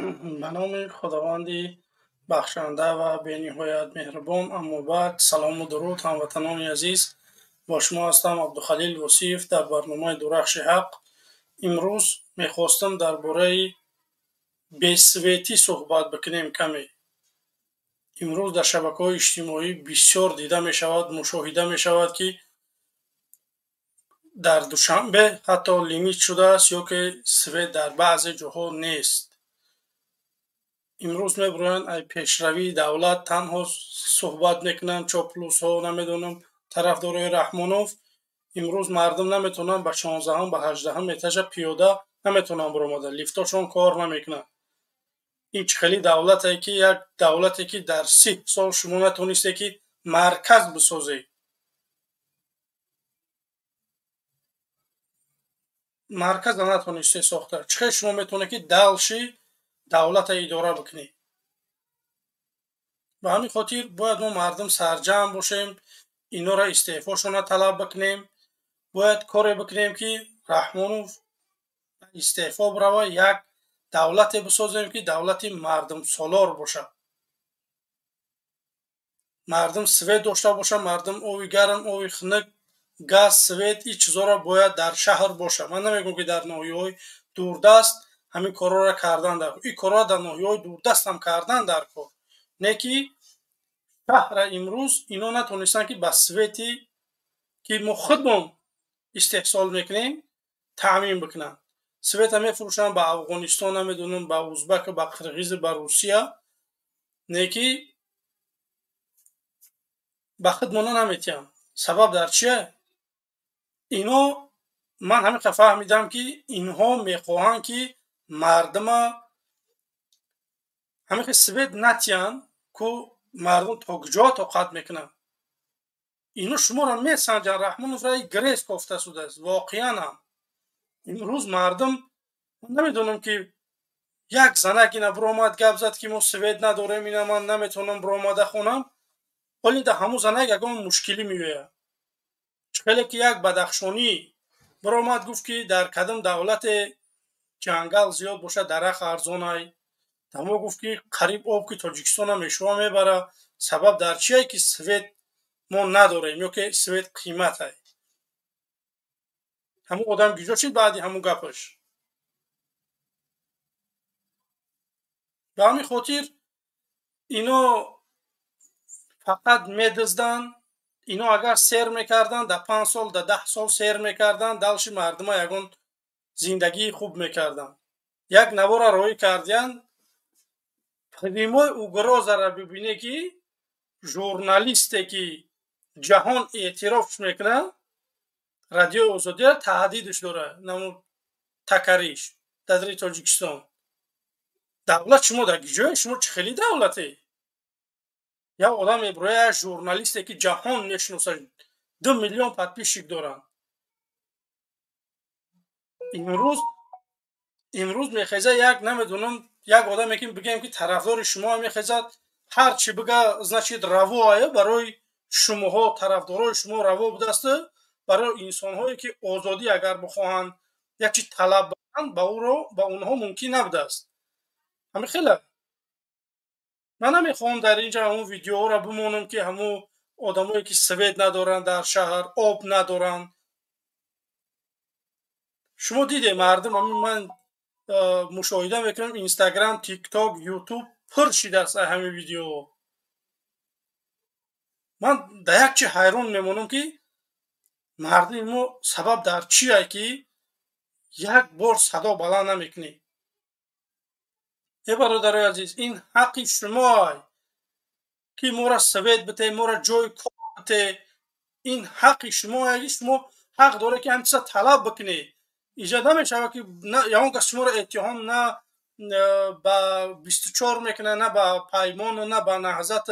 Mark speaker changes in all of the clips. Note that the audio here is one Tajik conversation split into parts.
Speaker 1: Ба номи Худованди бахшанда ва бениҳоят меҳрубон. Аммо баъд, салому дуруд, ҳамватанони азиз. Бо шумо ҳастам Абдухалил Восиев дар барномаи Дурахши ҳақ. Имрӯз мехостам дар бораи бесветӣ суҳбат бикунем каме. Имрӯз дар шабакаҳои иҷтимоӣ бисёр дида мешавад, мушоҳида мешавад, ки дар Душанбе ҳатто лимит шудааст ё ки свет дар баъзе ҷоҳо нест. Имрӯз мебироянд, ай пешравии давлат танҳо суҳбат мекунанд, чоплусҳо, намедонам, тарафдорои Раҳмонов. Имрӯз мардум наметавонанд ба 16-ҳам, ба 18-ҳам этажа пиёда наметавонанд биромада, лифтошон кор намекунад. Ин чӣ хели давлате, ки як давлате, ки дар 30 сол шумо натонисте, ки марказ бисозед, марказа натонисте сохта, чӣ хел шумо метавонед, ки дальше давлата идора бикунед? Ба ҳамин хотир бояд мо мардум сарҷамъ бошем, инора истеъфошона талаб бикунем. Бояд коре бикунем, ки Раҳмонов истеъфо бирава, як давлате бисозем, ки давлати мардумсолор бошад, мардум свет дошта бошад, мардум ови гарм, ови хунук, газ, свет, ин чизоро бояд дар шаҳр бошад. Ман намегӯям, ки дар ноҳияҳои дурдаст ҳамин корҳоро кардан дар ин корҳоро дар ноҳияҳои дурдастам кардан дар кор не, ки шаҳра имрӯз ино натонистанд, ки ба свети, ки мо худмон истеҳсол мекунем, таъмин бикунанд. Света мефурӯшанд ба Афғонистон, намедонам, ба Узбак, ба Қирғиз, ба Русия, не ки ба худмона наметиҳанд. Сабаб дар чия? Ино ман ҳамин фаҳмидам, ки инҳо мехоҳанд, ки мардума ҳамин свет натиҳанд, ку мардум то куҷо тоқат мекунанд. Ино шуморо месанҷанд. Раҳмонов раи ГРЭС кофта шудааст. Воқеан ҳам имрӯз мардум намедонам, ки як занак ина биромад, гап зад, ки мо свет надорем, ина ман наметавонам биромада хонам. Ҳоли да ҳамун занак ягон мушкилӣ меояд. Чӣ хеле ки як бадахшонӣ биромад, гуфт, ки дар кадом давлате ҷангал зиёд бошад, дарахт арзонай. Дамо гуфт, ки қариб об ки Тоҷикистона мешува мебара. Сабаб дар чие, ки свет мо надорем ё ки свет қиматай? Ҳамун одам гиҷо шид баъди ҳамун гапаш? Ба ҳамин хотир ино фақат медизданд. Ино агар сер мекарданд, дар 5 сол, дар 10 сол сер мекарданд, дальше мардума ягон зиндагии хуб мекарданд. Як навора роҳӣ кардиянд, прямой угроза ра бибине, ки журналисте, ки ҷаҳон эътироф мекунад, Радиои Озодия, таҳдидш дора наму такариш дар Тоҷикистон. Давлат шумо дар ҷое? Шумо чӣ хели давлате? Як одам мебирояд, як журналисте, ки ҷаҳон мешиносад, 2 миллион подписчик доранд, имрӯз мехезад як, намедонам, як одаме, ки бигӯем, ки тарафдори шумо, мехезад, ҳар чӣ бига, значит, равоая барои шумоҳо, тарафдорои шумо раво будасту барои инсонҳое, ки озодӣ агар бихоҳанд, як чи талаб бикунанд, ба ӯро ба онҳо мумкин набудааст. Ҳамин хела ман намехоҳам дар инҷа ҳамун видеоҳоро бимонам, ки ҳамун одамое, ки свет надоранд дар шаҳр, об надоранд. Шумо диде, мардум, ҳамин ман мушоҳида мекунам, Инстаграм, Тикток, Ютуб пур шидааст аз ҳамин видеоҳо. Ман дар як чи ҳайрон мемонам, ки мардуми мо сабаб дар чие, ки як бор садо баланд намекунӣ? Э, бародарои азиз, ин ҳаққи шумоай, ки моро свет бите, моро ҷои кор бите. Ин ҳаққи шумоае, ки шумо ҳақ доред, ки ҳамин чиза талаб бикунед. Иҷа намешавад, ки ягон кас шуморо иттиҳом на ба 24 мекунад, на ба Паймону, на ба Наҳзат,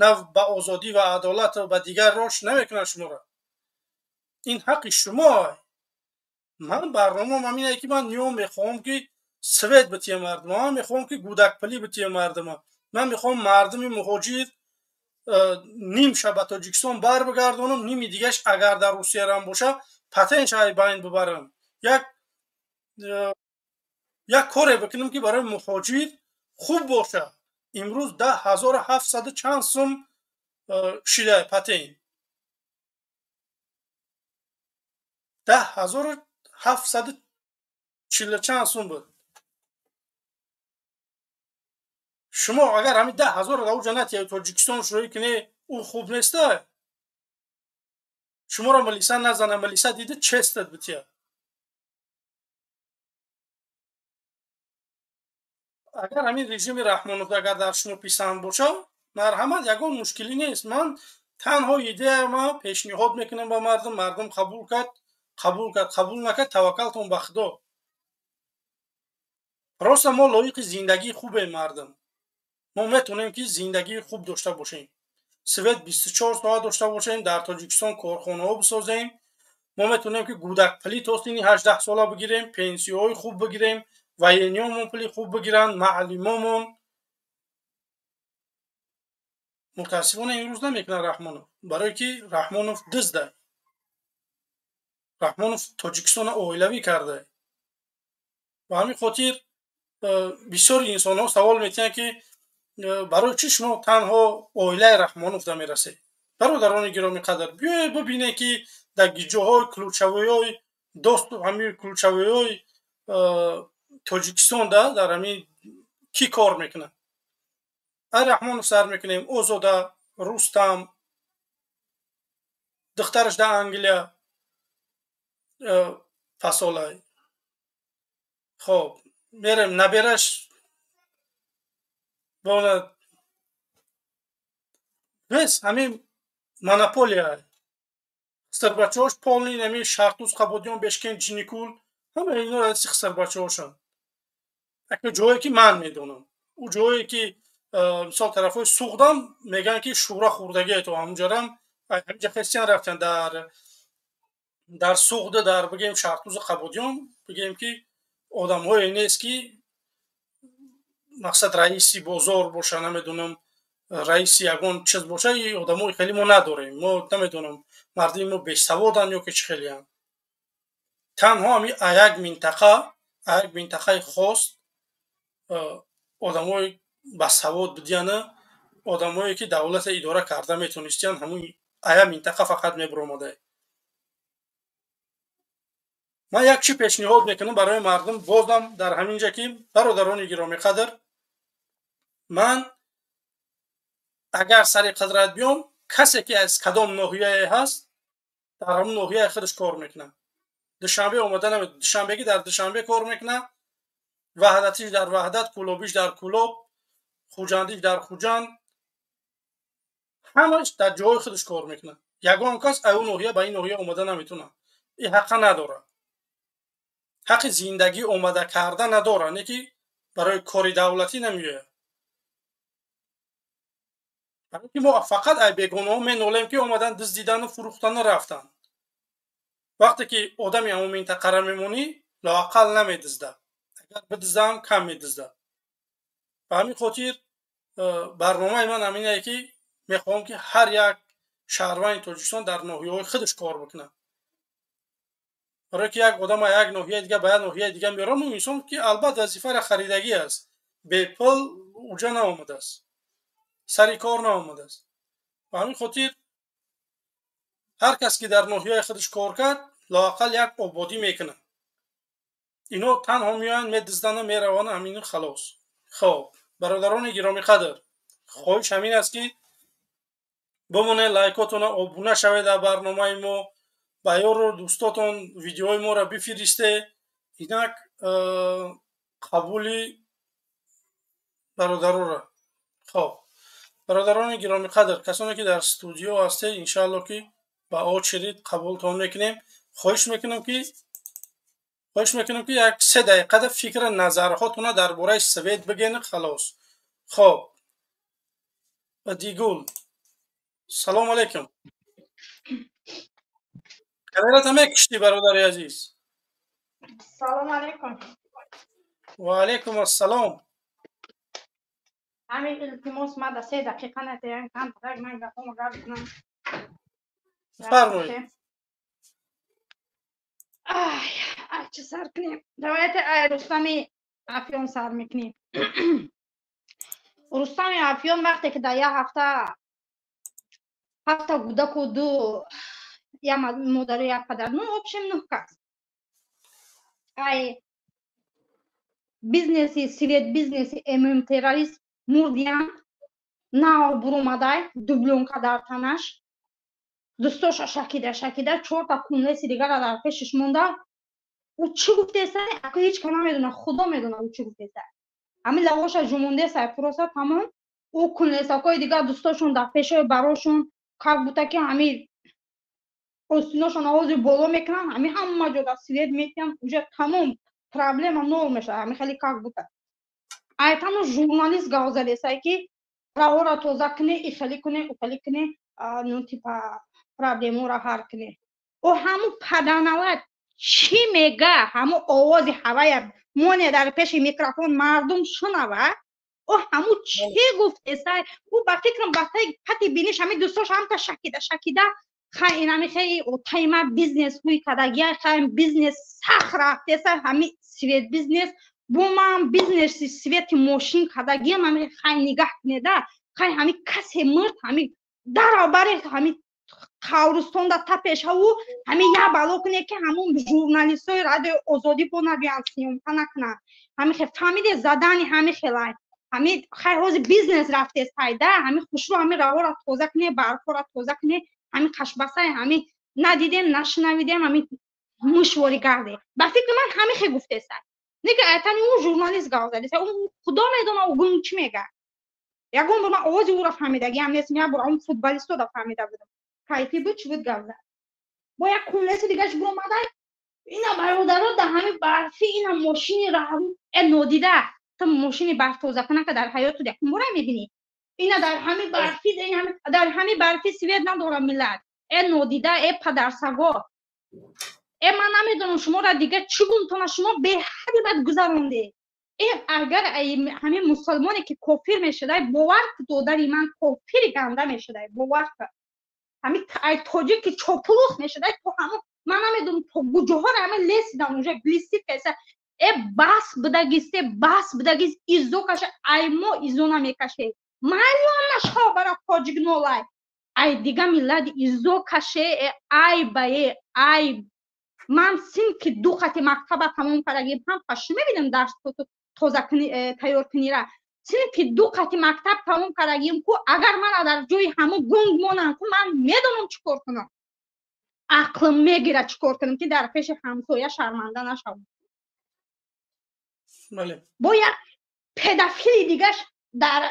Speaker 1: на ба Озодӣ ва Адолат, ба дигар рош намекунад шуморо. Ин ҳаққи шумоай. Ман барномаам ҳамине, ки ман ниём мехоҳам, ки свет битиям мардума, ман мехоҳам, ки гудакпулӣ битиям мардума, ман мехоҳам мардуми муҳоҷир нимша ба Тоҷикистон барбигардонам, ними дигаш агар дар Русиярам боша, патентша байн бибарам, як коре бикунам, ки барои муҳоҷир. Хуб боша. Имрӯз 10 700 чанд сум шида патент. 10 740 чанд сум буд. Шумо агар ҳамин 10 000-ро дар уҷа натиҳед, Тоҷикистон шурӯӣ кунед, ӯ хуб неста? Шуморо милиса назана, милиса дида честат бития. Агар ҳамин режими Раҳмонов агар дар шумо писанд бошад, марҳамат, ягон мушкилӣ нест. Ман танҳо идеяма пешниҳод мекунам ба мардум, мардум қабул кард, қабул кард, қабул накард, таваккалтон ба Худо. Просто мо лоиқи зиндагии хубем, мардум. Мо метавонем, ки зиндагии хуб дошта бошем, свет 24 соат дошта бошем, дар Тоҷикистон корхонаҳо бисозем. Мо метавонем, ки гудакпулӣ то синни 18 сола бигирем, пенсияҳои хуб бигирем, военный омон пули хуб бигиранд, маълимомон. Мутаассифона, имрӯз намекунад Раҳмонов, барое ки Раҳмонов дизда. Раҳмонов Тоҷикистонро оилавӣ карда. Ба ҳамин хотир бисёри инсонҳо савол метиҳанд, ки барои чӣ шумо танҳо оилаи Раҳмоновда мерасед? Бародарони гиромӣ қадр, биёед бибинед, ки дар ҷоҳои ключевой ҳои доступ, ҳамин ключевой ҳои Тоҷикистонда дар ҳамин кӣ кор мекунад? Ай Раҳмонов сар мекунем, Озода, Рустам, духтараш дар Англия пасолай. Хоб, мерем, набераш бона бес, ҳамин монополия. Хисарбачаҳош полный ҳамин Шартуз, Қабодиён, Бешкен, Ҷиникул, ҳама ино хисарбачаҳошанд. Ака ҷое ки ман медонам, ӯ ҷое ки мисол тарафҳои Суғдам мегӯянд, ки шӯра хӯрдагие, то ҳамунҷарам ҳаминҷа хестиян рафтан дар Суғда, дар бигем Шартузу Қабодиён, бигем ки одамҳое нест, ки мақсад раиси бозор боша, намедонам, раиси ягон чиз боша. И одамои хеле мо надорем. Мо намедонам, мардуми мо бесаводанд ё ки чӣ хелеанд. Танҳо ҳами як минтақа, як минтақаи хос одамои басавод будияна, одамое ки давлата идора карда метонистиянд, ҳамун ая минтақа фақат мебуромадае. Ман як чӣ пешниҳод мекунам барои мардум бозам дар ҳамин ҷа, ки бародарони гиромиқадр, ман агар сари қудрат биём, касе ки аз кадом ноҳияе ҳаст, дар ҳамун ноҳияи худаш кор мекунад. Душанбе омада наме, душанбегӣ дар Душанбе кор мекунад, ваҳдатиш дар Ваҳдат, кӯлобиш дар Кӯлоб, хуҷандиш дар Хуҷанд, ҳамаш дар ҷои худаш кор мекунад. Ягон кас аю ноҳия ба ин ноҳия омада наметавонад, ин ҳаққа надорад, ҳаққи зиндагӣ омада карда надорад, не ки барои кори давлатӣ намеояд. Барои ки мо фақат ай бегонаҳо менолем, ки омадан, дуздидану фурӯхтану рафтанд. Вақте ки одами ҳамон минтақара мемонӣ, лоақал намедиздад, агар бидиздам, кам медиздад. Ба ҳамин хотир барномаи ман ҳаминае, ки мехоҳам, ки ҳар як шаҳрванди Тоҷикистон дар ноҳияҳои худаш кор бикунад. Барое ки як одама як ноҳияи дига ба як ноҳияи дига меорам, ӯ инсон ки албатта вазифаро харидагӣ аст, бепул уҷа наомадааст, сари кор наомадааст. Ба ҳамин хотир ҳар кас ки дар ноҳияи худаш кор кард, лоақал як ободӣ мекунад. Ино танҳо меоянд, медиздану мераванд, ҳамину халос. Хоб, бародарони гиромиқадр, хоҳиш ҳамин аст, ки бимонед, лайкотона, обуна шавед дар барномаи мо, ба ёру дӯстотон видеои моро бифиристе. Инак қабули бародарора. Хоб, бародарони гиромиқадр, касоне ки дар студио ҳастед, иншаалло, ки ба очередь қабултон мекунем. Хоҳиш мекунам, ки як 3 дақиқада фикра назарҳотона дар бораи свет бигӯен, халос. Хоб, Дигул, салому алайкум. Камерата мекиштӣ, бародари азиз?
Speaker 2: Салому алайкум.
Speaker 1: Ва алайкум ассалом.
Speaker 2: Ҳамин, илтимос, ма да 3 дақиқа натеян, камтарак ман гапомо гап кунам.
Speaker 1: Фармоед.
Speaker 2: Ай, ай, чӣ сар кунем? Давайте ай Рустами Афён сар мекунем. Рустами Афён вақте ки дар як ҳафта ҳафта кӯдаку ду як модару як падар, ну, общем, нӯҳ кас ай бизнеси свет, бизнеси террорист мурдиян. Нав буромадай, дублёнка дар танаш, дӯстоша шакида шакида, чорта кунлеси дигара дар пешиш монда. Ӯ чӣ гуфтеса, ако ҳеҷ ка намедона, Худо медона, ӯ чӣ гуфтеса. Ҳамин лавоша ҷумондеса, просто тамом. Ӯ кунлесакҳои дигар дӯстошон дар пешои барошон, как будто ки ҳамин остиношон овози боло мекунанд, ҳамин ҳама ҷо дар свет метиҳанд, уже тамом, проблема нол мешавад. Ҳамин хеле как будто айтану журналист гав задесай, ки раҳоро тоза куне, ихелӣ куне, ухелӣ куне, ну, типа, проблемаро ҳал куне. Ӯ ҳамун паданалат чӣ мега? Ҳамун овози ҳавая моне дар пеши микрофон, мардум шунава. Ӯ ҳамун чӣ гуфтесай? Ӯ ба фикрам, ба пати биниш ҳамин дӯстош ҳамта шакида шакида, хай, инами хай отайма бизнес ҳуй кадагия, хай, бизнес сах рафтеса, ҳами свет бизнес бо ман бизнеси свети мошин кадагиям, ҳами хай нигаҳ кунеда, хай, ҳами касе мурд, ҳами даробари ҳами қаврустонда тапешаву ҳами як бало куне, ки ҳамун журналистҳои Радиои Озодӣ бо набиён, съёмка накунанд. Ҳами хе фаҳмиде, задани ҳами хелай, ҳами хай ҳози бизнес рафтес пайда, ҳами хушрӯ, ҳами раҳора тоза куне, барфора тоза куне, ҳами қашбасай, ҳами надидем, нашунавидем, ҳами мушвори гарде. Ба фикри ман, ҳами хе гуфтеса. Неки айтани ӯ журналист гав задеса, ӯ Худо медона, ӯ гун чӣ мега. Ягон бор ман овози ӯро фаҳмидагиам нестм, як бор он футболистода фаҳмида будам, кайфӣ буд, чӣ буд, гав зад. Бо як кунлеси дигаш буромадай, ина бародаро, дар ҳами барфӣ ина мошини раҳру. Э, нодида, ту мошини барф тозакунака дар ҳаёту якум бора мебинӣ. Ина дар ҳами барфӣ, дар ҳами барфӣ свет надора миллат. Э, нодида, э, падарсаго, э, ман намедонам шуморо дига чӣ гумтона. Шумо беҳади бад гузаронде. Э, агар ҳамин мусулмоне ки кофир мешудай, бовар ку, додари ман, кофири ганда мешудай, бовар ку, ҳамин ай тоҷик ки чопулус мешудай, то ҳамон ман намедонам то куҷоҳоро ҳамин лесидан уже блистит кайса. Э, бас будагисте, бас будагист, изо каша, ай мо изо намекаше, майли нашо бара тоҷик нолай, ай дига миллат изо каше. Э, ай ба, э, ай ман синки ду хати мактаба тамом кардагим, ҳам паши мебинам, дарс тоза тайёр кунира. Синфи ду қати мактаб тамом кардагим ку, агар мана дар ҷои ҳамун гунг монам ку, ман медонам чӣ кор кунам, ақлм мегирад чӣ кор кунам, ки дар пеши ҳамсоя шарманда нашавам. Бо як педофили дигаш дар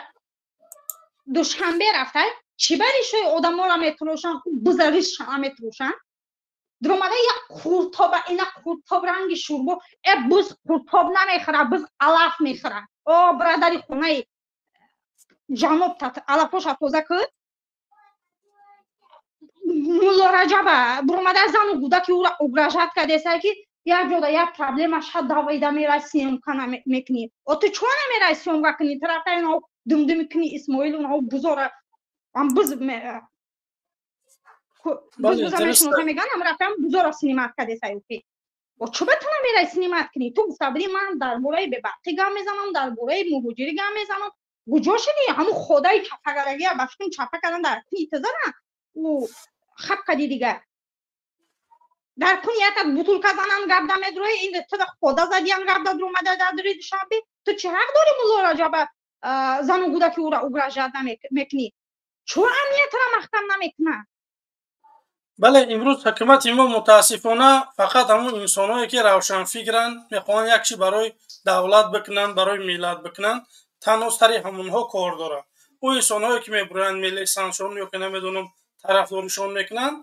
Speaker 2: Душанбе рафта, чӣ бари шои одаморо метурошанд, бузаришшана метурошанд. Дуромада як қуртоба, ина қуртоб ранги шурбо. Э, буз қуртоб намехӯра, буз алаф мехӯра. О, бародари хонаи ҷаноб, алафоша тоза кун. Мулло Раҷаба буромада, зану кӯдаки ӯра угрожать кардеса, ки як ҷода як проблема шад, давида мерай, съёмка мекунӣ. О, ту чо намерай съёмка кунӣ? Тарафта инао думдуми кунӣ, Исмоил, унао бузора ам буз буза мешиноса, меган, рафтам бузора снимать кардеса. Ки о, чо ба ту намерай снимать кунӣ? Ту гуфта будӣ, ман дар бораи бебарқӣ гап мезанам, дар бораи муҳоҷирӣ гап мезанам. Куҷо шидӣ? Ҳамун ходаи чапакардагия, ба фикрам, чапа кардан дар куни тозана, ӯ хап кади дигар. Дар куни якат бутулка занан, гап намедрои, ин туда хода задиян, гап дадромада дар Душанбе. Ту чӣ ҳақ дорӣ Мулло Раҷаба зану кӯдаки ӯра угрожать мекунӣ? Чо амниятро маҳкам намекунад?
Speaker 1: Бале, имрӯз ҳукумати мо, мутаассифона, фақат ҳамун инсонҳое ки равшанфикранд, мехоҳанд як чи барои давлат бикунанд, барои миллат бикунанд, танҳо сари ҳамонҳо кор дорад. Ӯ инсонҳое ки мебуранд, мелесаншон ё ки намедонам, тарафдоришон мекунанд,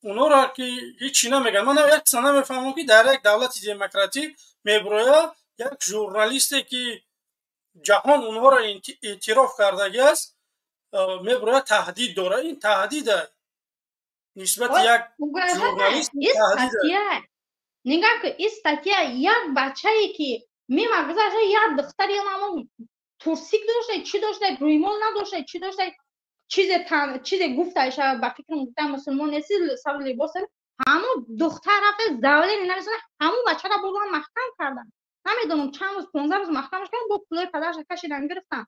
Speaker 1: онҳоро ки ҳеҷ чӣ намегӯянд. Ман як чиза намефаҳмам, ки дар як давлати демократӣ мебурояд як журналисте, ки ҷаҳон онҳоро эътироф кардагиаст, мебурояд, таҳдид дорад. Ин таҳдида нисбати як журналист.
Speaker 2: Нигоҳ ку, ин статья як бачае ки мемагузашта, як духтари мамо турсик дошта, чӣ дошта, рӯймол надошта, чӣ дошта, чизе гуфташа, ба фикрам гуфта, мусулмон неси, сар либос. Ҳамун духтар рафта заявление нависона, ҳамун бачаро бурдан, маҳкам кардан. Намедонам чанд рӯз, 15 рӯз маҳкамаш кардан, бо пулои падарша кашидан, гирифтан.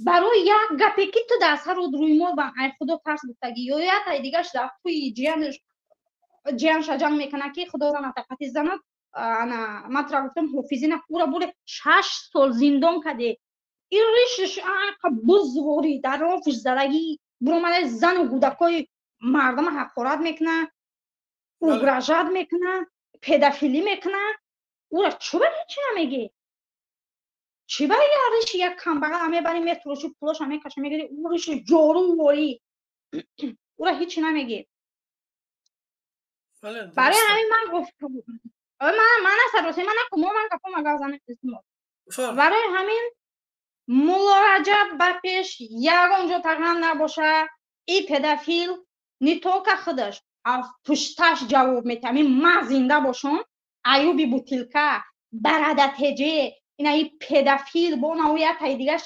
Speaker 2: Барои як гапе ки ту дар сару рӯймол ба ай худо тарс гуфтагӣ, ё ятай дигаш дар туи ҷиянша ҷанг мекунад, ки худо заната қати занад. Ана ман тура гуфтам, ҳофизина пура буре 6 сол зиндон каде. Ин ришш ақа бузворӣ дар офиш задагӣ буромада, зану кӯдакҳои мардама ҳақорат мекунад, угрожать мекунад, педофилӣ мекунад. Ура чӯба ҳечи намегӣ? Чӣ ба я риши як камбағала мебарӣ, метуроши, пулоша мекаша, мегирӣ, ӯ риши ҷору ворӣ, ура ҳечи намегӣ? Барои ҳамин ман гуфтам, ман сароси ман наку, ман гапома гап занем. Барои ҳамин Мулло Раҷаб ба пеш ягон ҷо тағам набоша. И педофил не только худаш, пушташ ҷавоб метиҳам. Ин ман зинда бошам, Аюби бутилка барада теҷе, ина и педофил бо на ӯ ятай дигар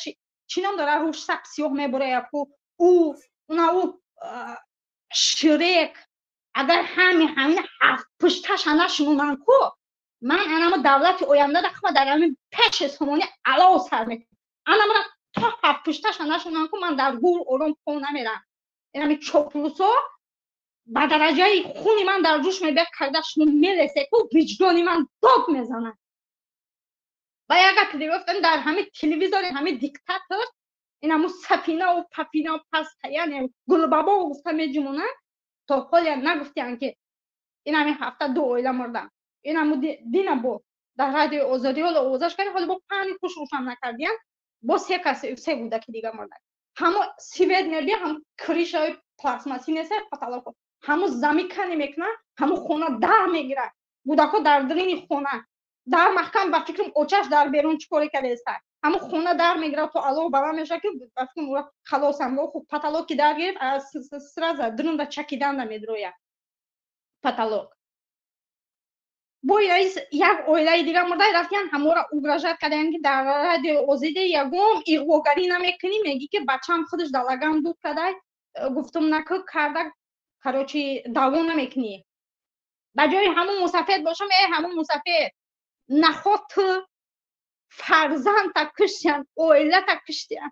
Speaker 2: чӣ ном дора, рӯш сап сиёҳ мебура, яку ӯ уна ӯ Ширек, агар ҳами ҳамин ҳафт пушташа нашунонанд ку, ман анама давлати оянда рахма дар ҳамин пеши сомони алов сар мекунам. Анамара то ҳафт пушташа нашунонанд ку, ман дар гур ором по намерам. Инами чоплусо ба дараҷаи хуни ман дар ҷӯш мебиёд, когда шумо мелесе ку, виҷдони ман дод мезанад. Ба як гапи дига гуфтам, дар ҳамин телевизори ҳамин диктатор инаму сафинаву пафинау паста, яъне Гулбабо гуфта меҷумонанд, то ҳоле нагуфтиянд, ки ин ҳамин ҳафта ду оила мурданд. Инаму дина бо дар Радиои Озодӣ ҳоло овозаш кардем, ҳоло бо пани хуш рӯшан накардиянд, бо се кас, се кӯдаки дига мурданд. Ҳамо свет мебия, ҳамо крыша ои пластмассӣ неста, потолок ҳамо замикане мекунад, ҳамо хона дар мегирад, кӯдакҳо дар дарини хона дар маҳкам, ба фикрам, очаш дар берун чӣ коре кардааста, ҳамо хона дар мегирад, то алов баланд мешавад, ки ба фикрам халосам. Хуб, потолок ки дар гирифт, сразу дурунда чакиданда медрояд потолок. Бо як оилаи дига мурда рафтиян, ҳамора угрожать кардаян, ки дар Радиои Озодӣ ягон иғвогарӣ намекунӣ, мегӣ ки бачам худаш далагам дуд кардай, гуфтум накӯ карда, короче, даъво намекунӣ. Ба ҷои ҳамун мусафед бошам, э ҳамун мусафед, наход ту фарзандта куштиян, оилата куштиян,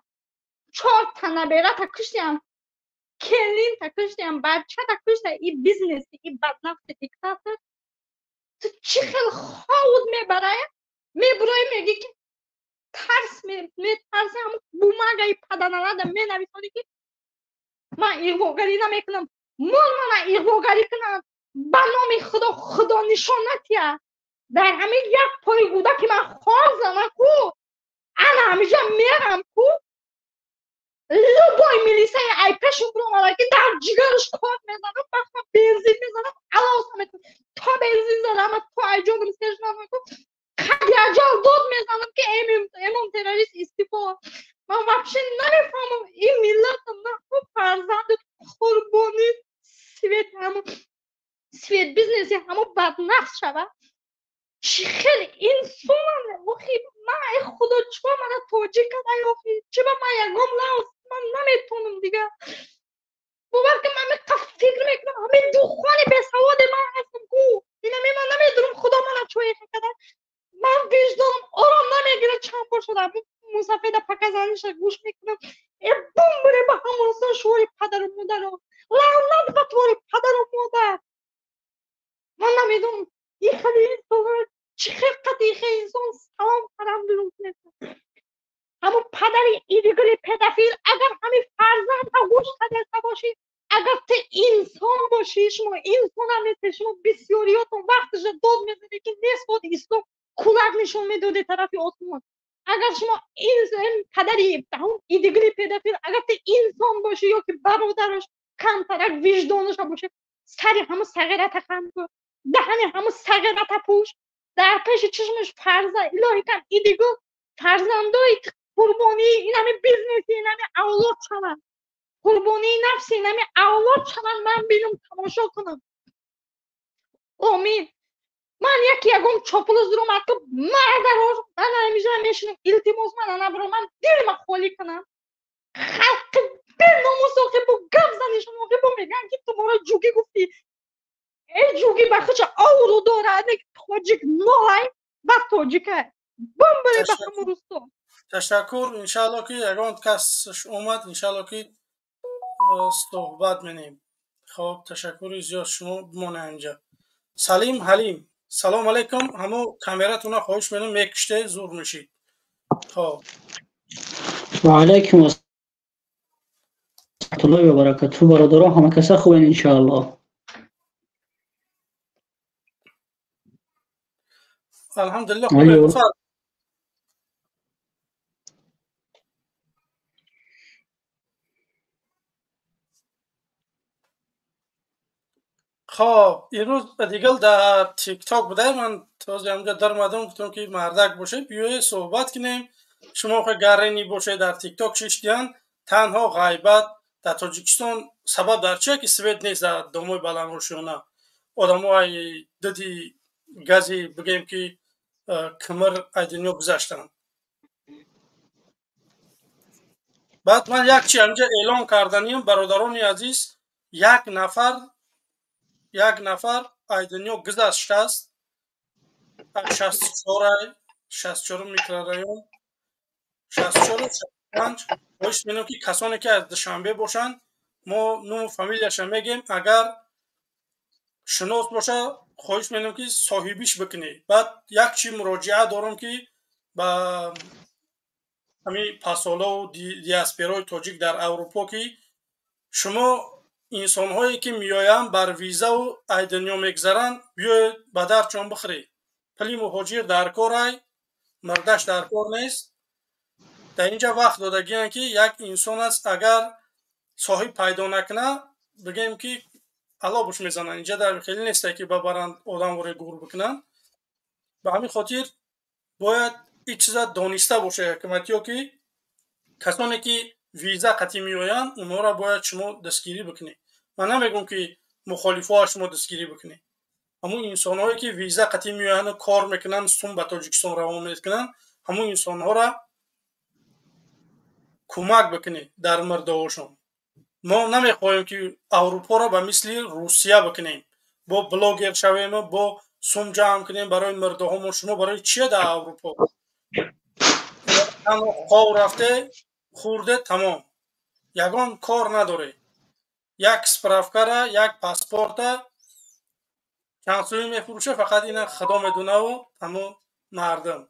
Speaker 2: чорта наберата куштиян, келинта куштиян, бачата куштиян, и бизнеси, и баднафти диктатор. Ту чӣ хел ховуд мебарая, мебурои, мегӣ ки тарс метарси, ҳамун бумага и паданалада менависонӣ, ки ман иғвогарӣ намекунам. Мол мана иғвогарӣ кунам, ба номи Худо, Худо нишон натия, дар ҳамин як пои кӯдаки ман хор зана ку, ана ҳамиҷа мерам ку, любой милисаи ай пешум биромада, ки дар ҷигараш кор мезанам, вақта бензин мезанам, алоса мекунам, то бензин задам, то ай ҷоном сер наку, қади аҷал дод мезанам, ки эмом террорист истифо. Ман вообще намефаҳмам, ин миллата наху фарзанди қурбони свет, ҳамо свет бизнеси, ҳамо баднақс шавад. Чӣ хел инсонам охи ман? Ай Худо, чиба мана тоҷик кадай охи? Чиба ман ягон лавз ман наметонам дига? Бовар ки, ман меқа фикр мекунам, ҳамин духони бесаводе ман ҳастам ку, инами ман намедонам, Худо мана чоихе када. Ман виҷдонам ором намегирад. Чанд бор шуда мусафеда показаниша гӯш мекунам. Э, бумбуре ба ҳамонсон, шуори падару модаро лаънат ба твори падару модар. Ман намедонам, ин хеле инсон чӣ хел қати хел инсон салом қарам дурӯғ мекунад. Ҳамон падари идигули педофил, агар ҳамин фарзандро гӯш карда бошӣ, агар ту инсон бошӣ, шумо инсонам нестед. Шумо бисёриётон вақташа дод мезанед, ки нест буд ислом, кулак нишон медоде тарафи осмон. Агар шумо падари идигули педофил, агар ту инсон бошӣ ё ки бародараш камтарак виҷдонаша бошад, сари ҳамун сағирата хам кун, даҳани ҳамун сағирата пӯш, дар пеши чашмаш фарзанд илоҳи кам идигу фарзандои қурбонии инами бизнеси инами авлод шаванд, қурбонии нафси инами авлод шаванд, ман бинам, тамошо кунам. Омин. Ман яки ягон чоплус дуромад ки мардаро ман ҳамиша мешинам. Илтимос, мана набуро, ман дилма холӣ кунам. Халқи беномус охи бо гап занишон, охи бо мегӯянд, ки ту моро ҷугӣ гуфтӣ. Э, ҷугӣ ба худша обрӯ дорад, не тоҷик нолай ба тоҷикай. Бумбаре ба ҳамун русто.
Speaker 1: Ташаккур. Иншаалло ки ягон кас омад, иншаалло ки суҳбат менем. Хоб, ташаккури зиёд, шумо бимонед инҷа. Салим Ҳалим, салом алейкум. Ҳамо камератона хоҳиш менам мекуште, зур мешид. Хоб.
Speaker 3: Ва алайкум ассалому ва баракатуҳ. Бародарон, ҳама каса хубен иншааллоҳ.
Speaker 1: Алҳамдулиллоҳ. Хоб, имрӯз дигар дар тикток будай, ман този ҳамҷа даромадам, гуфтам ки мардак боше, биёед суҳбат кунем. Шумо ха гарени боше дар тикток шиштиян, танҳо ғайбат дар Тоҷикистон. Сабаб дар чия ки свет нест дар домои баландошёна? Одамо ай диди гази бигем ки кимир ай дунё гузаштанд. Баъд ман як чи ҳамҷа эълон карданиям, бародарони азиз, як нафар ай дунё гузаштааст. 64 микрорайон, 64 65. Хоҳиш менам ки касоне ки аз Душанбе бошанд, мо нуму фамилияша мегем, агар шинос боша, хоҳиш менам ки соҳибиш бикунед. Баъд як чи муроҷиа дорам ки ба ҳамин пасолову диаспораи тоҷик дар Аврупо, ки шумо инсонҳое ки меоянд бар визаву ай дунё мегзаранд, биёед ба дарчон бихӯред. Пули муҳоҷир дар кор ай, мардаш дар кор нест. Дар инҷа вақт додагиянд ки як инсон аст, агар соҳиб пайдо накуна, бигем ки алобуш мезананд. Инҷа дар хеле несте ки бабаранд одамворе гур бикунанд. Ба ҳамин хотир бояд ин чиза дониста бошад ҳукуматиё, ки касоне ки виза қатъӣ меоянд, онҳоро бояд шумо дастгирӣ бикунед. Ман намегӯм ки мухолифоа шумо дастгирӣ бикунед. Ҳамун инсонҳое ки виза қатъӣ меоянд, кор мекунанд, сум ба Тоҷикистон равон мекунанд, ҳамун инсонҳоро кӯмак бикунед дар мирдоҳошон. Мо намехоҳем ки Аврупоро ба мисли Русия бикунем, бо блогер шавем, бо сум ҷамъ кунем барои мирдоҳомон. Шумо барои чия дар Аврупо? Танҳо хов рафте, хӯрде, тамом. Ягон кор надоре. Як справкара, як паспорта чанд сӯй мефурӯша, фақат ина Худо медунаву ҳамун мардум.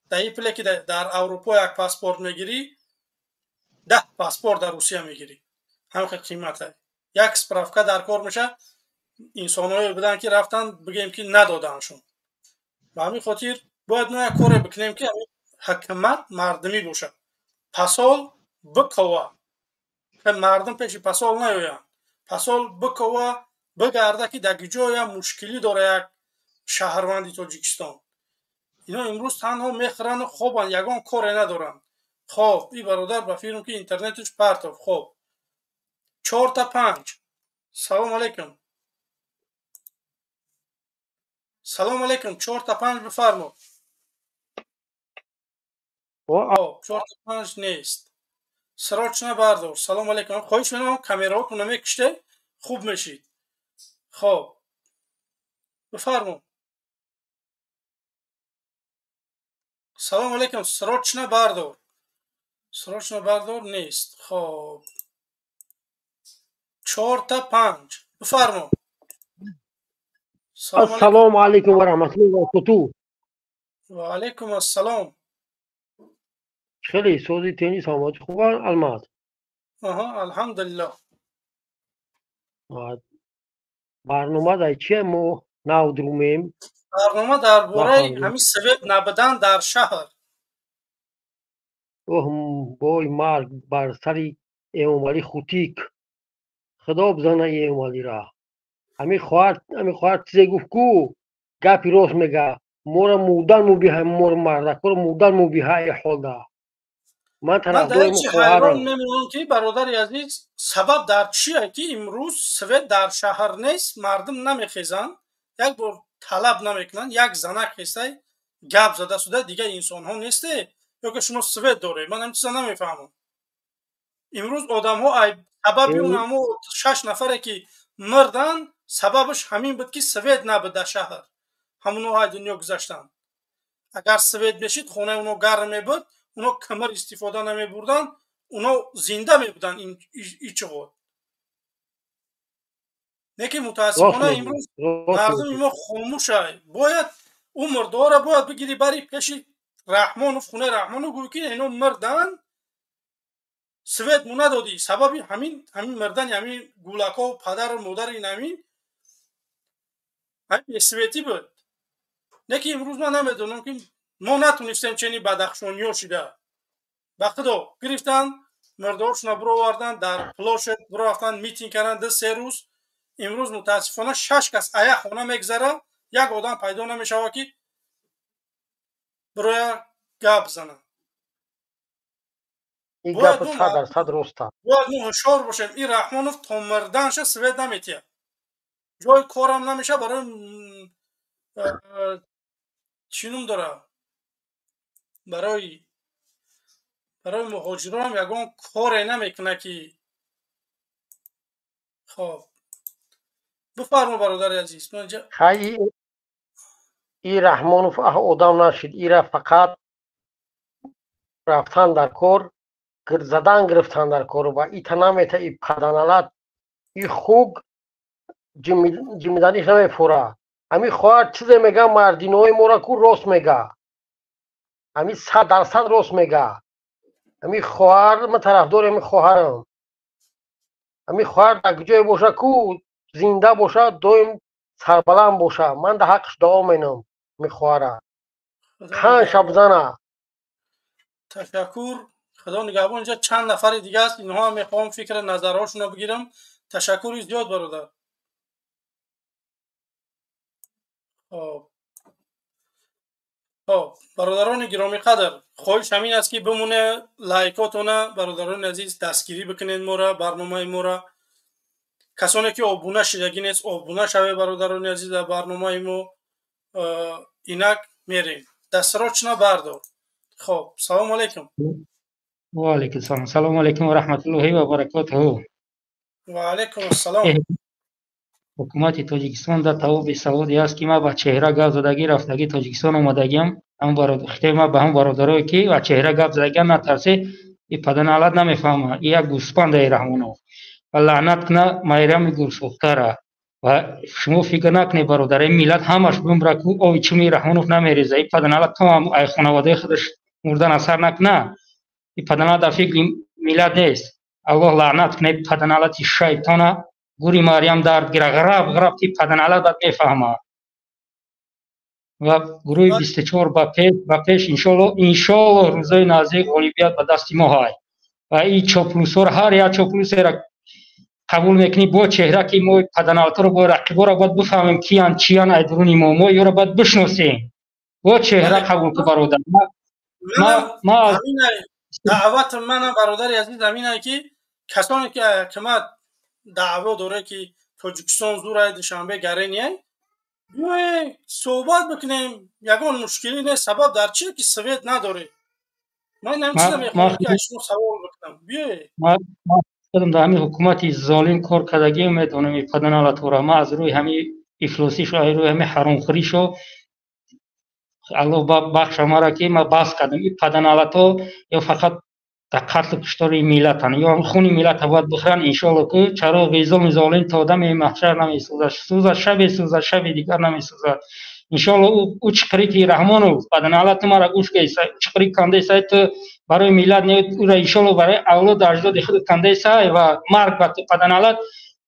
Speaker 1: Дар ин пуле ки дар Аврупо як паспорт мегирӣ, 10 паспорт дар Русия мегирӣ. Ҳамин хел қимата. Як справка дар кор меша. Инсонҳое буданд ки рафтанд, бигем ки надодаандшон. Ба ҳамин хотир бояд мо як коре бикунем ки ҳукумат мардумӣ бошад. Пасол бикова. Мардум пеши пасол наёянд. Пасол бикова, бигарда ки дар ҷоя мушкилӣ дора як шаҳрванди Тоҷикистон. Ино имрӯз танҳо мехӯранду хобанд, ягон коре надоранд. Хоб, ин бародар ба фирм ки интернеташ партов. Хоб. 4 та 5. Салом алейкум. Салом алейкум. 4 та 5 бифармо. 4 та 5 нест. Срочно бардор. Салом алейкум. Хоҳиш менамам камераҳотон намекуште, хуб мешид. Хоб. Бифармо. Салом алейкум. Срочно бардор. Срочно бардор нест. Хоб. 4 та 5. Бифармо.
Speaker 4: Ассалому алейкум ва раҳматуллоҳи ва баракатуҳ.
Speaker 1: Ва алейкум ассалом.
Speaker 4: Хеле сози тени саломатӣ хубан Алмаз?
Speaker 1: Аҳа, алҳамдулиллоҳ.
Speaker 4: Барнома дар чия мо нав друмем?
Speaker 1: Барнома дар бораи ҳамин свет набудан дар шаҳр.
Speaker 4: Оҳ, бой марг бар сари Эмомалӣ Хутик. Худо бизана Эмомалиро. Ҳамин хоҳар чизе гуфт ку, гапи рост мега. Моро мурдан мубиҳа, моро мардакоро мурдан мубиҳа э ҳолда. Ман тарафдори
Speaker 1: хоҳарам мемонам ки бародари азиз, сабаб дар чие ки имрӯз свет дар шаҳр нест, мардум намехезанд, як бор талаб намекунанд, як занак хестай гап зада шуда, дигар инсонҳо несте, ё ки шумо свет доред. Ман ҳамин чиза намефаҳмам. Имрӯз одамҳо сабаби он ҳамо 6 нафаре ки мурданд, сабабаш ҳамин буд ки свет набуд дар шаҳр. Ҳамонҳо ай дунё гузаштанд. Агар свет мешид, хонаи онҳо гарм мебуд, Уно камар истифода намебурданд, уно зинда мебуданд ичиғот. Не ки мутаассифона имрӯз мардуми мо хомӯшай. Бояд ӯ мурдаҳоро бояд бигирӣ бари пеши Раҳмонов, хунаи Раҳмонов, гӯӣ ки ино мурданд, свет му надодӣ. Сабаби ҳамин мурдани ҳамин гулакҳо, падару модари ин ҳамин бесветӣ буд. Не ки имрӯз ман намедонам ки мо натунистем чени бадахшониё шида. Ба худо гирифтанд, мурдаҳошона бироварданд, дар плошед бирафтанд, митинг карданд 2-3 рӯз. Имрӯз мутаассифона 6 кас ая хона мегзара, як одам пайдо намешавад ки бироя гап занад.
Speaker 4: Бояд
Speaker 1: мо ҳушёр бошем. Ин Раҳмонов то мурданша свет наметиҳад, ҷои корам намешавад. Барои чӣ ном дора, барои муҳоҷиронам ягон коре намекунад ки. Хоб бифармо бародари азиз.
Speaker 4: Хай и Раҳмонов одам нашид, ира фақат рафтан дар кор, задан гирифтан дар кор ва ита намета и паданалат и хуг ҷимиданиш намефура. Ҳамин хоҳар чизе мега, мардинои мора ку рост мега, ҳамин 100% рост мега. Ҳамин хоҳар, ман тарафдори ҳамин хоҳарам. Ҳамин хоҳар дар куҷое боша ку зинда боша, доим сарбаланд боша. Ман дар ҳаққаш дуо менам ҳамин хоҳара. Хан шабзана.
Speaker 1: Ташаккур. Худо нигаҳбон. Инҷа чанд нафари дига аст, инҳо ҳам мехоҳам фикри назарҳошонро бигирам. Ташаккури зиёд бародар. Хоб бародарони гиромиқадр, хоҳиш ҳамин аст ки бимоне лайкотона, бародарони азиз, дастгирӣ бикунед мора, барномаи мора. Касоне ки обуна шидагӣ нест, обуна шавед бародарони азиз дар барномаи мо. Инак мерем. Дастро чина бардор. Хоб, салому алайкум.
Speaker 3: Ва алайкум салом. Салому алайкум ва раҳматуллоҳи ва баракотуҳу.
Speaker 1: Ва алайкум ассалом.
Speaker 3: Ҳукумати Тоҷикистон дар тавоби саводе аст ки ман ба чеҳра гап задагӣ рафтагӣ Тоҷикистон омадагиам. Хитои ман ба ҳам бародарое ки ба чеҳра гап задагиам натарсе, и паданалат намефаҳма. И як гӯспандаи Раҳмонов. Ва лаънат куна Майрами гурсӯхтара. Ва шумо фикр накунед бародар, ин миллат ҳамаш бумра ку ови чими Раҳмонов намереза. И паданалат то ҳам ай хонаводаи худаш мурдан асар накуна. И паданалат дар фикри миллат нест. Аллоҳ лаънат куна и паданалати шайтона. Гури Марьям дард гира, ғараб ғараб ки паданалат бад мефаҳма. Ва гурӯҳи 24 ба пеш иншоаллоҳ, иншоаллоҳ рӯзои наздик ғолибият ба дасти мо ҳай. Ва ин чоплусҳоро ҳар як чоплусеро қабул мекунӣ бо чеҳра ки мо паданалатро бо рақиборо бояд бифаҳмем киян чиян ай дуруни мо, мо ёро бояд бишносем. Бо чеҳра қабул ку бародар.
Speaker 1: Даъвати манам бародари азиз ҳаминае ки касоне ки ҳакимат даъво дорад ки Тоҷикистон зурай, Душанбе гаренияй, биёед суҳбат бикунем, ягон мушкилӣ нест. Сабаб дар чие ки свет надоред? Ман ҳамин чиза мехоҳам ки аз шумо савол бикунам. Биёед.
Speaker 3: Худам дар ҳамин ҳукумати золим кор кардагиам медонам и паданалатора. Ман аз рӯи ҳамин ифлосишо, аз рӯи ҳамин ҳаромхӯришо Аллоҳ бахша мара ки ман бас кардам. И паданалато ё фақат дар қатлу куштори миллатанд, ё хуни миллата бояд бихӯранд. Иншоалло ки чароғи зулми золим то дами маҳшар намесӯзад, сӯзад шабе сӯзад, шаби дигар намесӯзад. Иншоалло ӯ чиқирӣ ки Раҳмонов паданалат ту мара гӯш кунӣ, чиқирӣ кандесай ту барои миллат не, ӯра иншоалло барои авлоду аҷдоди худ кандесай ва марг ба ту паданалат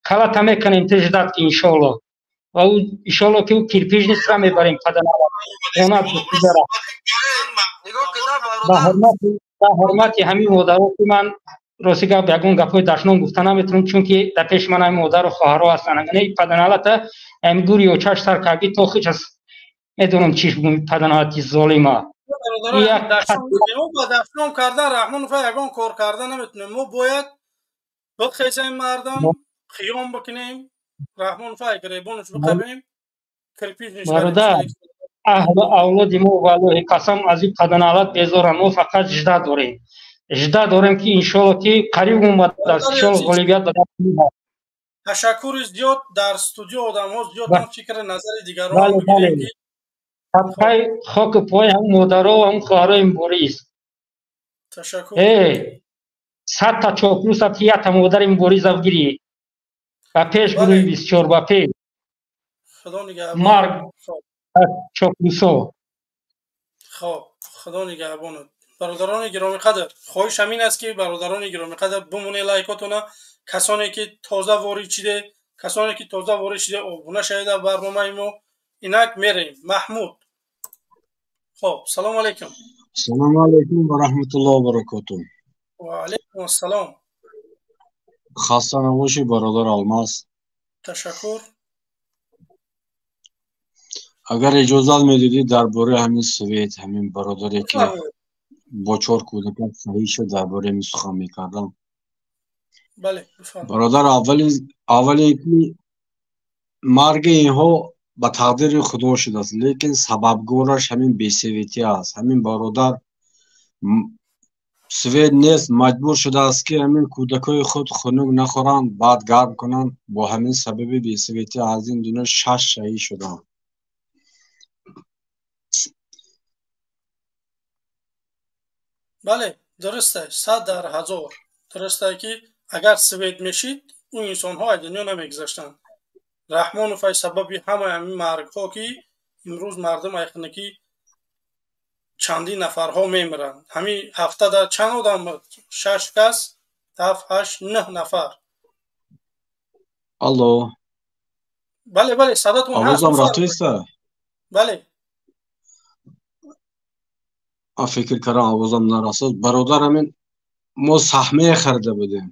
Speaker 3: калата мекунем, ту ждат ки иншоалло. Ва ӯ иншоалло ки ӯ кирпижницро мебарем паданалат. Ба ҳурмати ҳамин модаро ки ман рости гап ягон гапҳои дашном гуфта наметавонам, чунки дар пеши ман ҳамин модару хоҳарҳо ҳастанд. Не паданалата ҳамин гури очаш сар карди то хич аз медонам чиш бигӯм паданалати золима.
Speaker 1: Ба дашном кардан Раҳмонов ягон кор карда наметавонем. Мо бояд бихезем мардам, қиём бикунем, Раҳмонов гиребонаш биқабем, кирпижниш.
Speaker 3: Бародар, аҳлу авлоди мо валлоҳи қасам аз ин паданалат безоранд. Мо фақат жда дорем, жда дорем ки иншоалло ки қариб омадааст, иншоалло ғолибият ба дасти мо.
Speaker 1: Ташаккури зиёд. Дар студио одамҳо зиёд, фикри назари дигарон бигирем ки
Speaker 3: хоку пои ҳамун модаро ва ҳамун хоҳарои мубориз.
Speaker 1: Ташаккур.
Speaker 3: 100 та чоплуса тията модари Муборизов гирӣ. Ба пеш, гурӯҳи 24, ба пеш.
Speaker 1: Худо нигаҳбон.
Speaker 3: Марг чоплусо.
Speaker 1: Хоб, Худо нигаҳбонат. Бародарони гиромиқадр, хоҳиш ҳамин аст, ки бародарони гиромиқадр, бимоне лайкотона. Касоне ки тоза ворид шиде, касоне ки тоза ворид шиде, обуна шавед дар барномаи мо. Инак мерем, Маҳмуд. Хоб, салому алайкум.
Speaker 5: Салому алайкум ва раҳматуллоҳи ва баракотуҳ.
Speaker 1: Ва алайкум ассалом.
Speaker 5: Хаста набошӣ, бародар Алмаз.
Speaker 1: Ташаккур.
Speaker 5: Агар иҷозат медодӣ, дар бораи ҳамин свет, ҳамин бародаре ки бо чор кӯдакаш шаҳид шуд, дар бораи ҳамин сухан мекардам.
Speaker 1: Бале.
Speaker 5: Бародар, аввалин ки марги инҳо ба тақдири Худо шудааст, лекин сабабгораш ҳамин бесветӣ аст. Ҳамин бародар свет нест, маҷбур шудааст, ки ҳамин кӯдакҳои худ хунук нахӯранд, баъд гарм кунанд. Бо ҳамин сабаби бесветӣ аз ин дунё шаш шаҳид шуданд.
Speaker 1: Бале, дуруст аст, 100 дар 1000 дуруст аст, ки агар свет мешид, ӯ инсонҳо аз дунё намегузаштанд. Раҳмонов ай сабаби ҳамаи ҳамин маргҳо, ки имрӯз мардум айхунакӣ чандин нафарҳо мемиранд. Ҳамин ҳафтада чанд одам? Шаш кас, ҳафт, ҳашт, нӯҳ нафар.
Speaker 5: Алло.
Speaker 1: Бале, садотон.
Speaker 5: Овозам рафтаиста?
Speaker 1: Бале.
Speaker 5: Фикр кардам, овозам нарасад. Бародар, ҳамин мо саҳмия харида будем.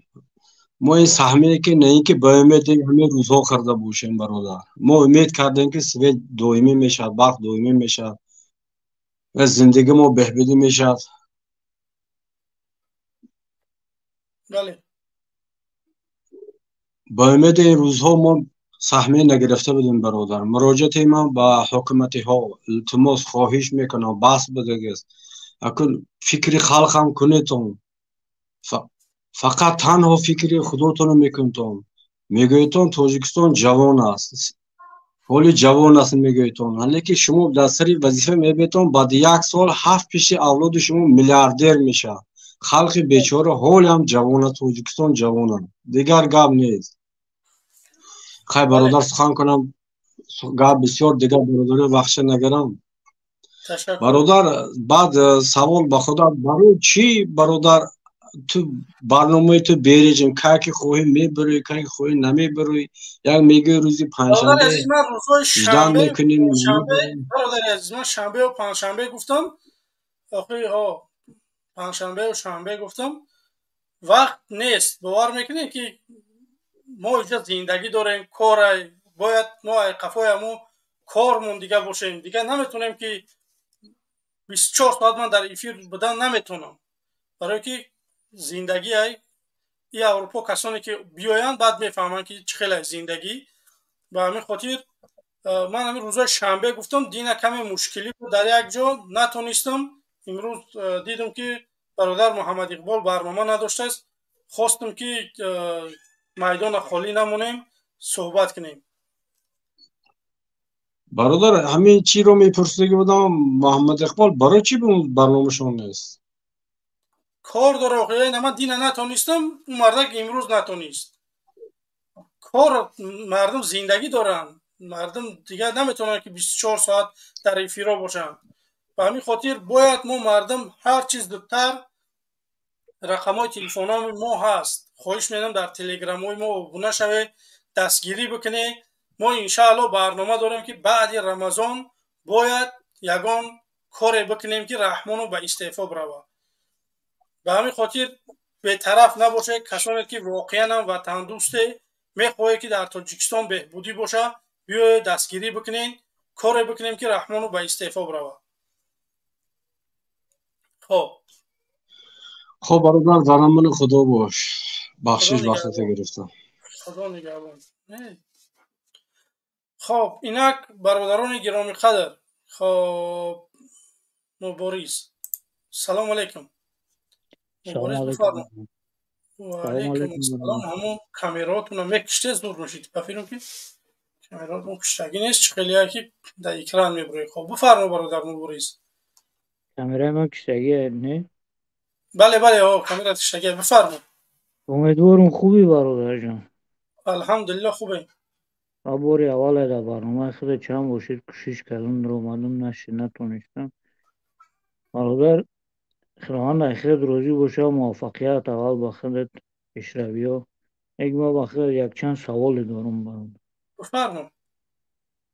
Speaker 5: Мо ин саҳмие ки на ин ки ба умеди ҳамин рӯзҳо харида бошем, бародар. Мо умед кардем, ки свет доимӣ мешавад, барқ доимӣ мешавад ва зиндагӣ мо беҳбудӣ мешавад.
Speaker 1: Бале.
Speaker 5: Ба умеди ин рӯзҳо мо саҳмия нагирифта будем, бародар. Муроҷиати ман ба ҳукуматиҳо, илтимос, хоҳиш мекунам, бас будагист. Акун фикри халқам кунедтон. Фақат танҳо фикри худотонро мекунтон. Мегӯедтон, Тоҷикистон ҷавон аст, ҳоли ҷавон аст мегӯедтон, лекин шумо дар сари вазифа мебетон, баъди як сол ҳафт пиши авлоди шумо миллиардер мешавад. Халқи бечора ҳолиам ҷавон аст, Тоҷикистон ҷавон аст. Дигар гап нест. Хай, бародар, сухан кунам, гап бисёр, дигар бародари вақтша нагарам. Бародар, баъд савол ба худо: барои чӣ, бародар, ту барномаи ту бережим, кай ки хоҳӣ мебурӣ, кай ки хоҳӣ намебурӣ? Як мегӯи рӯзи панҷшанбе ждан мекунем.
Speaker 1: Бародари азиз, ман шанбеу панҷшанбе гуфтам. Охири ҳо панҷшанбеу шанбе гуфтам, вақт нест. Бовар мекунед, ки мо инҷа зиндагӣ дорем, корай, бояд мо ай қафои ҳамо кормон дига бошем. Дига наметонем, ки 24 соат ман дар эфир будан наметонам, барое ки зиндагӣ ай и Аврупо. Касоне ки биёянд, баъд мефаҳманд, ки чӣ хеле зиндагӣ. Ба ҳамин хотир ман ҳамин рӯзои шанбе гуфтам. Дина каме мушкилӣ буд, дар як ҷо натонистам. Имрӯз дидам, ки бародар Муҳаммад Иқбол барнома надоштааст, хостам, ки майдона холӣ намонем, суҳбат кунем.
Speaker 5: Бародар, ҳамин чиро мепурсидаги будам: Муҳаммад Иқбол барои чӣ барномашон нест?
Speaker 1: Кор дора охи. Ман дина натонистам, ӯ мардак имрӯз натонист. Кор, мардум зиндагӣ доранд, мардум дигар наметавонанд, ки 24 соат дар эфиро бошанд. Ба ҳамин хотир бояд мо мардум ҳар чиз зудтар. Рақамҳои телефонҳои мо ҳаст, хоҳиш менам, дар телеграмҳои мо обуна шавед, дастгирӣ бикунед. Мо иншаалло барнома дорем, ки баъди Рамазон бояд ягон коре бикунем, ки Раҳмонов ба истеъфо биравад. Ба ҳамин хотир бетараф набошед. Касоне ки воқеан ҳам ватандӯсте, мехоҳед, ки дар Тоҷикистон беҳбудӣ бошад, биёед, дастгирӣ бикунед, коре бикунем, ки Раҳмонов ба истеъфо биравад. Хоб.
Speaker 5: Хоб, бародар, дар амони Худо бош. Бахшиш, вақтата гирифтам.
Speaker 1: Худо нигаҳбон. Хоб, инак, бародарони гиромиқадр. Хоб, Мубориз, салому алайкум. Мубориз, бифармо. Ваалайкум ассалом. Ҳамон камераотона мекиште, зур мешид. Ба фикрам, ки камераотон киштагӣ нест, чӣ хеле ки дар экран мебуред. Хоб, бифармо, бародар Мубориз.
Speaker 6: Камераи ман киштагӣ не?
Speaker 1: Бале, бале, камера тиштагия, бифармо.
Speaker 3: Умедворам, хуби, бародарҷон.
Speaker 1: Алҳамдулилло, хубем.
Speaker 3: Ва бори аввале дар барномаи худа чанд бошед кӯшиш кардам, омадам, нашид, натонистам. Бародар, худованд ай худат розӣ боша, муваффақият аввал ба худат, пешравиҳо. Як ма ба худат якчанд саволе дорам, бародар.
Speaker 1: Бифармо.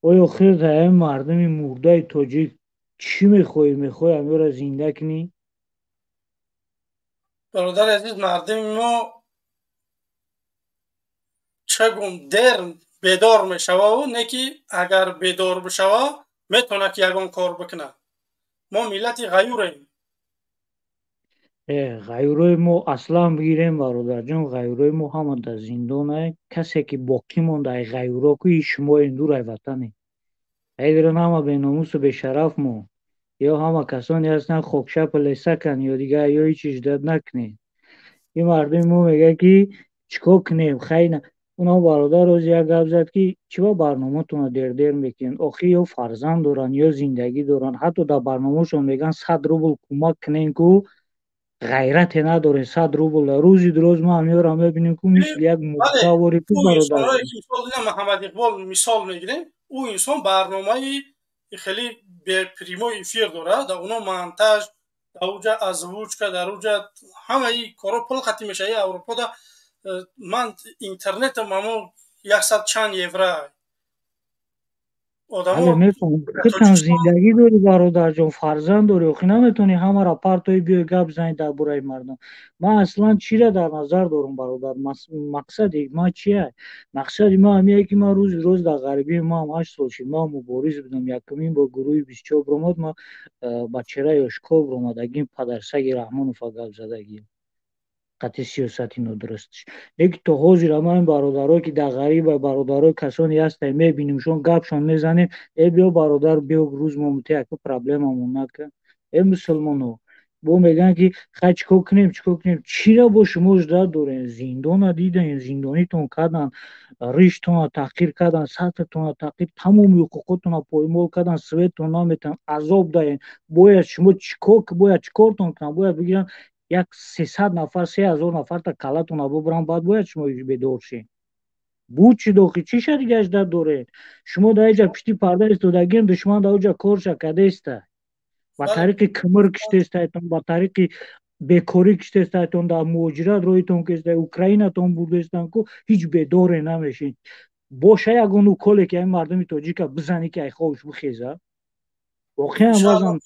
Speaker 3: Оё худат ҳамин мардуми мурдаи тоҷик чӣ мехоҳӣ? Мехоҳӣ ҳамёро зинда кунӣ?
Speaker 1: Бародари азиз, мардуми мо чӣ гум дер бедор мешававу не ки агар бедор бишава, метавонад ки ягон кор бикунад. Мо миллати ғаюрем.
Speaker 3: Ғаюрои мо аслан бигирем, бародарҷон, ғаюрои мо ҳама дар зиндонае. Касе ки боқӣ монда ай ғаюро ку шумоем, дур ай ватане. Айдирон ҳама беномусу бешараф мо. Ё ҳама касоне ҳастанд, хокшапа лесакан, ё дигар ё ҳеч чиз дад накунед. Ин мардуми мо мегӯяд ки чӣ кор кунем? Хайна унам бародар рӯзи як гап зад ки чӣ ба барноматонро дер-дер мекунед? Охир ё фарзанд доранд, ё зиндагӣ доранд. Ҳатто дар барномаошон мегӯянд, 100 рубл кӯмак кунем ку ғайрате надорем 100 рубл. Рӯзи дуроз мо ҳамёро мебинем ку мисли як мурдавори ку, бародар.
Speaker 1: Муҳаммад Иқбол мисол мегирем. Ӯ инсон барномаи хеле прямой эфир дорад, дар оно монтаж, дар уҷа озвучка, дар уҷа ҳамаи корҳо пул қатӣ мешавад. Аврупода ман интернетам амо яксад чанд евро.
Speaker 3: Худтам зиндагӣ дорӣ, бародарҷон, фарзанд дорӣ. Охи наметавонӣ ҳамаро партои, биёй гап занӣ дар бораи мардум. Ман аслан чиро дар назар дорам, бародар? Мақсади ман чия? Мақсади ман ҳамие ки ман рӯзи рӯз дар ғарибии ман 8 сол шид, ман мубориз будам. Якумин бо гурӯҳи 24 биромад, ман ба чеҳраи ошкор биромадагим, падарсаги Раҳмонова гап задагим қатъи сиёсати нодурустш. Лекин то ҳозир ама ин бародарое ки дар ғариба, бародарои касоне ҳастанд, мебинимшон, гапшон мезанем: «Э, биё, бародар, биё, рӯз мо яка проблемамон нака». Э, мусулмоно бо мегӯянд ки хай, чӣ кор кунем, чӣ кор кунем? Чира бо шумо ждат дорем? Зиндона дидаем, зиндонитон кардан, риштона таҳқир кардан, сатҳтона таҳқир, тамоми ҳуқуқотона поймол кардан, светон наметан, азоб даем. Бояд шумо чӣ кор, бояд чӣ кортон кунам? Бояд бигиранд як 300 нафар, 3000 нафарта калатона бубаранд, баъд бояд шумо бедор шед? Буд чӣ дохи, чӣ ша дига ждат доред? Шумо дар иҷа пишти парда истодагием, душман дар оҷа корша кадеста, ба тариқи кимир киштестайтон, ба тариқи бекорӣ киштестайтон, дар муҳоҷират роҳитон кеста, Украинатон бурдестан ку ҳеҷ бедоре намешед. Боша ягон уколе ки ҳамин мардуми тоҷика бизанӣ ки ай хобш бихеза? Воқеан баъзан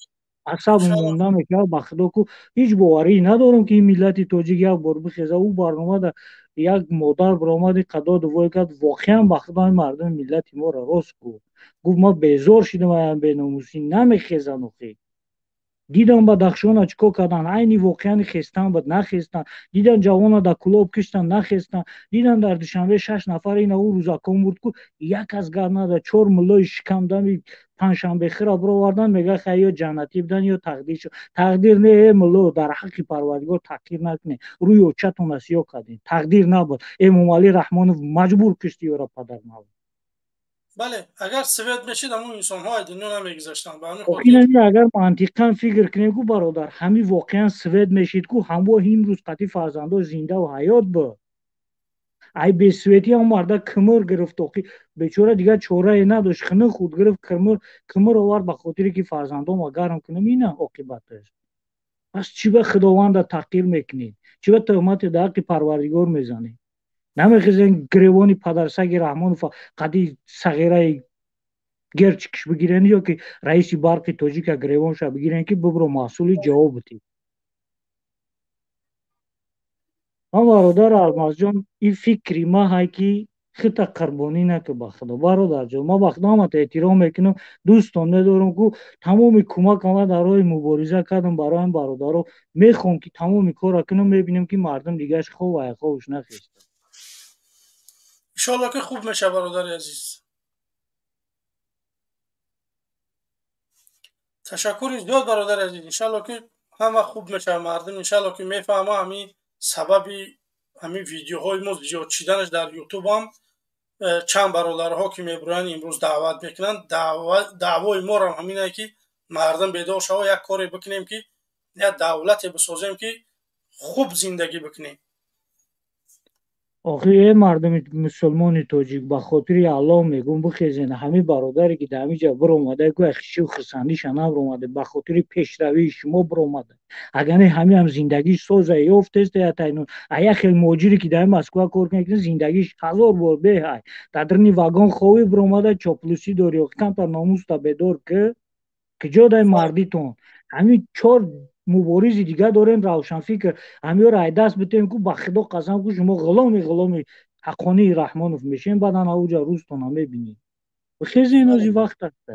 Speaker 3: асаб монда мекард, ба худо ку ҳеҷ боварӣ надорам ки ин миллати тоҷик як бор бихеза. Ӯ барномада як модар баромади, қадоду вой кард. Воқеан, ба худо, ин мардуми миллати моро рост гуфт. Гуфт: «Ма безор шидам аям беномусӣ, намехезан». Охи дидам Бадахшона чӣ кор кардан, айни воқеани хестан буд, нахестан. Дидан ҷавона дар Кулоб киштан, нахестан. Дидан дар Душанбе шаш нафар ина ӯ рӯзакон бурд ку як аз гап нада. Чор муллои шикамдами панҷшанбехира бировардан, мега хай, ё ҷаннатӣ будан, ё тақдир шуд. Тақдир не, э мулло, дар ҳаққи Парвардигор таҳқир накунед, рӯи очатона сиёҳ кардем. Тақдир набуд, Эмомалӣ Раҳмонов маҷбур кишти ёра, падар набуд.
Speaker 1: Бале, агар свет мешид, ҳамон инсонҳо аз дунё намегузаштанд. Ба ҳамин
Speaker 3: хотир агар мантиқан фикр кунем ку, бародар, ҳамин воқеан свет мешид ку, ҳамво имрӯз қатъи фарзандо зиндаву ҳаёт буд. Ай бесветӣ ҳам марда кимир гирифт, охи бечора дигар чорае надошт, хинӣ худ гирифт, кимир овард ба хотире ки фарзандома гарм кунам. Ина оқибаташ. Пас чӣ ба Худованда таҳқир мекунед? Чӣ ба туҳмати дар ҳаққи Парвардигор мезанед? Намехезен гиревони падарсаги Раҳмонов қади сағираи герчикш бигирен ё ки раиси барқи тоҷика гиревонша бигирен ки бибро маҳсули ҷавоб битӣ. Ман, бародар Алмазҷон, ин фикри ма ҳай ки хита қурбонӣ наку, ба худо, бародарҷон. Ман ба худо ҳамата эҳтиром мекунам, дӯстон медорам ку тамоми кӯмакама дар роҳи мубориза кардам барои ҳам бародаро. Мехоҳам ки тамоми корро кунам, мебинам ки мардум дигаш хов ай ховш нахеста.
Speaker 1: Иншоалло ки хуб мешавад, бародари азиз. Ташаккури зиёд, бародари азиз. Иншоалло ки ҳама хуб мешавад, мардум иншоалло ки мефаҳма. Ҳамин сабаби ҳамин видеоҳои мо зиёд шиданаш дар Ютубам чанд бародарҳо ки мебуранд, имрӯз даъват мекунанд. Даъвои морам ҳаминае ки мардум бедор шава, як коре бикунем ки як давлате бисозем ки Хуб зиндагӣ бикунӣ.
Speaker 6: Охир э мардуми мусулмони тоҷик, ба хотири Аллоҳ мегӯм, бихезен. Ҳамин бародаре ки дар ҳамин ҷо биромада, ку хишив хурсандиша набиромада, ба хотири пешравии шумо биромада. Агар не, ҳамин ҳам зиндагиш соза ёфтест, а як хел муҳоҷире ки дар Москва кор мекунад, зиндагиш ҳазор бор беҳай. Дар даруни вагон ховӣ биромада, чоплусӣ дорӣ. Охир камтар номуста бедор ки куҷо дай мардитон. Ҳамин чор муборизи дига дорем, равшанфикр, ҳамиёро ай даст битем ку, ба Худо қасам ку, шумо ғуломи Ҳаққонии Раҳмонов мешем, баъдан ауҷа рӯзтона мебинед. Бихезен, ози вақт аста.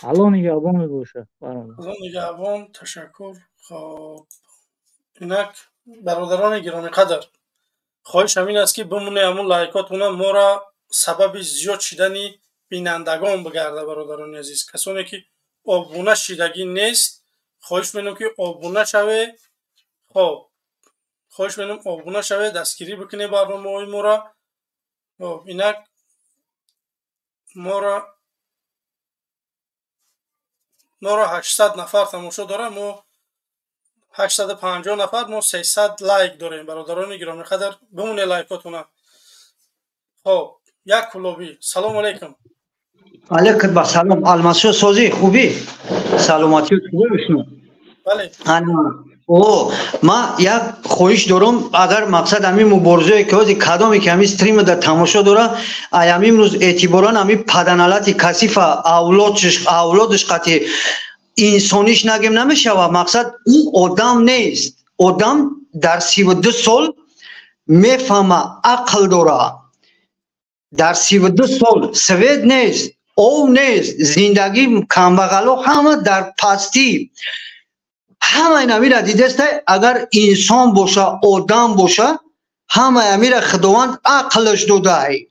Speaker 6: Аллоҳ нигаҳбон мебошад.
Speaker 1: Аллоҳ нигаҳбон, ташаккур. Хоб, инак, бародарони гиромиқадр, хоҳиш ҳамин аст, ки бимоне ҳамун лайкотона, моро сабаби зиёд шидани бинандагон бигарда. Бародарони азиз, касоне ки обуна шидагӣ нест, хоҳиш менам, ки обуна шаве. Хоб, хоҳиш менам, обуна шаве, дастгирӣ бикунед барномаҳои моро. Хоб, инак, моро 800 нафар тамошо дорад, мо 850 нафар, мо 300 лайк дорем. Бародарони гиромиқадр, бимоне лайкотона. Хоб, як кулобӣ, салому алайкум.
Speaker 7: Алейкум басалом, Алмасшо, созӣ, хубӣ, саломатӣ хубе бишну?
Speaker 1: Бале.
Speaker 7: О, ма як хоҳиш дорам, агар мақсад ҳамин муборизае ки ҳозир кадоме ки ҳамин стрима дар тамошо дора, ай ҳамин рӯз эътиборан ҳамин паданалати касифа авлодаш қати инсониш нагем намешава. Мақсад, ӯ одам нест. Одам дар 32 сол мефаҳма, ақл дора. Дар 32 сол свет нест, ов нест, зиндагӣ камбағало, ҳама дар пастӣ, ҳамаи намира дидеста. Агар инсон боша, одам боша, ҳамаи амира Худованд ақлаш додай,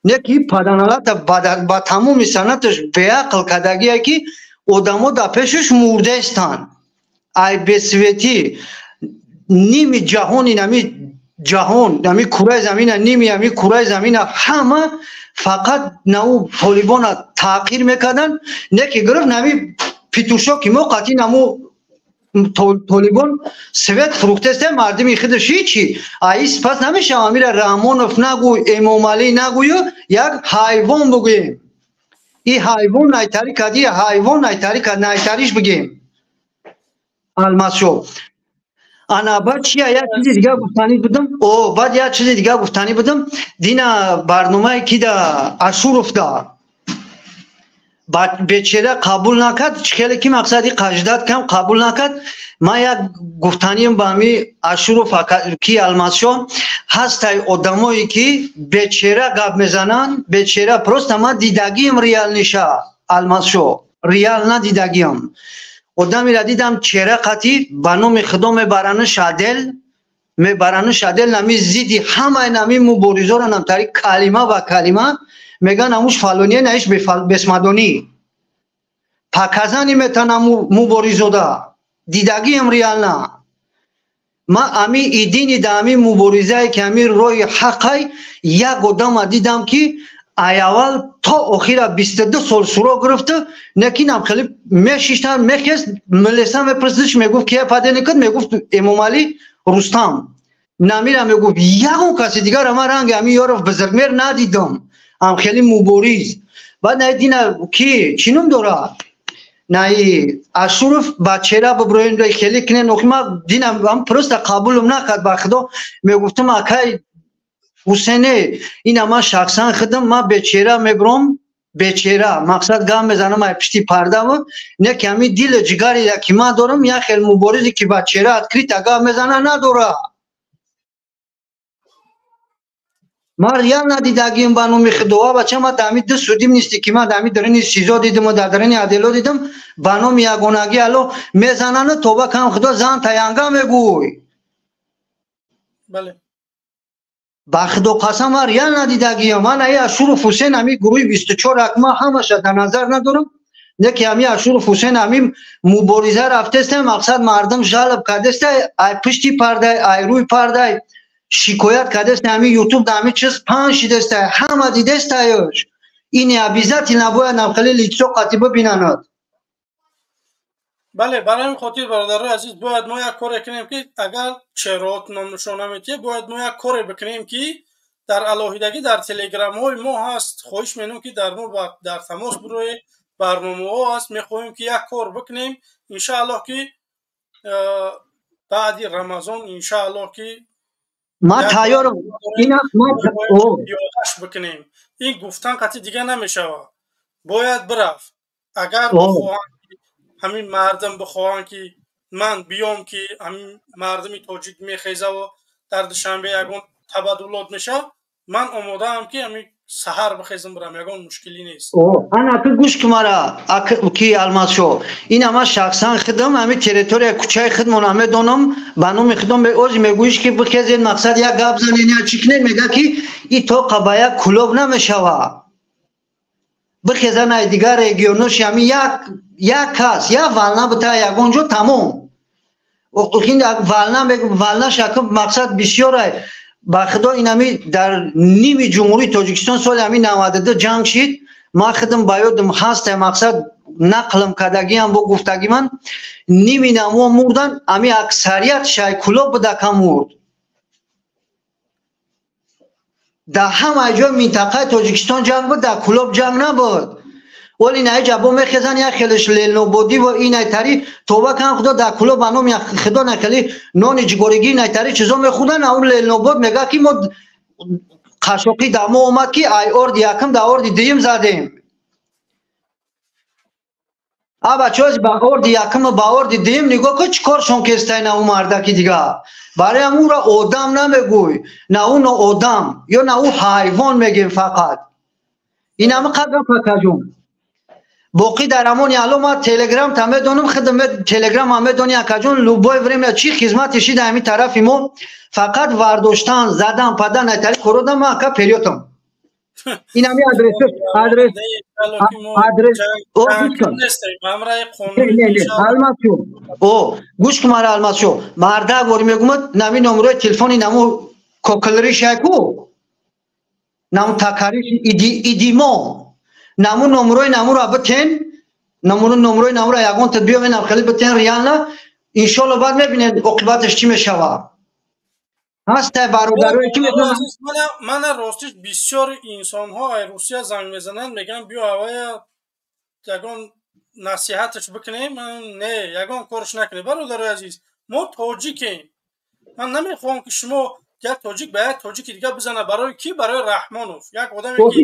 Speaker 7: не ки паданалата ба тамоми санаташ беақл кардагие, ки одамо дар пешаш мурдаестанд ай бесветӣ. Ними ҷаҳони, нами ҷаҳон, нами кураи замина, ними ами кураи замина ҳама фақат нау толибона таъқир мекарданд, не ки гирифт нами петушо ки мо қатъи наму толибон свет фурӯхтеста, мардими худаш ҳичи. Аи сипас намешавам, амира Раҳмонов нагӯй, Эмомалӣ нагӯю, як ҳайвон бугӯем. И ҳайвон найтарӣ кади, ҳайвон найтарӣ кад, найтариш бигем. Алмасшо, ана баъд чия, як чизи дига гуфтанӣ будам. О, баъд як чизи дига гуфтанӣ будам. Дина барномае ки да Ашуровда бечера қабул накард, хеле ки мақсади қаждат кам қабул накард. Ман як гуфтанием ба ҳами Ашуров ки, Алмасшо, ҳастай одамое ки бечера гап мезананд, бечера. Просто ман дидагием реал ниша, Алмасшо, реал надидагиам. Одамеро дидам, чера қатӣ, ба номи Худо, мебаранаш адел, мебаранаш адел, нами зидди ҳамаи нами муборизоро намтари калима ба калима меган, амуш фалония наиш бесмадонӣ паказани метана муборизода. Дидагиам реална. Ма ами идини да ами муборизае ки ами роҳи ҳақай, як одама дидам, ки ай аввал то охира 22 сол суроғ гирифта, некинам хеле мешиштан, мехест, милиса мепурсидиш, мегуфт, кия падени кад, мегуфт, Эмомалӣ Рустам намира мегуфт. Ягон каси дигар ма ранги ами ёров бузургмер надидам, ам хеле мубориз. Баъд най дина ки чӣ ном дора, наи Ашуров, ба чера биброем, хеле кинен. Охи ма динам ам просто қабулам накард, ба Худо. Мегуфтам, акай Ҳусене, ина ман шахсан худам ма бечера мебром, бечера мақсад гам мезанам ай пишти пардаву, не ки ҳами дили ҷигаре ки ман дорам, як хел муборизе ки ба чера открыто гап мезана надора. Ман реал надидагием, ба номи Худова, бача. Ман дар ҳами ду судим нисти ки ман дар ҳами дарини СИЗО дидиму дар дарини адело дидам, ба номи ягонагӣ ало мезанану тоба кам Худо, зан таянга мегӯй.
Speaker 1: Бале.
Speaker 7: Ба Худо қасам, ман реал надидагиям. Ман аи Ашуров Ҳусен, ҳами гурӯҳи 24 акма ҳамаша дар назар надорам, не ки ҳами Ашуров Ҳусен ҳами мубориза рафтеста, мақсад мардум жалоб кардеста, ай пишти пардай, ай рӯи пардай шикоят кардеста, ҳами ютуб да ҳами чиз паҳн шидеста, ҳама дидестаёш. Ини обязательно бояд намхели лицо қатӣ бибинанад.
Speaker 1: Бале, барои ҳамин хотир, бародарои азиз, бояд мо як коре кунем, ки агар чеҳраҳотон нишон наметиҳед, бояд мо як коре бикунем, ки дар алоҳидагӣ дар телеграмҳои мо ҳаст. Хоҳиш менам, ки дар мо дар тамос бироед, барномаҳо ҳаст. Мехоҳем, ки як кор бикунем, иншааллоҳ, ки баъди Рамазон, иншааллоҳ, ки
Speaker 7: Ман тайёрам.
Speaker 1: Ёдаш бикунем. Ин гуфтан қатъи дига намешавад, бояд бирафт. Агар бихоҳанд, ҳамин мардум бихоҳанд, ки ман биём, ки ҳамин мардуми тоҷик мехезаву дар Душанбе ягон табаддулот мешавад, ман омодаам, ки ҳамин саҳар бихезам, бирам, ягон мушкилӣ нест.
Speaker 7: Ана, аки, гӯш ки мара, ки Алмазшо, ина ман шахсан худам ҳами территория кӯчаи худмона медонам. Ба номи худам ози мегӯиш, ки бихезед, мақсад, як гап занен, як чӣ кунед, мега, ки и тоқа ба як Кулоб намешава. Бихезан ай дигар регионош, ҳами як як кас як волна бита ягон ҷо, тамом. Волна, волна шака, мақсад, бисёр. Ба худо, инами дар ними Ҷумҳурии Тоҷикистон соли ҳами 92 ҷанг шид. Ман худам ба ёдам ҳаста, мақсад, нақлм кардагиам, бо гуфтаги ман, ними намо мурдан, ами аксарият шайкулоб будака мурд. Дар ҳамаи ҷои минтақаи Тоҷикистон ҷанг буд, дар Кулоб ҷанг набуд. Оли наи ҷабо мехезан, як хелеш ленободӣ ва инайтари, тоба кан худо, дар Кулоб ба номи худо нахели нони ҷигоригӣ, инайтари чизо мехӯрдан. Ау Ленобод мега, ки мо қашоқӣ дар мо омад, ки ай орди якм дар орди дуюм задем. А бачаҳо ба орди якм, ба орди дуюм нигоҳ кун, чӣ коршон кестай на ӯ мардаки дига. Барои ҳам ӯро одам намегӯй, на ӯ одам ё на ӯ ҳайвон мегем фақат. Ин ҳама қадр, пакаҷон. Боқӣ дар амони Алло. Ма телеграм та медонам, худам телеграм ҳам медони, акаҷон. Любое время чӣ хизмати шида ҳами тарафи мо, фақат вардоштан, задан, падан, айтари кородам, ма ака периотам. Ин ҳами адрес, адрес, адрес. Алмазшо, о, гӯш кун мара, Алмазшо, мардак вори мегумад, нами номерои телефони наму кокилришайку, наму такариш идимо, наму номерои намура битен, номерои намура ягон та биёвенам, хеле битен реально, иншолло, баъд мебинед оқибаташ чӣ мешавад. Ҳастай бародарое ки
Speaker 1: Мана, ростиш, бисёр инсонҳо ай Русия занг мезананд, мегӯянд, биё, авая ягон насиҳаташ бикунем. Не, ягон корш накунем, бародарои азиз, мо тоҷикем. Ман намехоҳам, ки шумо як тоҷик ба як тоҷики дига бизана. Барои кӣ? Барои Раҳмонов, як одаме ки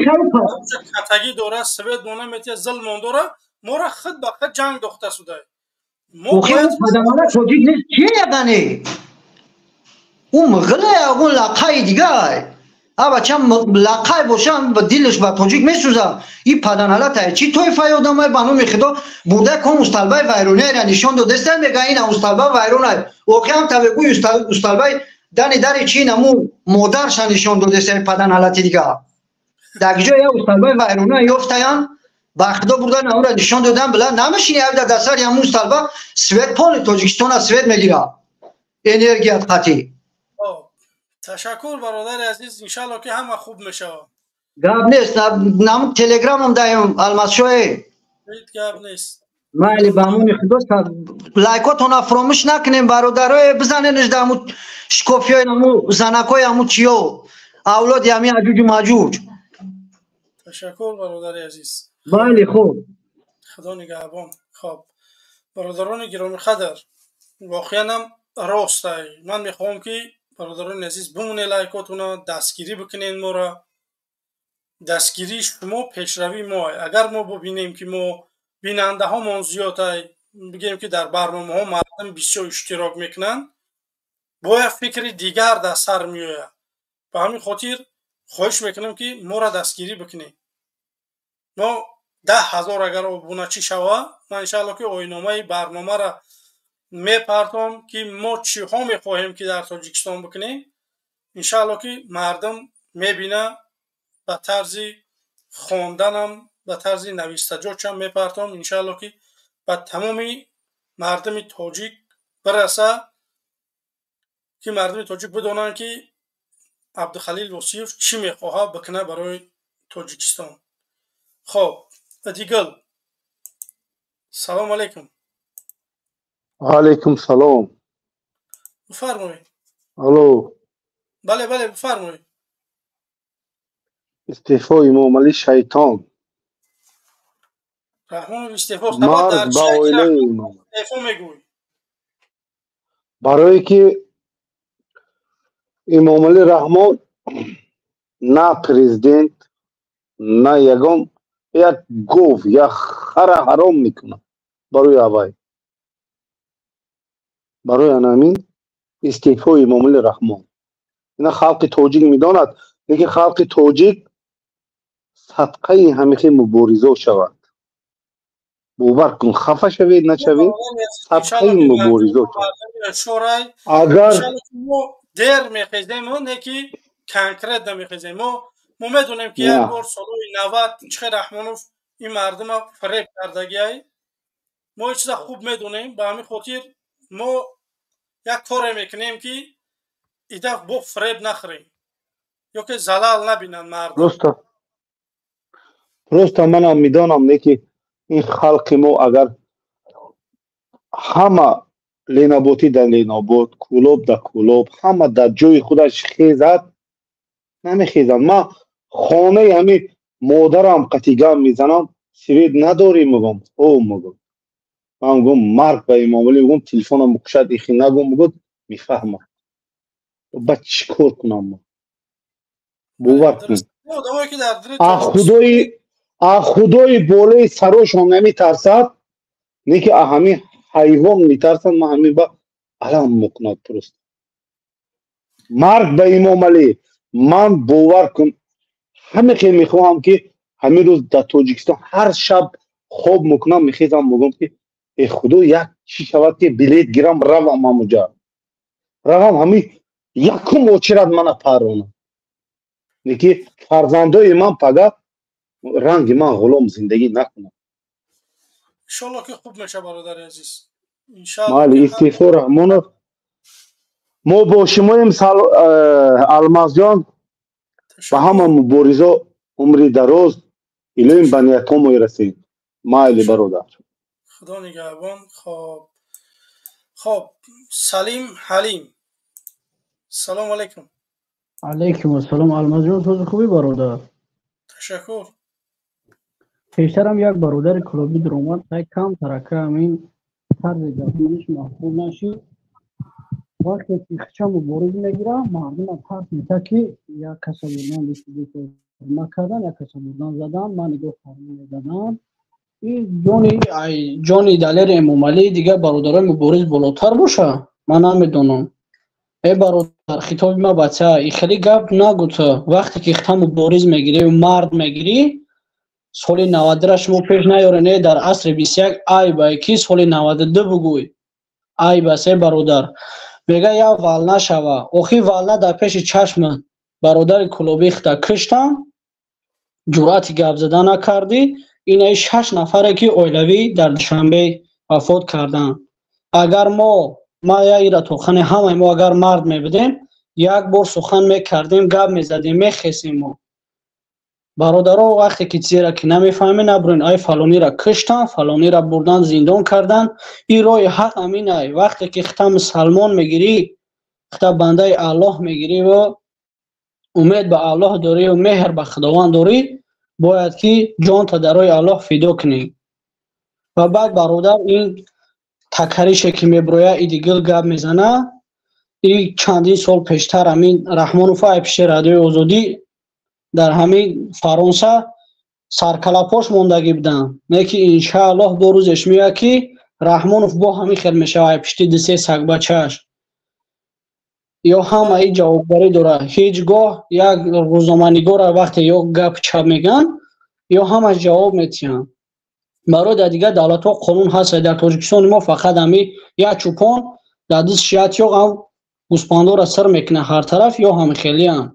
Speaker 1: катагӣ дора, свет мона метия, зулмон дора, мора худ ба худ ҷанг дохта судай.
Speaker 7: Тоҷик нест, чие ягане? Ӯ мғиле, ягон лақаи дигай. А бача лақай боша, дилаш ба тоҷик месӯзад. И паданалатай чӣ тоифаи одамай, ба номи худо, бурда ком усталбаи вайронияра нишон додеста, мега, ина усталба вайронай. Воқеан тавегӯй усталбаи дани дари чи наму модарша нишон додеста, паданалати дига. Дар ҷо я усталбаи вайрона ёфтаян, ба худо, бурда намура нишон додан, била намешини авда дастари ҳамун усталба, свет поли Тоҷикистона свет мегира, энергият қатъӣ.
Speaker 1: Ташаккур, бародари азиз, иншалло, ки ҳама хуб мешавад.
Speaker 7: Гап нест, нам телеграмам даем, Алмазшоe.
Speaker 1: Ҳеҷ гап нест.
Speaker 7: Майли, ба амони худо. Лайкотона фуромӯш накунем, бародарое, бизаненш даму шикофиёи наму занакои ҳаму чиё, авлоди ҳами аҷуҷу маҷуҷ.
Speaker 1: Ташаккур, бародари азиз.
Speaker 7: Майли, хуб.
Speaker 1: Худо нигаҳбон. Хоб, бародарони гиромиқадр, воқеанам ростай, ман мехоҳам, ки бародарони азиз, бимоне лайкотуна, дастгирӣ бикунен моро. Дастгирии шумо пешравии мо. Агар мо бибинем, ки мо бинандаҳомон зиёдай, бигем, ки дар барномаҳо мардум бисёр иштирок мекунанд, бояд фикри дигар дар сар меояд. Ба ҳамин хотир хоҳиш мекунам, ки моро дастгирӣ бикунем. Мо 10 000 агар обуначӣ шава, ман иншаалло, ки оиномаи барномаро мепартом, ки мо чиҳо мехоҳем, ки дар Тоҷикистон бикунем. Иншаалло, ки мардум мебина, ба тарзи хонданам, ба тарзи навистаҷотшам мепартом. Иншаалло, ки ба тамоми мардуми тоҷик бираса, ки мардуми тоҷик бидонанд, ки Абдухалил Восиев чӣ мехоҳад бикуна барои Тоҷикистон. Хоб, Дигил, салому алайкум.
Speaker 8: Алейкум салом.
Speaker 1: Бифармоед.
Speaker 8: Алло.
Speaker 1: Бале, бале, бифармоед.
Speaker 8: Истеъфои Эмомалӣ шайтон.
Speaker 1: Раҳмонов истеъфо сабаб дар
Speaker 8: Марг ба
Speaker 1: чӣ
Speaker 8: оилаи Эмомалӣ.
Speaker 1: Истеъфо мегӯй?
Speaker 8: Барое ки Эмомалӣ Раҳмон на президент, на ягон як гов, як хара ҳаром мекунад барои авай. Барои анамин истеъфои Эмомалӣ Раҳмон. Ина халқи тоҷик медонад, лекин халқи тоҷик садқаи ҳамихи муборизо шавад. Бовар кун, хафа шавед, нашавед, садқаи муборизо шавад.
Speaker 1: Агар мо дер мехезем, не ки конкретно мехезем. Мо медонем, ки як бор солҳои 90 чихе Раҳмонов ин мардума фиреб кардагиай. Мо ин чиза хуб медонем, ба ҳамин хотир мо як коре мекунем, ки идаф бо фиреб нахӯрем ё ки залал набинанд мардум.
Speaker 8: Просто манам медонам, не ки ин халқи мо агар ҳама Леноботӣ дар Ленобод, Кӯлоб дар Кӯлоб, ҳама дар ҷои худаш хезад, намехезанд. Ман хонаи ҳамин модарам қатигам мезанам, свет надорӣ, мегӯям, о, мегӯям. Ман мегӯям, марг ба Эмомалӣ, мегӯям, телефонам мекушад, ихи нагӯ, мегӯяд, мефаҳмам. Ба чӣ кор кунам ман? Бовар кун. А худои болои сарошон намитарсад, не ки а ҳамин ҳайвон метарсад, ман ҳамин ба алам мекунад просто. Марг ба Эмомалӣ. Ман бовар кун, ҳаме мехоҳам, ки ҳамин рӯз дар Тоҷикистон ҳар шаб хоб мекунам, мехезам, мегӯям, ки э худо, як чӣ шавад, ки билет гирам, равам ҳамуҷа, равам, ҳамин якум очират мана паронам, ки фарзандои ман пага ранги ман ғулом зиндагӣ накунам.
Speaker 1: Иншолло, ки хуб меша, бародари азиз.
Speaker 8: Майли, истеъфо Раҳмонов. Мо бо шумоем, Алмазҷон. Ба ҳама муборизо умри дароз, илоҳим ба ниятҳомо расед. Майли, бародар.
Speaker 1: Худо нигаҳбон. Хоб, Салим Ҳалим, салому алайкум.
Speaker 9: Алайкум ассалом, Алмазҷон, сози хубӣ, бародар?
Speaker 1: Ташаккур.
Speaker 9: Пештарам як бародари клубӣ дуромад, ай кам тарака ҳамин тарзи гапзаниш маъқул нашид. Вақте ки хича мубориз мегирам, мардума тарс мета, ки як каса бурдан накардан, як каса бурдан задан, ман нигоҳ мезадан. Ин ҷони ҷони Далери Эмомалӣ, дигар бародарои мубориз болотар боша, ман намедонам. Э бародар, хитоби ма бача, и хеле гап нагӯ. Вақте ки хита мубориз мегирӣ, мард мегирӣ, соли 90-ра шумо пеш наёре, не, дар асри 21 айб ай, ки соли 92 бугӯй, айб аст. Э бародар, мега як волна шава, охи волна дар пеши чашма бародари кулобӣ хита киштам, ҷуръати гап зада накардӣ. Инаи шаш нафаре, ки оилавӣ дар Душанбе вафот карданд, агар мо ма ира тохани ҳамаи мо агар мард мебудем, як бор сухан мекардем, гап мезадем, мехесем мо. Бародаро, вақте ки чизеро ки намефаҳмед, набурен, ай фалонира киштан, фалонира бурдан зиндон кардан. Ин роҳи ҳақ амин ай. Вақте ки хита мусалмон мегирӣ, хита бандаи Аллоҳ мегирӣ ва умед ба Аллоҳ дорӣ ва меҳр ба Худованд дорӣ, бояд ки ҷонта дар роҳи Аллоҳ фидо кунӣ. Ва баъд, бародар, ин такарише ки меброя, идигил гап мезана, и чандин сол пештар ҳамин Раҳмонов ай пиши Радиои Озодӣ дар ҳамин Фаронса саркалапош мондагӣ буданд, не ки иншааллоҳ бо рӯзеш меояд, ки Раҳмонов бо ҳамин хел мешавад, ай пишти дисе сагбачааш ё ҳамаи ҷавобгарӣ дорад. Ҳеҷ гоҳ як рӯзноманигора вақте ё гап чап мегӯянд, ё ҳамаш ҷавоб метиҳанд. Барои дар дигар давлатҳо қонун ҳаст, дар Тоҷикистони мо фақат ҳами як чӯпон дар дастш як тёқ ҳам гӯспандора сир мекунад ҳар тараф, ё ҳамихелианд.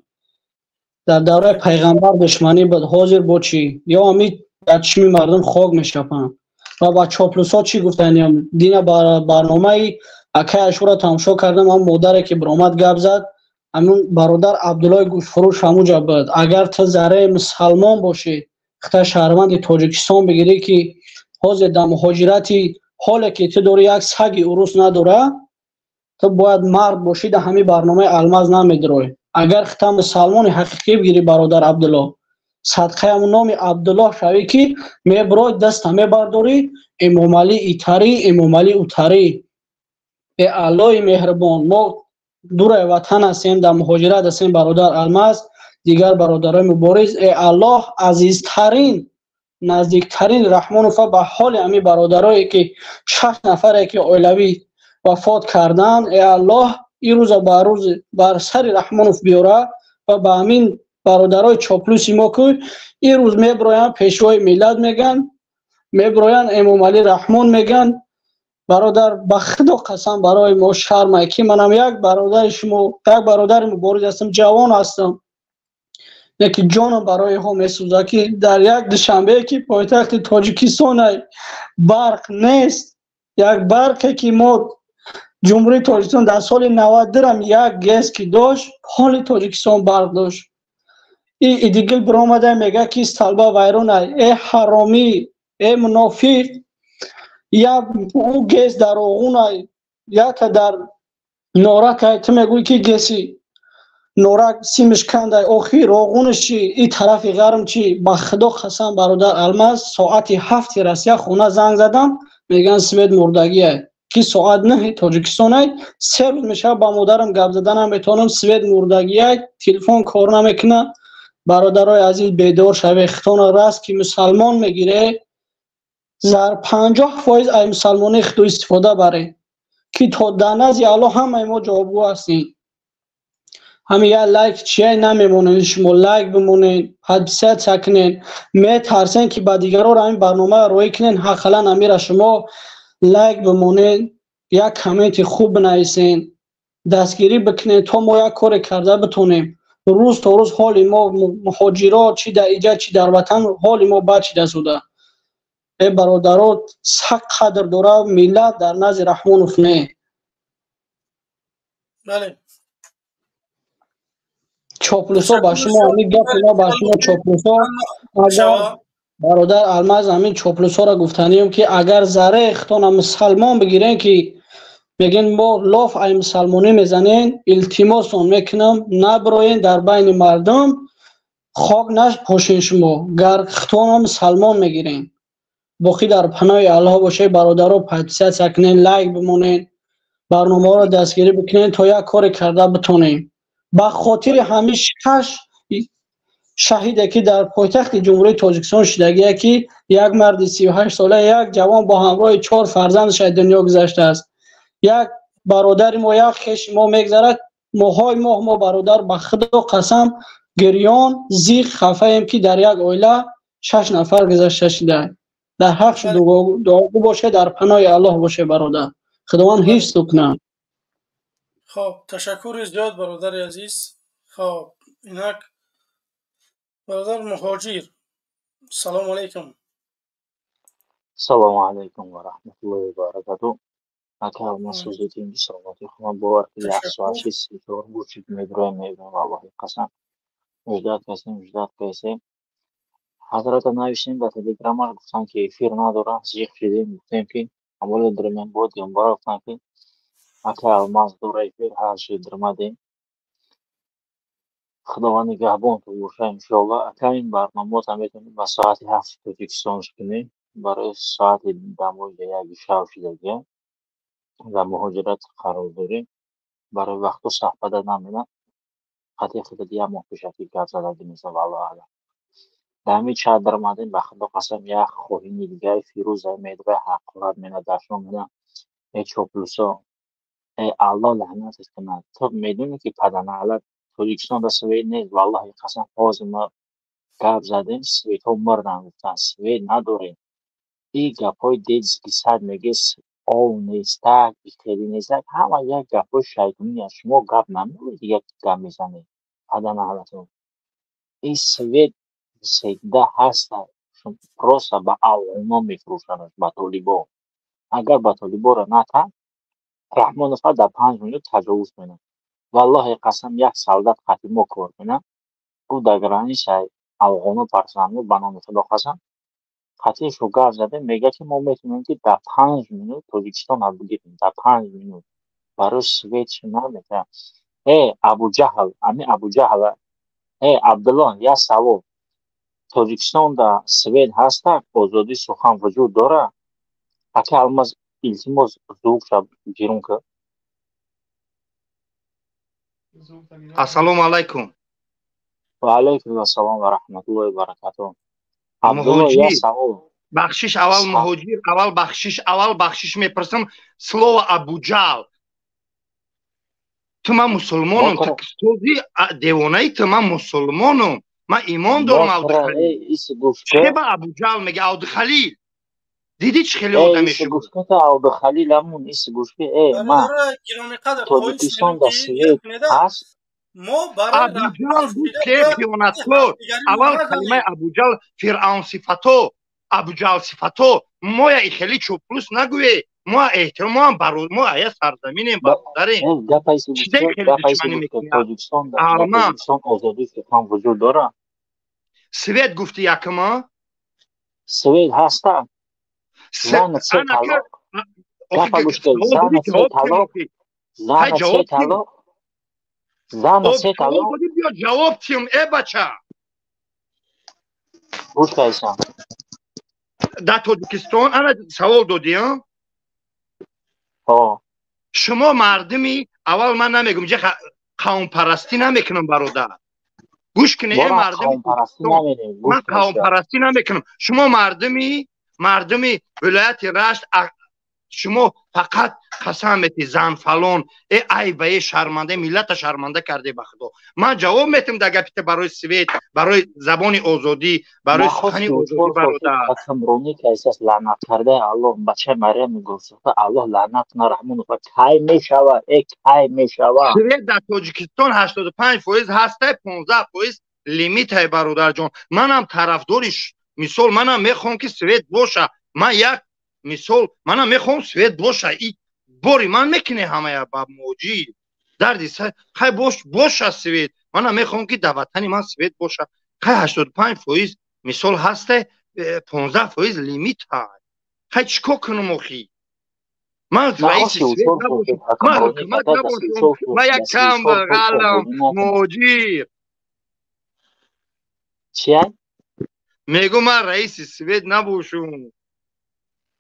Speaker 9: Дар давраи пайғамбар душманӣ буд, ҳозир бо чӣ? Ё ҳами дар чишми мардум хок мешапанд. Ва ба чоплусҳо чӣ гуфтаниям? Дина барномаи акай Ашура тамошо кардам, ҳам модаре ки биромад гап зад, ҳамун бародар Абдуллои гӯштфурӯш ҳамуҷа буд. Агар ту зарраи мусалмон бошӣ, хита шаҳрванди Тоҷикистон бигирӣ, ки ҳозир дар муҳоҷирати Ҳоле ки ту дори як саги урус надора, ту бояд мард бошӣ, дар ҳамин барномаи Алмаз намедирой. Агар хита мусалмони ҳақиқӣ бигирӣ, бародар Абдулло, садқаям номи Абдуллоҳ шавӣ, ки меброй, даста мебардорӣ, Эмомалӣ итарӣ, Эмомалӣ утарӣ. Э Аллоҳи меҳрубон, мо дураи ватан ҳастем, дар муҳоҷират ҳастем, бародар Алмаз, дигар бародарои мубориз. Э Аллоҳ, азизтарин, наздиктарин Раҳмонова ба ҳоли ҳамин бародарое ки шаш нафаре ки оилавӣ вафот карданд, э Аллоҳ, ин рӯза ба рӯз бар сари Раҳмонов биёра ва ба ҳамин бародарои чоплуси мо, ки ин рӯз меброянд, пешвои миллат мегӯянд, меброянд, Эмомалӣ Раҳмон мегӯянд. Бародар, ба худо қасам, барои мо шармае, ки манам як бародари шумо, як бародари мубориз ҳастам, ҷавон ҳастам, лекин ҷонам барои инҳо месӯзад, ки дар як Душанбе, ки пойтахти Тоҷикистон, барқ нест. Як барқе ки мо Ҷумҳурии Тоҷикистон дар соли 92-ам як ГЭС ки дошт, ҳоли Тоҷикистон барқ дошт. И идигил биромада мега, ки столба вайрона. Э ҳаромӣ, э мунофиқ, як ӯ ГЭС дар Оғуна, яка дар Норакай, ту мегӯӣ, ки ГЭСи Норак симиш кандай. Охир Оғунаш чи, и тарафи ғарм чи? Ба худо қасам, бародар Алмаз, соати 7-и Россия хона занг задам, мегӯянд, свет мурдагиай, ки соат 9-и Тоҷикистонай. 3 рӯз мешавад, ба модарам гап зада наметавонам, свет мурдагиай, телефон кор намекунад. Бародарои азиз, бедор шавед, хитона раст ки мусалмон мегире, зар 50% ай мусалмонии худо истифода баред, ки то дар назди Аллоҳ ҳамаи мо ҷавобгӯ ҳастем. Ҳамин як лайк чия намемонед, шумо лайк бимонед, подписаться кунед. Метарсен, ки ба дигарро ҳамин барномаро роҳӣ кунед, ҳақалан амира шумо лайк бимонед, як комменти хуб бинависен, дастгирӣ бикунед, то мо як коре карда битонем. Рӯз то рӯз ҳоли мо муҳоҷиро, чи дар иҷа, чи дар ватан, ҳоли мо бад шида зуда. Э бародаро, сак қадр дора миллат дар назди Раҳмонов не.
Speaker 1: Бале.
Speaker 9: Чоплусо, ба шумо ҳамин гапи мо, ба шумо чоплусо, агар бародар Алмаз, ҳамин чоплусоро гуфтанием, ки агар зарраи хитона мусалмон бигирен, ки мегӯен мо лоф ай мусалмонӣ мезанен, илтимосон мекунам, наброен дар байни мардум, хок напошен. Шумо гар хитона мусалмон мегирен, боқӣ дар паноҳи Аллоҳ бошед. Бародаро, подписаться кунен, лайк бимонен, барномаҳоро дастгирӣ бикунен, то як коре карда битонем ба хотири ҳамин шаш шаҳиде, ки дар пойтахти Ҷумҳурии Тоҷикистон шидагие, ки як марди 38 сола, як ҷавон бо ҳамроҳи чор фарзандаш аз дунё гузаштааст. Як бародари мо, як хеши мо мегзарад моҳҳои моҳ. Мо, бародар, ба худо қасам, гирён, зиқ, хафаем, ки дар як оила шаш нафар гузашта шуда. Дар ҳақш дуогӯ бошед, дар паноҳи Аллоҳ бошед, бародар, Худованд ҳифз кунад.
Speaker 1: Хоб, ташаккури зиёд, бародари азиз. Хоб, инак бародар Муҳоҷир, салому алайкум.
Speaker 10: Салому алайкум ва раҳматуллоҳи ва баракату. Ака Алмаз, сӯзетин, саломатӣ худам. Бовар ки як соат шид, сетор гӯшид, мебироем, мебинам, валлоҳи қасам, ждать касем, ждать касем. Ҳазрата навиштем ба телеграмаш, гуфтам, ки эфир надорам. Зиқ шидем, гуфтем, ки амоли дирмен бод янбара, гуфтам, ки ака Алмаз дора эфир, ҳар шид дирмадем. Худованд нигаҳбон ту боша, иншоалло. Ака, ин барномаотам метавонем ба соати 7 Тоҷикистон кунем, барои соати дамои яки шав шидагия, дар муҳоҷират қарор дорем, барои вақту саҳбада намена. Қатъи худат як моҳ пешакӣ гап задагӣ нестам, валлоҳ аълам. Дар ҳамин чат даромадем, ба худо қасам, як хоҳини дигари Фирӯза медра, ҳақорат мена, дашном мена. Э чоплусо, э Аллоҳ лаънатат кунад, ту медонӣ, ки паданалат Тоҷикистон свет нест, валлоҳи қасам. Ҳозир ма гап задем, светҳо мурданд, гуфтанд, свет надорем. И гапҳои детский сад меге, ов нестак, ихелӣ нестак, ҳама як гапҳои шайтонӣ аст. Шумо гап намегӯед, як гап мезанед, паданалатон. И свет всегда ҳаста, просто ба афғоно мефурӯшанд, ба толибо. Агар ба толиборо натан, Раҳмонова дар 5 минут таҷовуз менад, валлоҳи қасам. Як солдат қати мо кор кунад, гуфт, дар границаи афғоно парсанду, ба номи худо қасам. Қатъишу гап задем, мегӯяд, ки мо метавонем, ки дар 5 минут Тоҷикистонро бигирем, дар 5 минут. Барои свет чи намекунад? Э, Абуҷаҳл, ами Абуҷаҳл, э, Абдулло, як савол: Тоҷикистонда свет ҳаста, озодии сухан вуҷуд дорад? Ака Алмаз, илтимос, звукша гирун кар.
Speaker 11: Ассалому алайкум.
Speaker 10: Ва алайкум ассалом ва раҳматуллоҳи ва баракатуҳ. Абдулло, як савол.
Speaker 11: Бахшиш аввал, муҳоҷир, аввал бахшиш, аввал бахшиш мепурсам. Слово Абуҷал, ту, ман мусулмонам, ту сози девонаи ту, ман мусулмонам, ман имон дорам. Абдухалил че ба Абуҷал мега? Абдухалил, дидӣ, чӣ хеле одаме шуд?
Speaker 10: Абдухалил амун иси гӯшки, э, ма Тоҷикистон да свет ҳаст?
Speaker 1: Мо барои
Speaker 11: Абуҷал буд ке хиёнаткор. Аввал калимаи Абуҷал, фиръавн сифато, Абуҷал сифато, моя и хеле чоплус нагӯе. Мо эҳтиром, мо ҳам мо ая сарзаминем, бародарем.
Speaker 10: Тоҷикистон озодии сухан вуҷуд дорад?
Speaker 11: Свет гуфти якма.
Speaker 10: Свет ҳаста? Зана се талоқ, гапа гӯш кун, зана се талоқ, зана се талоқ, зана се талоқ.
Speaker 11: Биё, ҷавоб тиём, э бача.
Speaker 10: Гӯш кайсан.
Speaker 11: Дар Тоҷикистон ана савол додӣ. Шумо мардуми, аввал ман намегум, ҷа қавмпарастӣ намекунам, бародар, гӯш кунед, э мардуми, ман қавмпарастӣ намекунам. Шумо мардуми вилояти Рашт, шумо фақат қасам метӣ, зан фалон, э айба, э шарманда, миллата шарманда карде. Ба худо, ман ҷавоб метам дар гапи барои свет, барои забони озодӣ, барои сухани озодӣ, бародар.
Speaker 10: Ҳукмронӣ кайсас, лаънат кардаи Аллоҳ, бачаи Марьями гулсухта, Аллоҳ лаънат куна Раҳмонова. Кай мешава, э, кай мешава?
Speaker 11: Свет дар Тоҷикистон 85% ҳастай, 15% лимитай, бародарҷон. Манам тарафдори, мисол, манам мехоҳам, ки свет боша. Ман як мисол, манам мехоҳам свет боша. И бори ман мекуне ҳамая ба муҳоҷир дарди хай бош, боша свет. Манам мехоҳам, ки дар ватани ман свет боша. Хай, 85% мисол ҳастай, 15% лимит ҳай. Хай, чӣ кор кунам охи? Ман раиси свет набошам, ман ҳукумат набошам, ман як камбағалам, муҳоҷир.
Speaker 10: Чия?
Speaker 11: Мегӯ, ман раиси свет набошум.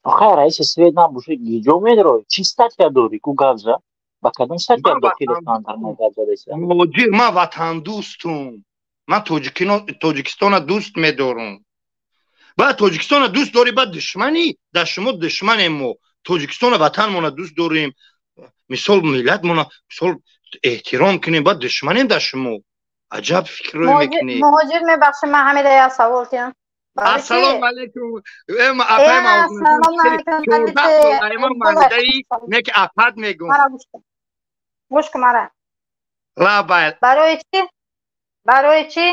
Speaker 10: Охай, раиси свет набоши, гиҷо медрои? Чӣ статья дорӣ ку, гап за? Ба кадом статья дохил гап задаиса?
Speaker 11: Муҳоҷир, ман ватандӯстум, ман Тоҷикистона дӯст медорам. Баъд Тоҷикистона дӯст дорӣ, баъд душманӣ дар шумо, душманем. Мо Тоҷикистона, ватанмона дӯст дорем, мисол, миллатмона, мисол, эҳтиром кунем, баъд душманем дар шумо. Аҷаб фикрое мекунед.
Speaker 2: Муҳоҷир, мебахшед, ман ҳамида як савол кунам.
Speaker 11: Ассалому алайкум, апай. Маидаи неки апад мегум.
Speaker 2: Гӯш кун мара.
Speaker 11: Лабай.
Speaker 2: Барои чӣ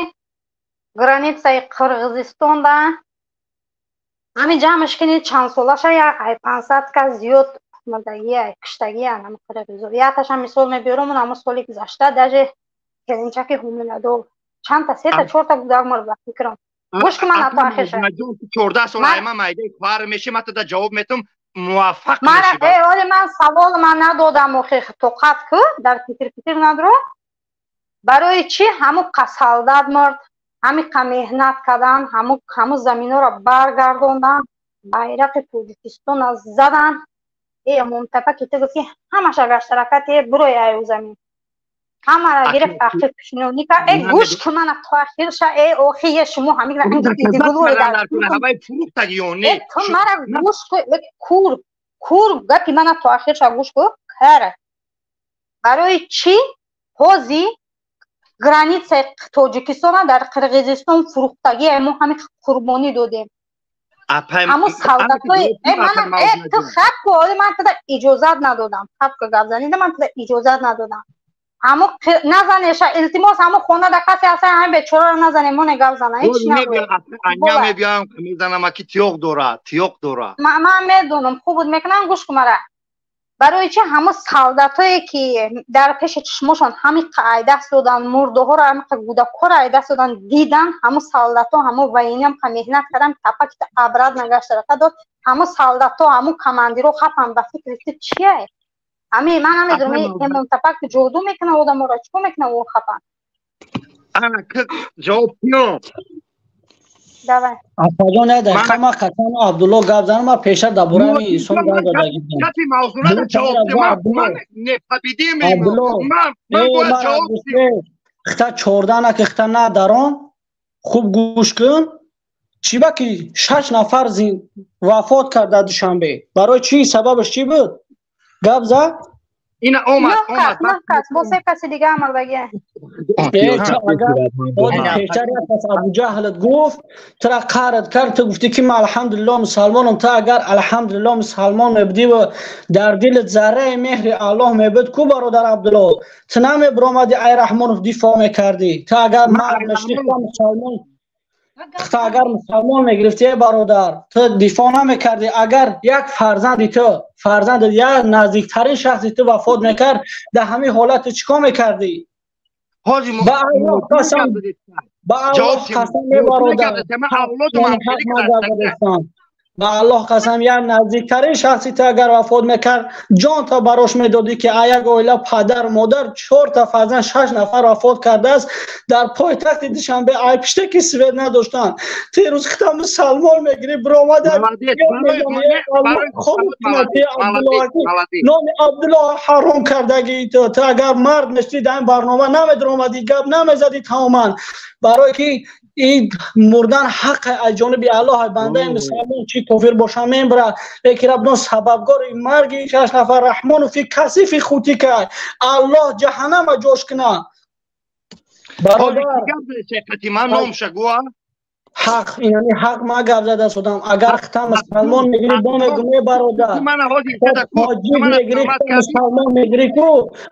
Speaker 2: границаи Қирғизистонда ҳамин ҷамъш кунед, чанд солаша, як ай 500 кас зиёд мурдагия, киштагия ҳами қирғизо. Якташа мисол мебиёрам, он ҳамун соли гузашта даже келинчаки ҳомиладор, чандта, сета, чорта кӯдак мурд, ба фикрам. Гӯш ки ман ато ахиша.
Speaker 11: 14 сол айма майдаи хоҳар меши, ман тада ҷавоб метам, муваффақ.
Speaker 2: Мара э оли ман савол ман надодам охи, тоқат ку, дар фикр фикр надро. Барои чӣ ҳамун қасалдат мурд, ҳамиқа меҳнат кардан, ҳамун заминҳоро баргардондан, байрақи Тоҷикистона задан, э Момтапа, ки ту гуфти, ҳамаша гаштаракати бурои аю замин, ҳамара гирифт, ақиб пушинонӣ кард. Э, гӯш ку мана то ахирша. Э, охи, шумо ҳамин ту мара гӯш ку, э кур, кур, гапи мана то ахирша гӯш ку, кара. Барои чӣ ҳози границаи Тоҷикистона дар Қирғизистон фурӯхтагӣ? Мо ҳамин қурбонӣ додем, ҳамун солдатҳои э ту хат ку, оли ман туда иҷозат надодам, хат ку, гап занида ман туда иҷозат надодам. Ҳаму назанеша, илтимос, ҳаму хона да касе ҳаста, ҳамин бечораро назане, моне гап зана, ҳеч
Speaker 11: нагӯ. Мебиям, мезанам, аки тиёқ дора, тиёқ дора.
Speaker 2: Ман медонам, хуб буд мекунам. Гӯш ку мара. Барои чи ҳама солдатое ки дар пеши чашмошон ҳами даст додан, мурдаҳоро, ҳами кӯдакҳоро даст додан, дидан, ҳама солдатҳо, ҳама военныйам ка меҳнат кардан, тапаки обратно гашта рафта дод, ҳама солдатҳо, ҳамун командиро хапан. Ба фикри ту чие? Ҳами ман намедонам, эмон тапак ҷоду мекунад одаморо, чикор мекунад ӯ хапан?
Speaker 11: Ана ҷавоб киём.
Speaker 2: Давай.
Speaker 9: Апаҷон, як дақиқа, ман қасам Абдулло гап занам, ман пештар дар бораи ҳамин инсон гап задагӣ будам.
Speaker 11: Каси мавзуната ҷавоб ман непобедимый, ман бояд ҷавоб.
Speaker 9: Хита 14 на ки хита на дарон, хуб гӯш кун. Чӣ ба ки шаш нафар вафот кард дар Душанбе? Барои чӣ? Сабабаш чӣ буд? Гап зад.
Speaker 11: Ина омад, омад.
Speaker 2: Нӯҳ кас, бо се каси дига амалдагия.
Speaker 9: Пештар як кас Абуҷаҳлат гуфт, тура қард кард, ту гуфтӣ ки ман алҳамдулилло мусалмонам. Ту агар алҳамдулилло мусалмон мебудӣ ва дар дилат зарраи меҳри Аллоҳ мебуд ку, бародар Абдулло, ту намебиромадӣ ай Раҳмонов дифоъ мекардӣ. Ту агар мард мешудӣ, мусалмон, ту агар мусалмон мегирифтӣ, эй бародар, ту дифоъ намекардӣ. Агар як фарзанди ту, фарзанди як наздиктарин шахси ту вафот мекард, дар ҳамин ҳолат ту чӣ кор мекардӣ? Ба Аллоҳ қасам, ба Аллоҳ қасам, бародар, ба Аллоҳ қасам, як наздиктарин шахси ту агар вафот мекард, ҷон то барош медодӣ ки як оила, падар, модар, чорта фарзанд, шаш нафар вафот кардааст дар пойтахти Душанбе, ай пишта ки свет надоштанд. Ту рӯз хита мусалмон мегирӣ, биромада номи Абдуллоҳ ҳаром кардагии ту. Ту агар мард мешудӣ, дар ин барнома намедиромадӣ, гап намезадӣ тамоман, барое ки ин мурдан ҳаққи аз ҷониби Аллоҳ, бандаи мусалмон чӣ кофир боша мембирад. Лекин рабдон сабабгори марги шаш нафар Раҳмонофи касифи хутӣ кард, Аллоҳ ҷаҳаннама ҷош кунад. Ҳақ инами ҳақ ма гап зада судам. Агар хита мусалмон мегирӣ, бо мегум, е бародар, тоҷик мегирӣ, мусалмон мегирӣ ку,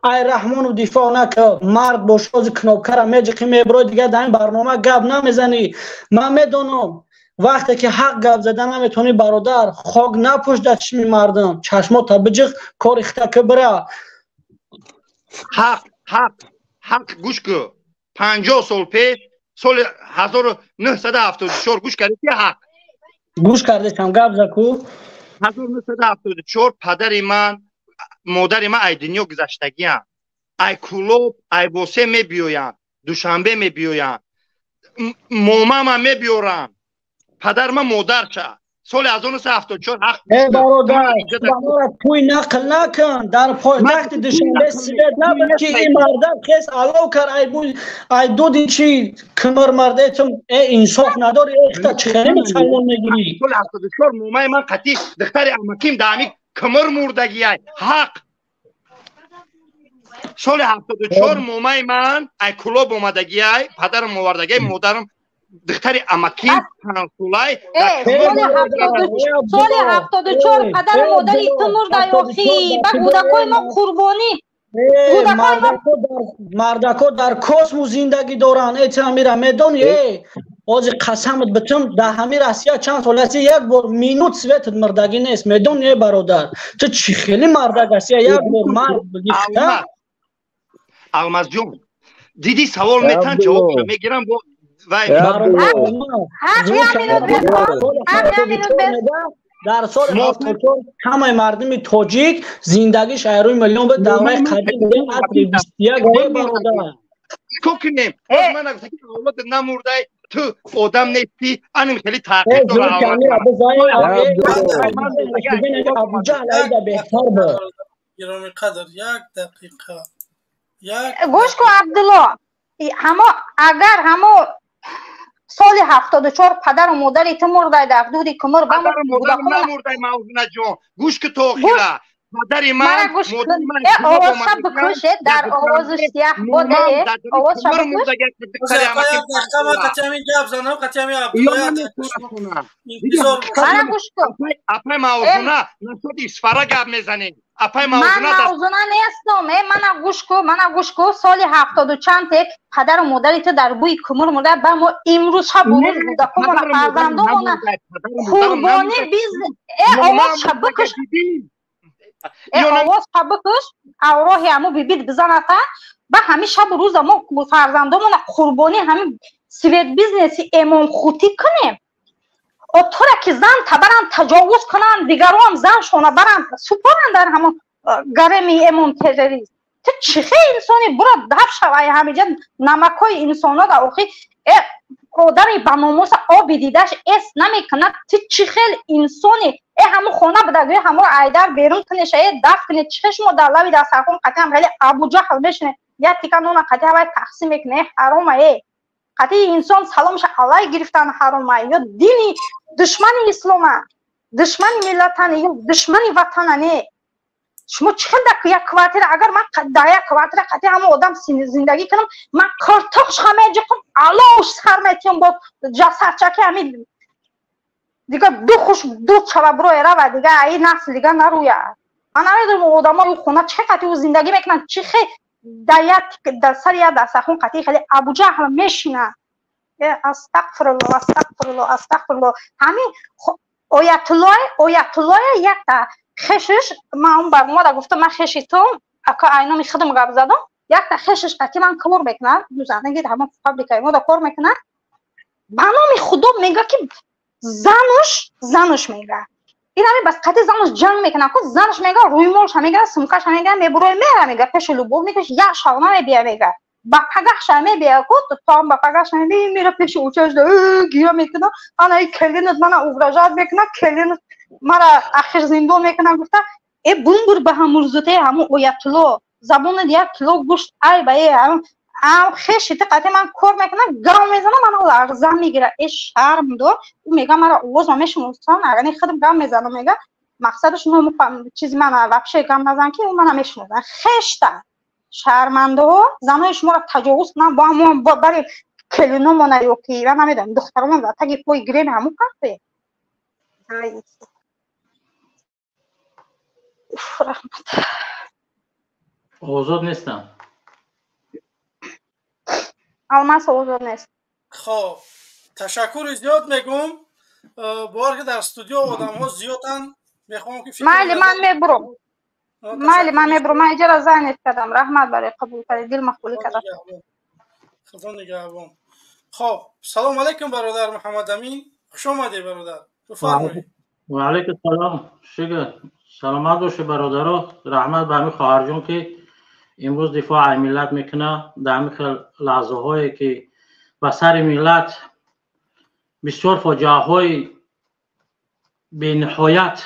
Speaker 9: ай Раҳмонов дифоъ накар, мард боши, ози кнопкара меҷиқӣ, мебирои, дигар дар ин барнома гап намезанӣ. Ман медонам, вақте ки ҳақ гап зада наметавонӣ, бародар, хок напӯш дар чишми мардум, чашмота биҷиқ, кори хита ки бира.
Speaker 11: Ҳақ, ҳақ, ҳақ, гӯш ку. 50 сол пеш, соли 1974, гӯш кардӣ ки ҳақ?
Speaker 9: Гӯш кардешам, гап за ку.
Speaker 11: 1974 падари ман, модари ман ай дунё гузаштагианд, ай Кӯлоб, ай Босе мебиёянд, Душанбе мебиёянд, момама мебиёранд, падарма модарча, соли 1974. Ҳақ.
Speaker 9: Э бародар, туй нақл накун. Дар пойтахти Душанбе свет набуд ки ин мардак хес алов кард, ай дуди чи кимир марде. Ту э инсоф надори, э хита чӣ хеле мусалмон мегирӣ?
Speaker 11: Соли 74 момаи ман қатӣ духтари амаким дар ҳамин кимир мурдагиай. Ҳақ, соли 74 момаи ман ай Кӯлоб омадагиай, падарам овардагиай, модарам, духтари амаким панҷсолай.
Speaker 2: Соли 74 падару модари ту мурдай, охи ба кӯдакои мо қурбонӣ.
Speaker 9: Мардако дар космос зиндагӣ доранд, э ту ҳамира медонӣ? Э ҳозир қасамат битум, дар ҳамин Россия чанд сол аст, як бор минут светат мурдагӣ нест, медонӣ? Э бародар, ту чӣ хеле мардак ҳасти, як бор мард будӣ.
Speaker 11: Алмазҷон, дидӣ, савол метан, ҷавоб мегирам бо.
Speaker 9: Дар соли 74 ҳамаи мардуми тоҷик зиндагиш айрӯи миллион буд, давраи қадим, асри 21, бародар.
Speaker 11: Чикор кунем? Ман нагуфта ки авлод намурдай, ту одам нести, аним хеле таъқиб дора.
Speaker 9: Беҳтар буд.
Speaker 1: Гиромӣ қадр, як дақиқа.
Speaker 2: Гӯш кун, Абдулло, ҳамо агар ҳамо соли 74 падару модари ту мурдай дар дуди кумур.
Speaker 11: Намурдай, Мавзунаҷон, гӯш ку то охира. Падари ман
Speaker 2: овозша бикуше, дар овозаш як боде овозша бикуш. Мара гӯш кун.
Speaker 11: Апай Мавзуна, насоди Исфара гап мезанем. Апай
Speaker 2: ман Мавзуна нестам. Э, мана гӯш ку, мана гӯш ку, соли ҳафтоду чанд тек падару модари ту дар бӯи кумур мурда, ба мо имрӯз шабу рӯз кӯдакомона, фарзандомона қурбонӣ биз. Э, овозша бикуш. Овоз бикуш, авроҳи ҳаму бибит бизаната. Ба ҳамин шабу рӯза мо фарзандомона қурбонӣ ҳамин свет бизнеси эмомхутӣ кунем. Отора ки зан табаранд, таҷовуз кунанд, дигароам зан шона баранд, супоранд дар ҳамон гареми эмом террорист. Ту чӣ хел инсони? Бура даф шавай ҳамиҷа намакҳои инсонро. Охи, одами ба номуса оби дидаш эс намекунад. Ту чӣ хел инсони? Ҳамун хона буда, гӯя ҳаморо айдар берун кунеша, даф куне. Чӣ хел шумо дар лаби дастархон қатъиам хеле Абуҷаҳл мешине, як тика нона қатъи ҳавай тақсим мекуне? Ҳарома. Қатъи инсон саломша алай гирифтан ҳарома. Ё дини душмани ислома, душмани миллатани, ё душмани ватанане. Шумо чӣ хел дар як квартира? Агар ман дар як квартира қатъи ҳамон одам зиндагӣ кунам, ман киртоқш меҷиқам, алош сар метиҳам бо ҷасарчаки ҳамин. Дига духуш дуд шава, буроя рава, дига аи насл дига наруя. Ман намедонам, одамои хона чӣ қатъи ӯ зиндагӣ мекунанд, чӣ хел дар як дар сари як дастархон қатъи хеле Абуҷаҳл мешинанд. Астағфирулло, астағфирулло, астағфирулло. Ҳамин оятуллои, оятуллоя якта хешиш, ман он барномада гуфтам, ман хеши ту ака айноми худам гап задам. Якта хешиш қати ман кор мекунад, дузанаги ҳамон фабрикаи мода кор мекунад. Ба номи Худо, мега ки зануш мега, ин ҳами бас қати зануш ҷанг мекунад ку. Зануш мега, рӯймолша мегира, сумкаша мегира, мебурои, мера, мега, пеши любовникаш як шав намебия. Мега, ба пагаҳша мебия ку, то ба пагаҳша мебия, мера пеши учашда гиря мекунад: «Ана и келинат мана угрожать мекунад, келинат мара ахир зиндон мекунад», гуфта. Бумбур ба ҳамурзутаи ҳамун оятулло, забонат як кило гӯшт айба. Ам хеши ти қати ман кор мекунад, гав мезанам, мана ларза мегира. Шарм дор. Ӯ мега, мара овозма мешиносам, агани худам гав мезанам. Мега, мақсадаш ному чизи мана вообще гав назан, ки ӯ мана мешиносам. Хешта шармандаҳо занои шуморо таҷовуз кунанд, бо ҳамон бари келиномона ё ки ман намедонам, духтаромон дар таги пои гиреми ҳамон ҳарфе. Раҳмат.
Speaker 12: Озод нестам.
Speaker 2: Алмаз озод нест.
Speaker 1: Хоб, ташаккури зиёд мегӯм. Бовар ки дар студио одамҳо зиёданд, мехоҳам ки
Speaker 2: Майли, ман мебурам. Майли, ман мебурам, ман иҷора занет кардам. Раҳмат барои қабул карди, дил мақбулӣ кардам.
Speaker 1: Худо нигаҳбон. Хоб, салому алайкум, бародар Муҳаммадамин, хуш омадед, бародар, бифармоед.
Speaker 12: Ва алайкум салом, шукр, саломат бошед, бародаро. Раҳмат ба ҳамин хоҳарҷон, ки имрӯз дифоъ аз миллат мекунад дар ҳамин хел лаҳзаҳое, ки ба сари миллат бисёр фоҷиаҳои бениҳоят,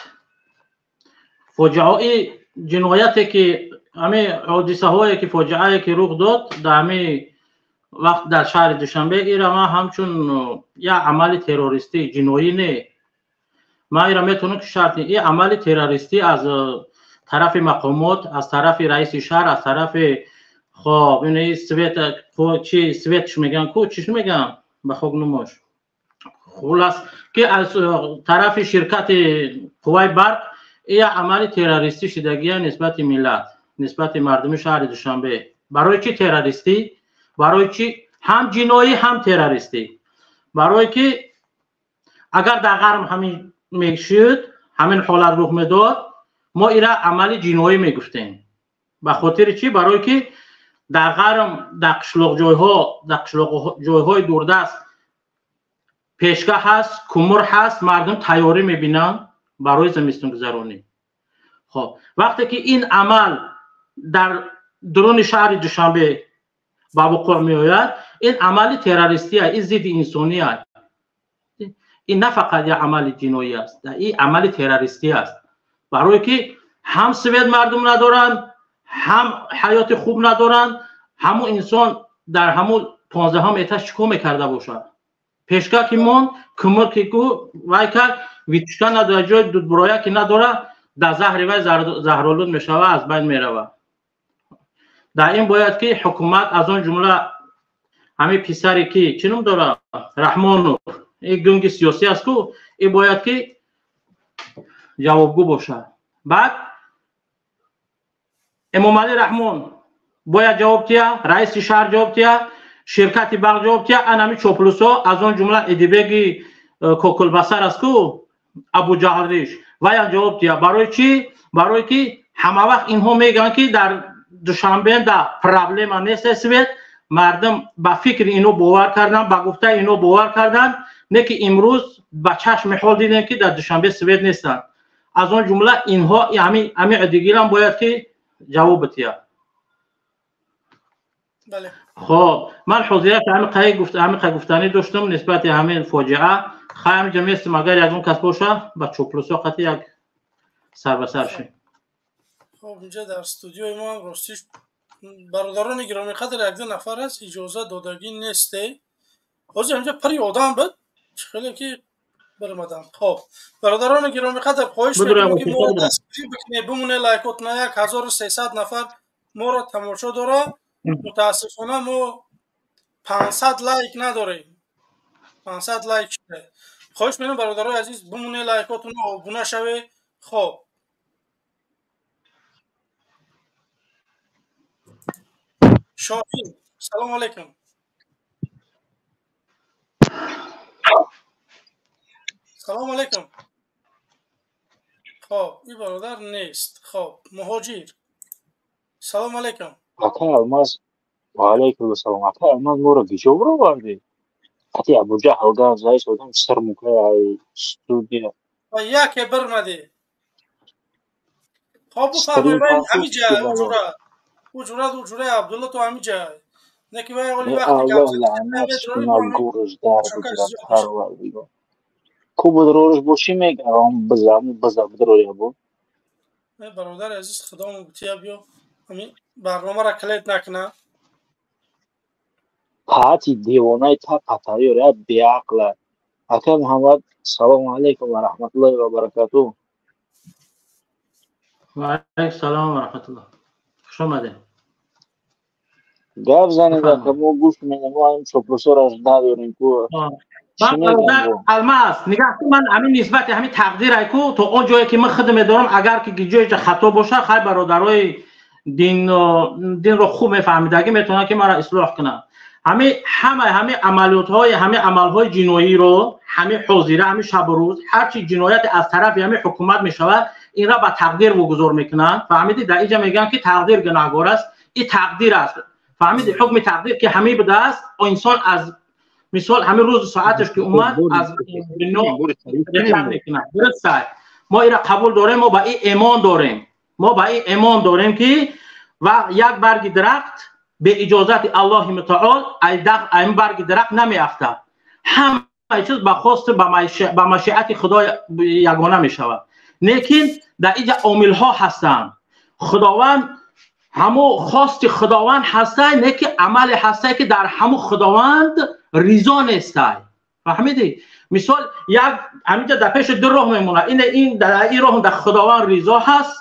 Speaker 12: фоҷиаҳои ҷинояте, ки ҳамин ҳодисаҳое, ки фоҷиае, ки рух дод дар ҳамин вақт дар шаҳри Душанбе, ира ман ҳамчун як амали террористӣ, ҷиноӣ не, ман ира метавонам ки шарти ин амали террористӣ аз тарафи мақомот, аз тарафи раиси шаҳр, аз тарафи, хоб, ин свет, чи светш мегӯян ку, чиш мегӯян, ба хок нумош, хулас, ки аз тарафи ширкати қувваи барқ як амали террористӣ шидагия нисбати миллат, нисбати мардуми шаҳри Душанбе. Барои чӣ террористӣ? Барои чӣ ҳам ҷиноӣ, ҳам террористӣ? Барое ки агар дар ғарб ҳамин мешуд, ҳамин ҳолат рух медод, мо ира амали ҷиноӣ мегуфтем. Ба хотири чӣ? Барое ки дар ғарб, дар қишлоқҷойҳо, дар қишлоқҷойҳои дурдаст пешка ҳаст, кумур ҳаст, мардум тайёрӣ мебинанд барои зимистонгузаронӣ. Хоб, вақте ки ин амал дар дуруни шаҳри Душанбе ба вуқӯъ меояд, ин амали террористия, ин зидди инсония. Ин на фақат як амали ҷиноӣ аст, ин амали террористӣ аст, барое ки ҳам свет мардум надоранд, ҳам ҳаёти хуб надоранд. Ҳамун инсон дар ҳамун 15-ҳам этаж чӣ кор мекарда бошад? Пешка ки монд, кумур ки ку вай кард, витушка надорад, ҷои дудбуроя ки надорад, дар заҳри вай заҳролуд мешава, аз байн меравад. Дар ин бояд ки ҳукумат, аз он ҷумла ҳамин писаре, ки чӣ ном дорад, Раҳмонов, ин гунги сиёсӣ аст ку, ин бояд ки ҷавобгӯ бошад. Баъд Эмомалӣ Раҳмон бояд ҷавоб тия, раиси шаҳр ҷавоб тия, ширкати барқ ҷавоб тия, ан ҳамин чоплусҳо, аз он ҷумла Эдибеги кокулбасар аст ку, Абуҷаҳлриш, ваям ҷавоб тия. Барои чӣ? Барое ки Ҳама вақт инҳо мегӯянд, ки дар Душанбе да проблема нест свет. Мардум ба фикри ино бовар кардан, ба гуфтаи ино бовар кардан, не ки имрӯз ба чашми ҳол дидем, ки дар Душанбе свет нестанд. Аз он ҷумла инҳо ҳами дигирам бояд ки ҷавоб битиҳад. Хоб, ман ҳозира ҳами қай гуфтанӣ доштам нисбати ҳамин фоҷиа. Хай, ҳаминҷа местам, агар ягон кас боша, ба чоплусо қати як сар ба сар шем.
Speaker 1: Хоб, инҷа дар студиои мо ҳам ростиш, бародарони гиромиқадр, якду нафар аст, иҷоза додагӣ несте. Ҳозир ҳаминҷа пари одам буд, чӣ хеле ки биромадам. Хоб, бародарони гиромиқадр, хоҳиш мекунем, ки мо дастгирӣ бикунед, бимоне лайкотна. 1300 нафар моро тамошо дора. Мутаассифона, мо 500 лайк надорем, 500 лайк шуда. Хоҳиш мекунем, бародарои азиз, бимоне лайкотуна, обуна шавед. Хоб, Шоҳин, салому алайкум. Салому алайкум. Хоб, ин бародар нест. Хоб, Муҳоҷир, салому алайкум.
Speaker 10: Ака Алмаз, ва алайкум ассалом. Ака Алмаз, моро киҷо баровардӣ? Қати Абуҷаҳл гап заис одам сир мукай ай студия.
Speaker 1: Ва яке бирмадӣ. Хоб, бифармоед, ҳамиҷа уҷура уҷура Абдулло то ҳамиҷа не ки вай оли вақти гап
Speaker 10: лаънат кунад, гурш дар бигирад, Парвардигор. Ку будрориш бо чӣ мегарам, биза биза будрория бу.
Speaker 1: Бародари азиз, худомо бутия, биё ҳамин барномаро клет накуна.
Speaker 10: Паати девонаи та патаёр я беақла. Ака Муҳаммад, салому алайкум ва раҳматуллоҳи ва баракатуҳ.
Speaker 12: Ва алайкум салом ва раҳматуллоҳ. Хуш омадед.
Speaker 10: Гап занед, ака, мо гӯш менем, мо ҳамин чоплусораш надорем ку.
Speaker 12: Алмаз, нигаҳ кун, ман ҳамин нисбати ҳамин тақдирай ку, то он ҷое ки ман худ медорам, агар ки ҷое хато боша, хай, бародарои дин динро хуб мефаҳмидагӣ метавонанд ки маро ислоҳ кунанд. Ҳами ҳама ҳами амалиётҳои, ҳами амалҳои ҷиноиро, ҳами ҳозира, ҳами шабу рӯз ҳарчи ҷинояте аз тарафи ҳами ҳукумат мешавад, инра ба тақдир вогузор мекунанд. Фаҳмидӣ? Дар инҷа мегӯянд, ки тақдир гунаҳгор аст, ин тақдир аст. Фаҳмидӣ? Ҳукми тақдир ки ҳамин будааст, инсон аз мисол ҳамин рӯзу соаташ ки омад, аз дунё мекунад. Дуруст, мо инра қабул дорем, мо ба ин эмон дорем, мо ба ин эмон дорем, ки ва як барги дарахт бе иҷозати Аллоҳи мутаол ай барги дарахт намеафтад. Ҳамаи чиз ба хости, ба машиати Худои ягона мешавад. Лекин дар инҷа омилҳо ҳастанд. Худованд, ҳамо хости Худованд ҳастай, не ки амале ҳастай, ки дар ҳамо Худованд ризо нестай. Фаҳмидӣ? Мисол, як ҳаминҷа дар пеши ду роҳ мемонад. Ин дар ин роҳ дар Худованд ризо ҳаст,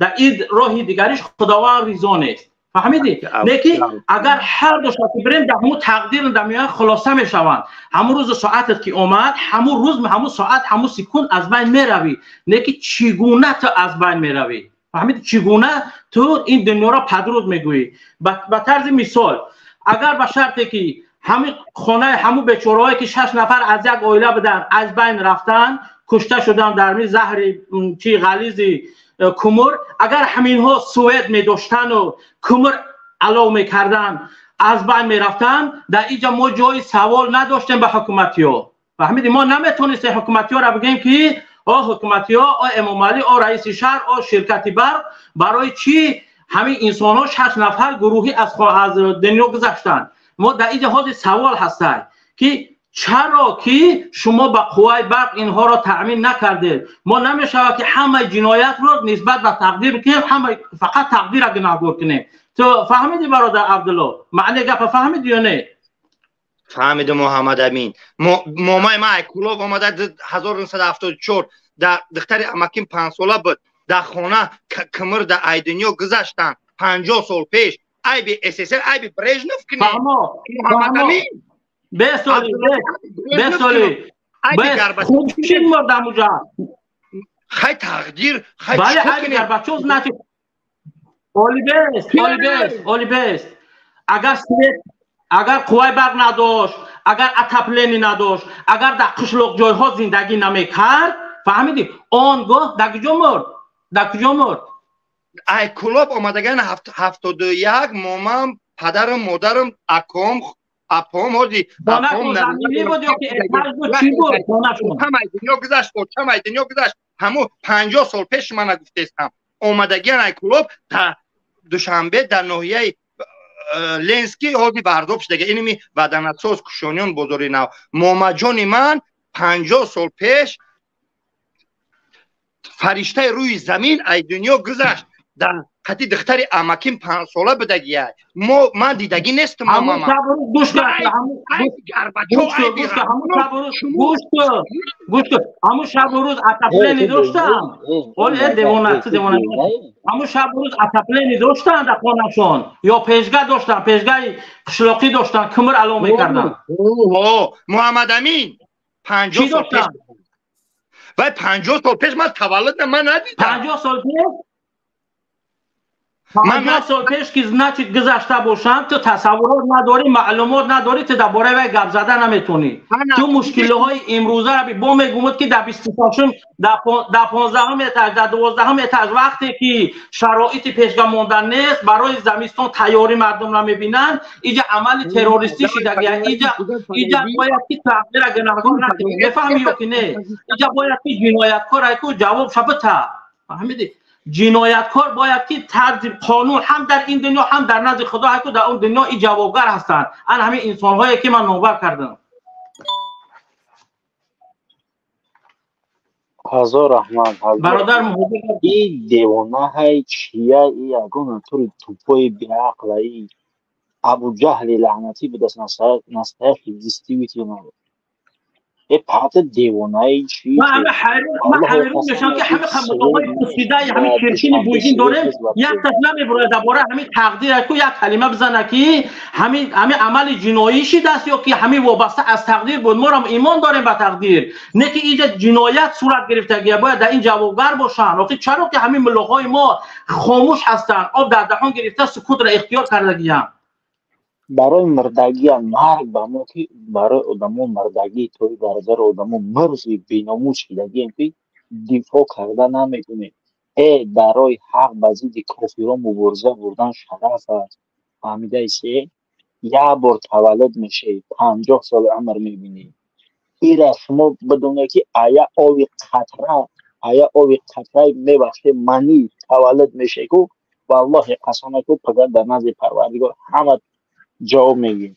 Speaker 12: дар ин роҳи дигариш Худованд ризо нест. Фаҳмидӣ? Лекин агар ҳар ду ки бирем, дар ҳамун тақдир дар миён хулоса мешаванд. Ҳамун рӯзу соатат ки омад, ҳамун рӯз, ҳамун соат, ҳамун секунд аз байн меравӣ. Лекин чӣ гуна ту аз байн меравӣ? Фаҳмидӣ? Чӣ гуна ту ин дунёро падруд мегӯӣ? Ба тарзи мисол, агар ба шарте ки ҳамин хонаи ҳамун бечораҳое ки шаш нафар аз як оила буданд, аз байн рафтанд, кушта шуданд дар ми заҳри чи ғализи кумур, агар ҳаминҳо свет медоштану кумур алов мекарданд, аз байн мерафтанд, дар инҷа мо ҷои савол надоштем ба ҳукуматиҳо. Фаҳмидӣ? Мо наметонистем ҳукуматиҳоро бигӯем, ки о ҳукуматиҳо, о Эмомалӣ, о раиси шаҳр, о ширкати барқ, барои чӣ ҳамин инсонҳо шаш нафар гурӯҳӣ аз дунё гузаштанд? Мо дар инҷа ҳозир савол ҳастад, ки чаро ки шумо ба қувваи барқ инҳоро таъмин накардед? Мо намешавад, ки ҳамаи ҷиноятро нисбат ба тақдир кунем, ҳама фақат тақдирро гунаҳгор кунем. Ту фаҳмидӣ, бародар Абдулло, маънии гапа фаҳмидӣ ё не?
Speaker 11: Фаҳмидум, Муҳаммадамин. Момаи ман Айкулов омада 1974, дар духтари амаким 5-сола буд, дар хона кимир дар ай дунё гузаштанд 50 сол пеш. Айби СССР, айби Брежнев ки
Speaker 12: Муҳаммадамин. Бесоли, бесоли. Хубшин мурдам уҷа.
Speaker 11: Хай, тақдир,
Speaker 12: хай. Бале, айби Горбачев, значит. Оли бест, оли бест, оли бест. Агар свет, агар қувваи барқ надошт, агар отопление надошт, агар дар қишлоқҷойҳо зиндагӣ намекард, фаҳмидӣ, он гоҳ дар куҷо мурд? Дар куҷо мурд?
Speaker 11: Ай Кӯлоб омадаган 71 момам, падарам, модарам, аком, апом, ҳози апом дунё гузашт, очам ай дунё гузашт. Ҳаму 50 сол пеш мана гуфтестам. Омадагиан ай Кӯлоб та Душанбе, дар ноҳияи Ленский, ҳози Бардоб шудага, иними Ваданатсоз, Кушониён, бозори нав. Момаҷони ман 50 сол пеш фариштаи рӯи замин ай дунё гузашт. Дар қати духтари амаким 5-сола будагия. Мо ман дидагӣ нестам.
Speaker 12: Ҳамун шабу рӯз отопление доштам. Ҳамун шабу рӯз отопление доштанд дар хонашон ё пешга доштанд, пешгаи қишлоқӣ доштанд, кимр ало мекарданд.
Speaker 11: Муҳаммадамин 50 сол пеш, вай 50 сол пеш ман таваллуд ман надидам.
Speaker 12: 50 сол пеш, 50 сол пеш ки значит гузашта бошанд, ту тасаввурот надорӣ, маълумот надорӣ, ту дар бораи вай гап зада наметонӣ. Ту мушкилиҳои имрӯзаро бо мегумуд, ки дар 26-ум, дар 15-ум этаж, дар 12-ум этаж, вақте ки шароити пешга мондан нест, барои замистон тайёрӣ мардумро мебинанд, иҷа амали террористӣ шидагия. Иҷа бояд ки тақдира гунаҳкор накунӣ, мефаҳмӣ ё ки не? Иҷа бояд ки ҷинояткор айку ҷавоб шабита, фаҳмидӣ? Ҷинояткор бояд ки тарзи қонун ҳам дар ин дунё, ҳам дар назди Худо ҳаку дар он дунё и ҷавобгар ҳастанд. Ан ҳамин инсонҳое ки ман номбар кардам.
Speaker 10: Ҳазор раҳмат.
Speaker 12: Бародар.
Speaker 10: И девона ҳай чия, и ягон тури тупои беақла, и Абуҷаҳли лаънатӣ будаст, настоящий действительно. Э пата девонаи чи?
Speaker 12: Ман ҳама ҳайрон, ман ҳайрон мешавам, ки ҳама қамоқҳои пусидаи ҳамин чиркини буйгин дорем, як таш намебурад дар бораи ҳамин тақдир ку як калима бизана, ки ҳамин амали ҷиноӣ шидааст ё ки ҳамин вобаста аз тақдир буд. Морам имон дорем ба тақдир, не ки инҷа ҷиноят сурат гирифтагия, бояд дар ин ҷавобгар бошанд. Охи чаро ки ҳамин муллоҳои мо хомӯш ҳастанд, об дар даҳон гирифта сукутро ихтиёр кардагиянд?
Speaker 10: Барои мурдагия марг ба мо, ки барои одамо мурдагӣ, тои бародари одамо мурзи беномус шидагием, ки дифоъ карда наметонем. Э дар роҳи ҳақ ба зидди кофирон мубориза бурдан шараф аст, фаҳмидаи? Се як бор таваллуд мешавӣ, 50 сол умр мебинӣ. Ира шумо бидонед, ки ая ови қатра, ая ови қатраи, мебахшед, манӣ таваллуд мешавӣ ку, валлоҳи қасам ку, пагар дар назди Парвардигор ҳама ҷавоб мегирем.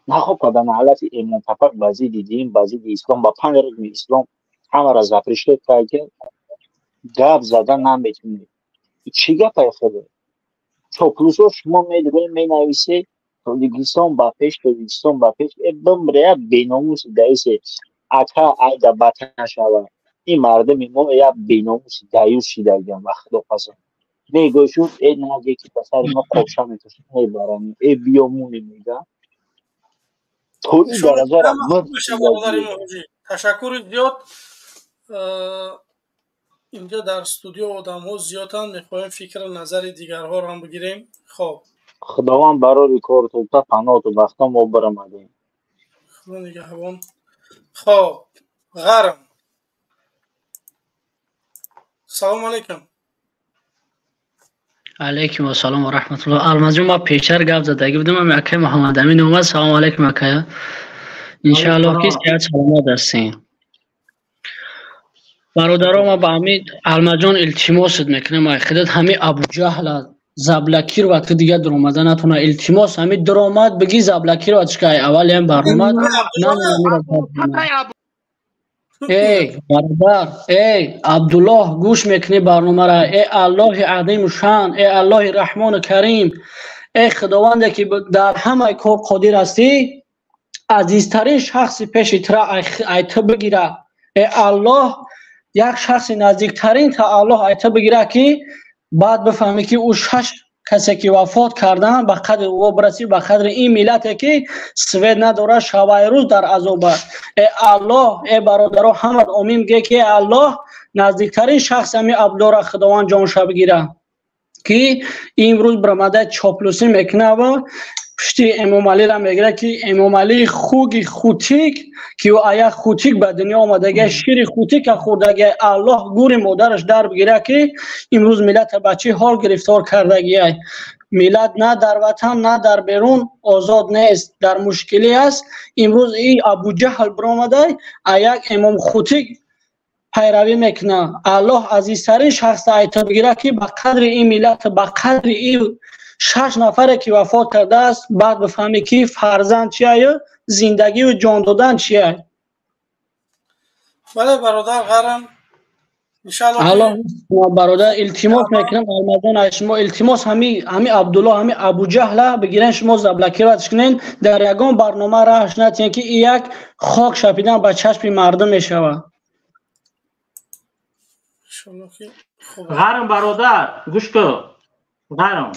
Speaker 10: Нахоб када наълати эмонтапак ба зидди дин, ба зидди ислом, ба панҷ рукни ислом ҳамаро запрещать кард, ки гап зада наметунед. Чӣ гапае хеле чоплусо шумо медуред, менависед Тоҷикистон ба пеш, Тоҷикистон ба пеш. Э бимре, я беномуси даисе, ака айда батан шава. Ин мардуми мо я беномуси даюс шидагиям, ба Худо қасам. Мегӯй шуд, э наге ки ба сари мо қопша метошад, мебарам, э биё муне, мега то ин дараҷара.
Speaker 1: Ташаккури зиёд. Инҷо дар студио одамҳо зиёданд, мехоҳем фикру назари дигарҳоро ҳам бигирем. Хоб.
Speaker 10: Худованд барори кортулта паноту вақто мо биромадем.
Speaker 1: Худо нигаҳбон. Хоб, ғарм, салому алайкум.
Speaker 13: Алайкум ассалом ва раҳматуллоҳ. Алмазҷон, ма пештар гап задагӣ будам, ами акай Муҳаммадамин омад. Салому алайкум, акая, иншааллоҳ ки сиҳат саломат ҳастем. Бародаро, ма ба ҳами Алмаҷон илтимосат мекунам, ай худат ҳами Абуҷаҳла заблакир ва ту дига дуромада натона, илтимос, ҳами дуромад бигӣ заблакир ва чикай аввалиам баромад. Эй бародар, эй Абдуллоҳ, гӯш мекунӣ барномара? Э Аллоҳи азиму шан, э Аллоҳи раҳмону карим, э Худованде ки дар ҳамаи кор қодир ҳастӣ, азизтарин шахси пеши тура ай ту бигира. Э Аллоҳ, як шахси наздиктарин та Аллоҳ ай ту бигира, ки баъд бифаҳмӣ, ки ӯ шаш касе ки вафот карданд, ба қадри ӯ бирасӣ, ба қадри ин миллате ки свет надорад, шабаи рӯз дар азоб аст. Э Аллоҳ, э бародаро, ҳамат омин ге, ки э Аллоҳ, наздиктарин шахс ҳами Абдуллоҳра Худованд ҷонша бигира, ки имрӯз биромада чоплусӣ мекунад ва Пушти Эмомалиро мегирад, ки Эмомалӣ хуги хутик, ки ӯ аяк хутик ба дунё омадагия, шири хутика хӯрдагия. Аллоҳ гури модараш дар бигирад, ки имрӯз миллата ба чӣ ҳол гирифтор кардагиай. Миллат на дар ватан, на дар берун озод нест, дар мушкилӣ аст. Имрӯз и Абуҷаҳл биромадай, аяк Эмом хутик пайравӣ мекунад. Аллоҳ азизтарин шахса айто бигирад, ки ба қадри ин миллат, ба қадри ин 6 нафаре ки вафот кардааст, баъд бифаҳмӣ, ки фарзанд чияю зиндагию ҷон додан чия.
Speaker 1: Бале, бародар Ғарам.
Speaker 13: Аллоҳ, бародар, илтимос мекунам, Алмазон, аз шумо илтимос, ҳами Абдулло, ҳами Абуҷаҳла бигирен, шумо заблокировать кунен, дар ягон барнома раҳш натиҳен, ки и як хок шапидан ба чашми мардум мешавад.
Speaker 12: Ғарм, бародар, гӯш кун. Ғарм,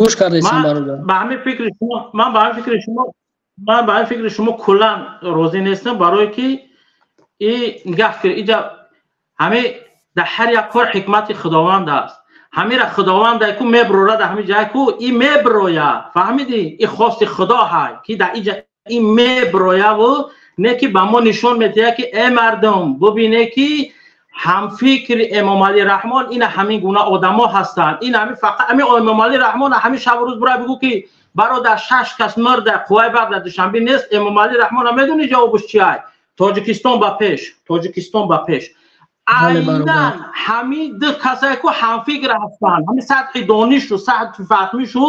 Speaker 13: гӯш кардесам, бародар.
Speaker 12: Ба ҳамин фикри шумо ман ба ҳамин фикри шумо ман ба ҳамин фикри шумо куллан розӣ нестам, барое ки и нигаҳ кун, иҷа ҳамин дар ҳар як кор ҳикмати Худованд аст. Ҳамира Худованд ку меброра дар ҳамин ҷай ку и меброя, фаҳмидӣ? И хости Худо ҳай, ки дар иҷа и меброяву не ки ба мо нишон медиҳад, ки э мардум, бубине, ки ҳамфикри Эмомалӣ Раҳмон ина ҳамин гуна одамо ҳастанд. Ин ҳамин фақат ҳамин Эмомалӣ Раҳмон ҳамин шабу рӯз бура бигӯ, ки бародар, шаш кас мурда, қувваи барқ дар Душанбе нест. Эмомалӣ Раҳмон медони ҷавобаш чиай? Тоҷикистон ба пеш, Тоҷикистон ба пеш. Айнан ҳамин ду касае ку ҳамфикр ҳастанд, ҳамин сатҳи донишу сатҳи фаҳмишу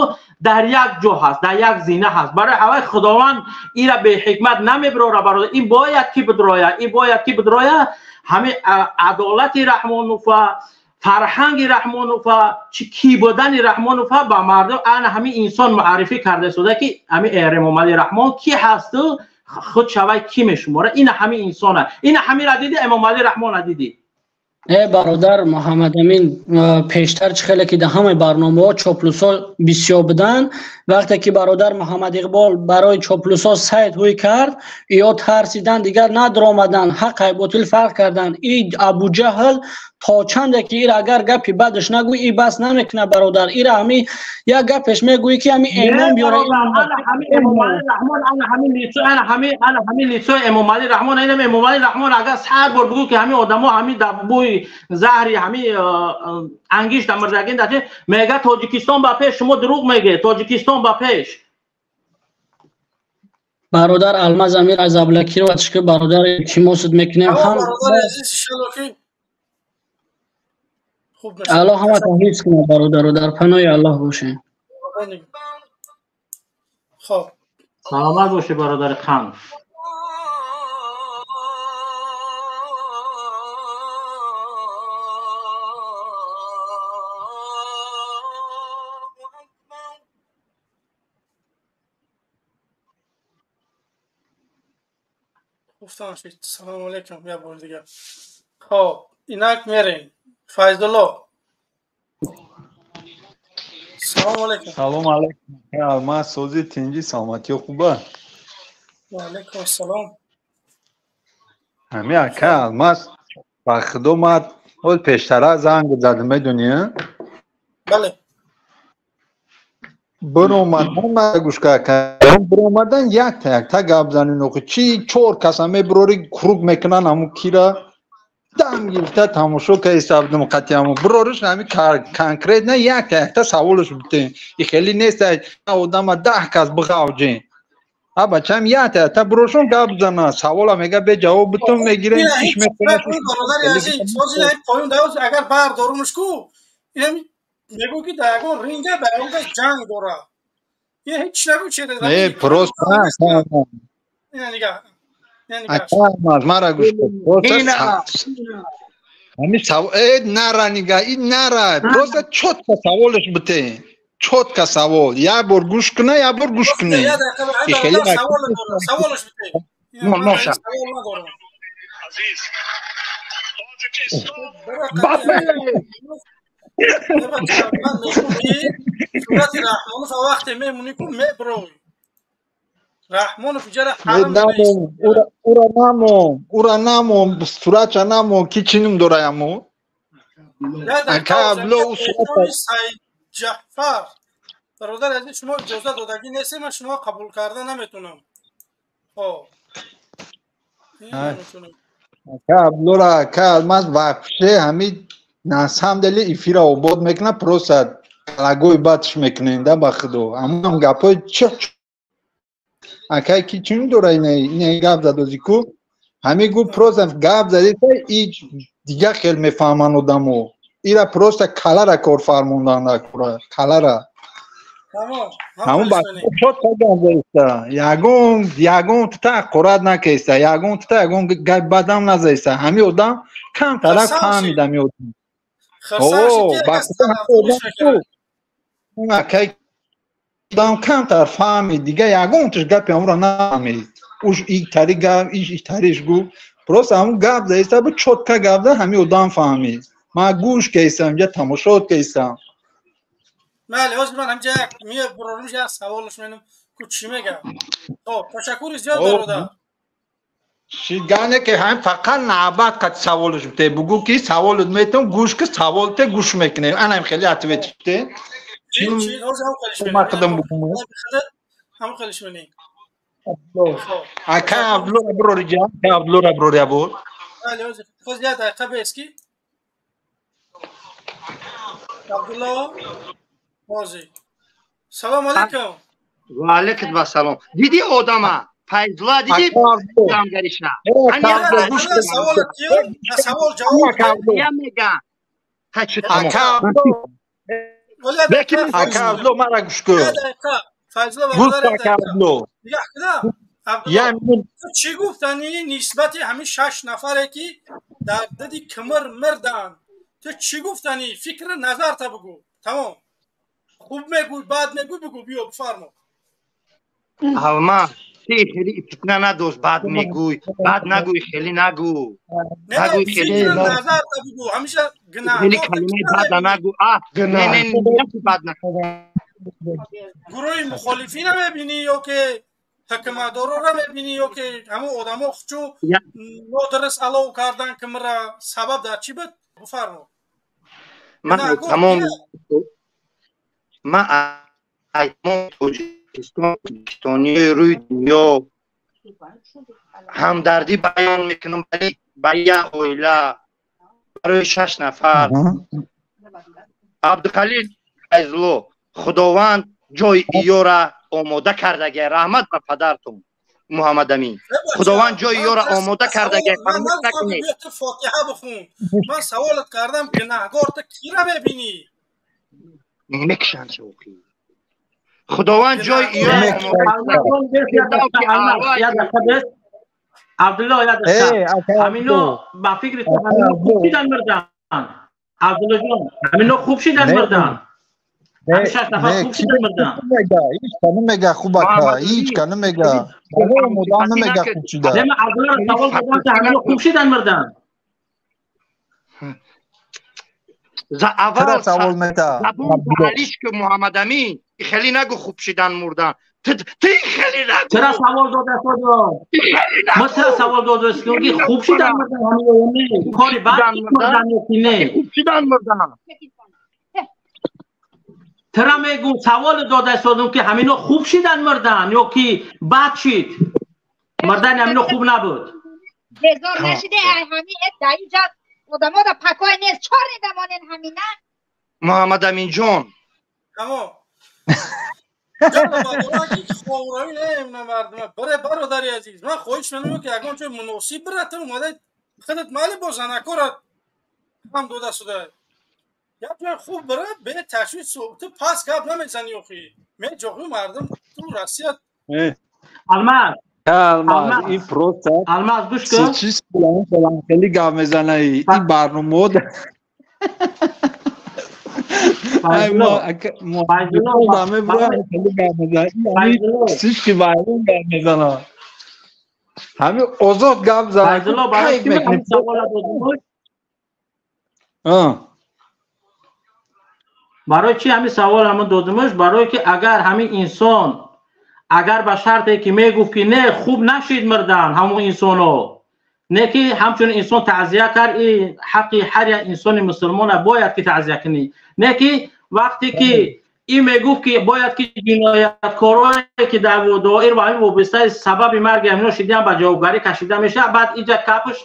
Speaker 12: дар як ҷо ҳаст, дар як зина ҳаст. Барои ҳаваи Худованд ира беҳикмат намебирора, бародар. Ин бояд ки бидроя, ин бояд ки бидроя. Ҳамин адолати Раҳмонова, фарҳанги Раҳмонова, чӣ ки будани Раҳмонова ба мардум ана ҳамин инсон муаррифӣ карда истода, ки ҳамин Эмомалӣ Раҳмон ки ҳасту худ шавай ки мешумора. Ина ҳамин инсона, ина ҳамира диди, Эмомалӣ Раҳмона диди.
Speaker 13: Э бародар Муҳаммадамин, пештар чӣ хеле ки дар ҳамаи барномаҳо чоплусҳо бисёр буданд, вақте ки бародар Муҳаммад Иқбол барои чоплусҳо сайт ҳуй кард, ё тарсидан, дигар надромаданд, ҳаққай ботил фарқ карданд. И Абуҷаҳл то чанде ки ира агар гапи бадаш нагӯй, и бас намекунад, бародар. Ира ҳами як гапеш мегӯӣ, ки ҳами эмом биёра.
Speaker 12: Ҳамин лицои Эмомалӣ Раҳмон, инам Эмомалӣ Раҳмон агар 100 бор бигӯ, ки ҳамин одамо ҳамин дар бӯи заҳри ҳамин ангишт мурдагин дар мега, Тоҷикистон ба пеш, шумо дурӯғ мегӯед, Тоҷикистон ба пеш.
Speaker 13: Бародар Алмаз, Амир аз заблокировать ки, бародар, илтимосат мекунем.
Speaker 1: Ҳам
Speaker 13: Аллоҳ ҳаматон ҳифз кунад, бародаро, дар паноҳи Аллоҳ бошед.
Speaker 1: Хоб.
Speaker 12: Саломат бошед, бародари қанд.
Speaker 1: Гуфтам шид. Салому алайкум як бор дигар. Хоб, инак мерем. Файзулло. Салому алайкум.
Speaker 14: Салому алайкум. Алмаз, сози, тинҷи, саломатиё хуба?
Speaker 1: Ва алайкум ассалом.
Speaker 14: Ҳами ака Алмаз, ба худо ман ҳол пештара занг задам, медонӣ?
Speaker 1: Бале.
Speaker 14: Биромадан мара гӯш кардам, биромадан якта якта гап занин, охи чӣ чор каса мебирори, круг мекунан, ҳамун кира дам гирифта тамошо кардам, қати ҳамун бирориш ҳами конкретно якта якта саволаш бутен. И хеле нест одама 10 кас биғавҷен. А бачам якта якта бирошон гап зана, савола мега бе ҷавоб бутун мегирем, иш мекунем.
Speaker 1: Бародари азиз, поён давоз агар бардорумш ку, мегӯ, ки дар ягон ринга ба ягон кас ҷанг дорад. Ин ҳеҷ нагӯ, через
Speaker 14: Не, просто
Speaker 1: ина нигаҳ.
Speaker 14: Алмаз, мара гӯш кун. Ҳамин э нара нигаҳ, ин нара, просто чётко саволаш бутен. Чётко савол. Як бор гӯш куна, як бор гӯш кунем.
Speaker 1: Саволаш бутен.
Speaker 11: Ноша.
Speaker 1: Савол надорам.
Speaker 11: Бапе!
Speaker 1: Ман мегӯм, ки сурати Раҳмонов вақте мемонӣ ку меброй. Раҳмонов иҷара ҳарам.
Speaker 14: Ура намон, ура намон, суратша намон, ки чӣ ном дора яму? Ака Абдулло,
Speaker 1: Саид Ҷаъфар. Бародар азиз, шумо иҷоза додагӣ нестед, ман шумо қабул карда наметунам. Хоб.
Speaker 14: Ака Абдулло, ака Алмаз вообще ҳамин на самом деле эфира обод мекунад, просто калагои бадш мекунем да ба худо. Ҳамонам гапҳои чӣ акай ки чӣ дора ина гап задози ку ҳамин гу просто гап задиса и дигар хел мефаҳманд одамо. Ира просто калара кор фармондан калара. Ҳамон чотка гап заиста. Ягон тута ҳақорат накеста, ягон тута ягон гап бадам назаиста. Ҳамин одам камтарак фаҳмид ҳамин одам. О, ба акай одам камтар фаҳмид, дига ягон туш гапи ҳамонро нафаҳмид. Уш и тари гап, иш и тариш гу. Просто ҳамон гап заиста бу чотка гап за ҳамин одам фаҳмид. Ман гӯш кестам, инҷа тамошо кестам.
Speaker 1: Бале, ҳозир ман ҳамҷа як мебурорам, як саволаш менам, ку чӣ мегӯям. Хоб, ташаккури зиёд бародар.
Speaker 14: Шигане ки ҳам фақат навбат қад саволаш бите, бугӯ ки саволат метам, гӯш ки савол те гӯш мекунем. Анам хеле ответ те.
Speaker 1: Чӣ ҳозир ҳам хелиш менем.
Speaker 14: Мақдам бугӯ.
Speaker 1: Ҳам хелиш менем.
Speaker 14: Ака Абдулло брори ҷан, ака Абдулло брори абуд.
Speaker 1: Бале, ҳозир ҳозир як дақиқа бес ки Абдулло ҳозир. Салом алейкум.
Speaker 11: Ва алейкум ассалом. Диди одама Файзулла диди дамгариша.
Speaker 1: Савол савол ҷавоб
Speaker 11: мега.
Speaker 14: Ака Абдулло мара гӯш кун.
Speaker 1: Файзулла
Speaker 14: Гӯш ака Абдулло.
Speaker 1: Чӣ гуфтани нисбати ҳамин шаш нафаре ки дар диди кимир мирданд? Ту чӣ гуфтани? Фикри назарта бугӯ. Тамом. Хуб мегӯй, бад мегӯй, бугӯ, биё бифармо.
Speaker 11: Алма, ти хеле фитна надошт, бад мегӯй, бад нагӯй, хеле нагӯ. Нагӯй хеле.
Speaker 1: Назарта бугӯ, ҳамеша гунаҳкор.
Speaker 11: Хеле калимаи бад нагӯ. А, не, не, не, бад нагӯ.
Speaker 1: Гурӯҳи мухолифина мебинӣ ё ки ҳукуматдорора мебинӣ ё ки ҳамон одамо чун нодуруст алов кардан кимира сабаб дар чӣ буд? Бифармо.
Speaker 11: Ман тамом ман тамом Тоҷикистон, тоҷикистониёи рӯи дунё ҳамдардӣ баён мекунам ба як оила, барои шаш нафар. Абдухалил Файзулло, Худованд ҷои иёра омода кардагия. Раҳмат ба падартон Муҳаммадамин. Худованд ҷои иёра омода кардагия. Фаромӯш накунед.
Speaker 1: Фотиҳа бихун. Ман саволат кардам, гунаҳгор ту кира мебинӣ?
Speaker 11: Мекушанд шоқӣ. Худованд ҷои иёра
Speaker 12: Абдулло, як дақиқа. Ҳамино ба фикри ту ҳамино хуб шидан мирданд? Абдуллоҷон, ҳамино хуб шидан мирданд? Ҳамин шаш нафар хуб шидан мирданд?
Speaker 14: Ҳеҷ ка намега хуб ака, ҳеҷ ка намега. Одам намега хуб шида.
Speaker 12: Не, ман Абдуллоро савол додам ки ҳамино хуб шидан мирданд?
Speaker 11: Аввал савол мета. Забон алиш ки Муҳаммадамин, хеле нагу хуб шидан мурдан. Ти хеле нагу.
Speaker 12: Чаро савол дода шуд? Мо чаро савол дода шуд ки хуб шидан мурдан ҳамино не? Кори бад мурдан ё ки не?
Speaker 11: Хуб шидан мурдан.
Speaker 12: Тра мегӯ савол дода шудам ки ҳамино хуб шидан мурдан ё ки бад шид? Мурдан ҳамино хуб набуд.
Speaker 2: Безор нашиде ай ҳамин дар инҷа одамо да пакой нест, чор недамонен ҳамина?
Speaker 11: Муҳаммадаминҷон.
Speaker 1: Тамом. Бародари азиз, ман хоҳиш менамоям ки ягон ҷои муносиб биратам, омада худат майли бо занакорат ҳам дода шуда. Як ҷои хуб бира, бе ташвиш ту пас гап намезанӣ охи. Меҷоғи мардум ту Россия.
Speaker 12: Алмаз,
Speaker 14: Алмаз, ин просто
Speaker 12: Алмаз гӯш кун.
Speaker 14: Чиз хеле гап мезана ин барномаҳо. Ҳамин озод гап зад.
Speaker 12: Барои чӣ ҳамин савол ҳамон додимаш? Барое ки агар ҳамин инсон агар ба шарте ки мегуфт ки не хуб нашид мирдан ҳамон инсоно, не ки ҳамчун инсон таъзия кард, ин ҳаққи ҳар як инсони мусулмона бояд ки таъзия кунӣ, не ки вақте ки Ин мегуфт, ки бояд ки ҷинояткорое, ки дар доир ба ҳамин вобастаи сабаби марги ҳамино шидиан, ба ҷавобгарӣ кашида мешавад. Баъд инҷа капш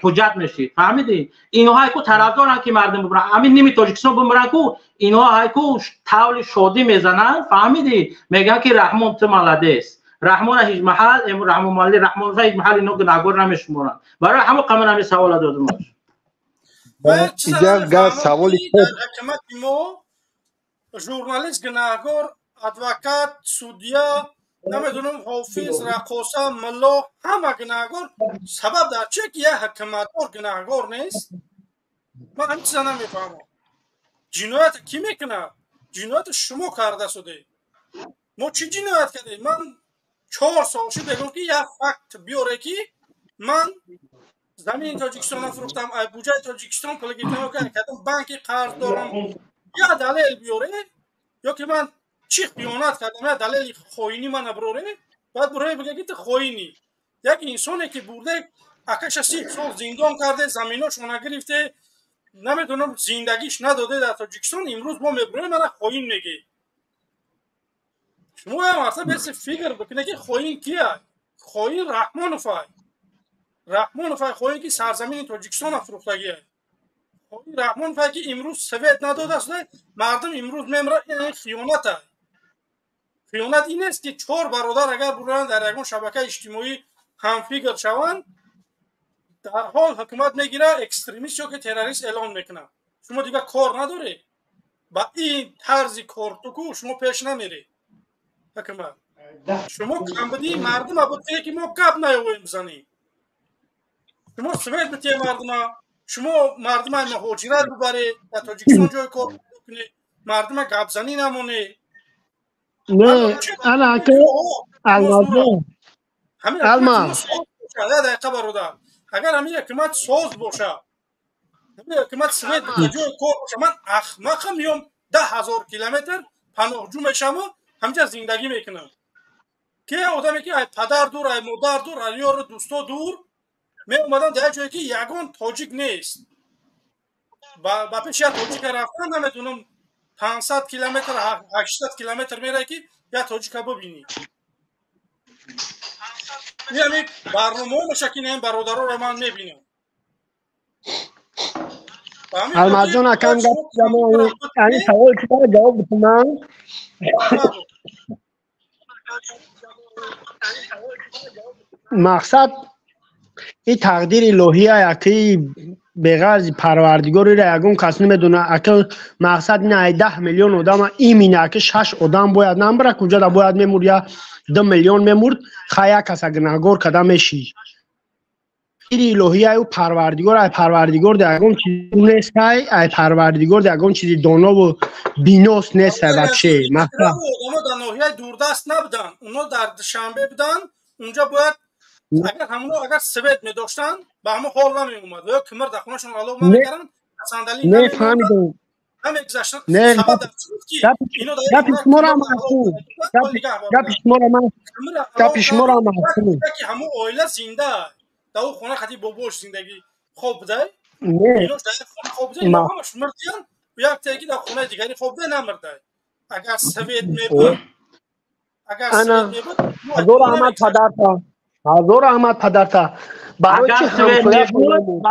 Speaker 12: ҳуҷҷат мешид, фаҳмидӣ? Инҳо ҳайку тарафдоранд, ки мардум бимиранд, ҳамин ними Тоҷикистон бимиранд ку, инҳо ҳайку тавли шодӣ мезананд, фаҳмидӣ? Мегӯянд, ки Раҳмон, ту молодец. Раҳмона ҳеҷ маҳал, Раҳмонали Раҳмонова ҳеҷ маҳал ино гунаҳгор намешуморанд. Барои ҳамон қамар ҳамин савола додумаш.
Speaker 14: Саволи
Speaker 1: ҳукумати мо журналист гунаҳгор, адвокат, судья, намедонам, ҳофиз, раққоса, мулло, ҳама гунаҳгор. Сабаб дар чие, ки як ҳукуматдор гунаҳгор нест? Ман ҳамин чиза намефаҳмам. Ҷиноят кӣ мекунад? Ҷинояту шумо карда суде. Мо чӣ ҷиноят кардем? Ман 4 сол шуд мегӯм, ки як факт биёре, ки ман замини Тоҷикистонро фурӯхтам, ай буҷаи Тоҷикистон пул гирифтам, кадом банки қарз дорам. Я далел биёре, ё ки ман чӣ хиёнат кардам, я далели хоинӣ мана бироре. Баъд бироре, бига, ки ту хоинӣ. Як инсоне, ки бурде, акаша 30 сол зиндон карде, заминошона гирифте, намедонам, зиндагиш надоде дар Тоҷикистон, имрӯз мо мебурем, мана хоин мегӣ. Шумо ям аста беси фикр бикунед, ки хоин кия? Хоин Раҳмоновай, Раҳмоновай хоин, ки сарзамини Тоҷикистона фурӯхтагия. Хоин Раҳмоновай, ки имрӯз свет надодааст, мардум имрӯз мемра. Ин хиёната. Хиёнат ин нест, ки чор бародар агар буранд, дар ягон шабакаи иҷтимоӣ ҳамфикр шаванд, дарҳол ҳукумат мегира, экстремист ё ки террорист эълон мекунад. Шумо дигар кор надоред. Ба ин тарзи кортуку шумо пеш намеред. Ҳукумат, шумо камбудии мардума бутие, ки мо гап наёвем бизанем. Шумо свет битие мардума, шумо мардума муҳоҷират бубаред, дар Тоҷикистон ҷои кор кунед, мардума гапзанӣ намонед.
Speaker 15: Не, ана ака Алмазҷон. Алма.
Speaker 1: Як дақиқа, бародар. Агар ҳамин ҳукумат соз бошад, ҳамин ҳукумат свет битие, ҷои кор боша, ман ахмақам, меём, 10 000 километр паноҳҷӯ мешавам, ҳаминҷа зиндагӣ мекунам? Ки одаме, ки ай падар дур, ай модар дур, ай ёру дӯсто дур меомадан, дар як ҷое, ки ягон тоҷик нест, ба пеши як тоҷика рафтан, наметонам, 500 километр, 800 километр мерай, ки як тоҷика бибинӣ. Ин барномаҳо меша, ки ин бародароро ман мебинам.
Speaker 15: Алмазҷон, акам, ани савол шуморо ҷавоб бикунам. Мақсад, ин тақдири илоҳия, ки беғарзи парвардигорира ягон кас намедона. Ака, мақсад, ин ай 10 миллион одама имина, аки шаш одам бояд намбара, куҷода бояд мемурд, я 2 миллион мемурд, ха, як каса гунаҳгор када мешӣ. Тақдири илоҳияю парвардигор, ай парвардигор да ягон чизи нестай, ай парвардигор да ягон чизи донову бинос нестай вообще. Мақсад,
Speaker 1: одамо дар ноҳияи дурдаст набуданд, онҳо дар Душанбе буданд. Унҷа бояд агар ҳамоно агар свет медоштанд, ба ҳамон ҳол намеомад ё кимир дар хонашон алов намекарданд, сандалӣ
Speaker 15: не, фаҳмидам.
Speaker 1: Намегузаштанд.
Speaker 15: Не,
Speaker 1: сабаб дар чӣ буд, ки ино дар
Speaker 15: гапи шуморо маъқул, гапи шуморо ман, гапи шуморо маъқул.
Speaker 1: Ки ҳамон оила зинда дар он хона хати бобош зиндагӣ хоб будай,
Speaker 15: не,
Speaker 1: инош дар як хона хоб будай, ино ҳамаш мурдиян, як теги дар хонаи дигари хоб будай, намурдай. Агар свет мебуд, агар свет мебуд.
Speaker 15: Ҳазор раҳмат падарта, ҳазор раҳмат падарта. Барои
Speaker 12: Агар
Speaker 15: чи
Speaker 12: свет
Speaker 15: ҳамсоя
Speaker 12: мебуд,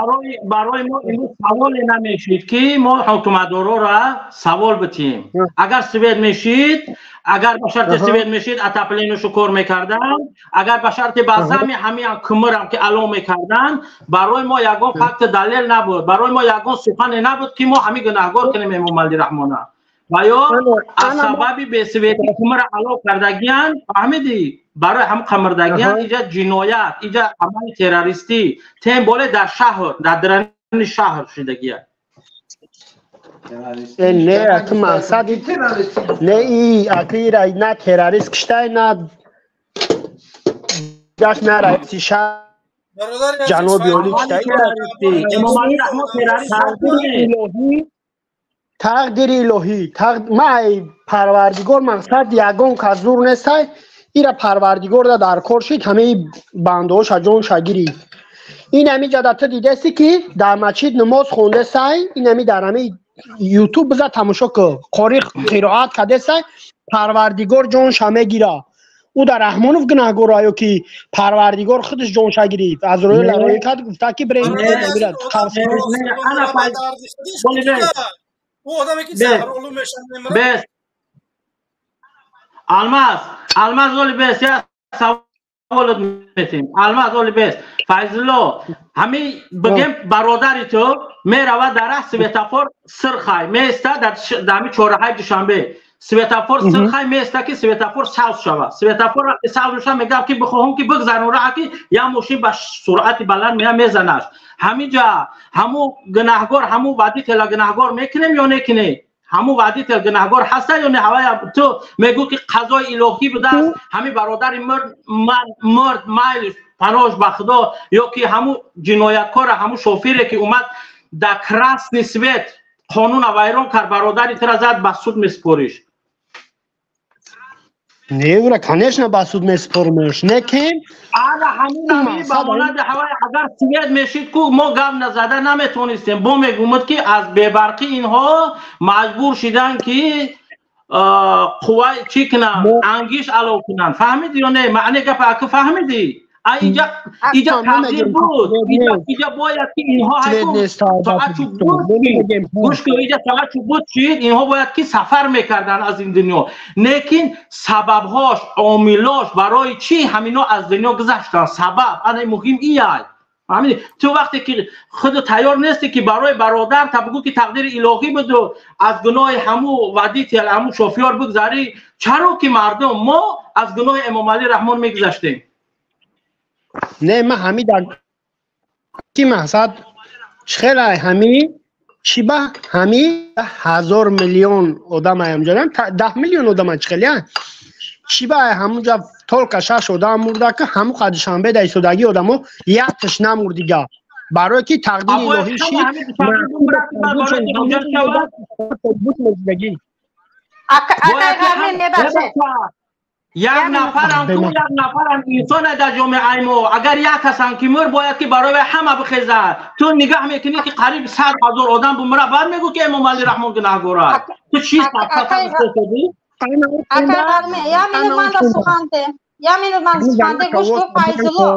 Speaker 12: барои мо имрӯз саволе намешид, ки мо ҳукуматдорора савол битиҳем. Агар свет мешид, агар ба шарти свет мешид, отопление шу кор мекарданд, агар ба шарти ба зами ҳамин кумирам ки ало мекарданд, барои мо ягон факти далел набуд, барои мо ягон сухане набуд, ки мо ҳамин гунаҳгор кунем Эмомалӣ Раҳмона ва ё аз сабаби бесветӣ кумира ало кардагиян, фаҳмидӣ? Барои ҳам қамирдагиян. Иҷа ҷиноят, иҷа амали террористӣ, тем более дар шаҳр, дар дарани шаҳр шудагия.
Speaker 15: Не, аки мақсад, не, и аки ира на террорист киштай, на гаш, на раиси шаҳр ҷаноби олӣ киштай.
Speaker 12: Эмомалӣ Раҳмон террорист.
Speaker 15: Тақдири илоҳӣ, ма ай парвардигор, мақсад, ягон кас зур нестай. Ира парвардигор да дар кор шид, ҳамаи бандаҳоша ҷонша гирифт. Ин ҳами ҷада ту дидасӣ, ки дар масҷид намоз хондасай, ин ҳами дар ҳами Ютуб биза тамошо ку, қори қироат кадесай, Парвардигор ҷонша мегира. Ӯ дар Раҳмонов гунаҳгор ё ки Парвардигор худаш ҷонша гирифт, аз рӯи ларои кард, гуфта ки
Speaker 12: бес. Алмаз, Алмаз, оли бес, я саволот метем. Алмаз, оли бес. Файзулло, ҳами бигем, бародари ту меравад дар раҳ, светофор сирхай меиста, дар ҳами чорраҳаи Душанбе светофор сирхай меиста, ки светофор сабз шавад. Светофор вақти сабз мешавад, мегӯям ки бихоҳам ки бигзарам раҳ, ки як мошин ба суръати баланд мея, мезанаш. Ҳаминҷа ҳаму гунаҳгор, ҳаму водителя гунаҳгор мекунем ё некунем? Ҳамун водитель гунаҳгор ҳаста ё не? Ҳавая ту мегӯ ки қазои илоҳӣ будааст, ҳамин бародари ман мурд, майл, паноҳш ба Худо, ё ки ҳамун ҷинояткора, ҳамун шофире ки омад дар красный свет қонуна вайрон кард, бародари тура зад, ба суд месупориш?
Speaker 15: Не, ура, конечно, ба суд месупормеш, не ки
Speaker 12: Ана ҳамин ба монанди ҳавай, агар свет мешид ку, мо гап назада наметонистем. Бо мегумад ки аз бебарқӣ инҳо маҷбур шиданд ки қувва чӣ кунанд, ангиш алов кунанд. Фаҳмиди ё не? Маъни гапа аку фаҳмидӣ? Иҷа иҷа тақдир буд, иҷа бояд ки инҳо соатчу буд, гӯш кун, иҷа соатчу буд шид, инҳо бояд ки сафар мекарданд аз ин дунё. Лекин сабабҳош, омилош, барои чӣ ҳамино аз дунё гузаштанд, сабаб ана муҳим ияй. Фаҳмидӣ? Ту вақте ки худ тайёр нестӣ ки барои бародар та бигӯ ки тақдири илоҳӣ буду аз гуноҳи ҳаму водитель, ҳаму шофёр бигзарӣ, чаро ки мардум мо аз гуноҳи Эмомалӣ Раҳмон мегузаштем?
Speaker 15: Не, ман ҳами дар ки мақсад хелай ҳами чӣ ба ҳами ҳазор миллион одам аямҷодан, 10 миллион одама чӣ хелия, чӣ ба ҳамунҷа только шаш одам мурда, ки ҳаму қа Душанбе да истодагӣ одамо якташ намурдига, барое ки тақдири илоҳӣ шид.
Speaker 12: Зиндагӣ як нафарам ку, як нафарам инсоне дар ҷомеаи мо, агар як касам ки мур, бояд ки барои вай ҳама бихезад. Ту нигаҳ мекунӣ ки қариб 100 000 одам бумира, баъд мегӯ ки Эмомалӣ Раҳмон гунаҳгор аст. Ту чӣ?
Speaker 2: Я минут ман да суханте, я минут ман суханте, гӯш кун. Файзулло,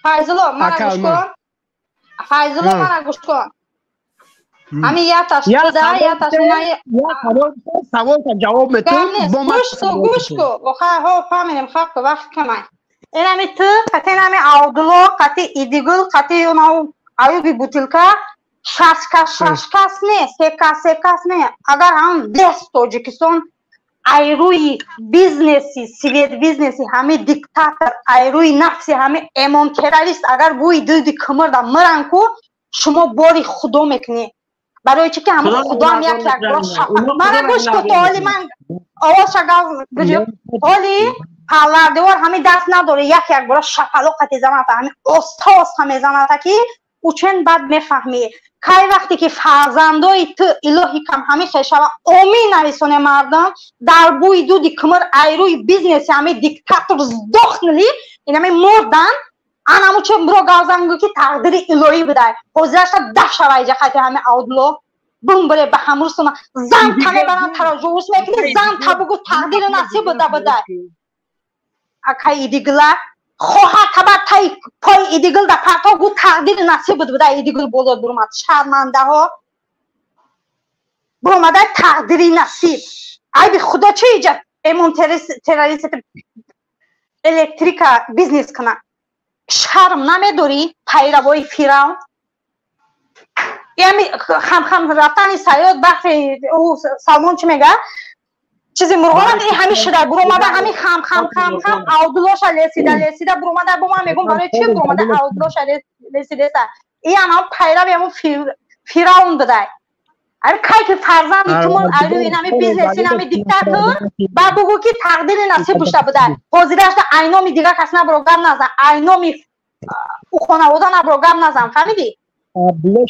Speaker 2: Файзулло, мана гӯш кун. Файзулло, мана гӯш кун. Ҳамин яташ буда, яташ.
Speaker 15: Саволта ҷавоб метун.
Speaker 2: Гӯш ку, гӯш ку, ҳо, фаҳмидем. Хаб ку, вақт камай. Инами ту қати инами Авдулло, қати Идигул, қати Аюби бутилка, шаш кас, шаш кас не, се кас, се кас не, агар ҳам весь Тоҷикистон айрӯи бизнеси свет, бизнеси ҳами диктатор, айрӯи нафси ҳами эмон террорист, агар бӯи дуди кимирда миран ку, шумо бори Худо мекунӣ. Барои чӣ ки ҳамон Худоам як як мара гӯш ку, то ҳоли ман овозша гав, ҳоли Парвардигор ҳами даст надоре, як як бора шапалоқати заната, ҳами оста оста мезаната, ки учен баъд мефаҳмӣ. Кай вақте ки фарзандои ту, илоҳи кам, ҳами хешава, омин нависоне мардум, дар бӯи дуди кимир айрӯи бизнеси ҳами диктатор сдохнули, инами мурдан, анаму че мро гавзангӯ ки тақдири илоҳӣ будай. Ҳозирашта даҳ шава иҷа хати ҳами Авдулло бумбаре ба ҳамрусуна зан та мебаранд, тароҷувус мекунӣ, зан та бугу тақдири насиб буда будай. Акай Идигила хоҳар табар таи пои Идигил да парто, гу тақдири насиб буд буда. Идигил боло бурумад, шармандаҳо, буромадай тақдири насиб. Айби Худо чи иҷа эмон террорист электрика бизнес кунад? Шарм намедорӣ, пайравои Фиравн? Ями хамхам рафтани саёд бахти ӯ Салмон чӣ мега, чизи мурғона ҳами шуда буромада, ҳами хам хам хам хам Авдуллоша лесида лесида буромада. Бо ман мегум, барои чи буромада Авдуллоша лесидеса? Иам ҳам пайрави ҳамун Фиравн будай. Ари кай ки фарзанди тумон айрӯ инами бизнес, инами диктатор, ба бугӯ ки тақдири насиб бушта будай. Ҳозирашда айноми дигар кас набро гап назан, айноми ӯ хонавода набро гап назан, фаҳмидӣ?
Speaker 15: Абдулло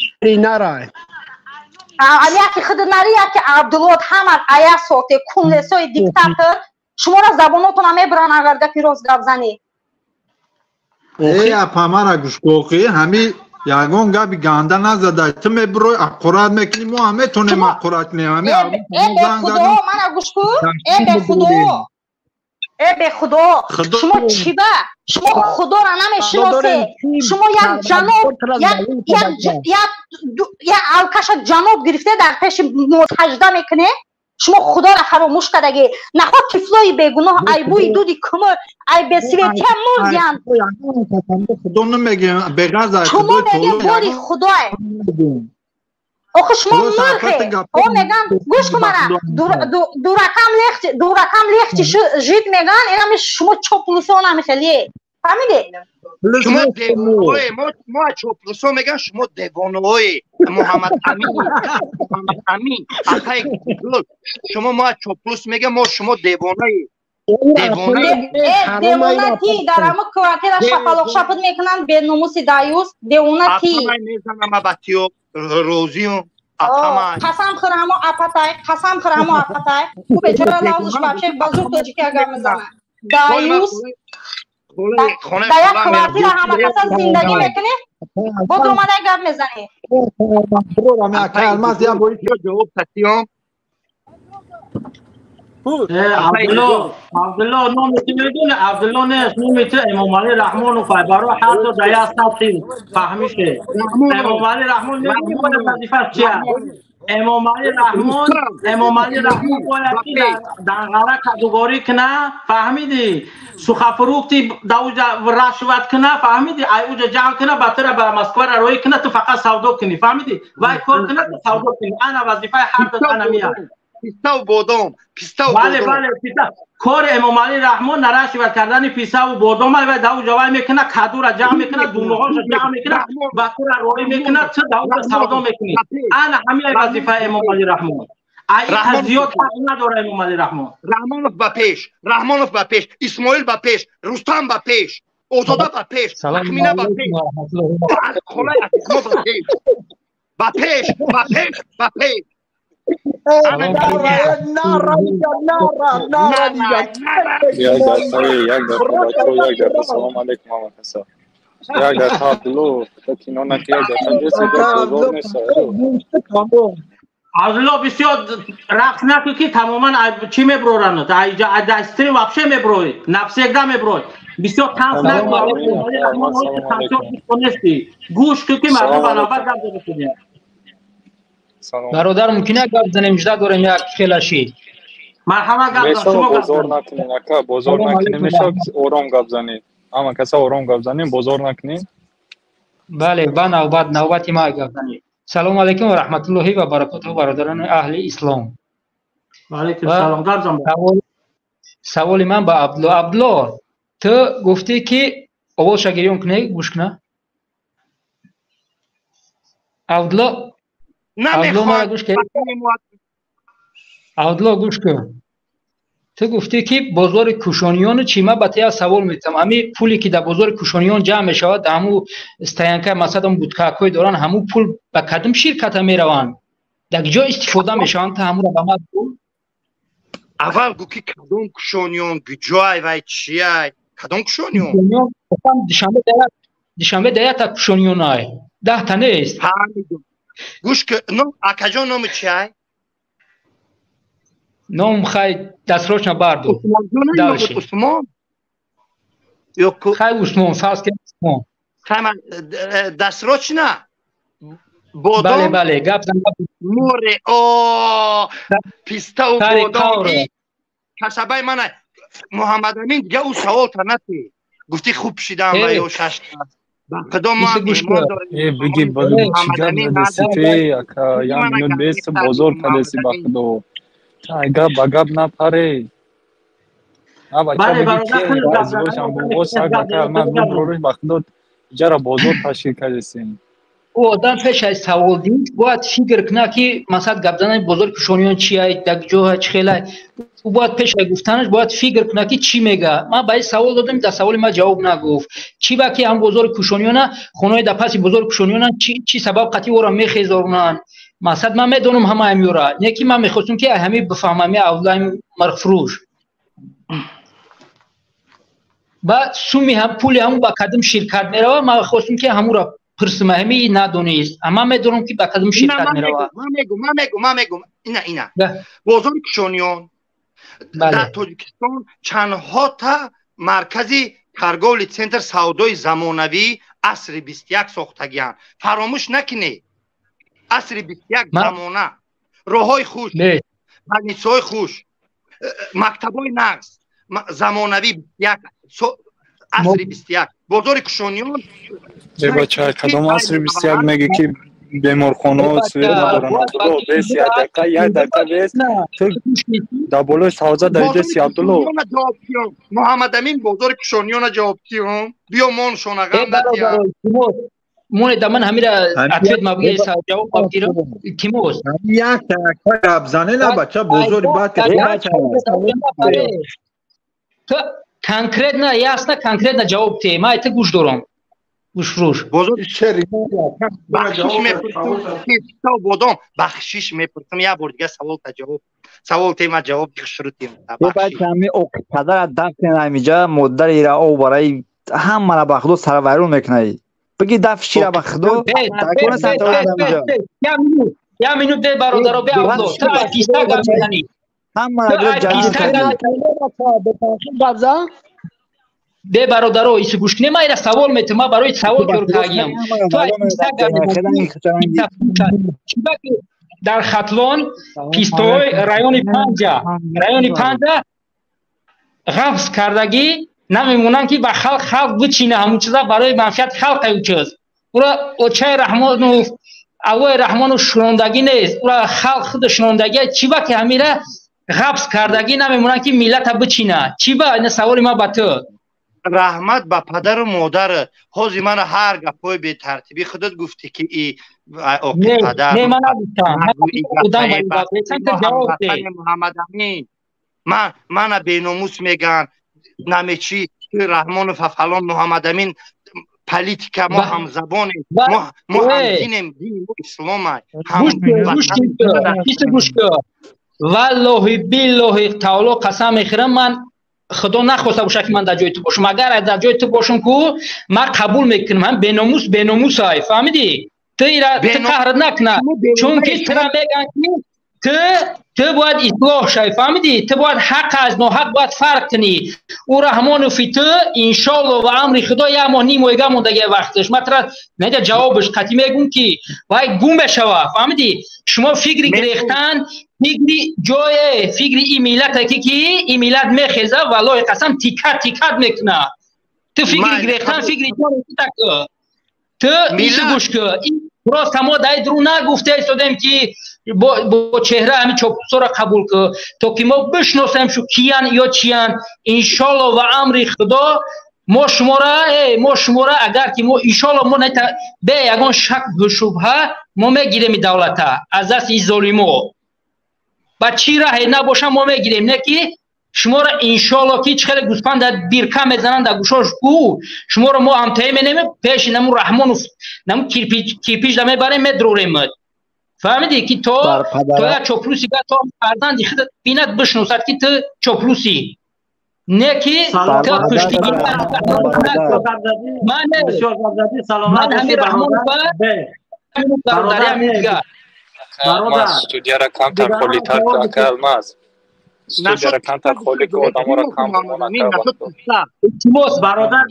Speaker 15: нарай.
Speaker 2: Яки худ нари, яки Абдулло, ҳама ая соте кунлесои диктатор, шуморо забонотона мебуранд, агар гапи рост гап занӣ.
Speaker 14: Э, апа, мара гӯш кӯ, ҳами. Ягон габи ганда назадай. Ту мебурой аққурат мекунӣ, мо ҳам метонем аққурат кунем. Ҳами
Speaker 2: э бехудо, мана гӯш кун. Э бехудо. Э бехудо. Шумо чиба? Шумо худоро намешиносед. Шумо як ҷаноб, як алкаша ҷаноб гирифта дар пеши мо сажда мекунед. Шумо худоро фаромӯш кардагӣ. Наход тифлои бегуноҳ ай бӯи дуди кумр, ай бесветия мурдиянд.
Speaker 14: Худо намегем, беғарз аз
Speaker 2: шумо мегем бори худое. Охи шумо мурғе. О меган, гӯш кун мана, дуракам легче, дуракам легче жить меган, инами шумо чоплусо намехелие. Фаҳмидӣ?
Speaker 11: Шумо девонаҳое, мо чоплусо меган, шумо девонаҳое. Муҳаммад Амин, Муҳаммад Амин, акай Гул, шумо мо чоплус меган, мо шумо девонаи.
Speaker 2: Девона ти дар ҳама квартира шапалоқ шапут мекунанд, беномуси даюс, девона ти.
Speaker 11: Апамай мезанам абатиё, розиюм.
Speaker 2: Қасам хӯрамо апатай, қасам хӯрамо апатай. Ӯ бечора лавзш вообще ба зур тоҷики агар мезанад. Даюс дар як квартира ҳама каса зиндагӣ мекунӣ, боз омада гап мезанӣ.
Speaker 11: Ҷавоб татиём.
Speaker 12: Абдулло, Абдулло, номи ту медони? Абдулло нест, номи ту Эмомалӣ Раҳмонов ай. Барои ҳар ду дар як сатҳи фаҳмише. Эмомалӣ Раҳмон медони бояд вазифаш чия? Эмомалӣ Раҳмон, Эмомалӣ Раҳмон бояд ки данғара кадугорӣ куна, фаҳмидӣ? Сухофрукти да уҷа рашват куна, фаҳмидӣ? Ай уҷа ҷамъ куна, ба тура ба Москвара роӣ куна, ту фақат савдо кунӣ, фаҳмидӣ? Вай кор куна, ту савдо кунӣ. Ана вазифаи ҳар ду ана мия.
Speaker 11: Пиставу бодом, пиставу бодом.
Speaker 12: Бале, бале, писта. Кори Эмомалӣ Раҳмон нарашиват кардани пиставу бодом, вай да уҷа вай мекуна, кадура ҷамъ мекуна, дуноҳоша ҷамъ мекуна, ба тура роӣ мекуна, ту да уҷа савдо мекунӣ. Ана ҳамин вазифаи Эмомалӣ Раҳмон. Ай зиёд ҳақ надора Эмомалӣ Раҳмон.
Speaker 11: Раҳмонов ба пеш, Раҳмонов ба пеш, Исмоил ба пеш, Рустам ба пеш, Озода ба пеш, Тахмина ба пеш, холаи Атиқмо ба пеш, ба пеш, ба пеш, ба пеш.
Speaker 16: Як дақиқа, як дақиқа, бачаҳо, як дақиқа. Салом алейкум ҳама каса. Як дақиқа, Абдулло, кино наки, як дақиқа нест, бозор нест.
Speaker 12: Абдулло, бисёр рақс накун ки тамоман чӣ меброранд? Ай стрим вообще меброи, навсегда меброи. Бисёр танс накун, гӯш кун ки мардум ба навбат гап зада шуданд.
Speaker 3: Бародар, мумкин як гап занем, жда дорем як хелаши.
Speaker 12: Марҳамат, гап зан,
Speaker 16: Мешава
Speaker 12: шумо гап
Speaker 16: бозор
Speaker 12: занед.
Speaker 16: накунем, ака, бозор накунем, мешава ором гап занед. Ҳама каса ором гап занем, бозор накунем.
Speaker 3: Бале, ба навбат, навбати ма гап занед. Салому алайкум ва раҳматуллоҳи ва баракотуҳу, бародарони аҳли ислом.
Speaker 12: Ва алайкум салом, гап зан.
Speaker 3: Саволи ман ба Абдулло. Абдулло, ту гуфтӣ ки овозша гирён кунӣ, гӯш куна. Абдулло, Абдулло, мара гӯш кун. Абдулло, гӯш кун. Ту гуфтӣ ки бозори Кушониёну чӣ? Ман ба ту як савол метавам. Ҳамин пуле ки дар бозори Кушониён ҷамъ мешавад, дар ҳамун стоянка, масалан, будкакҳое доранд, ҳамун пул ба кадом ширката мераванд? Дар ҷо истифода мешаванд? Ту ҳамуро ба ман гӯ.
Speaker 11: Аввал гӯ ки кадом Кушониён, куҷоай вай, чиай? Кадом Кушониён?
Speaker 3: Душанбе Душанбе да якта Кушониёнай. 10 та нест.
Speaker 11: Гӯш ки, акаҷон, номи чиай?
Speaker 3: Ном хай дастрочна барду.
Speaker 11: Усмон?
Speaker 3: Хай, Усмон, фарз ки Усмон.
Speaker 11: Хай, ман дастрочна? Бодом?
Speaker 3: Бале, бале, гап зан.
Speaker 11: Море, о, пиставу бодом касабаи мана Муҳаммадамин. Дига ӯ савол та натӣ. Гуфтӣ хуб шидам ва ё шаш худо мо
Speaker 3: имон
Speaker 11: дорем.
Speaker 16: Э, биги, чӣ гап задеси те, ака, як минут бест, бозор кардеси, ба худо. Гап ба гап напаре. А бача, биги ки бозошам бо саг, ака, ман буброриш, ба худо, иҷара бозор ташкил кардесем.
Speaker 3: Ӯ одам пеш аз савол дид бояд фикр кунад ки масалан гап задани бозори Кушониён чия, дар ҷоа чӣ хела. Ӯ бояд пеш аз гуфтанаш бояд фикр кунад ки чӣ мега. Ман ба ин савол додам, дар саволи ман ҷавоб нагуфт. Чӣ ба ки ҳам бозори Кушониёна, хонаи дар паси бозори Кушониёна, чӣ сабаб қатъи ӯро мехезонанд? Мақсад, ман медонам ҳама ҳамёра, не ки ман мехостум ки ҳами бифаҳмам авлаи марғфурӯш ба суми ҳам пули ҳамун ба кадом ширкат мерава. Ман хостум ки ҳамура Пурсима ҳами надонист. Ман медонам ки ба кадом ширкат меравад.
Speaker 11: Ман мегум, ина бозори Кушониён. Дар Тоҷикистон чандҳота маркази торговый центр, савдои замонавӣ, асри 21 сохтагианд. Фаромӯш накунед, асри 21, замона, роҳҳои хуш, больницаҳои хуш, мактабҳои нағз, замонавӣ, як асри 21, бозори Кушониён.
Speaker 16: Бача, кадом асри 21 меги, ки беморхонаҳо свет надоранд? Абдулло, бес, як дақиқа, як дақиқа бес. Ту дар болои савза давидаси, Абдулло.
Speaker 11: Муҳаммадамин, бозори Кушониёна ҷавоб киём, биё моншонағам.
Speaker 3: Моне да ман ҳамира ответ мабгир, ҷавоб мабгирам, илтимос.
Speaker 14: Як дақиқа гап занена, бача, бозори баъд.
Speaker 3: Ту конкретно, ясно, конкретно ҷавоб те, ман ту гӯш дорам, гӯшфурӯш.
Speaker 11: Бахшиш мепурсам, бодом, бахшиш мепурсам, як бор дига саволта ҷавоб, савол тема, ҷавоб шурӯъ.
Speaker 17: Бача, падара дафтен ҳамиҷа, модари ира ов барои ҳамара, ба худо саравайрон мекунаи. Бигӣ даф шира, ба худо.
Speaker 3: Як минут бе, бародаро, бе, Абдулло, ту писта гап мезанӣ.
Speaker 17: Ҳамара.
Speaker 13: Гап.
Speaker 3: Бе, бародаро, ису гӯш кунем, ман ира савол метам, ман барои савол ҷор кардагиам. Ту писта гап мезанӣ. Дар Хатлон пистоҳои райони панҷа, райони панҷа ғафз кардагӣ намемонанд, ки ба халқ, халқ бичина ҳамун чиза барои манфиати халқ. Аю чиз ура очаи Раҳмонов, Аллои Раҳмонов шунондагӣ нест, ура халқ худа шунондагӣ. Чӣ ба ки ҳамира ғафз кардагӣ намемонанд, ки миллата бичина? Чӣ ба? Ина саволи ман ба ту.
Speaker 11: Раҳмат ба падару модарат. Ҳозир мана ҳар гапҳои бетартибӣ худат гуфтӣ, ки и оқи падар.
Speaker 3: Не, ман нагуфтам.
Speaker 11: Муҳаммадамин, ман мана беномус меган, намечи Раҳмонов, фалон, Муҳаммадамин, политика, мо ҳамзабонем, мо ҳамдинем, дини мо ислома.
Speaker 3: Гӯш кун, валлоҳи биллоҳи таоло қасам мехӯрам, ман худо нахоста бошад, ки ман дар ҷои ту бошам. Агар дар ҷои ту бошам ку, ман қабул мекунам, ҳам беномус беномусай, фаҳмидӣ? Ту ира ту қаҳр накуна, чунки тура меган, ки ту бояд ислоҳ шавӣ, фаҳмидӣ? Ту бояд ҳақ аз ноҳақ бояд фарқ кунӣ. Ӯ Раҳмонофи ту, иншолло, ва амри Худо, як моҳ ним моҳига мондагия вақташ, ман тура неда ҷавобаш қатъӣ мегӯм, ки вай гум мешава, фаҳмидӣ? Шумо фикри гирехтан, фикри ҷое, фикри ин миллате, ки ин миллат мехеза, валлоҳи қасам, тикат тикат мекуна. Ту фикри гирехтан, фикри ҷои ту ису гӯш ку. Просто мо дар дурӯғ нагуфта истодем, ки бо чеҳра ҳамин чопусоро қабул ку, то ки мо бишносем шу киян ё чиян. Иншолло, ва амри Худо, мо шумора, мо шумора, агар ки мо, иншолло, мо бе ягон шак шубҳа мо мегирем давлата аз дасти ин золимо, ба чӣ раҳе набоша мо мегирем, не ки шуморо, иншолло, ки чӣ хеле гӯспанд дар бирка мезананд дар гӯшош ку, шуморо мо ҳамтае менемем пеши наму Раҳмонов, наму кирпич да мебарем, медрорем, фаҳмидӣ? Ки то як чоплуси то фарзанди худат бинад, бишносад, ки ту чоплусӣ, не ки ту пуштигирӣ. Ман ҳамин Раҳмонова бародари.
Speaker 16: Студияра камтар холитар ку, ака Алмаз, студияра камтар холӣ ку, одаморо кам бимонад.
Speaker 12: Бародар,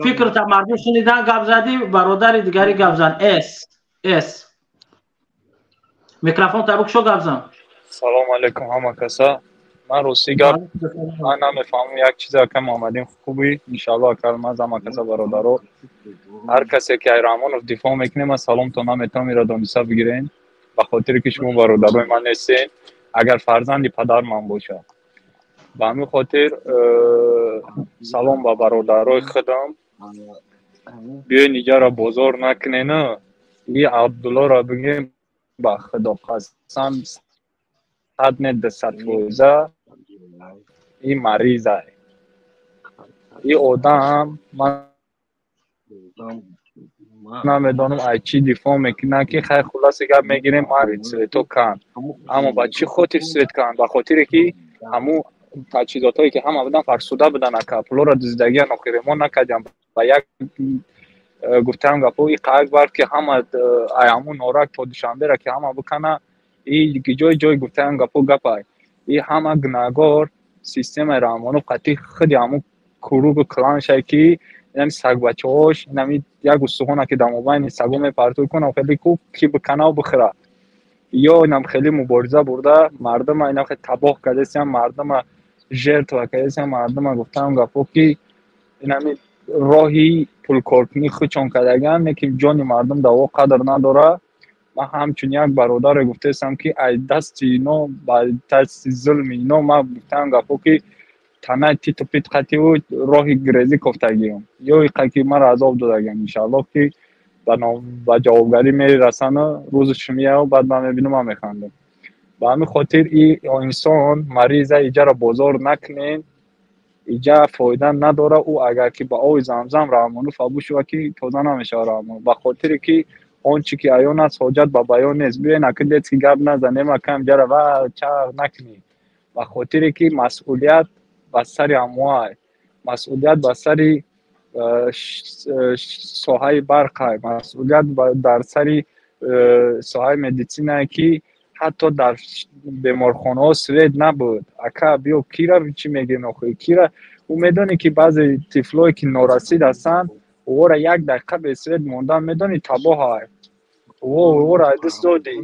Speaker 12: фикрта мардум шунидан, гап задӣ, бародари дигари гап зан. С микрофон табук шо, гап зан.
Speaker 16: Салому алейкум ҳама каса. Ман рости гап, ман намефаҳмам як чизе. Ака Муҳаммадин, хубӣ, иншалло. Ака Алмаз, ҳама каса, бародаро, ҳар касе ки Раҳмонов дифоъ мекунем, ман саломтон наметавонам, ира дониста бигирен, ба хотире ки шумо бародарои ман нестен, агар фарзанди падар ман бошад. Ба ҳамин хотир салом ба бародарои худам. Биёен, иҷара бозор накунену и Абдуллоро бигем, ба худо қасам, 100 не, 200 фоиза и маризай и одам. Ман намедонам, ай чӣ дифоъ мекунад, ки хай, хулоси гап, мегирем, ман свето кан, аммо ба чӣ хотир свет кан? Ба хотире ки ҳамун таҷҳизотҳое ки ҳама будан, фарсуда будан, ака, пулоро дуздагиан, охире мо накардем. Ба як гуфтаам гапо и қак бард ки ҳама ай ҳамун Норак то Душанбера ки ҳама бикана, и ҷои ҷои гуфтаам гапо гапай. И ҳама гунаҳгор системаи Раҳмонов қатъи худи ҳамун куругу кланшай, ки инами сагбачаҳош, инами як устухона ки дар мобайни саго мепартои кунам, хеле ку ки биканаву бихӯра. Ё инам хеле мубориза бурда мардума инам хеле табоҳ кардесиям, мардума жертва кардесиям, мардума гуфтаам гапо ки инами роҳи пулкоркунӣ худшон кардагиам, не ки ҷони мардум даво қадр надора. Ман ҳамчун як бародаре гуфтаистам, ки аз дасти ино, ба дасти зулми ино, ман гуфтаам гапо ки танаи титу пит қативу роҳи гирезӣ кофтагиам, ё иқа ки маро азоб додагиам. Иншааллоҳ, ки ба ҷавобгарӣ мерасану рӯзу шумияу баъд ман мебинам, ман механдам. Ба ҳамин хотир и инсон мариза, иҷаро бозор накунен, иҷа фоида надора. Ӯ агар ки ба оби Замзам Раҳмонов абӯшува, ки тоза намешавад Раҳмонов, ба хотире ки он чи ки аён аст, ҳоҷат ба баён нест. Биёен, ака, детский гап назанем, акам ҷара ва чағ накунем, ба хотире ки масъулият ба сари ҳамоай, масъулият ба сари соҳаи барқай, масъулият дар сари соҳаи медицинае, ки ҳатто дар беморхонаҳо свет набуд. Ака, биё, кира чӣ мегӯем охи? Кира ӯ медонӣ, ки баъзе тифлое ки норасид ҳастанд, ӯро як дақиқа бесвет мондан, медонӣ, табоҳай, ӯро аз даст додӣ.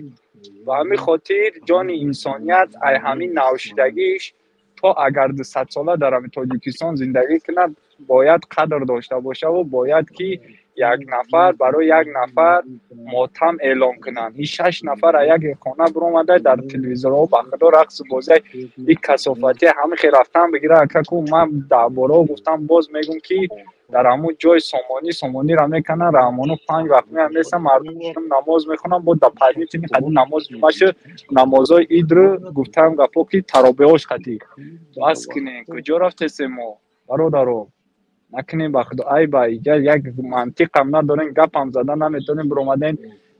Speaker 16: Ба ҳамин хотир ҷони инсоният ай ҳамин навшидагиш то агар 200 сола дар ҳамин Тоҷикистон зиндагӣ кунад, бояд қадр дошта бошаву бояд ки як нафар барои як нафар мотам эълон кунанд. Ин шаш нафар аз як хона биромада, дар телевизорҳо ба худо рақсу бозӣ, и касофатӣ ҳамин хел рафтан бигира. Акаку, ман даҳборао гуфтам, боз мегӯм, ки дар ҳамун ҷои сомонӣ сомониро мекананд, Раҳмонов панҷ вақт меян, месан, мардум намоз мехонанд, бо да памятини қадим намоз ҷумъашу намозҳои идру гуфтаам гапо ки таробеҳош қатӣ бас кунем. Куҷо рафтесем мо, бародаро? Накунем, ба худо айба. Иҷа як мантиқам надорем, гапам зада наметонем. Биромадем,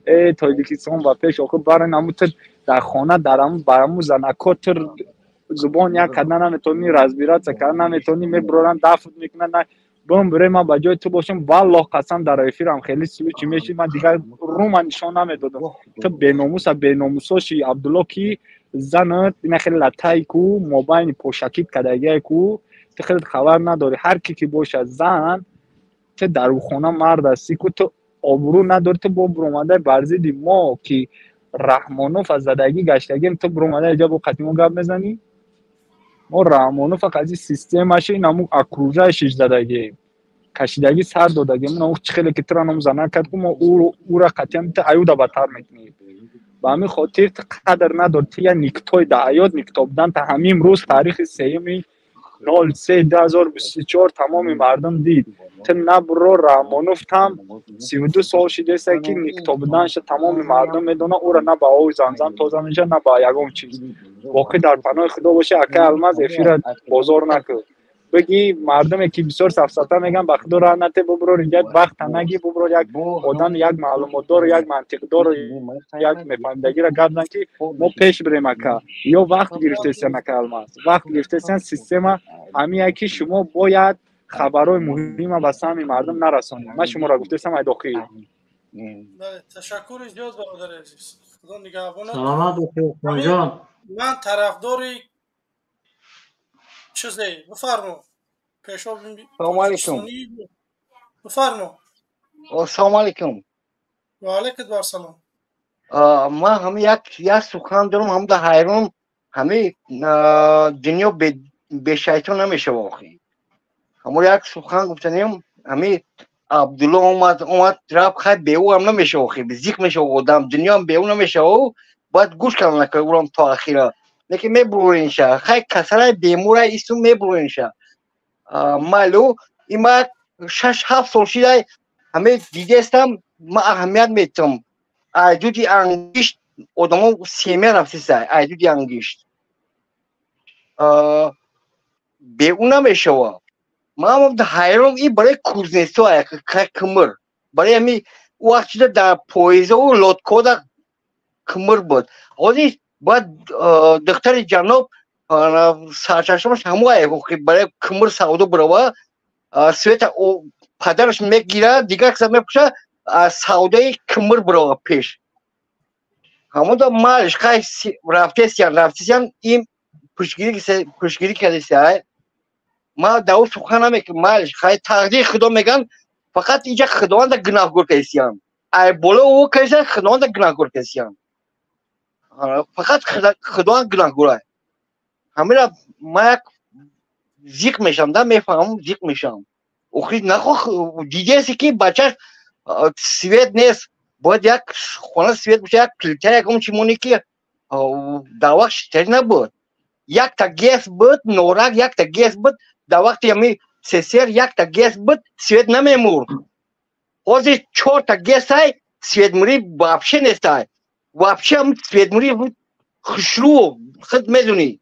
Speaker 16: э Тоҷикистон ба пеш. Охир барен, ҳамун ту дар хона, дар ҳамун ба ҳамун занако ту зубон як карда наметонӣ, разбираться карда наметонӣ, мебуроранд, дафт мекунанд. Бом бире, ман ба ҷои ту бошам, валлоҳ қасам, дар эфирам хеле случай мешид, ман дигар рума нишон намедодам. Ту беномуса, беномусоши, Абдулло, ки занат ина хеле латай ку мобайни пошакит кардагия ку, ту хеле хабар надорӣ. Ҳар ки ки бошад, зан ту дар хона мард ҳастӣ ку, ту обрӯ надорӣ. Ту бо буромада бар зидди мо, ки Раҳмонов аз задагӣ гаштагим, ту буромада иҷа бо қатимо гап мезанӣ. Мо Раҳмонов аз системаши инаму окружающиш задагием, кашидагӣ сар додагим. Мо чӣ хеле ки тура ном зана кард ку, мо ӯра қатъиян ту аюда батар мекунем. Ба ҳамин хотир ту қадр надор, ту я никтой да ҳаёт никто будан. Та ҳамин рӯз, таърихи 3-03-2024, тамоми мардум дид. Ту набуро, Раҳмонов там 32 сол шидеста, ки никто буданша тамоми мардум медонад. Ӯра на ба оби Замзам тоза мешавад, на ба ягон чиз. Боқӣ дар паноҳи Худо бошӣ, акай Алмаз. Эфира бозор накун. Бигӣ мардуме ки бисёр сафсата мегӯянд, ба худо раҳ нате, бубурор, инҷа вақта нагӣ, бубурор, як одам, як маълумотдору, як мантиқдору, як мефаҳмидагиро гап зан, ки мо пеш бирем. Ака, ё вақт гирифтесиян, ака Алмаз, вақт гирифтесиян. Система ҳамия, ки шумо бояд хабарҳои муҳима ба самъи мардум нарасонед. Ман шуморо гуфтесам ай дохил.
Speaker 1: Ташаккури зиёд, бародари азиз, Худо нигаҳбонат.
Speaker 12: Саломат бошед, Усмонҷон.
Speaker 1: Ман тарафдори чизе, бифармо, пешоб.
Speaker 18: Салому алейкум.
Speaker 1: Бифармо.
Speaker 18: Ассалому алейкум.
Speaker 1: Ва алейкум ассалом.
Speaker 18: Ман ҳами як сухан дорам, ҳам да ҳайрон, ҳами дунё бешайтон намешава охи. Ҳамо як сухан гуфтанем, ҳами Абдулло омад, рафт, хай, беӯ ҳам намешава охи, зиқ мешава одам, дунёам беӯ намешава, бояд гӯш кардан накар урам то ахира. Лекин мебуренша, хай, касалай, беморай, исту мебуренша. Майлу, има 6-7 сол шидай, ҳаме дидестам, ман аҳамият метам. Айдуди ангишт одамо семя рафтиса, айдуди ангишт. Беӯ намешава. Ман ҳайрон, и барои Кузнецо кимир, барои ҳами вақт шуда дар поездову лодкода кимир буд. Ҳозир бояд духтари ҷаноб сарчашмаш ҳамоае, барои кимир савдо бирава, света. Падараш мегирад, дигар каса мепӯша, савдои кимир бирова пеш. Ҳамонда малиш хай рафтесиян, рафтесиян им пуштгирӣ кардесия. Ма дар ӯ сухан намекунам, малиш хай тақдири Худо меган, фақат инҷа Худованда гунаҳгор кардесиян. Ай боло ӯ кардесиян, Худованда гунаҳгор кардесиян. Фақат Худованд гунаҳгор. Ҳамира ма як зиқ мешам, да мефаҳмам, зиқ мешам. Охи нахо дидеси ки бачаш свет нест, бояд як хона свет боша, як плита ягон чи моне ки дар вақт шитари набуд. Якта гес буд, норак якта гес буд, дар вақти ҳами СССР якта гес буд, свет намемурд. Ҳозир чорта гесай, светмурӣ вообще нестай. Вообще ҳам светмурӣ хушрӯ, худ медунӣ.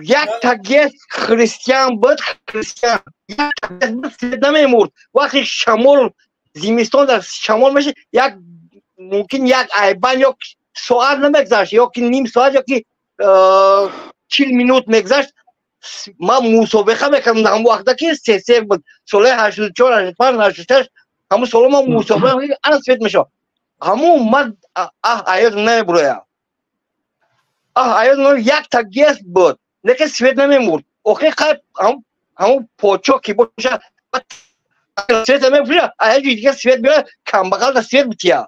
Speaker 18: Якта гес христиан буд, христиан. Якта гес буд, свет намемурд. Вақти шамол, зимистон дар шамол мешид, як мумкин як айбан ё соат намегзашт, ё ки ним соат, ё ки 40 минут мегзашт. Ман мусобиқа мекардам дар ҳамон вақта ки СССР буд, солҳои 84, 85, 86, ҳамон солҳо ман мусобиқа мекардам, ана свет мешавад. Ҳамон ман аёдам намебуроям. Аёдам якта гес буд, лекин свет намемурд. Охир хай ҳамон почо ки бошад, свет намепӯшад, аяҷои дигар свет биёяд, камбағал дар свет бития.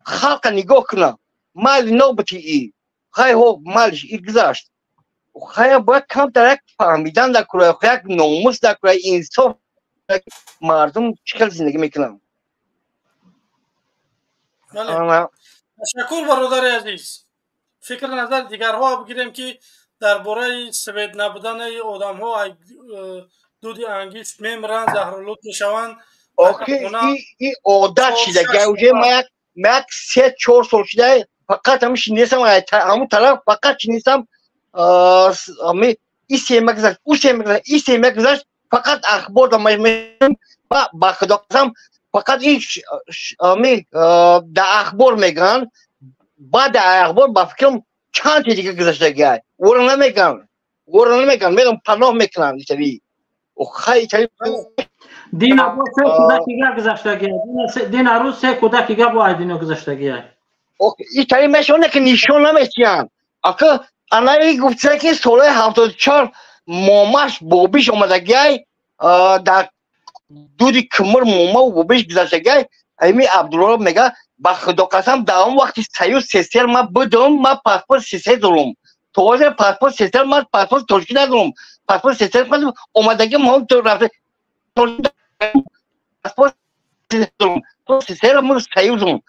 Speaker 18: Халқа нигоҳ кунам, майли нобути и. Хай ҳо малиш и гузашт. Хай бояд камтар як фаҳмидан дар кура, як номус дар кура, инсоф, мардум чӣ хел зиндагӣ мекунанд.
Speaker 1: Ташаккур бародари азиз. Фикр назар дигарҳо бигирем ки дар бораи свет набудани одамҳо дуди ангишт мемиранд, заҳролуд мешаванд.
Speaker 18: Охи и одат шида, уже ма як 3-4 сол шида, фақат ҳамин шинесам, ҳамон тараф фақат шинесам, ами и сема гузашт, ӯ сема гузашт, и сема гузашт, фақат ахбор да ба Худо қасам, фақат ин ами дар ахбор мегӯянд, баъд ахбор ба фикрам чанд ти дига гузаштагиай. Ӯро намегӯянд, ӯро намегӯянд, мегӯянд паноҳ мекунанд итали. Хай итали.
Speaker 12: Дина рӯз се кӯдаки гузаштагиай. Дина рӯз се кӯдаки бо айдино гузаштагиай.
Speaker 18: Итали мешаванд ки нишон намесиянд. Ака анаи гуфта ки солҳои 74 момаш бобиш омадагиай, дар дуди кимир момаву бобиш гузаштагиай. Ами Абдулло мега ба Худо қасам, дар он вақти Союз СССР ман будам, ман паспорт СССР дорам. То ҳозир паспорт СССР, ман паспорт тоҷикӣ надорам. Паспорт СССР ман омадагӣ ман рафта паспорт СССР дорам. СССР ман Союзам.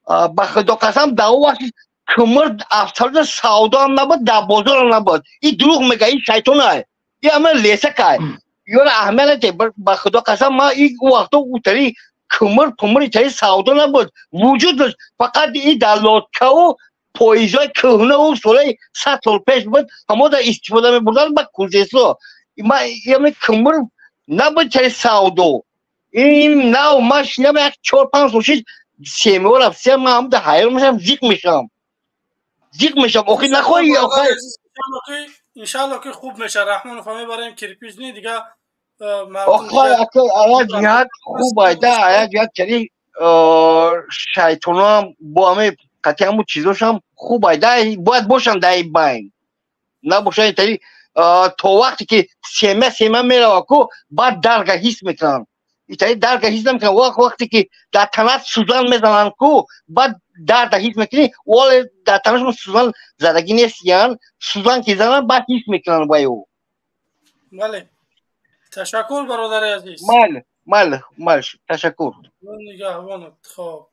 Speaker 18: Ба Худо қасам, дар он вақти кимир абсолютно савдо ҳам набуд, дар бозор ҳам набуд. И дурӯғ мега, и шайтонай. И ҳама лесакай. Ёра аҳамият надиҳ. Ба Худо қасам, ман ин вақто утари кимир пумир итари савдо набуд, вуҷуд дошт. Фақат и дар лодкаву поездҳои кӯҳнаву солҳои 100 сол пеш буд, ҳамода истифода мебурданд ба кузнецо. Ман яъне кимир набуд итари савдо. Ин нав ман шинам як 4-5 сол шид, семиҳо рафтсия, ман ҳамда ҳайрон мешавам, зиқ мешавам. Зиқ мешавам. Охи нахоҳӣ, охи.
Speaker 1: Иншалло ки хуб мешавад. Раҳмонов мебарем кирпич ни дига.
Speaker 18: Охай ака ая ҷиҳат хуб айда, ая ҷиҳат чари шайтоноам бо ҳаме қатъи ҳамун чизошам хуб айда, бояд бошанд дар ин байн. Набошанд итари то вақте ки сема сема мерава ку, баъд дарга ҳис мекунанд. Итари дарга ҳис намекунанд. Вақте ки дар танат сӯзан мезананд ку, баъд дарда ҳис мекунӣ, вале дар танашон сӯзан задагӣ нестиянд, сӯзан ки зананд, баъд ҳис мекунанд ба ӯ.
Speaker 1: Бале. Ташаккур бародари азиз.
Speaker 18: Майли, майли, майли, ташаккур.
Speaker 1: Нигаҳбонат. Хоб.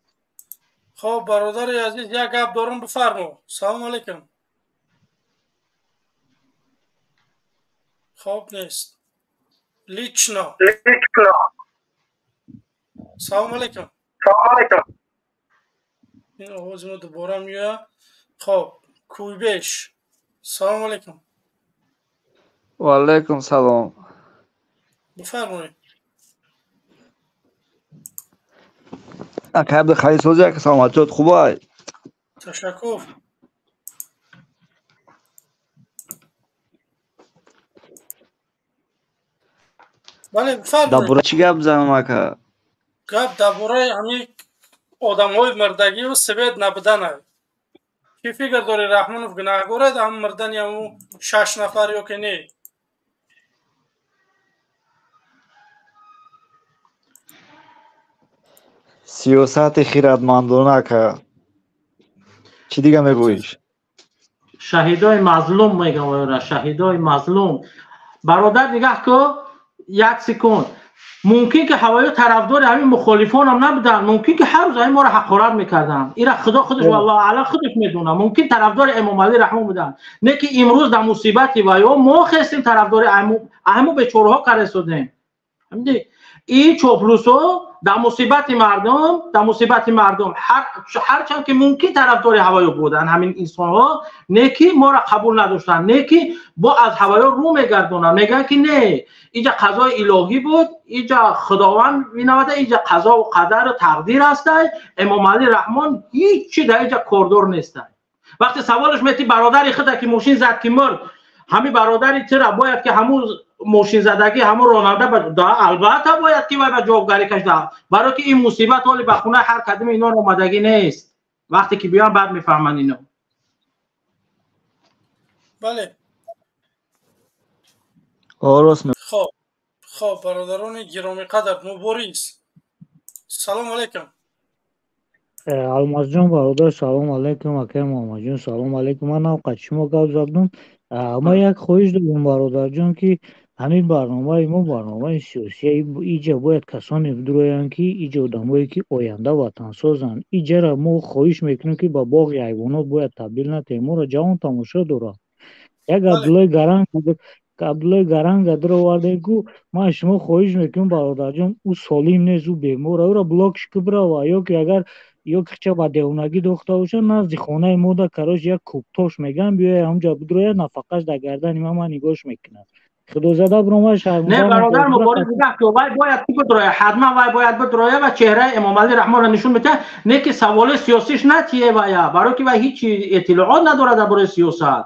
Speaker 1: Хоб бародари азиз, як гап дорам, бифармо. Салом алейкум. Хоб нест. Лично. Салом алейкум.
Speaker 19: Салом алейкум.
Speaker 1: Ин овози мо дубора меояд. Хоб, Куйбеш. Салом алейкум.
Speaker 17: Ва алейкум салом.
Speaker 1: Бифармоед.
Speaker 17: Ака Абдухалил сози, ака саломатиёт хубай?
Speaker 1: Ташаккур. Бале, бифармоед.
Speaker 17: Дар бораи чӣ гап занам, ака?
Speaker 1: Гап дар бораи ҳамин одамҳои мурдагию свет набуданай. Чӣ фикр дорӣ, Раҳмонов гунаҳгор аст ҳам мурдани ҳамун 6 нафар ё ки не?
Speaker 17: Сиёсати хиратмандона, ака. Чӣ дига мегӯиш?
Speaker 12: Шаҳидои мазлум мегӯям, шаҳидои мазлум. Бародар, нигаҳ ку, як секунд. Мумкин ки ҳавои тарафдори ҳамин мухолифонам набуданд, мумкин ки ҳар рӯз ҳамин моро ҳақорат мекарданд. Ира Худо худаш, валлоҳу аълам, худаш медонад. Мумкин тарафдори Эмомалӣ Раҳмон буданд. Не ки имрӯз дар мусибати ваё мо хестем тарафдори ҳамун бечораҳо карда. И чоплусо дар мусибати мардум, дар мусибати мардум ҳарчанд ки мумкин тарафдори ҳавоё буданд ҳамин инсонҳо, не ки моро қабул надоштанд, не ки бо аз ҳавоё рӯ мегардонанд, мегӯянд ки не, инҷа қазои илоҳӣ буд, инҷа Худованд минавада, инҷа қазову қадару тақдир ҳастай, Эмомалӣ Раҳмон ҳичи дар инҷа кордор нестай. Вақте саволаш мети бародари худа ки мошин зад ки мурд, ҳамин бародари тира бояд ки ҳамун мошинзадагӣ ҳамун ронанда албатта бояд ки вай ба ҷавобгарӣ кашида, барои ки ин мусибат ҳоли ба хонаи ҳар кадоми ино омадагӣ нест. Вақте ки биён баъд мефаҳманд ино.
Speaker 1: Бале. Хоб, хоб, бародарони гиромиқадр, Мубориз, салому алайкум.
Speaker 6: Алмазҷон бародар, салому алайкум. Акай Муҳаммадҷон, салому алайкум. Ман навқат шумо гап задам. Ма як хоҳиш дорам, бародарҷон, ки ҳамин барномаи мо барномаи сиёсия. Иҷа бояд касоне бидуроянд, ки иҷа одамое ки оянда ватансозанд. Иҷара мо хоҳиш мекунем, ки ба боғи ҳайвонот бояд табдил натиҳем. Моро ҷавон тамошо дорад. Як Абдуллои Гаранга дуровардем, ку ман шумо хоҳиш мекунам, бародарҷон, ӯ солим нест, ӯ бемор, ӯро блокш ки бирава, ё ки агар ё ки ба девонагӣ дохта бошад, назди хонаи мода, короче, як кӯбтош меган, биёя ҳамҷа бидрояд, нафақаш дар гардани ман нигоҳш мекунад. Худозада биромад шарманда.
Speaker 12: Не, бародар Мубориз, нигаҳ ку, вай бояд ки бидроя, ҳатман вай бояд бидроя ва чеҳраи Эмомалӣ Раҳмонро нишон медиҳад, не ки саволи сиёсиш натие вая, барои ки вай ҳеҷ иттилоот надорад дар бораи сиёсат.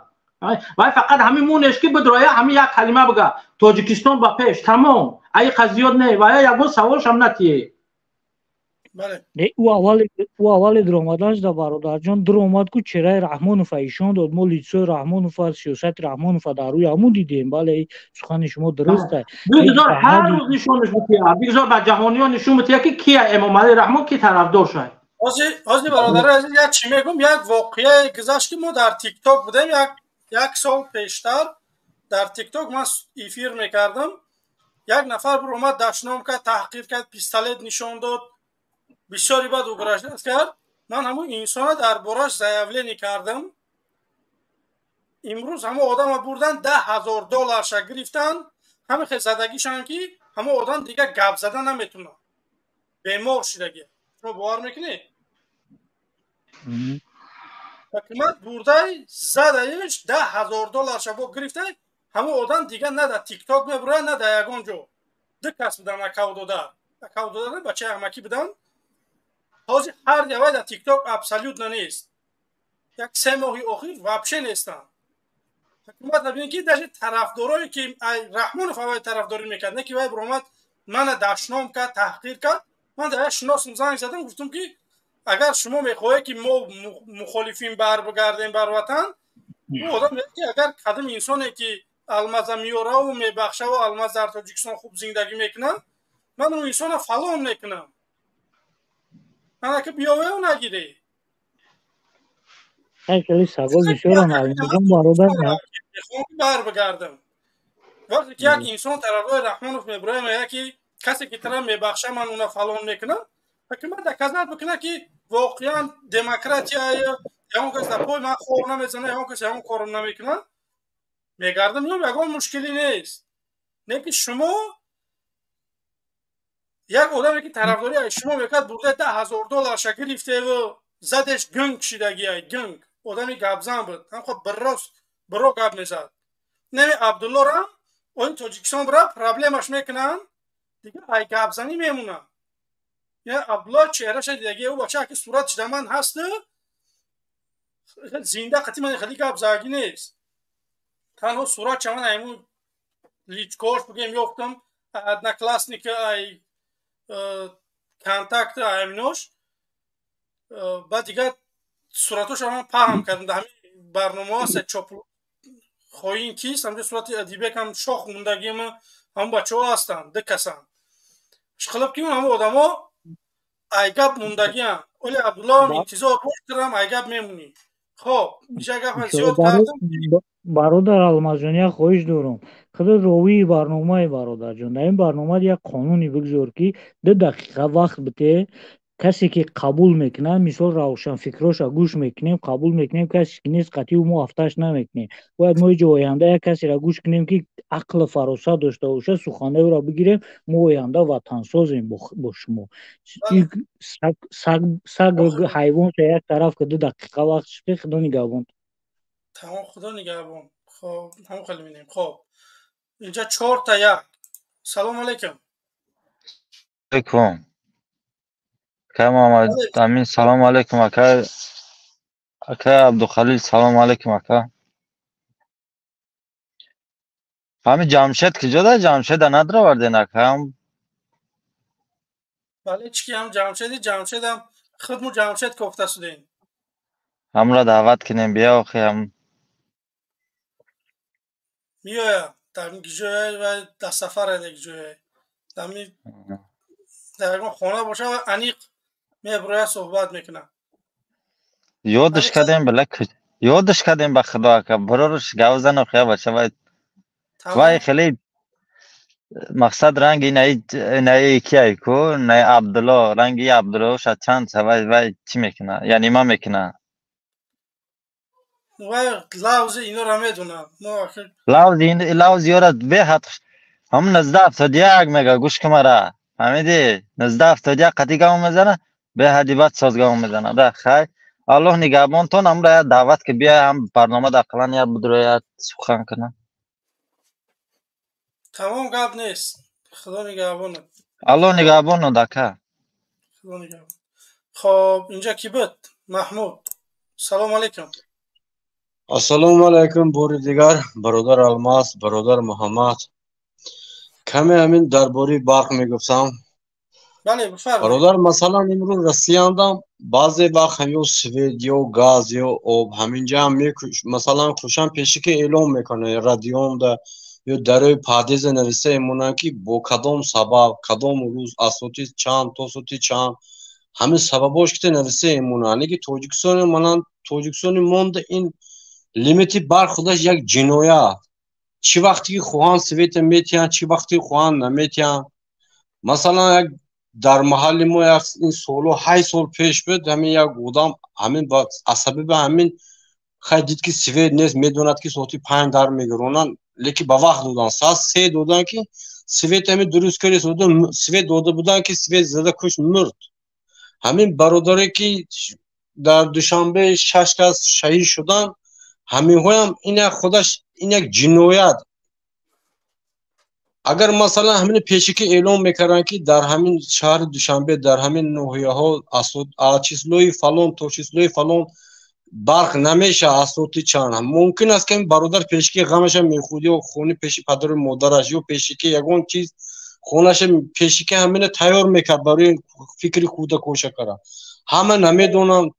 Speaker 12: Вай фақат ҳамин мунеш ки бидроя, ҳамин як калима бига, Тоҷикистон ба пеш, тамом. Ай қазиёт не, вая ягон саволшам натие.
Speaker 6: Не, ӯ аввали дуромаданаш да, бародарҷон, дуромад ку чеҳраи Раҳмонова ишон дод. Мо лицои Раҳмонова, сиёсати Раҳмонова дар рӯи ҳамун дидем. Бале, сухани шумо дуруст аст.
Speaker 12: Бигзор ҳар рӯз нишонаш бития, бигзор ба ҷаҳониён нишон бития, ки кия Эмомалӣ Раҳмон, ки тарафдор шад.
Speaker 1: Ҳозир, бародари азиз, як чӣ мегӯм, як воқеае гузашт, ки мо дар Тикток будем, як сол пештар дар Тикток ман эфир мекардам. Як нафар биромад, дашном кард, таҳқир кард, пистолет нишон дод, бисёре баъд угрожать кард. Ман ҳамун инсона дар бораш заявление кардам. Имрӯз ҳамон одама бурдан, 10 000 долларша гирифтан. Ҳамин хел задагишан, ки ҳамон одам дигар гап зада наметунад, бемор шидаги. Шумо бовар мекунед? Ҳукумат бурдай, задаиш, 10 000 долларша бо гирифтай. Ҳамон одам дигар на дар Тикток мебурад, на дар ягон ҷо. Ду кас будан, акавдода, акавдода, бачаи амакӣ буданд. Ҳозир ҳар явай дар Тикток абсолютно нест. Як 3 моҳи охир вообще нестанд. Ҳукумат набинед, ки даже тарафдорое ки Раҳмонов аввай тарафдорӣ мекард, не ки вай биромад, мана дашном кард, таҳқир кард. Ман дар як шиносам занг задам, гуфтам, ки агар шумо мехоҳед, ки мо мухолифин бар бигардем бар ватан, ӯ одам мегӯяд, ки агар кадом инсоне ки алмаза меёраву мебахшаву алмаз дар Тоҷикистон хуб зиндагӣ мекунад, ман он инсона фалон мекунам. Анаки биёваю нагирӣ.
Speaker 6: Хеле саго бисёрам, Алимҷон бародар.
Speaker 1: Мехоҳам ки бар бигардам. Вақте ки як инсон тарафдори Раҳмонов мебирояд, мегӯяд, ки касе ки тара мебахша, ман уна фалон мекунам, ҳукумат доказать бикунад, ки воқеан демократия, ягон кас дар пой ман хор намезана, ягон кас ягон корам намекунад, мегардам, ё ягон мушкилӣ нест. Не ки шумо як одаме ки тарафдорӣ аз шумо мекард, бурда 10 000 долларша гирифтеву задеш, гунг шидагиай, гунг. Одами гапзан буд, ҳамхо биррост биро гап мезад. Неми Абдуллорам ои Тоҷикистон бира, проблемаш мекунанд, дигар ай гапзанӣ мемонад. Я Абдулло чеҳраша дидаги, ӯ бача ки суратш дар ман ҳасту зинда қати ман хеле гап заги нест. Танҳо суратша ман аймун личкош бигем ёфтам. Одноклассника, ай Контакт, айминош. Баъд дигар суратошро ман паҳн кардам дар ҳамин барномаҳо ҳаст, чоп хоин кист, ҳамҷо сурати Адибекам шох мондагима, ҳамон бачаҳо ҳастанд, ду касанд. Шқилиб ки ҳамон одамо ай гап мондагиам. Оли Абдуллоам интизор бош, турам ай гап мемонӣ. Хоб, иша гапа зиёд кардам.
Speaker 6: Бародар Алмазҷон, як хоҳиш дорам. Худо ровии барномаи, бародарҷон. Дар ин барнома як қонуне бигзор, ки 2 дақиқа вақт бите, касе ки қабул мекунад, мисол, равшанфикроша гӯш мекунем, қабул мекунем, касе ки нест, қатъи мо ҳафташ намекунем. Бояд мо иҷо оянда як касеро гӯш кунем, ки ақлу фаросат дошта бошад, суханои ӯро бигирем, мо оянда ватансозем бо шумо. Саг ҳайвонша як тараф ки 2 дақиқа вақт шуд. Худо нигаҳбон.
Speaker 1: Тамом, худо нигаҳбон. Хоб, ҳамон хеле мебинем. Хоб, инҷа чорта як. Салом алейкум.
Speaker 19: Алейкум. Ака Муҳаммад Амин, салом алейкум, ака. Ака Абдухалил, салом алейкум, ака. Ҳамин Ҷамшед куҷо да? Ҷамшеда надроварден, ака?
Speaker 1: Бале, чӣ ки ҳам Ҷамшеди, Ҷамшедам худму Ҷамшед кофта шудем.
Speaker 19: Ҳамро даъват кунем, бия охи ҳам.
Speaker 1: Меояд, дар ҷое ва дар сафар як ҷое. Дар ягон хона боша, аниқ меброяд, суҳбат мекунад.
Speaker 19: Ёдаш кардем, била, ёдаш кардем, ба худо, ака, бироруш гап зан охи, бача вай. Вай хеле мақсад ранги инаи кияй ку, инаи Абдулло, ранги Абдулло ша чанд вай вай чӣ мекуна, яъне ма мекуна.
Speaker 1: Вай лавзи инора медонам.
Speaker 19: Лавзи лавзи ёра беҳад ҳам 1971 мега, гӯш ки мара. Фаҳмидӣ? 1971 қатъи гап мезана, беҳади бад соз гап мезана. Да хай. Аллоҳ нигаҳбонтон, ҳамра як даъват ки бия, ҳам барнома дар ақаллан як будрояд сухан кунам.
Speaker 1: Тамом, гап нест. Худо нигаҳбонат.
Speaker 19: Аллоҳ нигаҳбонат, ака.
Speaker 1: Худо нигаҳбон. Хоб, инҷа ки буд? Маҳмуд. Салом алейкум.
Speaker 5: Ассалому алайкум бори дигар, бародар Алмаз, бародар Муҳаммад. Каме ҳамин дар бораи барқ мегуфтам.
Speaker 1: Бале, бифармоед.
Speaker 5: Бародар, масалан, имрӯз Россияндам баъзе вақт ҳам ё свет, ё газ, ё об ҳаминҷа ҳам масалан хушан пеши ки эълон мекунанд радиомда ё дарои подъезда нависта мемонанд, ки бо кадом сабаб, кадом рӯз, аз соати чанд то соати чанд, ҳамин сабабош ки нависта мемонанд. Леки Тоҷикистони, манан, Тоҷикистони монда ин лимити барқ худаш як ҷиноят. Чӣ вақте ки хоҳанд света метиҳанд, чӣ вақте хоҳанд наметиҳанд. Масалан, як дар маҳалли мо як ин соло, 8 сол пеш буд, ҳамин як одам ҳамин аз сабаби ҳамин хай дид, ки свет нест, медонад, ки соати 5 дар мегиронанд, лекин ба вақт додан, соат 3 додан, ки свет ҳамин дуруст карди, свет дода буданд, ки свет зада кушт, мурд. Ҳамин бародаре ки дар Душанбе шаш кас шаҳид шуданд, ҳаминҳоям ин як худаш ин як ҷиноят. Агар масалан ҳамин пешакӣ эълон мекарданд, ки дар ҳамин шаҳри Душанбе, дар ҳамин ноҳияҳо аз числои фалон то числои фалон барқ намешавад, аз соати чанд, мумкин аст, ки бародар пешакӣ ғамаша мехӯрд, ё хони пеши падару модараш, ё пешакӣ ягон чиз хонаша пешакӣ ҳамина тайёр мекард барои фикри худакоша кара. Ҳама намедонанд,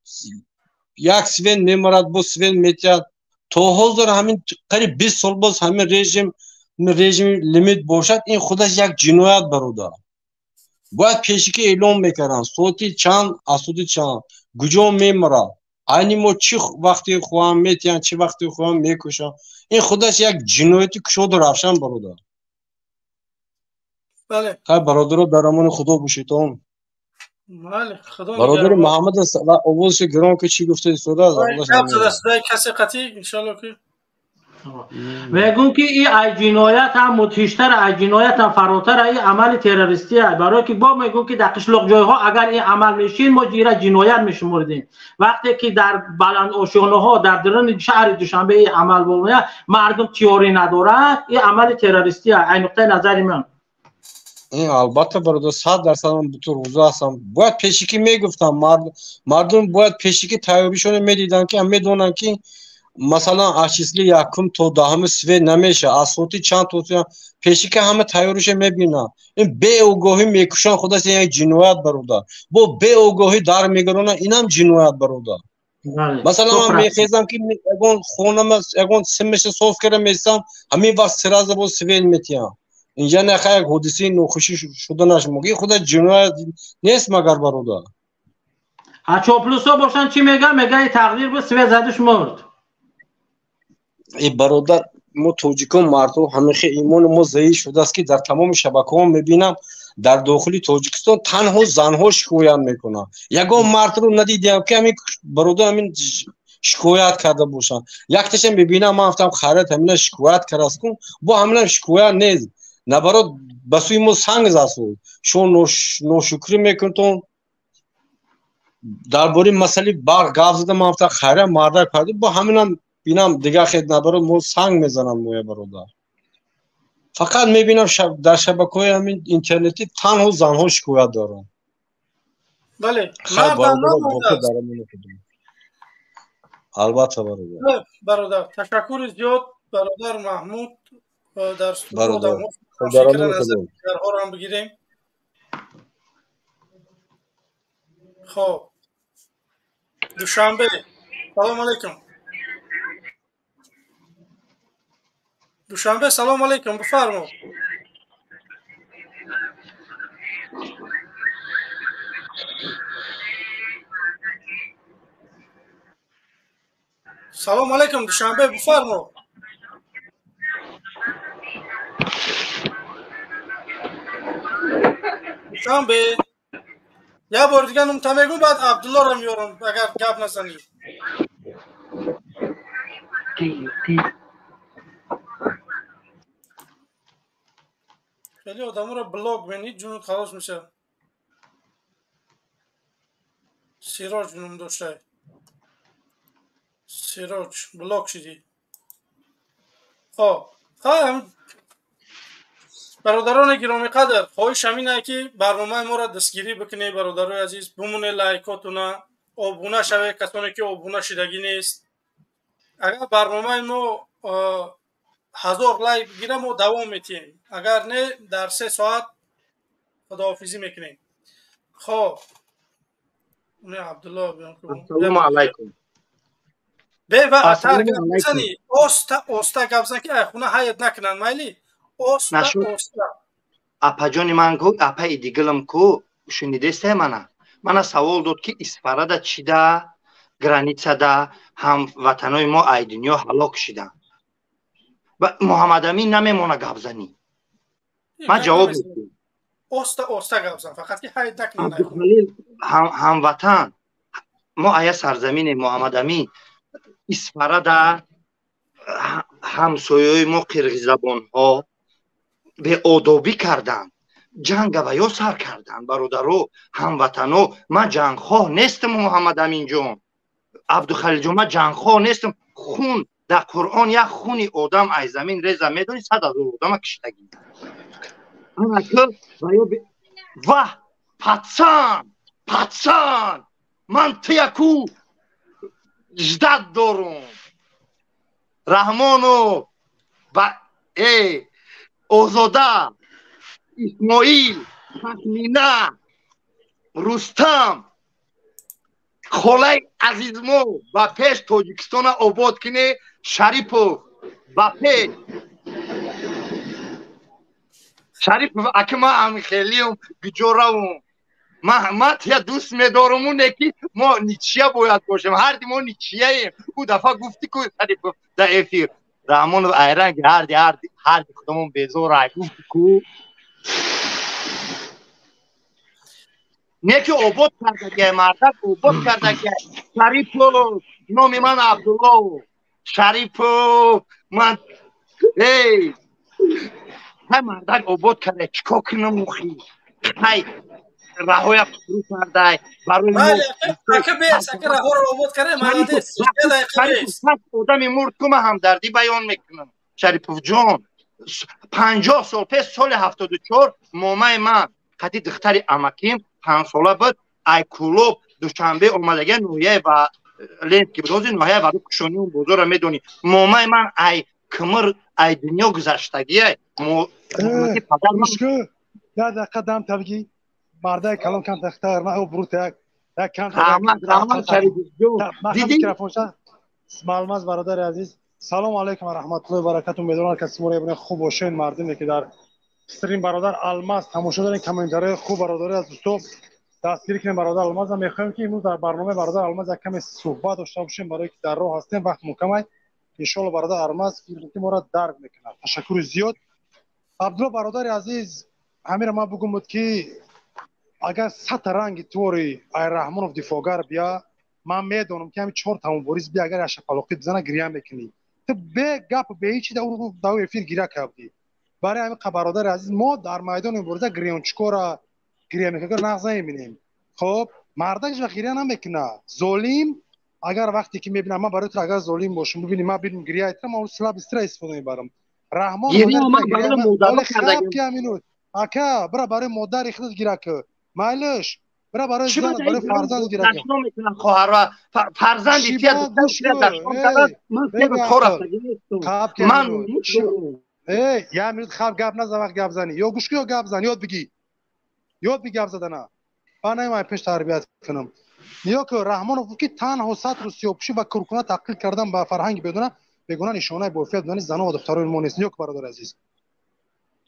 Speaker 5: як свет мемарад, боз свет метиҳад. То ҳозир ҳамин қариб 20 сол боз ҳамин режими лимит бошад, ин худаш як ҷиноят, бародар. Бояд пешакӣ эълон мекарданд, соати чанд, аз соати чанд, куҷо мемарад, айни мо чӣ вақте хоҳам метиҳанд, чӣ вақте хоҳам мекушанд. Ин худаш як ҷинояти кушоду равшан, бародар. Хай, бародаро, дар амони Худо бошедон. Бародари Муҳаммад овозшо гирон ки чӣ гуфта истода.
Speaker 1: Касе қатъӣ, иншоалло, ки
Speaker 12: Мегӯм, ки и ай ҷиноят ҳам мудҳиштар, ай ҷиноят ҳам фаротар, и амали террористӣ. Барое ки бо мегӯм, ки дар қишлоқҷойҳо агар ин амал мешин, мо ира ҷиноят мешумурдем. Вақте ки дар баландошёнаҳо, дар даруни шаҳри Душанбе и амал бомояд, мардум тиёрӣ надорад, и амали террористӣ ай нуқтаи назари ман.
Speaker 5: Ин албатта, бародар, 100% ман бутун рӯза ҳастам. Бояд пешакӣ мегуфтам, мардум бояд пешакӣ тайёришонро медиданд, ки медонанд, ки Масалан, аз числи якум то даҳуми свет намеша, аз соати чанд то пеши ки ҳама тайёриша мебинанд. Ин беогоҳӣ мекушанд, худаш як ҷиноят, бародар. Бо беогоҳӣ дар мегаронанд, инам ҷиноят, бародар. Масалан, ман мехезам ки ягон хонама, ягон симаша соз карда месам, ҳамин вақт сразу бо свет метиҳам. Инҷа наха як ҳодисаи нохушӣ шуданаш мумкин, худаш ҷиноят нест магар, бародар?
Speaker 12: А чоплусо бошанд чӣ мегӯянд? Мегӯянд тақдир буд, свет задиш мурд.
Speaker 5: Э бародар, мо тоҷикон мардҳо ҳамихе имони мо заиф шудааст, ки дар тамоми шабакаҳо мебинам, дар дохили Тоҷикистон танҳо занҳо шикоят мекунанд. Ягон мардро надидиам, ки ҳамин бародар ҳамин шикоят карда бошанд. Якташа мебинам, ман гуфтам хайрат, ҳамина шикоят кардааст кун, бо ҳаминам шикоят нест. Наоборот, ба сӯи мо санг засуд. Шумо ношукрӣ мекунтон. Дар бораи масъалаи барқ гап зада, ман гуфтам хайрат, мардак пайдо, бо ҳаминам бинам дигар хел, наоборот, мо санг мезананд моя, бародар. Фақат мебинам дар шабакаҳои ҳамин интернетӣ танҳо занҳо шикоят доранд.
Speaker 1: Бале,
Speaker 5: албатта, бародар.
Speaker 1: Бародар, ташаккури зиёд, бародар Маҳмуд, дар студия одамҳо фикри назари дигарҳоро ҳам бигирем. Хоб, Душанбе, салом алейкум. Душанбе, салом алейкум, бифармо. Салом алейкум, Душанбе, бифармо. Душанбе, як бори дигар нумта мегӯм, баъд Абдуллоро меёрам, агар гап назанӣ. Хеле одаморо блок менӣ, ҷунут халос мешавад. Сироҷ ном доштай. Сироҷ, блок шидӣ. Хоб, бародарони гиромиқадр, хоҳиш ҳамин ае ки барномаи моро дастгирӣ бикунед, бародарои азиз, бимонед лайкотуна, обуна шавед, касоне ки обуна шидагӣ нест. Агар барномаи мо 1000 лайк бигирад, мо давом метиҳем. Агар не, дар 3 соат худоҳофизӣ мекунем. Хоб, Абдулло,
Speaker 11: ассалому алайкум.
Speaker 1: Бева атар гап бизанӣ, оста оста гап зан, ки ай хона ҳаят накунанд, майли? Оста оста.
Speaker 11: Апаҷони ман ку, апаи дигилам ку, шунидесте мана? Мана савол дод, ки Исфарада чида, границада ҳамватанои мо ай дунё ҳалок шиданд. Муҳаммадамин намемона гап занӣ. Ман ҷавоб медиҳам.
Speaker 1: Оста оста гап зан, фақат ки ҳайд накунанд.
Speaker 11: Абдухалил, ҳамватан, мо ая сарзамине Муҳаммадамин, Исфарада ҳамсояҳои мо қирғиззабонҳо беодобӣ карданд, ҷанга ва ё сар карданд, бародаро, ҳамватано. Ман ҷангхоҳ нестам, Муҳаммадаминҷон, Абдухалилҷон, ман ҷангхоҳ нестам. Хун дар Қуръон як хуни одам ай замин реза, медонӣ, 100 000 одама киштагӣ. Ваҳ, патсан, патсан, ман тияку ждат дорум. Раҳмонов ва Озода, Исмоил, Тахмина, Рустам, холаи азизмо, ба пеш, Тоҷикистона обод кине. Шарипов, ба пеш. Шарипов, аки ман амихелиам, куҷо равум? Ман тия дӯст медоруму, не ки мо ничия бояд бошем, ҳарди мо ничияем. Ӯ дафъа гуфтӣ ку, Шарипов, дар эфир, Раҳмонов айранги ҳарди ҳарди ҳарди худамон безорай гуфтӣ ку. Не ки обод кардагиай, мардак обод кардагиай. Шарипов, номи ман Абдулло. Шарипов, ман эй, ҳай мардак обод карда, чикор кунам охи? Ҳай раҳоя фурӯ кардай барои мо.
Speaker 1: Ака бес, ака раҳоро обод кардай, молодец.
Speaker 11: Одами мурд ку, ман ҳамдардӣ баён мекунам. Шариповҷон, 50 сол пеш, соли 74, момаи ман қади духтари амаким 5 сола буд, ай Кӯлоб Душанбе омадага, ноҳияи ва Ленский буд. Ҳозир ноҳияи Ваҳдат Кушонӣ он бозорро медонӣ. Момаи ман ай кмр ай дунё гузаштагиай.
Speaker 20: Гӯш, як дақиқа дам табигӣ, мардаи калон кам тахтар, ман брута як як кам.
Speaker 11: Раҳмат, раҳмат, Шарифҷон.
Speaker 20: Дидӣ микрофонша. Алмаз бародари азиз, салому алайкум ва раҳматуллоҳи баракату. Умедворам, каси шуморо ебинем, хуб бошед. Мардуме ки дар стрим бародар Алмаз тамошо дорем, комментарияи хуб бародари аз дӯсто дастгирӣ кунем бародар Алмаза. Мехоҳем ки имрӯз дар барномаи бародар Алмаз як каме суҳбат дошта бошем, барое ки дар роҳ ҳастем, вақт мукамай. Иншоалло бародар Алмаз фикр ки моро дарк мекунад. Ташаккури зиёд. Абдулло бародари азиз, ҳамира ман бугум буд ки агар сата ранги твори ай Раҳмонов дифоъгар бия, ман медонам ки ҳамин чор тамомбориз бия, агар яшапалоқӣ бизана, гиря мекунӣ. Ту бе гап, бе ҳечи дар эфир гиря кардӣ. Барои ҳамин, бародари азиз, мо дар майдони мубориза гирёнчикора, гиря мекунад нағз намебинем. Хоб, мардак ҳеҷ вақт гиря намекунад. Золим агар вақте ки мебинам, ман барои ту агар золим бошам, бибини, ман бинам гиряи ту, ман слаб истра истифода мебарам. Раҳмон ака, бира барои модари худат гиря кун, майлиш, бира барои занат, барои фарзанд гиря
Speaker 11: кун. Хоҳарва фарзанди тия ман.
Speaker 20: Эй, як минут хаб гап назан, вақт гап занӣ. Ё гӯш кун, ё гап зан, ёд бигӣ. Ёд бигӣ гап задана. Ман намемонам пеш тарбият кунам. Нигоҳ кун, Раҳмонов гуфт ки танҳо сатру сиёҳпӯшӣ ва куркуна таҳқиқ кардан ба фарҳанги бедона бегона нишонаи боэфият будани занон ва духтарони мо нест. Нигоҳ кун, бародари азиз.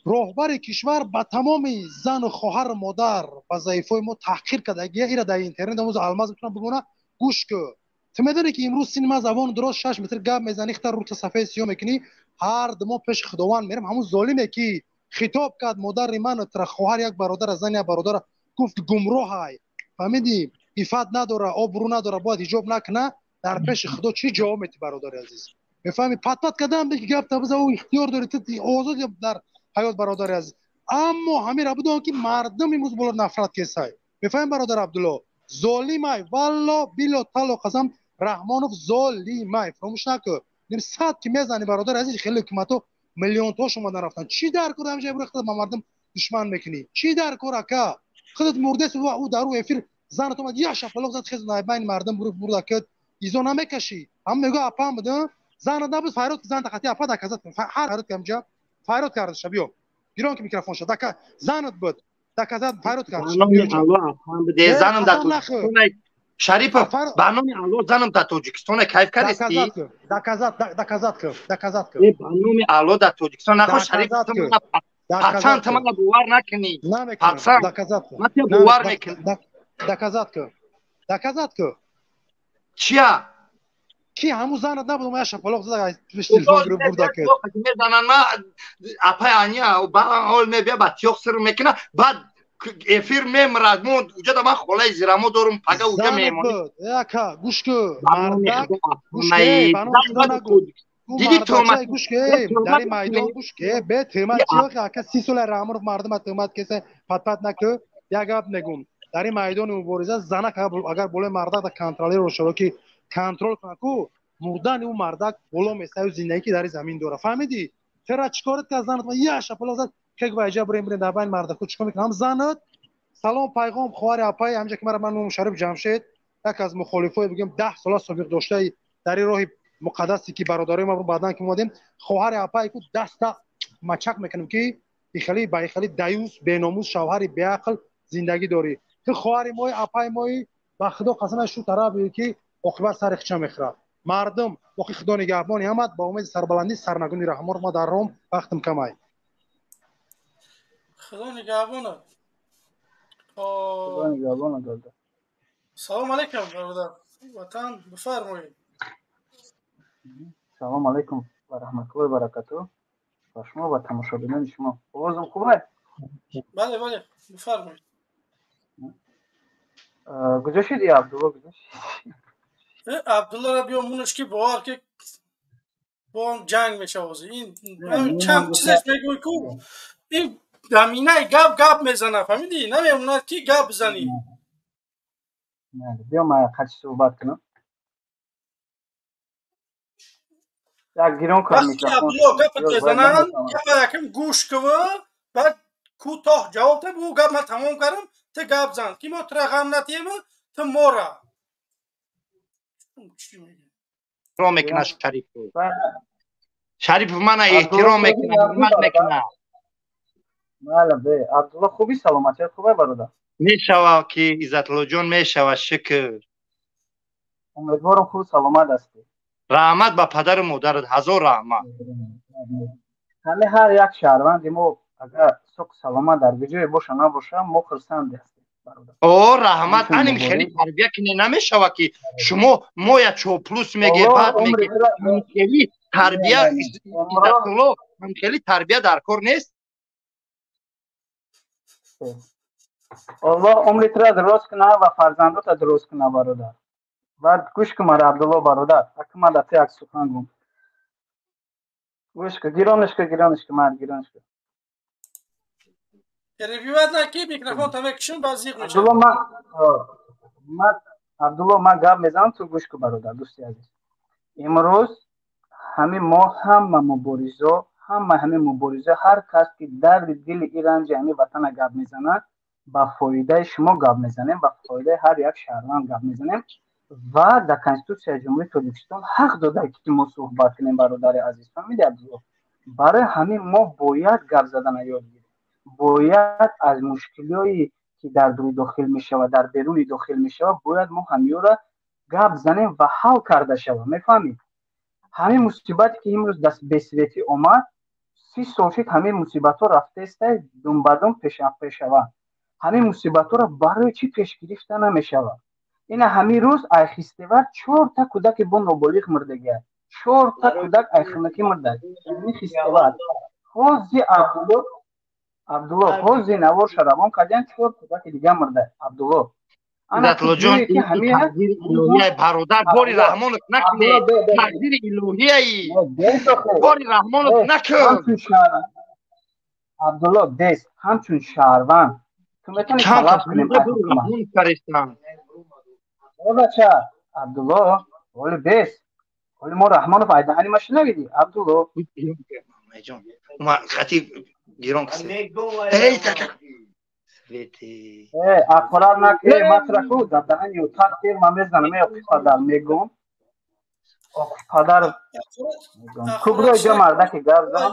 Speaker 20: Роҳбари кишвар ба тамоми зану хоҳару модар, ба заифои мо таҳқир кардагия. Ира дар интернет омӯз Алмаз метавонам бигӯна. Гӯш кун. Ту медонӣ ки имрӯз сини ман забону дуроз 6 метр гап мезанӣ, хитар рута сафеди сиёҳ мекунӣ, ҳар ду мо пеши Худованд мерем. Ҳамун золиме ки хитоб кард модари ману тра, хоҳар як бародара, зани як бародара, гуфт гумроҳай, фаҳмидӣ, иффат надора, обрӯ надора, бояд ҳиҷоб накуна, дар пеши Худо чӣ ҷавоб метӣ, бародари азиз? Мефаҳмӣ? Патпат кардам беки гап табиза, ӯ ихтиёр дорӣ, ту озод дар ҳаёт, бародари азиз. Аммо ҳамира бидон ки мардум имрӯз боло нафрат кесай. Мефаҳмӣ, бародар Абдулло? Золимай, валло било тало қасам, Раҳмонов золимай, фаромӯш накун. Ним сад ки мезанӣ, бародари азиз, хеле ҳукуматҳо миллионтош омадан рафтан. Чӣ дар кор ҳамҷа ибро худат ба мардум душман мекунӣ? Чӣ дар кор, ака? Худат мурдест, ӯ дар ӯ эфир занат омад, як шапалоқ зад, хез байни мардум бурда кад, изо намекашӣ. Ҳам мегӯ апам буд, занат набуд, файрод ки занат хати апа доказат кун. Ҳар файрод ки ҳамҷа файрод кардаша, биё. Гирон ки микрофонша, дака занат буд. Доказат файрод кардаша.
Speaker 11: Занам дар Шарипов, ба номи Аллоҳ, занам дар Тоҷикистон кайф кардести?
Speaker 20: Доказат, доказат кун, доказат кун.
Speaker 11: Ба номи Аллоҳ дар Тоҷикистон нахо, Шарипов, пацан, ту мана бовар накунӣ. Пацан, ман ту бовар мекунам.
Speaker 20: Доказат кун. Доказат кун.
Speaker 11: Чия?
Speaker 20: Ки ҳамун занат набуд, ма шапалоқ зада, пеш телефон гирифт бурда кад.
Speaker 11: Мезанан ма апай аня, ба ҳол мебия, ба тиёқ сир мекуна, баъд эфир мемирад. Мо уҷада ман холаи зирамо дорум, пага уҷа меҳмонӣ.
Speaker 20: Ака, гӯш кун, мардак, гӯш кун, ба номи Худо нагӯ.
Speaker 11: Диди
Speaker 20: туҳмат, гӯш кун, дар ин майдон гӯш кун, бе туҳмат чӣ охи, ака, 30 сола Раҳмонов мардума туҳмат кеса, патпат накун. Як гап мегӯм, дар ин майдони мубориза занак агар болои мардак да контролер шава, ки контрол кунад ку, мурдани ӯ мардак боло месаю зиндагӣ ки дар ин замин дора. Фаҳмидӣ? Тера чӣ корат ки аз занат як шапалоқ зад, кек ба иҷа бурем, бирем дар байни мардаку чикор мекунам? Ҳам занат салом пайғом хоҳари апай ҳамҷа ки мара, ман номам Шариф Ҷамшед, як аз мухолифои бигем 10 сола собиқ доштаи дар ин роҳи муқаддасе ки бародарои ма баъдан ки омадем, хоҳари апай ку даста мачак мекунем ки ихали ба ихали даюс, беномус, шавҳари беақл зиндагӣ дорӣ. Ту хоҳари мои, апай мои, ба Худо қасам, шу тараф ки оқибат сари хича мехӯрад мардум. Боқи Худо нигаҳбони ҳамат, ба умеди сарбаландӣ сарнагуни Раҳмонов. Ма дар ром, вақтам камай.
Speaker 1: Худо нигаҳбонат.
Speaker 9: Худо нигаҳбонат, дода.
Speaker 1: Салом алейкум, бародар ватан, бифармоед.
Speaker 9: Салом алейкум ва раҳматуллоҳи баракату ба шумо ва тамошобинони шумо. Овозам хуб аст?
Speaker 1: Бале, бале, бифармоед.
Speaker 9: Куҷо шуди, Абдулло, куҷо шуди?
Speaker 1: Абдуллоро биё мунаш ки бовар ки бо ҳам ҷанг мешавози. Ин чанд чизаш мегӯй ку, ин даминаи гап гап мезана, фаҳмидӣ? Намемонад ки гап бизанӣ.
Speaker 9: Биё, ман қачи суҳбат кунам. Як гирон кун
Speaker 1: микрофон. Абдулло гапат мезананд, гапа якам гӯш кува, баъд кӯтоҳ ҷавоб та бу. Гап ман тамом кардам, ту гап зан, ки мо тура ғам натиҳем, ту мора. Чӣ мегӯ?
Speaker 11: Мекунад Шарипов. Шарипов мана эҳтиром мекунад, ҳурмат мекунад.
Speaker 9: Бале, бе. Абдулло, хуби, саломатият хуб, бародар?
Speaker 11: Мешава ки, Иззатуллоҷон, мешава, шукр.
Speaker 9: Умедворам, хуб, саломат ҳастӣ.
Speaker 11: Раҳмат ба падару модарат, ҳазор раҳмат.
Speaker 9: Ҳами ҳар як шаҳрванди мо агар соқ саломат дар ҷое боша набоша, мо хурсанд ҳастем.
Speaker 11: О, раҳмат, аним хеле тарбия кине намешава ки шумо моя чоплус меге, бад меге. Хеле тарбия, Иззатулло, хеле тарбия дар кор нест.
Speaker 9: Аллоҳ умри тура дуруст кунад ва фарзандота дуруст кунад, бародар. Баъд гӯш кун мара, Абдулло бародар, ака ман дар ту як сухан гум. Гӯш кун, гирониш кун, гирониш кун, мард, гирониш кун.
Speaker 1: Перебивать наки, микрофон та мекушам, баъд зиқ мешавад.
Speaker 9: Абдулло, ман Абдулло, ман гап мезанам, ту гӯш кун, бародар, дӯсти азиз. Имрӯз ҳамин мо ҳама муборизо, ҳама ҳамин мубориза, ҳар кас ки дарди дили ин ранҷи ҳамин ватана гап мезанад, ба фоидаи шумо гап мезанем, ба фоидаи ҳар як шаҳрванд гап мезанем ва дар Конститутсияи Ҷумҳурии Тоҷикистон ҳақ дода ки мо суҳбат кунем, бародари азиз. Фаҳмиди, Абдулло? Барои ҳамин мо бояд гап задана ёд гирем. Бояд аз мушкилиҳое ки дар дури дохил мешавад, дар беруни дохил мешавад, бояд мо ҳамиёра гап занем ва ҳал карда шавад. Мефаҳмед? Ҳамин мусибате ки имрӯз даст бесветӣ омад, 30 сол шуд, ҳамин мусибатҳо рафтаеста думбадум пешава. Ҳамин мусибатҳоро барои чӣ пеш гирифта намешавад? Ина ҳамин рӯз айхистевар чорта кӯдаки бо ноболиғ мурдагия. Чорта кӯдак айхинакӣ мурда. Ҳамин хистевар. Ҳози Абдулло, Абдулло, ҳози наворша равон кардиян, чор кӯдаки дига мурда. Абдулло.
Speaker 11: Иззатуллоҷон, тақдири илоҳияй, бародар, бори Раҳмонов накунед. Тақдири илоҳияй. Бори Раҳмонов накун.
Speaker 9: Абдулло, дес, ҳамчун шаҳрванд ту метавонӣ талаб кунем аз ҳукумат. Э бача, Абдулло, оли бес. Оли мо Раҳмонов айдаҳани ма шунавидӣ, Абдулло.
Speaker 11: Ма хати гирон кисе. Эй, тата. Свети.
Speaker 9: Э, ақорат наке, матраку, дар даҳани утақ тир ма мезанам, э, оқи падар, мегум. Оқи падар, мегум. Кубро иҷо мардаки гап зан.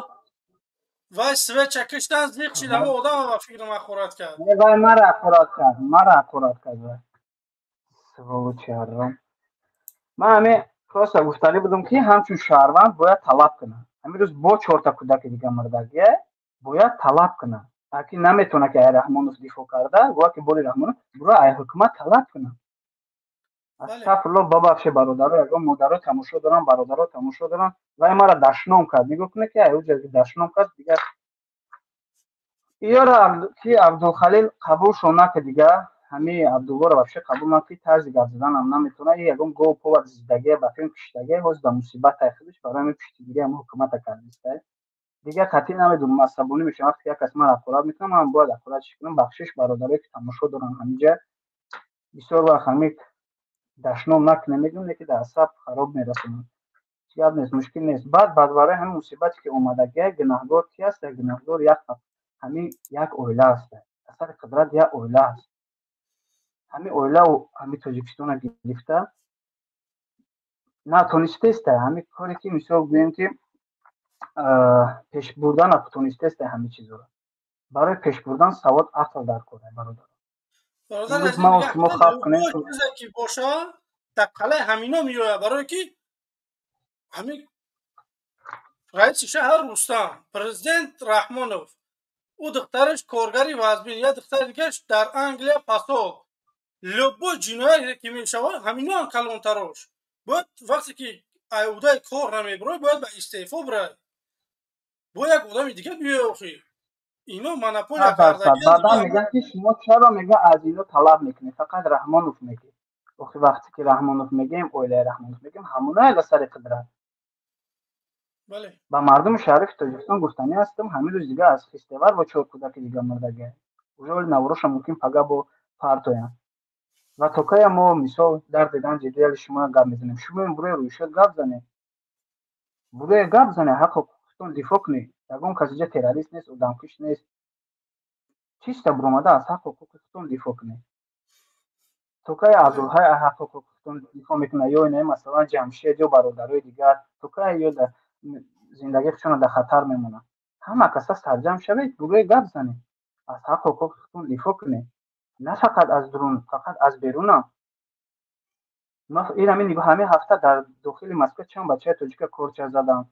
Speaker 1: Вай свеча киштан зиқ шид, ҳамо одама ба фикрам ақорат кард.
Speaker 9: Э, вай мара ақорат кард, мара ақорат кард вай. Сволочи ҳаром. Ман ҳамин просто гуфтанӣ будам ки ҳамчун шаҳрванд бояд талаб кунад. Ҳамин рӯз бо чорта кӯдаки дига мурдагия бояд талаб кунад. Аки наметавона ки ай Раҳмонов дифоъ карда, гоҳ ки бори Раҳмонов буро ай ҳукумат талаб кунад. Астағфируллоҳ, бабахше бародаро, ягон модаро тамошо дорам, бародаро тамошо дорам. Вай мара дашном кард. Нигоҳ кунед ки ай уҷа дашном кард, дигар иёра ки Абдулхалил қабулшон накард, дигар ҳами Абдуллоро вообще қабул накард, тарзи гап заданам наметавона. И ягон гов пова зидагия, ба филм киштагия, ҳоз ба мусибат ай худаш барои ҳамин пуштигирӣ ҳамин ҳукумата кардиста. Дигар қатъӣ намедонам, асабонӣ мешавам вақте як кас ман ақорат мекунам, ман бояд ақорат чӣ кунам. Бахшиш бародарое ки тамошо доранд ҳаминҷа, бисёр вақт ҳамин дашном накунем мегӯям, лекин дар асаб хароб мерасонам. Гап нест, мушкил нест. Баъд барои ҳамин мусибате ки омадагия, гунаҳгор ки аст? Гунаҳгор як ҳамин як оила аст. Асари қудрат як оила аст. Ҳамин оилау ҳамин Тоҷикистона гирифта натонистеста, ҳамин коре ки мисол гӯем ки пеш бурдан натонистеста ҳамин чизоро. Барои пеш бурдан савод, ақл дар кор, бародар.
Speaker 1: Бародар,
Speaker 9: Имрӯз ман шумо хавф кунем.
Speaker 1: Чизе ки боша, дар қалаи ҳамино меояд, барое ки ҳамин раиси шаҳр Рустам, президент Раҳмонов, ӯ духтараш коргари вазбин, як духтари дигараш дар Англия пасол. Любой ҷинояте ки мешавад, ҳаминоам калонтарош. Бояд вақте ки айудаи кор намебурад, бояд ба истеъфо бирад. Бо як одами дига биёяд охи. Ино монополия кардагианд.
Speaker 9: Баъдан мегӯянд ки шумо чаро мега аз ино талаб мекунед, фақат Раҳмонов мегӯед. Охи вақте ки Раҳмонов мегӯем, оилаи Раҳмонов мегӯем, ҳамонае ба сари қудрат. Ба мардуми шарифи Тоҷикистон гуфтанӣ ҳастам, ҳамин рӯз дига аз хистевар бо чор кӯдаки дига мурдагия. Уже оли навроша мумкин пага бо партоянд. Ва то кая мо мисол дарди ранҷи дили шумо гап мезанем? Шумо бурои рӯйшод гап занед. Бурои гап занед, ҳақ ҳуқуқатон дифоъ кунед. Ягон кас иҷа террорист нест, одамкуш нест. Чиста буромада аз ҳақ ҳуқуқи худтон дифоъ кунед.
Speaker 21: То кай Абдулҳай ҳуқуқитон дифоъ мекунад, ё инаи масалан Ҷамшед ё бародарои дигар, то кай ё зиндагии худшонро дар хатар мемонад? Ҳама каса сарҷамъ шавед, гурӯҳе гап занед, аз ҳақ ҳуқуқи худтон дифоъ кунед, на фақат аз дурун, фақат аз берунам. Ин ҳамин нигоҳ, ҳамин ҳафта дар дохили Москва чанд бачаи тоҷика корча заданд.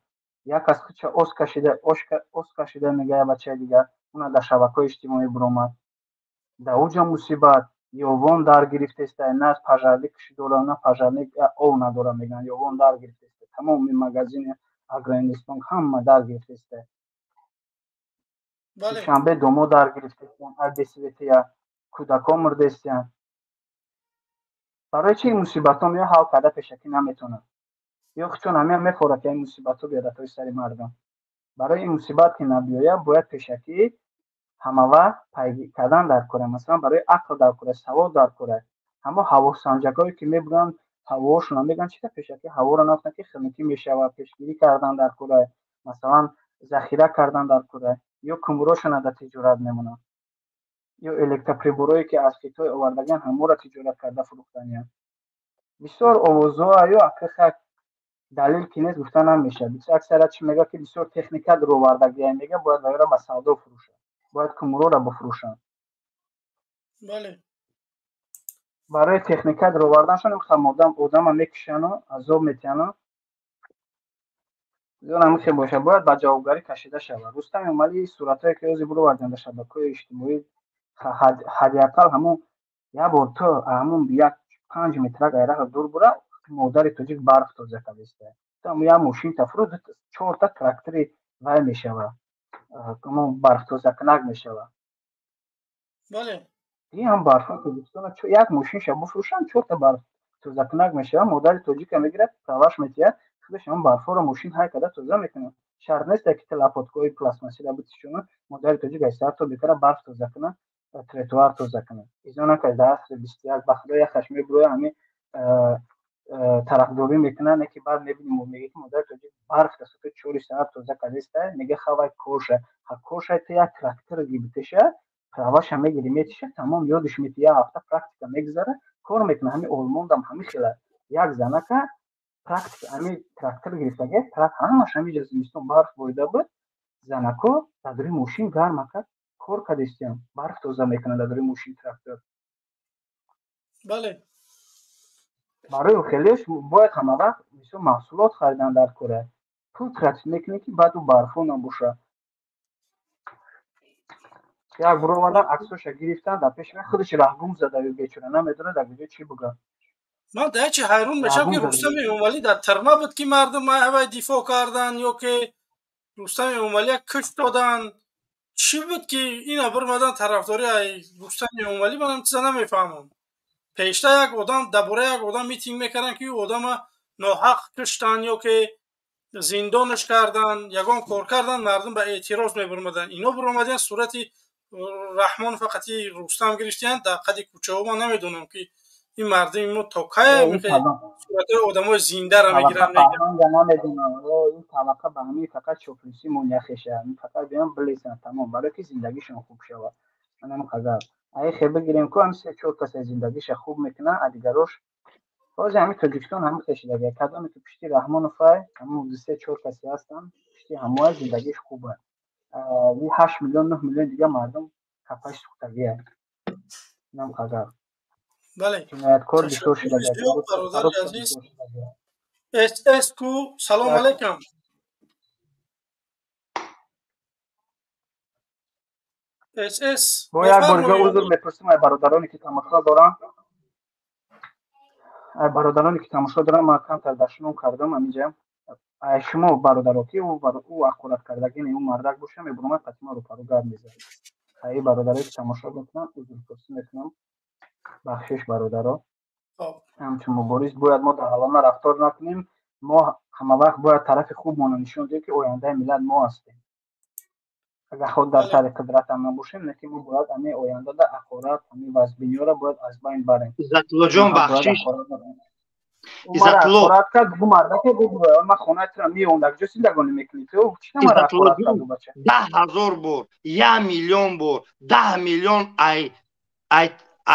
Speaker 21: Як кас худша ос кашида, ос кашида мега, як бачаи дигар уна дар шабакаҳои иҷтимоӣ биромад. Дар уҷа мусибат, ёвон дар гирифтеста, на пожарник дора, на пожарник ов надора, мегӯянд, ёвон дар гирифтеста. Тамоми магазини Агроинвестбанк ҳама дар гирифтеста. Душанбе домо дар гирифтестанд, аз бесветия кӯдакон мурдестиянд. Барои чи ин мусибатҳо меояд, ҳал карда пешакӣ наметавонад? Ё чун ҳамин мефорад, ки ин мусибатҳо биёяд тои сари мардум. Барои ин мусибат ки набиёяд, бояд пешакӣ ҳамавақт пайгирӣ кардан дар кора, масалан барои ақл дар кора, савод дар кора. Ҳамо ҳавосанҷакҳое ки мебуранд, ҳавоҳошонро мегӯянд, чита пешакӣ ҳаворо нафтанд, ки хунукӣ мешавад, пешгирӣ кардан дар кора, масалан захира кардан дар кора, ё кумурошонро дар тиҷорат мемонанд, ё электроприборое ки аз Хитой овардагиан, ҳаморо тиҷорат карда фурӯхтанианд. Бисёр овозҳо ё акихак далел ки нест, гуфта намешавад. Бисёр аксарият чӣ мегӯяд, ки бисёр техника дуровардагия, мега бояд вайро ба савдо фурӯшанд, бояд кумуроро бифурӯшанд. Барои техника дуроварданшон ин одама мекушану азоб метиҳану зиён ҳамин бошад, бояд ба ҷавобгарӣ кашида шавад. Рустам Эмомалӣ суратҳое ки ҳозир бироварданд дар шабакаҳои иҷтимоӣ, ҳадди ақал ҳамун як бор то ҳамун як 5 метрак айраҳ дур бура, модари тоҷик барф тоза кардааст. Як мошин тафрӯз чорта трактори вай мешавад, ҳамон барфтозакунак мешавад. Ин ҳам барфҳои Тоҷикистон як мошинша бифурӯшанд, чорта барф тозакунак мешавад. Модари тоҷика мегирад, праваш метиҳад, худаш ҳамон барфҳоро мошин ҳай карда тоза мекунад. Шарт нест, ки лапоткаҳои пластмассиро битишонад, модари тоҷик аз сар то бекара барф тоза кунад, тротуар тоза кунад. Изона ка дар асри 21 ба худо яхаш мебурояд, ҳамин тарафдорӣ мекунад, не ки баъд мебинем, мегӯяд ки модари тоҷик барф дастото 4 саат тоза кардааст, мега хавай корша, ха корша, ту як трактор гибитеша, праваша мегири, метиша, тамом, ёдиш мети, як ҳафта практика мегузара, кор мекунад. Ҳамин Олмондам ҳамин хела як занака практика ҳамин трактор гирифтага, ҳамаш ҳамин ҷо зимистон барф борида буд, занако дар рӯи мошин гарма кард, кор кардистиям, барф тоза мекунад дар рӯи мошин трактор. Барои хелеш бояд ҳамавақт мисол маҳсулот харидан дар кора, пул тратит мекунӣ, ки баъд ӯ барфо набошад. Як буровардан, аксоша гирифтан, дар пеши ман худаш раҳгум зада, бечора намедонад дар куҷо чӣ бугӯяд.
Speaker 1: Ман дар чи ҳайрон мешавам, ки Рустами Эмомалӣ дар тюрьма буд, ки мардум ҳавай дифоъ карданд, ё ки Рустами Эмомалия кушт доданд? Чӣ буд, ки ина бирмадан тарафдори Рустами Эмомалӣ? Ман ҳам чиза намефаҳмам. Пешта як одам дар бораи як одам митинг мекарданд, ки ӯ одама ноҳақ куштанд ё ки зиндонаш карданд, ягон кор карданд, мардум ба эътироз мебиромаданд. Ино биромадиянд, сурати Раҳмон фақати Рустам гирифтиянд дар қади кӯчаҳо. Ман намедонам, ки ин мардуми мо то кай суратҳои одамои зиндаро мегиранд.
Speaker 21: Намедонам, ин табақа ба ҳамин фақат чоплусӣ муняхеша, фақат биён билесанд, тамом, барое ки зиндагишон хуб шавад. Манам қадар ай хе бигирем ку ҳам се чор каса зиндагиша хуб мекунад, а дигарош ҳозир ҳамин Тоҷикистон ҳамин хешидаги, кадоме ки пушти Раҳмоновай, ҳамун се чор касе ҳастанд пушти ҳамоа, зиндагиш хуба. 8 миллион, 9 миллион дига мардум капаш сӯхтагия. Инам қадар ҷинояткор бисёр шудагия.
Speaker 1: Бародари азиз СС ку, салом алейкум. СС.
Speaker 21: Бо як бор дига узр мепурсем ай бародароне ки тамошо доранд, ай бародароне ки тамошо доранд. Ман камтар дашном кардам ҳаминҷа. Ай шумо бародаро, ки ӯ ҳақорат кардагини, ӯ мардак боша, мебуромад қати ман рӯпарӯ гап мезад. Ай бародарое ки тамошо мекунанд, узрпурсӣ мекунам, бахшиш бародаро. Ҳамчун мубориз бояд мо дағалона рафтор накунем. Мо ҳамавақт бояд тарафи хубмонро нишон диҳем, ки ояндаи миллат мо ҳастем. Агар худ дар сари қудратам набошем, лекин мо бояд ҳамин ояндада ҳақорат, ҳамин вазбиниёро бояд аз байн барем.
Speaker 11: Иззатуллоҷон, бахшиш.
Speaker 21: Иззатулло ҳақорат кард, бу мардаке бу, ман хонаи туро меом, дар куҷо зиндагонӣ мекунӣ ту? Чӣ мара ҳақорат кард бача?
Speaker 11: 10 000 бор, 1 миллион бор, 10 миллион ай ай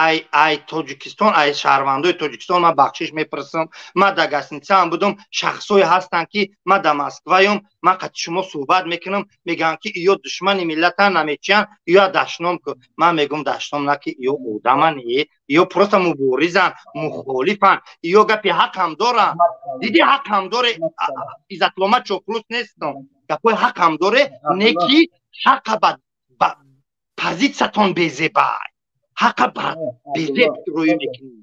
Speaker 11: Ай Тоҷикистон, ай шаҳрвандои Тоҷикистон ман бахшиш мепурсам. Ман дар гостиницаам будум, шахсое ҳастанд, ки ман дар Москваём, ман қати шумо суҳбат мекунам, мегӯянд, ки иё душмани миллатан, намечиянд, иё дашном ку. Ман мегӯм, дашном на, ки иё одаман, иё просто муборизанд, мухолифанд, иё гапи ҳақам доранд. Диди, ҳақам доре, Иззатулло, ман чоплус нестам, гапҳои ҳақам доре, не ки ҳақа ба позитсиятон безебай, ҳақа ба безеб рӯй мекунӣ.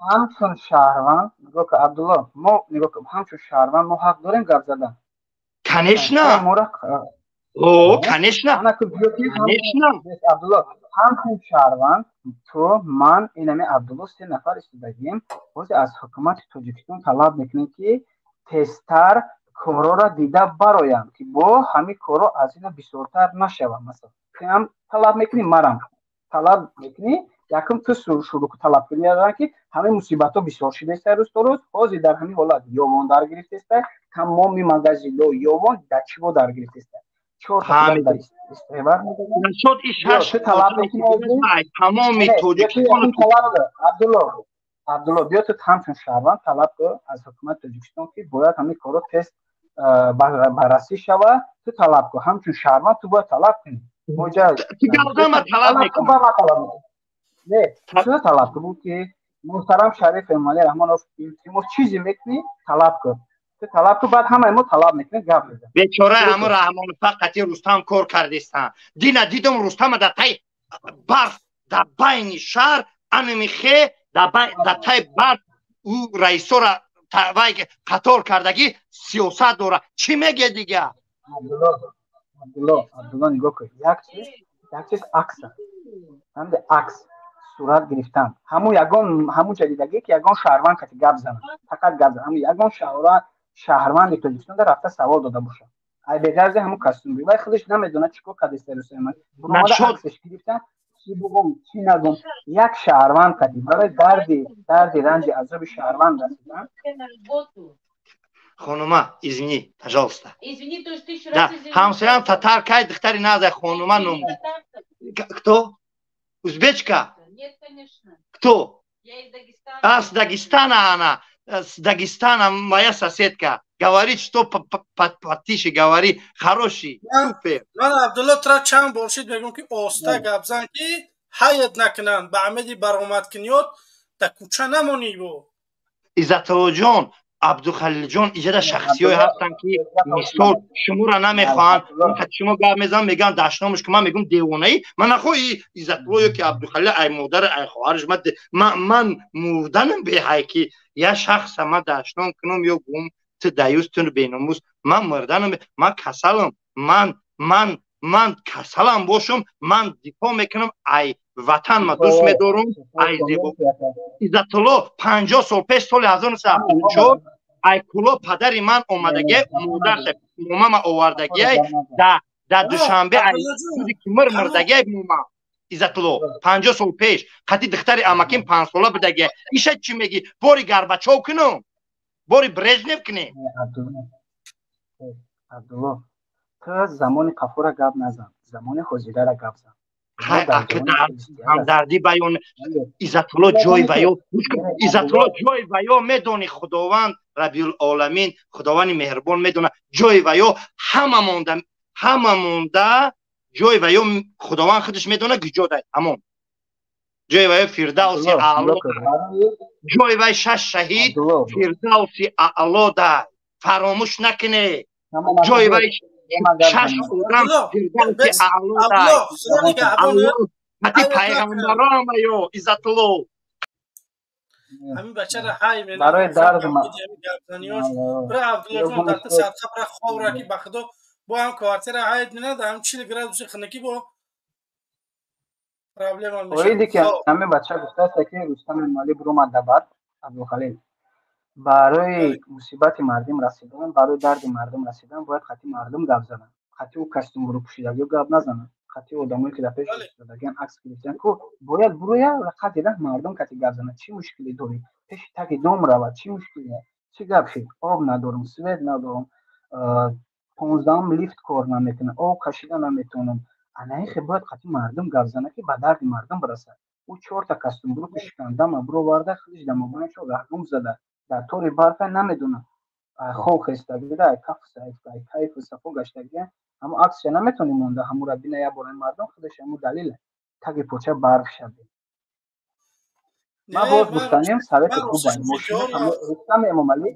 Speaker 21: Ҳамчун шаҳрванд, нигоҳ кун, Абдулло, мо, нигоҳ кун, ҳамчун шаҳрванд мо ҳақ дорем гап задан.
Speaker 11: Конечно, о, конечно, конечно.
Speaker 21: Абдулло, ҳамчун шаҳрванд ту, ман, инами Абдулло, се нафар истодагим, ҳозир аз ҳукумати Тоҷикистон талаб мекунем, ки тезтар корора дида бароянд, ки бо ҳамин корро аз ина бисёртар нашавад. Масалан, ҳам талаб мекунӣ, марам талаб мекунӣ, якум ту шурӯъ талаб кунӣ, ки ҳамин мусибатҳо бисёр шидаеста рӯз то рӯз. Ҳозир дар ҳамин ҳолат ёвон дар гирифтеста, тамоми магазинҳо ёвон дар чиво дар гирифтеста.
Speaker 11: Тамоми Тоҷикистон.
Speaker 21: Абдулло, Абдулло, биё, ту ҳамчун шаҳрванд талаб кун аз ҳукумати Тоҷикистон, ки бояд ҳамин корро тез баррасӣ шавад. Ту талаб кун, ҳамчун шаҳрванд ту бояд талаб кунӣ.
Speaker 11: Талаб
Speaker 21: мекунам. Не, ту талаб кун, ки муҳтарам Шариф Эмомалӣ Раҳмонов, илтимос, чизе мекунӣ, талаб кун. Ту талаб кун, баъд ҳамаи мо талаб мекунем, гап мезанем.
Speaker 11: Бечора ҳамун Раҳмонов қати Рустам кор кардистанд. Дина дидум Рустама дар таи барф, дар байни шаҳр, анамихе дар таи барф ӯ раисора вай қатор кардагӣ сиёсат дора. Чӣ меге дига?
Speaker 21: Абдулло, Абдулло, нигоҳ кун, як чиз акса, ҳамде акс сурат гирифтан, ҳамун ягон ҳамун ҷадидагӣ, ки ягон шаҳрванд кати гап занад, фақат гап занад, ҳамун ягон шаҳрванди Тоҷикистон дар рафта савол дода бошад, ай беғарзи ҳамун костюм, вай худаш намедонад чӣ кор кардеста. Русия аксаш гирифтан, чӣ бугум, чӣ нагум? Як шаҳрванд кати барои дарди ранҷи азоби шаҳрванд расидан.
Speaker 11: Хонума, извини, пожалуйста.
Speaker 4: Извини, то есть тысячу
Speaker 11: да
Speaker 4: раз извини.
Speaker 11: Ҳамсоям татаркай, духтари наза, хонума ном. Кто? Узбечка?
Speaker 4: Нет, конечно.
Speaker 11: Кто?
Speaker 4: Я из Дагестана.
Speaker 11: А, с Дагестана она. С Дагестана моя соседка. Говорит, что потише говори. Хороший, супер.
Speaker 1: Ман, Абдулло, тра чанд бор шид мегӯм, ки оста гап зан, ки ҳаят накунанд, ба амеди баромадкуниёт да кӯча намонӣ бо.
Speaker 11: Иззатуллоҷон, Абдухалилҷон, иҷада шахсиҳое ҳастанд, ки мисол шуморо намехоҳанд. Шумо гап мезанам, мегӯянд дашномаш ки. Ман мегӯм, девонаӣ, ман нахоҳи Иззатулло ё ки Абдухалил, ай модар, ай хоҳараш, ман мурданам беҳай, ки я шахса ман дашном кунам ё гум ту даюс, ту беномус. Ман мурданам, ман касалам, ман касалам бошам, ман дифоъ мекунам ай ватан, ма дӯст медорам ай зебо. Иззатулло, 50 сол пеш, соли 1974, ай куло падари ман омадагиай, модарша момама овардагиай да Душанбе, ай ки мир мурдагиай мома. Иззатулло, 50 сол пеш қати духтари амаким 5сола будагиай. Иша чӣ мегӣ? Бори Горбачов кунум, бори Брежнев кунем.
Speaker 21: Абдулло, ту замони қафора гап назан, замони ҳозирара гап зан.
Speaker 11: Ҳамдардӣ баён, Иззатулло, ҷой ваё, Иззатулло, ҷой ваё медони, Худованд Раббиуламин, Худованди меҳрубон медона ҷои ваё. Ҳама монда, ҳама монда, ҷои ваё Худованд худаш медона гиҷо дай. Ҳамон ҷои ваё Фирдавси аъло, ҷои вай шаш шаҳид Фирдавси аъло дай, фаромӯш накуне, ҷои вай шаш одам Фирдавси аъло дай. Ҳати пайғамбарон ваё, Иззатулло.
Speaker 1: Ҳамин бачара ҳай.
Speaker 21: Барои дард.
Speaker 1: Бира, Абдуллоҷон, дар садқа бира, ховра, ки ба худо бо ҳам квартира ҳайд минад, ҳам 40 градуси хунукӣ бо проблема.
Speaker 21: Оиде ки ҳамин бача гуфтааст, ки Рустам Эмомалӣ биромада, баъд Абдухалил, барои мусибати мардум расидан, барои дарди мардум расидан бояд хати мардум гап занад, хати ӯ костюмбуру пӯшидагиё гап назанад, хати одамое ки дар пеш истодагиан, акс гирифтан ку бояд буроя, қати раҳ мардум кати гап занад. Чӣ мушкиле дорӣ? Пеши таги дом равад, чӣ мушкиле, чӣ гап шид? Об надорам, свет надорам, 15-ум лифт кор намекунад, об кашида наметавонам. Анаихе бояд қати мардум гап занад, ки ба дарди мардум бирасад. Ӯ чорта костюмбруки шикандама бироварда, худиш да мобайншо раҳгум зада дар тори барфа, намедонам, хов хестагида, ай каф, ай кайфу сафо гаштагия. Ҳамо аксия наметавонӣ монда, ҳамура бина як бора мардум худаш ҳамо далила таги поча барф шаве. Ман боз гуфтанем, совети хубай Рустами Эмомалӣ,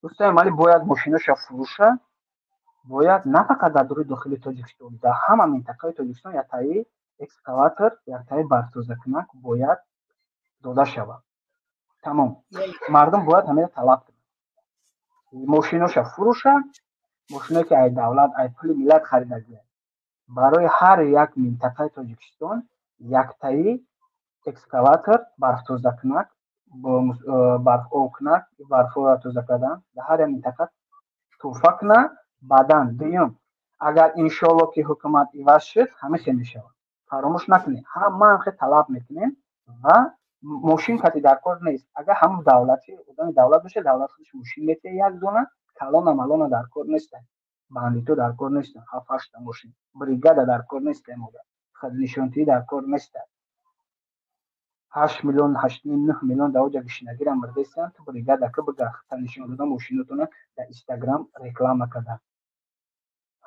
Speaker 21: Рустами Эмомалӣ бояд мошиноша фурӯша, бояд на фақат дар дури дохили Тоҷикистон, дар ҳама минтақаи Тоҷикистон яктаи экскаватор, яктаи барфтозакунак бояд дода шавад. Тамом, мардум бояд ҳамеро талаб кунад, мошиноша фурӯша, мошиное ки ай давлат, ай пули миллат харидагия, барои ҳар як минтақаи Тоҷикистон яктаи экскаватор, барфтозакунак, барфобкунак, барфҳоро тоза кардан дар ҳар як минтақа тӯҳфа кунад. Баъдан дуюм, агар иншоалло ки ҳукумат иваз шуд, ҳама хел мешавад, фаромӯш накунед, ҳама хел талаб мекунем ва мошин кати дар кор нест. Агар ҳамун давлати одами давлат боша, давлат худаш мошин метиҳад, як дона калона малона дар кор нестанд, бандито дар кор нестанд, ҳафт ҳашта мошин бригада дар кор нестанд, мода хаднишонтиҳӣ дар кор нестанд. 8 миллион, 8,5 9 миллион дар оҷа гишинагира мирдестанд, ту бригада ки бига нишон дода мошинотона дар Инстаграм реклама карда.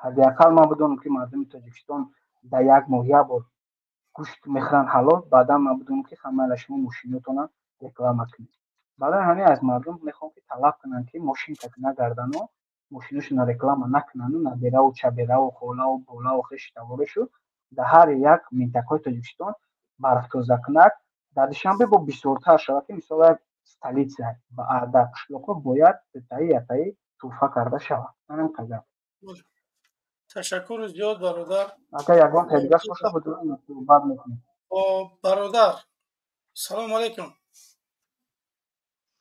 Speaker 21: Ҳадди ақал ман бидонам, ки мардуми Тоҷикистон дар як моҳ як бор гӯшт мехӯранд ҳалол, баъдан ман бидонам, ки ҳамаи шумо мошинотона реклама кунед. Барои ҳамин аз мардум мехоҳам, ки талаб кунанд, ки мошин кати нагардану мошиношона реклама накунану набераву чабераву холаву болаву хешу таворишу. Дар ҳар як минтақаи Тоҷикистон барфтозакунак, дар Душанбе бо бисёртар шавад, ки мисол як столица, дар қишлоқҳо бояд дутаи яктаи тӯҳфа карда шавад. Манам қадам.
Speaker 1: Ташаккури зиёд, бародар.
Speaker 21: Агар ягон дигаш боша, суҳбат мекунем.
Speaker 1: Бародар, салому алайкум.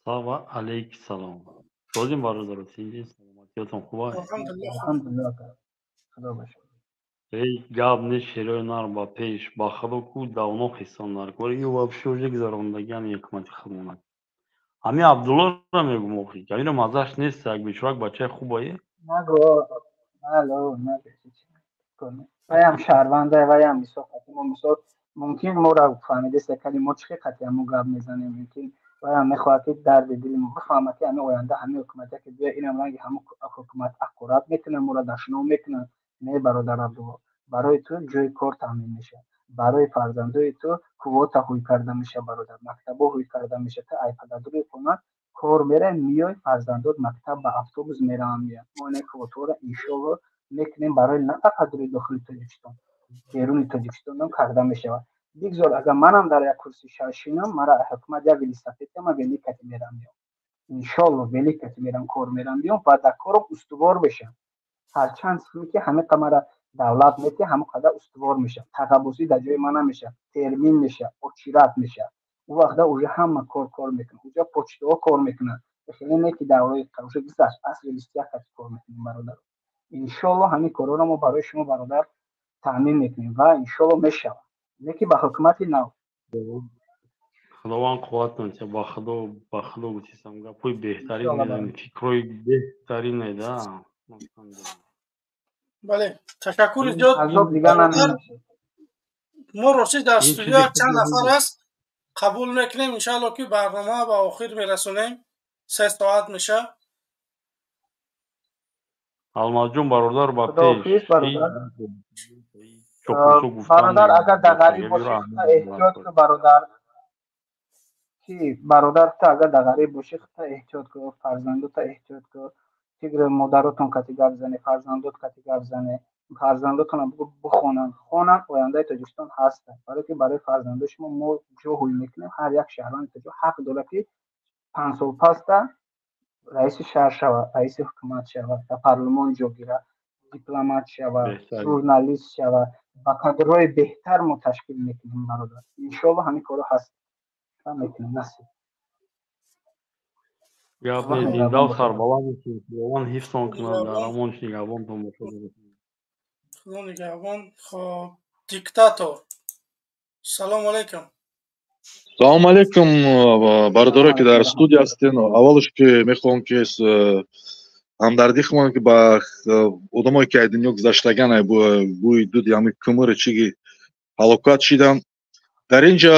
Speaker 7: Ва алайк салом. Созим, бародар, синҷи, саломатиётон хуб аст?
Speaker 21: Алҳамдулиллоҳ, худо бошад.
Speaker 7: Эй, гап нест, шерои нар ба пеш, ба худо ку давно хисон нар кор ю вообще уже гузарондагиам ҳикмати худмонад. Ҳамин Абдуллоро мегум, охи ҳамиро маззаш нест, як бечорак бачаи хубае.
Speaker 21: Нагу, ало, нагу, ваям шаҳрванда, ваям мисол мо, мисол мумкин моро фаҳмидеста, кали мо чӣ қати ҳамо гап мезанем, мумкин ваям мехоҳад, ки дарди дили мо бифаҳмад, ки ҳамин оянда ҳамин ҳукумате ки биё, инам ранги ҳамон ҳукумат аққурат мекунад, моро дашном мекунад. Не, бародар Абдулло, барои ту ҷои кор таъмин мешавад, барои фарзандои ту квота ҳуй карда мешавад, бародар, мактабо ҳуй карда мешавад. Ту ай падардури хона кор мерай, миёй, фарзандот мактаб ба автобус мераванд, меянд. Мо ина квотаҳоро иншоалло мекунем, барои на фақат рӯи дохили Тоҷикистон, беруни Тоҷикистонам карда мешавад. Бигзор, агар манам дар як курси шинам, мара ҳукумат як велосипед, ман великати мерам меём, иншоалло великати мерам, кор мерам биём ва дар корам устувор бешам. Ҳарчанд суме ки ҳамин қамара давлат метиҳ, ҳамон қадар устувор мешавад, тағаббусӣ дар ҷои ман намешавад, термин мешавад, очират мешавад. Ӯ вақта уже ҳама кор мекунад, уҷа почтаҳо кор мекунад, хеле не ки давраи уже гузашт, асри 21 каси кор мекунем, бародар. Иншоалло ҳамин корҳоро мо барои шумо, бародар, таъмин мекунем ва иншоалло мешавад, не ки ба ҳукумати нав.
Speaker 7: Худованд қувватон тия, ба худо, ба худо гуфтисам, гапҳои беҳтарин медонӣ, фикрҳои беҳтарине да.
Speaker 1: Бале, ташаккури зиёд. Мо ростӣ дар студия чанд нафар аст, қабул мекунем, иншаалло ки барнома ба охир мерасонем, 3 соат меша.
Speaker 7: Алмазҷон, бародар, ба пеш.
Speaker 21: Бародар, агар дар ғариб бошӣ, эҳтиёт кун, бародар, ки бародар, ту агар дар ғариб бошӣ, худта эҳтиёт кун, фарзандота эҳтиёт кун. Фикри модаротон кати гап зане, фарзандот кати гап зане, фарзандотонро бигӯ бихонанд, хонанд, ояндаи Тоҷикистон ҳастанд. Барое ки барои фарзандои шумо мо ҷо ҳуй мекунем. Ҳар як шаҳрванди тоҷик ҳақ дорад, ки 5 сол паста раиси шаҳр шавад, раиси ҳукумат шавад, дар парлумон ҷо гирад, дипломат шавад, журналист шавад. Ба кадрҳои беҳтар мо ташкил мекунем, бародар, иншоалло ҳамин корро ҳаст мекунем, насиб.
Speaker 7: Гап нест, зиндаву сарбаланд бошед, Худованд ҳифзтон кунад, дар амон нигаҳбонтон бошад.
Speaker 1: Худо нигаҳбон. Хоб, диктатор, салому алайкум.
Speaker 22: Салому алейкум, бародаро, ки дар студия ҳастен. Аввалш ки мехоҳам, ки ҳамдардӣ кунам, ки ба одамое, ки аз дунё гузаштаган, бӯи дуди ҳамин кӯмири чиги ҳалокат шидан. Дар ин ҷа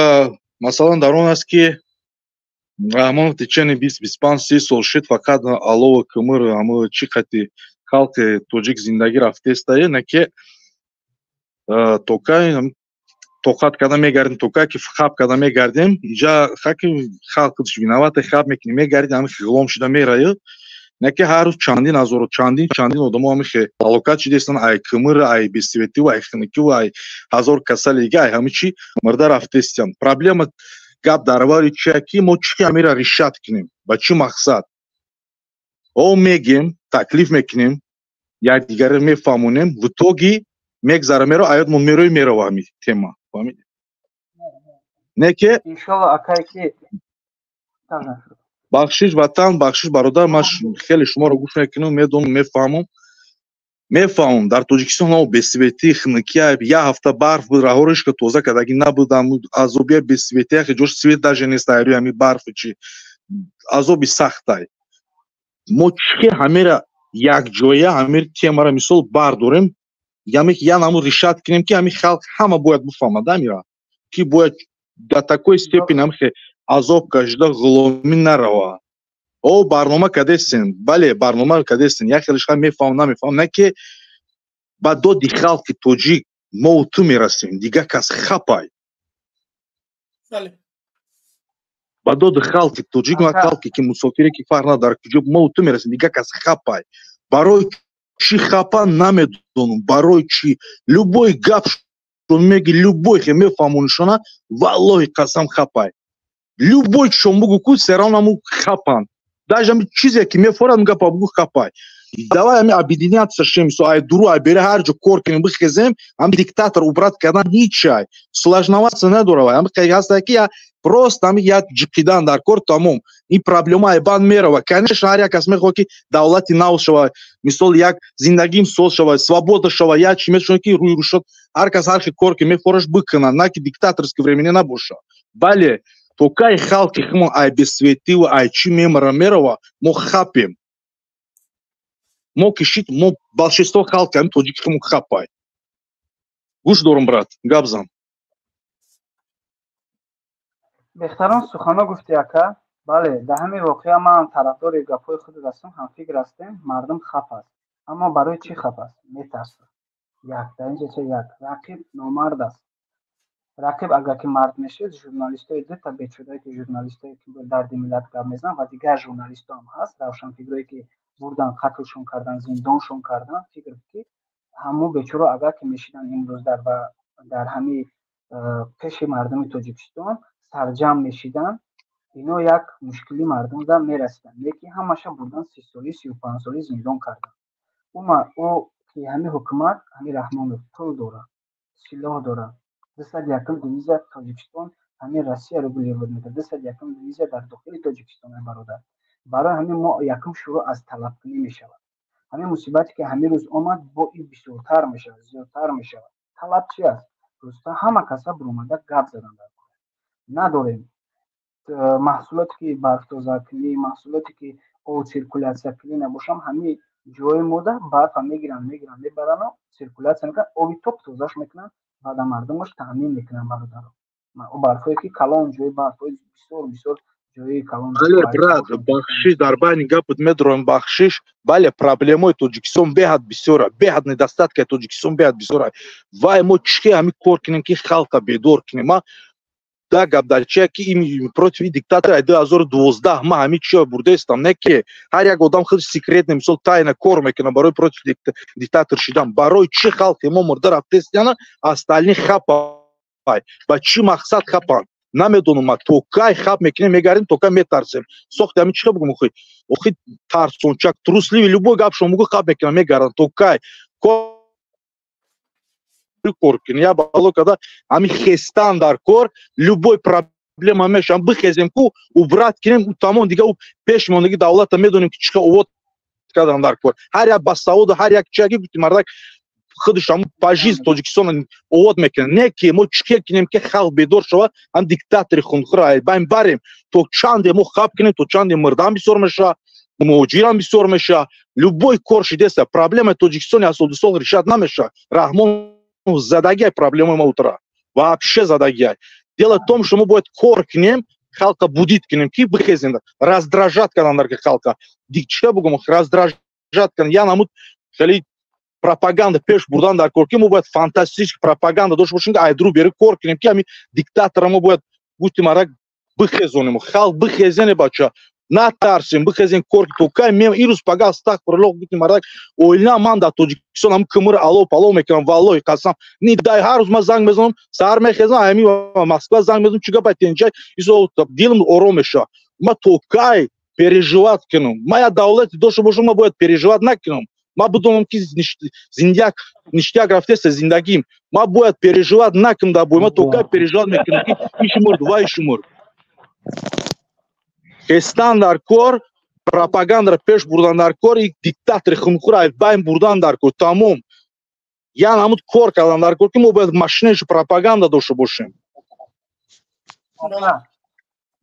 Speaker 22: масалан дар он аст, ки Раҳмонов течение 20, 25, 30 сол шид, фақат алову кӯмир, ҳамо чӣ қати халқи тоҷик зиндагӣ рафтестае, на ки то кай тоқат карда мегардем, то кай ки хаб карда мегардем. Инҷа хаки халқ виноват, хаб мекунем, мегардем, ҳами ғулом шуда мераю, на ки ҳар рӯз чандин ҳазору чандин чандин одамо ҳами ҳалокат шидаистанд, ай кӯмир, ай бесветиву, ай хунукиву, ай ҳазор касали дига, ай ҳами чӣ мирда рафтаистанд. Проблема, гап дар бораи чия, ки мо чӣ ҳамира решать кунем, ба чӣ мақсад о мегем, таклиф мекунем, якдигарро мефаҳмонем, в итоге мегзара, меро аёдмон мерои, мерава ҳами тема, фаҳмидӣ, не ки?
Speaker 21: Иншолло, акай, ки
Speaker 22: Бахшиш, ватан, бахшиш, бародар, ман хеле шуморо гӯш мекунам, медонам, мефаҳмам, мефаҳмам. Дар Тоҷикистон ҳамо бесветӣ, хунукия, як ҳафта барф буд, раҳоро ҳеч тоза кардагӣ набуд, азобия, бесветия, ҷош свет даже нест, айрӯи ҳами барфу чи азоби сахтай. Мо чӣ ҳамера якҷоя ҳамир темара мисол бардорем, ями я наму решать кунем, ки ҳами халқ ҳама бояд бифаҳмад амира, ки бояд до такой степени ҳамихе азоб кашида ғуломӣ нарава. О, барнома кадестен, бале, барнома кадестен, як хелеш мефаҳмам, намефаҳмам, на ки ба доди халқи тоҷик мо ту мерасем, дигар кас хапай. Ба доди халқи тоҷик ва халқе ки мусофире, ки фарқ надорад куҷо, мо ту мерасем, дигар кас хапай. Барои чӣ хапа, намедонам, барои чӣ. Любой гап меги, любой хе мефаҳмонишона, валлоҳи қасам, хапай. Любой чон бугу ку, всё равно аму хапанд. Даже ами чизе ки мефорад, гапа бугу, хапай. Давай ами объединяться шем, со ай дуру, ай бере, ҳар ҷо кор кунем, бихезем, ам диктатор убрать кардан ҳичай сложноваться надорава. Ами ҳаста ки я просто ами я ҷиқидан дар кор, тамом, ин проблема айбанд мерава. Конечно, ҳар як кас мехоҳад, ки давлати нав шава, мисол, як зиндагим соз шава, свобода шава, як чи мешавад, ки рӯи рӯшод ҳар кас ҳар хел кор ки мефораш бикунад, на ки диктаторский времени набоша. Бале, то кай халқи химон ай бесветиву, ай чӣ мемара, мерава, мо хапем, мо кишид, мо большинство халқи ами тоҷики химон хапай. Гӯш дорум, брат, гап зан.
Speaker 21: Беҳтарон сухано гуфти, ака. Бале, дар ҳамин воқеа ман тарафдори гапҳои худат ҳастам, ҳамфикр ҳастем. Мардум хап аст, аммо барои чӣ хап аст? Метарсад. Як дар инҷа че, як рақиб номард аст. Рақиб агар ки мард мешуд, журналистои дута бечудае ки журналистое ки дарди миллат гап мезананд ва дигар журналистҳо ҳам ҳаст, равшанфикрое ки бурдан, қатлшон кардан, зиндоншон кардан, фикр ки ҳамун бечоро агар ки мешиданд имрӯз дар ҳамин пеши мардуми Тоҷикистон сарҷамъ мешиданд, ино як мушкили мардумда мерасиданд. Лекин ҳамаша бурдан, 30 солӣ, 35 солӣ зиндон карданд. Ӯ ки ҳамин ҳукумат, ҳамин Раҳмонов пул дорад, силоҳ дорад, 201-ум дивизия Тоҷикистон ҳамин Россия регулировать мекард, 201-ум дивизия дар дохили Тоҷикистон, бародар. Барои ҳамин мо якум шурӯъ аз талабкунӣ мешавад. Ҳамин мусибате ки ҳамин рӯз омад, бо ин бисёртар мешавад, зиёдтар мешавад. Талаб чи аст? Рӯста ҳама каса буромада гап задан дар кор надорем. Маҳсулоте ки барфтозакунӣ, маҳсулоте ки об циркулятсиякунӣ набошам, ҳамин ҷои мода барфа мегиранд, мегиранд, мебарану циркулятсия мекунанд, оби топ тозаш мекунанд ва да мардумаш таъмин мекунанд, бародаро. Барфҳое ки калон, ҷои барфҳои бисёр бисёр ҷои калон.
Speaker 22: Бале, брат, бахшиш, дар байни гапат медорам, бахшиш. Бале, проблемаи Тоҷикистон беҳад бисёра, беҳад недостаткаи Тоҷикистон беҳад бисёра. Вай мо чӣ ҳами кор кунем, ки халқа бедор кунем? Ма да гап дар чия, ки им против диктатора 2012 ма ҳами чиё бурдаистам, не ки ҳар як одам худ секретно, мисол, тайно кор мекунад барои против диктатор шидан. Барои чӣ халқи мо мурда рафтаистяна, остальные хапай? Ба чӣ мақсад хапанд, намедонам. Ма то кай хап мекунем, мегардем, то кай метарсем? Сохти ҳами чӣ бугум, охи, охи, тарсончак, трусливый, любой гапшон бугу, хап мекунам, мегардам. То кай кор кунем? Я бало када ҳами хестан дар кор, любой проблема мешам, бихезем ку, убрать кунем, тамом. Дига пеш мондаги давлата медонем, ки чӣ овод кардан дар кор. Ҳар як басаводу, ҳар як чиаги гуфти, мардак худаш ҳам по жизнь Тоҷикистон овод мекунад. Не ки мо чӣ кунем, ки халқ бедор шавад, ҳам диктатори хунхӯра байн барем? То чанде мо хаб кунем, то чанде мурдан бисёр мешавад, муҳоҷирам бисёр мешавад, любой кор шидеста. Проблемаи Тоҷикистони аз соли сол решать намешавад. Раҳмон задагиай проблемаи ма утра вообще задагиай. Дело в том, что мо бояд кор кунем, халқа будить кунем, ки бихезем, раздражать кардан дар халқа. Чӣ бугум, раздражать кунем. Я намуд хеле пропаганда пеш бурдан дар кор, ки мо бояд фантастический пропаганда дошта бошем, ки айдру бери кор кунем, ки ҳами диктатора мо бояд гуфтим арак бихезонем. Халқ бихезене, бача, натарсем, бихезем, кор то кай мем ирӯз пага, астағфируллоҳ, гуфтим арак оила ман дар Тоҷикистон ҳам кимир ало пало мекунам, валлоҳи қасам, ни дай ҳар рӯз ман занг мезанам, саҳар мехезам, ҳами Москва занг мезанам, чӣ гапай, тенҷай, исо дилам ором мешавад. Ма то кай переживать кунам? Ма я давлате дошта бошам, ма бояд переживать накунам. Ма бидонам, ки зиндяк ништяк рафтеста зиндагим. Ма бояд переживать накунам дар бой. Ма то кай переживать мекунам, ки иши мурд, вай иши мурд. Хестан дар кор, пропагандаро пеш бурдан дар кор, и диктатори хунхӯра аз байн бурдан дар кор, тамом. Я намуд кор кардан дар кор, ки мо бояд машинаи пропаганда дошта бошем.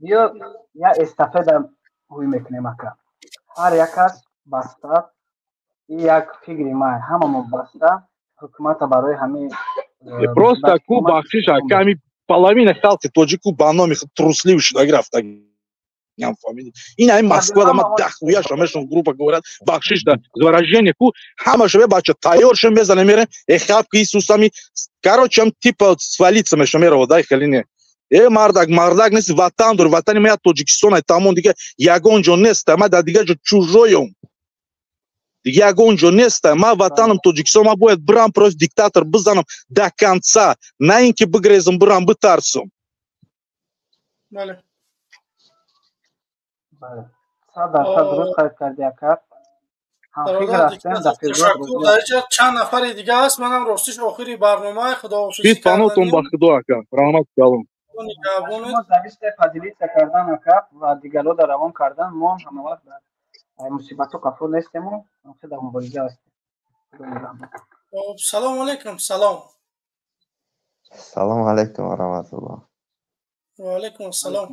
Speaker 21: Биё, я эстафета ҳуй мекунем, ака. Ҳар як кас баста, як фикри ман, ҳамамо баста ҳукумата барои ҳамин.
Speaker 22: Просто ку, бахшиш, ака, ҳами половина халқи тоҷику ба номи трусливый шудаги рафтаги. Ин ҳами Москва да ма дахуяша мешон, грубо говорят, бахшиш да выражение, ку ҳамаша бе бача тайёр шем, мезанем, мерем, эхапки Иисусами, короче, ам типа свалиться меша мерава, дай хеле не. Э, мардак, мардак нест, ватан дор, ватани ма Тоҷикистон ай, тамом, дига ягон ҷо нест, ма дар дигар ҷо чужой ам. Дига ягон ҷо нест, ма ватанам Тоҷикистон, ма бояд бирам против диктатор бизанам до конца, на ин ки бигрезам, бирам битарсам.
Speaker 1: Бале.
Speaker 21: 100% дуруст қайд карди, ака. Ҳамфикр ҳастем.
Speaker 1: Чанд нафари дига аст, манам ростиш охири барномаи худоҳофизӣ.
Speaker 22: Панотон ба худо, ака, раҳмат калом.
Speaker 21: Зависте поделиться кардан, ака, ва дигарро равон кардан. Мо ҳам ҳамавақт дар мусибатҳо қафо нестему дар мубориза ҳастем.
Speaker 1: Салому алайкум, салом.
Speaker 8: Салому алайкум ва раҳматуллоҳ.
Speaker 1: Ва алайкум ассалом.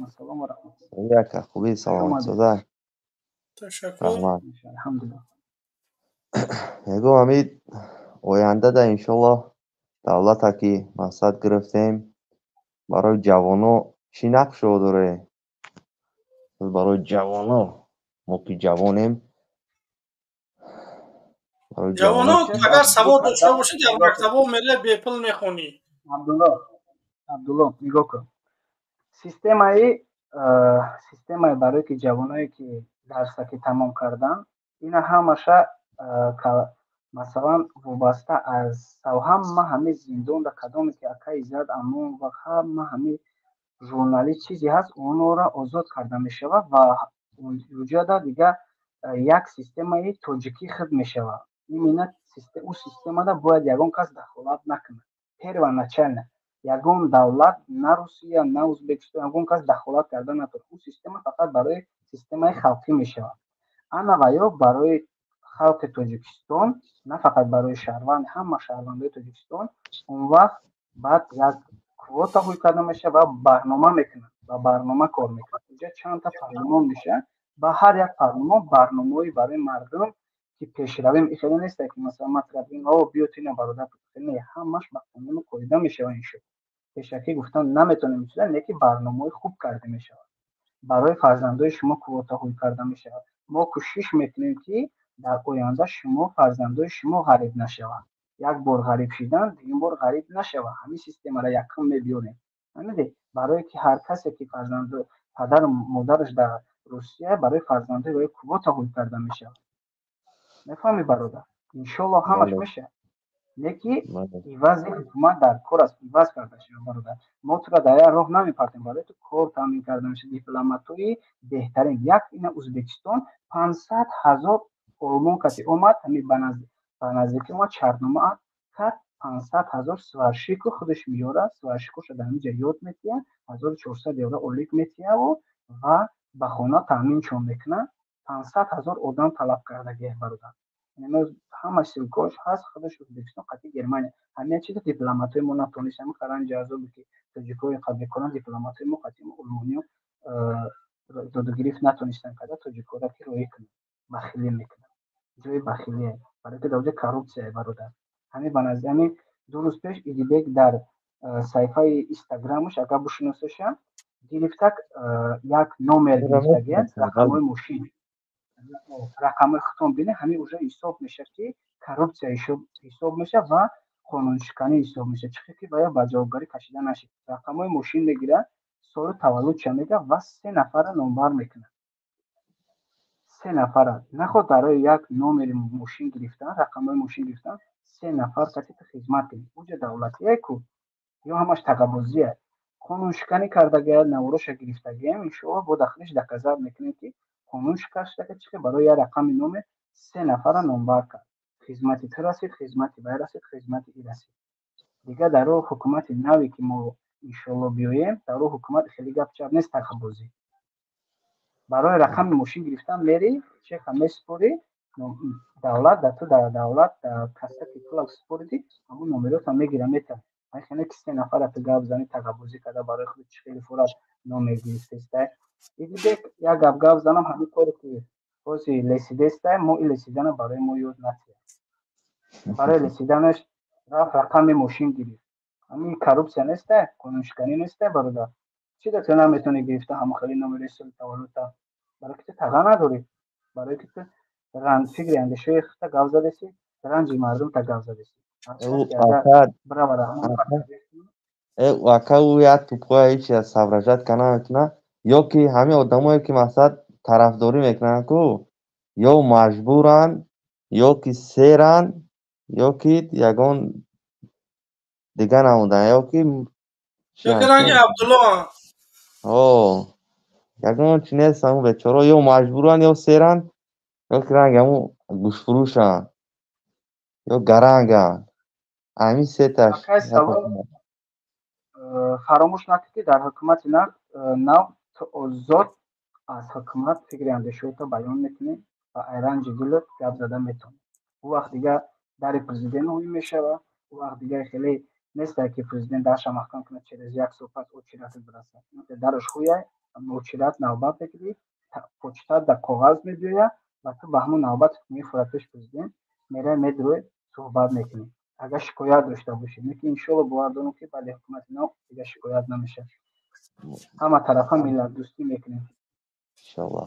Speaker 8: Яка, хубӣ, саломат соза?
Speaker 1: Ташаккур.
Speaker 8: Раҳмат. Мегӯм, ҳамин оянда да иншоллоҳ давлата ки мақсад гирифтем, барои ҷавоно чӣ нақшо дорем? Барои ҷавоно, мо ки ҷавонем.
Speaker 1: Ҷавоно агар савод дошта бошӣ, дар мактабҳо мере, бепул мехонӣ.
Speaker 21: Абдулло, Абдулло, нигоҳ кун, системаи барое ки ҷавоное ки дарса ки тамом кардан, ина ҳамаша, масалан, вобаста аз ҳама ҳамин зиндонда кадоме ки ака Иззат Амон ва ҳама ҳамин журналист чизе ҳаст, онора озод карда мешавад ва вуҷуда дигар як системаи тоҷикӣ худ мешавад. Именно ӯ системада бояд ягон кас дахолат накунад. Первоначально ягон давлат, на Русия, на Узбекистон, ягон кас дахолат карда натавонад. Ӯ система фақат барои системаи халқӣ мешавад. Ана ва ё барои халқи Тоҷикистон, на фақат барои шаҳрванд, ҳама шаҳрвандои Тоҷикистон. Он вақт баъд як квота ҳуй карда мешавад ва барнома мекунад ва барнома кор мекунад. Инҷа чандта парлумон мешавад ва ҳар як парлумон барномаҳое барои мардум ки пешравем. Хеле нест, ки масалан ман бигӯям, о, биё ту ина бародар, не, ҳамаш ба қонуну қоида мешавад. Ин шуд пешакӣ гуфтан наметонем чиза, не ки барномаҳои хуб карда мешавад. Барои фарзандои шумо квота ҳуй карда мешавад. Мо кӯшиш мекунем, ки дар оянда шумо, фарзандои шумо ғариб нашаванд. Як бор ғариб шидан, дуюм бор ғариб нашавад. Ҳамин системаро якум мебиёрем, фаҳмидӣ? Барое ки ҳар касе ки фарзандо, падару модараш дар Русия, барои фарзандои вай квота ҳуй карда мешавад. Мефаҳмӣ, бародар? Иншоллоҳ, ҳамаш мешавад, не ки ивази ҳукумат дар кор аст, иваз карда шавад. Бародар, мо туро дар як роҳ намепартем, барои ту кор таъмин карда мешавад. Дипломатҳои беҳтарин, як ина Узбекистон 500 000 олмон касе омад, ҳамин ба наздикӣ омад, шартнома кард, 500 000 сварщик у худаш меёрад, сварщик оша дар ҳамин ҷо ёд метиҳад, 1400 евро ойлик метиҳаву ва ба хона таъминшон мекунад. 500 000 одам талаб кардагиа, бародар. Ҳама ссылка ош ҳаст. Худаш Ӯзбекистон қатъи Германия ҳамин чиза дипломатҳои мо натонист. Ҳамин қаранҷи азобе ки тоҷикҳои қабл мекунанд, дипломатҳои мо қатъи олмониё додугирифт натонистанд карда, тоҷикҳоро ки роҳӣ кунанд, бахилӣ мекунанд. Ҷои бахилие, барои ки дар оҷа коррупсия, бародар. Ҳамин ба назди ҳамин 2 рӯз пеш Идибек дар Саҳифаи Инстаграмаш агар бишиносеша, гирифтак як номер гирифтагия, рақамҳои мошин, рақамҳои худтон бинед, ҳамин уже ҳисоб мешавад, ки коррупсия ҳисоб мешавад ва қонуншиканӣ ҳисоб мешавад. Чӣ ки бояд ба ҷавобгарӣ кашида нашид. Рақамҳои мошин мегирад, соли таваллудша мегӯяд ва се нафарро номбар мекунад. Се нафара. Наход барои як номери мошин гирифтан, рақамҳои мошин гирифтан, се нафар касе ту хизмат кунӣ. Уҷа давлатие ку ё ҳамаш тағаббозие. Қонуншиканӣ кардагия, навроша гирифтагиям, иншоалло бо дахлиш доказат мекунем, ки қонун шикастага, чӣ барои як рақами номер се нафарро номбар кард. Хизмати ту расид, хизмати вай расид, хизмати и расид. Дигар дар роҳ ҳукумати наве ки мо иншоалло биёем, дар роҳ ҳукумат хеле гап чап нест, тағаббозӣ. Барои рақами мошин гирифтан мери, чека месупорӣ, давлат да ту, дар давлат дар касса ки пула супоридӣ, ҳамон номеротам мегира, метавон. Ман хеле ки се нафара ту гап зани, тағаббозӣ карда барои худ чӣ хеле фурат номер гирифтестай. Идибек, як гап гап занам, ҳамин коре ки ҳози лесидестай, мо и лесидана барои мо ёд натиҳад. Барои лесиданаш рафт рақами мошин гирифт. Ҳамин коррупсия нестай, қонуншиканӣ нестай, бародар? Чӣ да ту наметавонӣ гирифта ҳамон хеле номери соли таваллудта? Барои ки ту тага надорӣ, барои ки ту фикри андешаи худта гап задеси, ранҷи мардумта гап задеси.
Speaker 8: Ака, ӯ як тупоя ҳеч соображать карда наметавонад, ё ки ҳамин одамое ки мақсад тарафдорӣ мекунанд ку, ё маҷбуранд, ё ки серанд, ё ки ягон дига намуданд, ё ки
Speaker 1: ё ки ранги Абдулло.
Speaker 8: О, ягон чи нест. Ҳамун бечорао ё маҷбуранд, ё серанд, ё ки ранги ҳамун гӯштфурӯшанд, ё гаранганд. Ҳамин сеташ.
Speaker 21: Фаромӯш накунед, ки дар ҳукумати нав ту озод аз ҳукумат фикри андешаҳоятро баён мекунӣ ва айранҷи дилат гап зада метавонӣ. Ӯ вақт дигар дари президент ҳуй мешавад, ӯ вақт дигар хеле нестае, ки президент дарша маҳкам кунад, через як сол пас очередатат бирасад. Дараш ҳуяй, очередат навбат мегирӣ, почтат дар коғаз мебиёяд ва ту ба ҳамон навбат мефурад пеш президент, меравӣ, медурӯӣ, суҳбат мекунӣ, агар шикоят дошта бошӣ. Лекин иншоалло бовар дорам, ки баъди ҳукумати нав дигар шикоят намешавад. Ҳама тарафа миллатдӯстӣ мекунем.
Speaker 8: Иншоалло.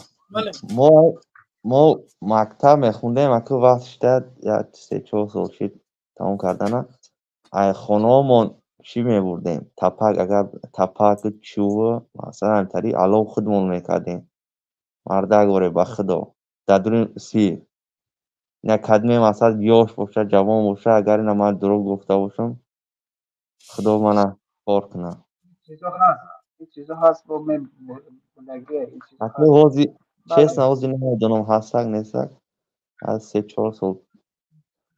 Speaker 8: Мо мактаб мехондем, аку вақт шуда, як 3-4 сол шид тамом кардана. Ай хонаҳомон чӣ мебурдем? Тапак, агар тапаку чӯбу масалан ҳамтари алов худмон мекардем. Мардак оре, ба худо. Дар дури сир. Ина кадме масалан ёш боша, ҷавон боша, агар ина ман дурӯғ гуфта бошам, худо мана кор кунад.
Speaker 21: Чизо ҳаст, ин чизо ҳаст, бо мебудагия ин чизо.
Speaker 8: Аку ҳози честно, ҳози намедонам ҳастак нестак. Аз 3-4 сол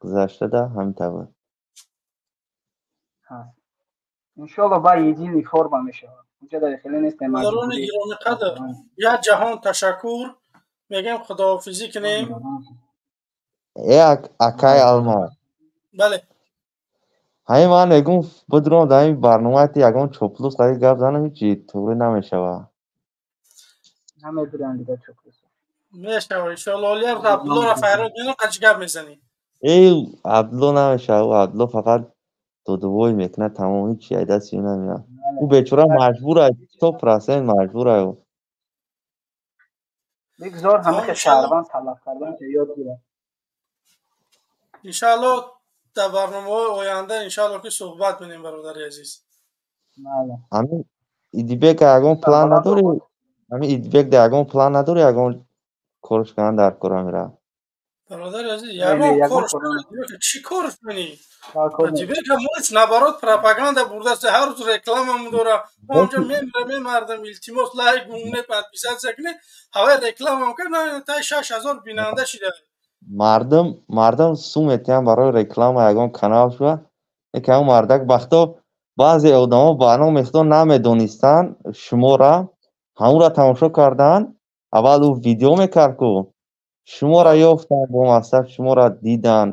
Speaker 8: гузашта да ҳамин тавр.
Speaker 21: Ҳаст, иншоалло, ба единый форма мешавад. Унҷа дар хеле нест.
Speaker 1: Бародарони гиромиқадр, як ҷаҳон ташаккур мегӯем, худоҳофизӣ кунем.
Speaker 8: Э, акай Алма.
Speaker 1: Бале.
Speaker 8: Ҳамин ман мегӯм, бидурам дар ҳамин барномаи ягон чоплус қади гап занам, ҳечи туғри намешавад.
Speaker 21: Намедурам дигар чоплус.
Speaker 1: Мешава, иншоалло. Олияр Абдуллоро файрод менам, қачи гап мезанӣ.
Speaker 8: Э, Абдулло намешава. Ӯ Абдулло фақат додувой мекунад, тамом, ҳечи ай дасти ӯ намеяд. Ӯ бечора маҷбур аст, 100% маҷбур ай ӯ.
Speaker 21: Бигзор ҳамаи шаҳрванд талаб кардан ёд гирад.
Speaker 1: Иншоалло, дар барномаҳои оянда иншоалло ки суҳбат менем, бародари азиз.
Speaker 8: Ҳамин Идибек ягон план надорӣ? Ҳамин Идибек да ягон план надорӣ, ягон корш кардан дар кора мера?
Speaker 1: Бародари азиз, ягон корш чӣ корш кунӣ? Идибека моч наоборот пропаганда бурдааст, ҳар рӯз рекламамон дора. Мо онҷо мемира мардам, илтимос, лайк муне, подписаться кунед. Ҳавай рекламам кард, таи 6000 бинанда шида.
Speaker 8: Мардум сум метиҳанд барои реклама ягон канал шуда. Яке ҳамон мардак бахто баъзе одамо ба номи худо намедонистанд шумора, ҳамонро тамошо карданд. Аввал ӯ видео мекард ку, шуморо ёфтанд, бо мақсад шуморо диданд,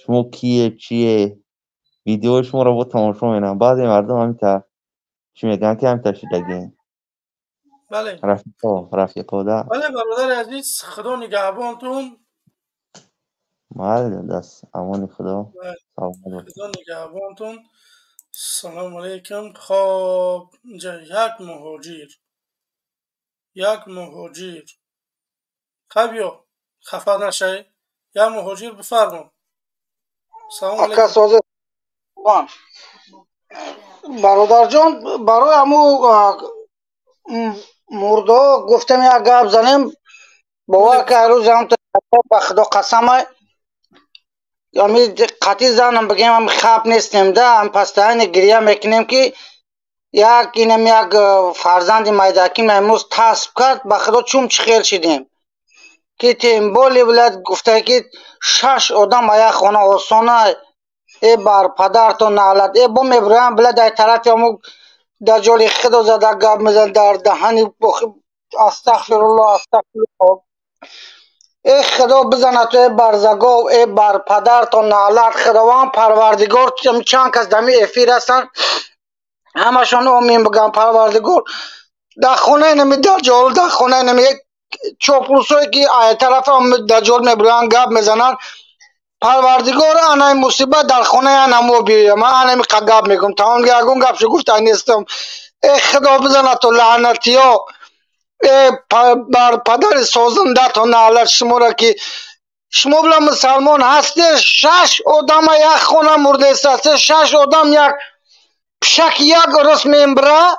Speaker 8: шумо кие, чие, видеои шуморо бо тамошо менаманд. Баъзе мардум ҳамин чӣ мегӯянд, ки ҳамин шидагӣ.
Speaker 1: Бале.
Speaker 8: Рафиқо, рафиқо да.
Speaker 1: Бале, бародари азиз, худо нигаҳбонтун.
Speaker 8: Майли, даст амони худо, саломат бош.
Speaker 1: Худо нигаҳбонтун. Салому алейкум. Хоб, инҷа як муҳоҷир. Як муҳоҷир. Хай биё, хафа нашай. Як муҳоҷир бифармо. Салому
Speaker 10: Ака
Speaker 1: алейкум.
Speaker 10: Созе бародарҷон, барои ҳаму мурдо гуфтем як гап занем. Бовар ки ҳар рӯз ҳам ба худо қасамай, ами қатъи занам бигем, ам хаб нестем да, ам постоянно гиря мекунем, ки як инам як фарзанди майдаким имрӯз тасб кард. Ба худо чум чӣ хел шидем, ки тем более блядь гуфта, ки шаш одам а як хона осона. Э, бар падартон наълат! Э, бо мебироям, блядь, ай тарафи ҳаму даҷоли худо зада гап мезан дар даҳани. Астағфируллоҳ, астағфируллоҳ. Э, худо бизанад ту, э барзагов, э бар падартон наълат! Худованд парвардигор, чанд кас дами эфир ҳастанд, ҳамашон омин биган. Парвардигор дар хонаи нами даҷол, дар хонаи нами чоплусое, ки ай тарафа даҷол мебироянд, гап мезананд, парвардигор анаи мусибат дар хонаи анамо биёя. Ман анами гап мегӯм, тамом, ягон гапшо гуфта нестам. Э, худо бизанад ту, лаънатиё! Э, бар падари созандатон наълат шуморо, ки шумо била мусалмон ҳасте. Шаш одама як хона мурдест, шаш одам, як пишак як рӯз мембира,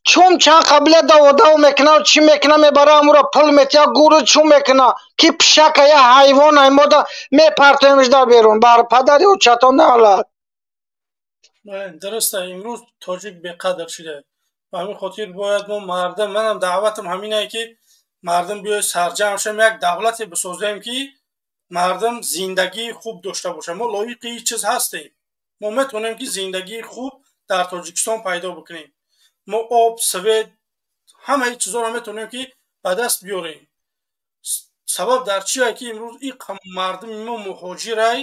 Speaker 10: чун чанд қабила даводав мекуна, чӣ мекуна, мебара, амуро пул метия, гуру чун мекуна, ки пишака я ҳайвон аймода мепартоемш дар берун. Бар падари очатон наълат!
Speaker 1: Дуруста, имрӯз тоҷик беқадр шуда. Ба ҳамин хотир бояд мо мардум, манам даъватам ҳаминае, ки мардум биёед сарҷамъ шавем, як давлате бисозем, ки мардум зиндагии хуб дошта бошад. Мо лоиқи ин чиз ҳастем, мо метавонем, ки зиндагии хуб дар Тоҷикистон пайдо бикунем. Мо об, свет, ҳамаи чизҳоро метавонем, ки ба даст биёрем. Сабаб дар чие, ки имрӯз иқа мардуми мо муҳоҷирай,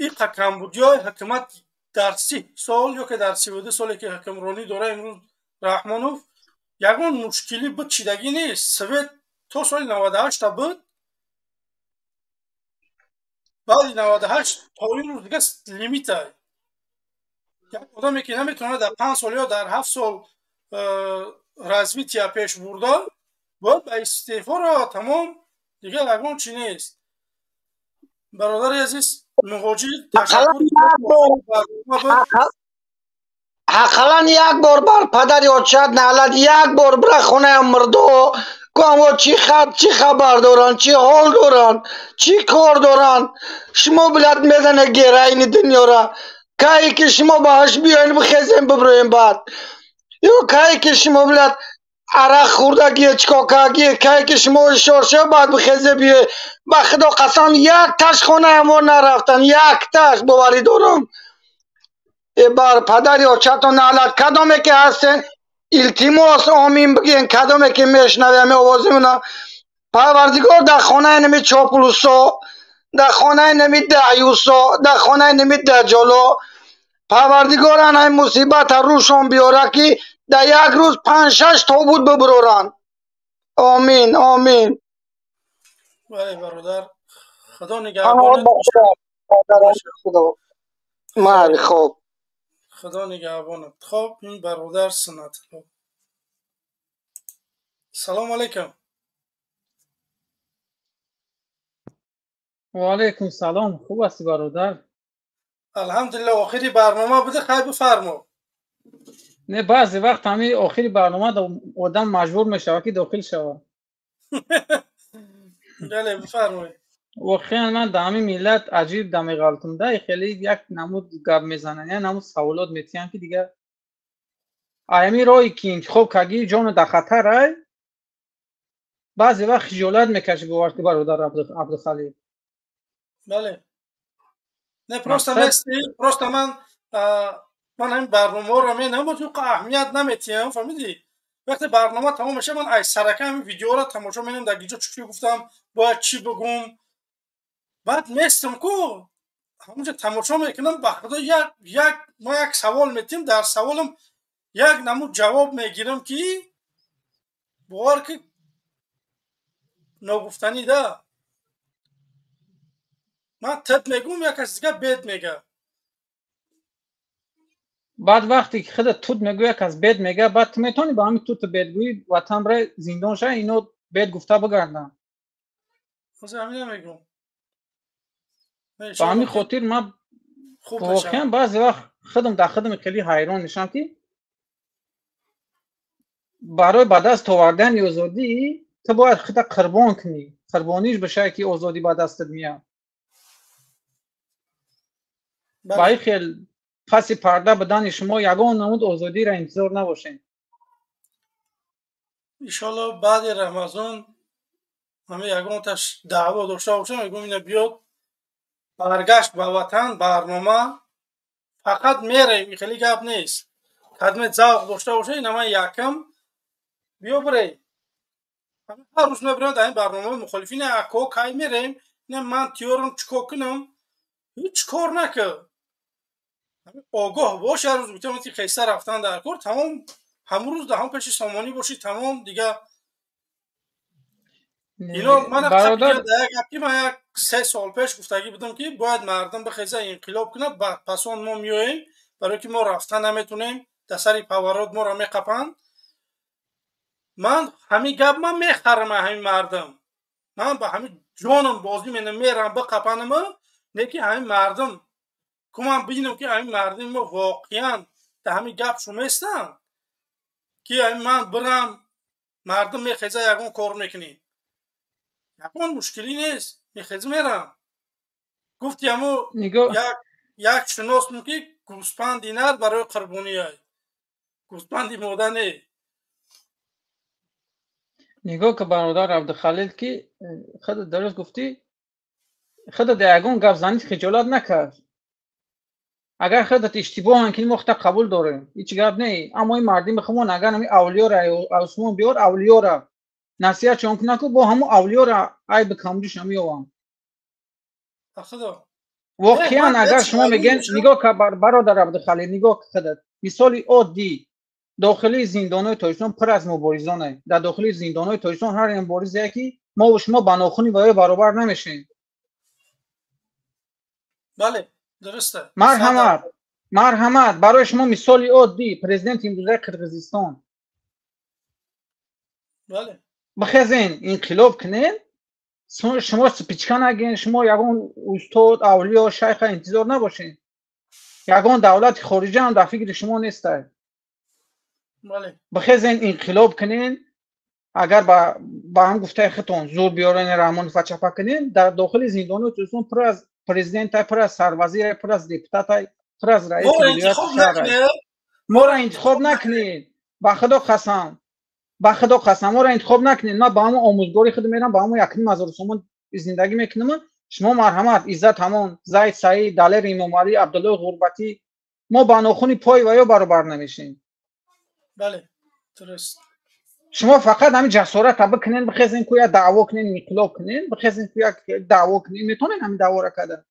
Speaker 1: иқа камбудиҳои ҳукумат дар 30 сол ё ки дар 32 соле, ки ҳукмронӣ дора имрӯз Раҳмонов, ягон мушкилӣ буд, чидагӣ нест. Свет то соли 98-та буд, баъди 98 то имрӯз дига лимитай. Як одаме, ки наметавонад дар 5 сол ё дар 7 сол развития пеш бурда, бояд ба истеъфо равад, тамом, дигар ягон чи нест. Бародари азиз муҳоҷир, ташаккур.
Speaker 10: Ақаллан як бор бар падари очат наълат, як бор бира хонаи мурдо ку, амо чӣ хабар доранд, чӣ ҳол доранд, чӣ кор доранд. Шумо блядь мезане гераини дунёра. Кае ки шумо баҳаш биёен, бихезем, бибироем баъд, ё кае ки шумо блядь арақ хӯрдагие, чикокагие, кае ки шумо шоршо, баъд бихезе биёе. Ба худо қасам, як таш хонаи мо нарафтан, як таш, боварӣ дорам. Э, бар падари очатон наълат! Кадоме ки ҳастен, илтимос, омин бигӯен. Кадоме ки мешунаве ҳами овози мана, парвардигор дар хонаи нами чоплусо, дар хонаи нами даъюсо, дар хонаи нами даҷоло, парвардигор анаи мусибата рӯшон биёра, ки дар як рӯз панҷ шаш тобут бибуроранд. Омин, омин.
Speaker 1: Бале, бародар, худо
Speaker 10: нигаҳбонат. Майли, хоб.
Speaker 1: Худо нигаҳбонат. Хоб, ин бародар Сунатулло, салому алайкум.
Speaker 15: Ва алайкум салом. Хуб ҳастӣ, бародар?
Speaker 1: Алҳамдулилла, охири барнома буде, хай, бифармо.
Speaker 15: Не, баъзе вақт ҳами охири барнома одам маҷбур мешавад, ки дохил шавад.
Speaker 1: Бале, бифармоед.
Speaker 15: Воқеан ман дар ҳамин миллат аҷиб дамеғалтум да, хеле як намуд гап мезананд, як намуд саволот метиҳанд, ки дигар ҳамин роҳе ки интихоб кардӣ, ҷону дар хатар ай. Баъзе вақт хиҷолат мекашӣ, бовар ки, бародар Абдухалил.
Speaker 1: Бале, не, просто нести, просто ман ҳамин барномаҳоро менамуд, аҳамият наметиҳам, фаҳмидӣ? Вақте барнома тамом мешавад, ман ай сарака ҳамин видеоро тамошо менам, дар гиҷо чӣ гуфтам, бояд чӣ бигӯм. Баъд местам ку ҳамонҷо тамошо мекунам. Ба худо, як мо як савол метиҳем, дар саволам як намуд ҷавоб мегирам, ки бовар ки ногуфтанӣ да. Ман тет мегӯм, як каси дигар бет мега.
Speaker 15: Баъд вақте ки худат тут мегӯӣ, як кас бед мега, баъд ту метавонӣ ба ҳамин туту бедгӯӣ ватан бирай зиндон шавӣ, ино бед гуфта бигарданд.
Speaker 1: Ҳозир ҳамина мегӯм.
Speaker 15: Ба ҳамин хотир ман воқеан баъзе вақт худам дар худам хеле ҳайрон мешавам, ки барои ба даст овардани озодӣ ту бояд худта қурбон кунӣ, қурбониш бишавӣ, ки озодӣ ба дастат меяд. Ба ин хел паси парда будани шумо ягон намуд озодиро интизор набошем.
Speaker 1: Иншоалло, баъди Рамазон ҳама ягонташ даъво дошта бошам, мегӯм ина биёд баргашт ба ватан, барнома фақат мерем, хеле гап нест. Кадме завқ дошта боша, ина ман якам биё бирей. Ҳар рӯз мебирем дар ин барномаи мухолифин, ако кай мерем, ина ман тиёрам, чӣ кор кунам? Ҳеҷ кор накар. Огоҳ бош, ҳар рӯз гуфтам ки хеста рафтан дар кор, тамом, ҳамун рӯз даҳон пеши сомонӣ бошӣ, тамом дига. Ино ман ки ман як 3 сол пеш гуфтагӣ будам, ки бояд мардум бихеза, инқилоб кунад, баъд пасон мо меоем, барое ки мо рафта наметонем, дар сари поворот моро меқапанд. Ман ҳамин гап ман мехарам, ҳамин мардум, ман ба ҳамин ҷонам бозӣ менам, мерам биқапанама, не ки ҳамин мардум ку ман бинам, ки ҳамин мардуми мо воқеан дар ҳамин гап шуместанд, ки ҳамин ман бирам, мардум мехеза, ягон кор мекунӣ, ягон мушкилӣ нест, мехеза мерам. Гуфти ҳамо як шиносм, ки гӯспанди нар барои қурбониай, гӯспанди мода не.
Speaker 15: Нигоҳ ки, бародар Абдухалил, ки худат дуруст гуфтӣ, худат ягон гап занид, хиҷолат накард. Агар худат иштибоҳан ки мо худта қабул дорем, ҳеҷ гап не, аммо ин мардими худмон агар ҳамин авлиёра осмон биёр, авлиёра насиҳат чон кунад, ку бо ҳамун авлиёра айби камҷӯша меёванд. Воқеан, агар шумо мегӯен, нигоҳ ка, бародар Абдухалил, нигоҳ худат, мисоли оддӣ: дохилии зиндонҳои Тоҷикистон пур аз муборизоне. Дар дохилии зиндонҳои Тоҷикистон ҳар муборизе, ки мову шумо ба нохуни ба ё баробар намешем.
Speaker 1: Бале, дуруст.
Speaker 15: Марҳамат, марҳамат, барои шумо мисоли оддӣ: президенти имрӯзаи Қирғизистон. Бихезен, инқилоб кунен, шумо спичка нагин, шумо ягон устод, авлиё, шайха интизор набошед, ягон давлати хориҷа ҳам дар фикри шумо нестай. Бихезен, инқилоб кунен. Агар ба ҳам гуфтаи худтон зур биёрен, Раҳмонова чапа кунен, дар дохили зиндони Тоҷикистон пур аз президентай, пур аз сарвазир, пур аз депутатай, пур аз раиси вилояти шаҳрай. Моро интихоб накунед, ба Худо қасам, ба Худо қасам, моро интихоб накунед. Ман ба ҳамон омӯзгори худ мерам, ба ҳамон 1500 сомон зиндагӣ мекунам. Шумо марҳамат, Иззат ҳамон, Зайд Саид, Далер Имомалӣ, Абдуллои Ғурбатӣ, мо ба нохуни пой ва ё баробар намешем.
Speaker 1: Бале, дуруст.
Speaker 15: Шумо фақат ҳамин ҷасората бикунен, бихезен, ку як даъво кунен, инқилоб кунен, бихезен, ку як даъво кунен, метавонен ҳамин даъвора карда.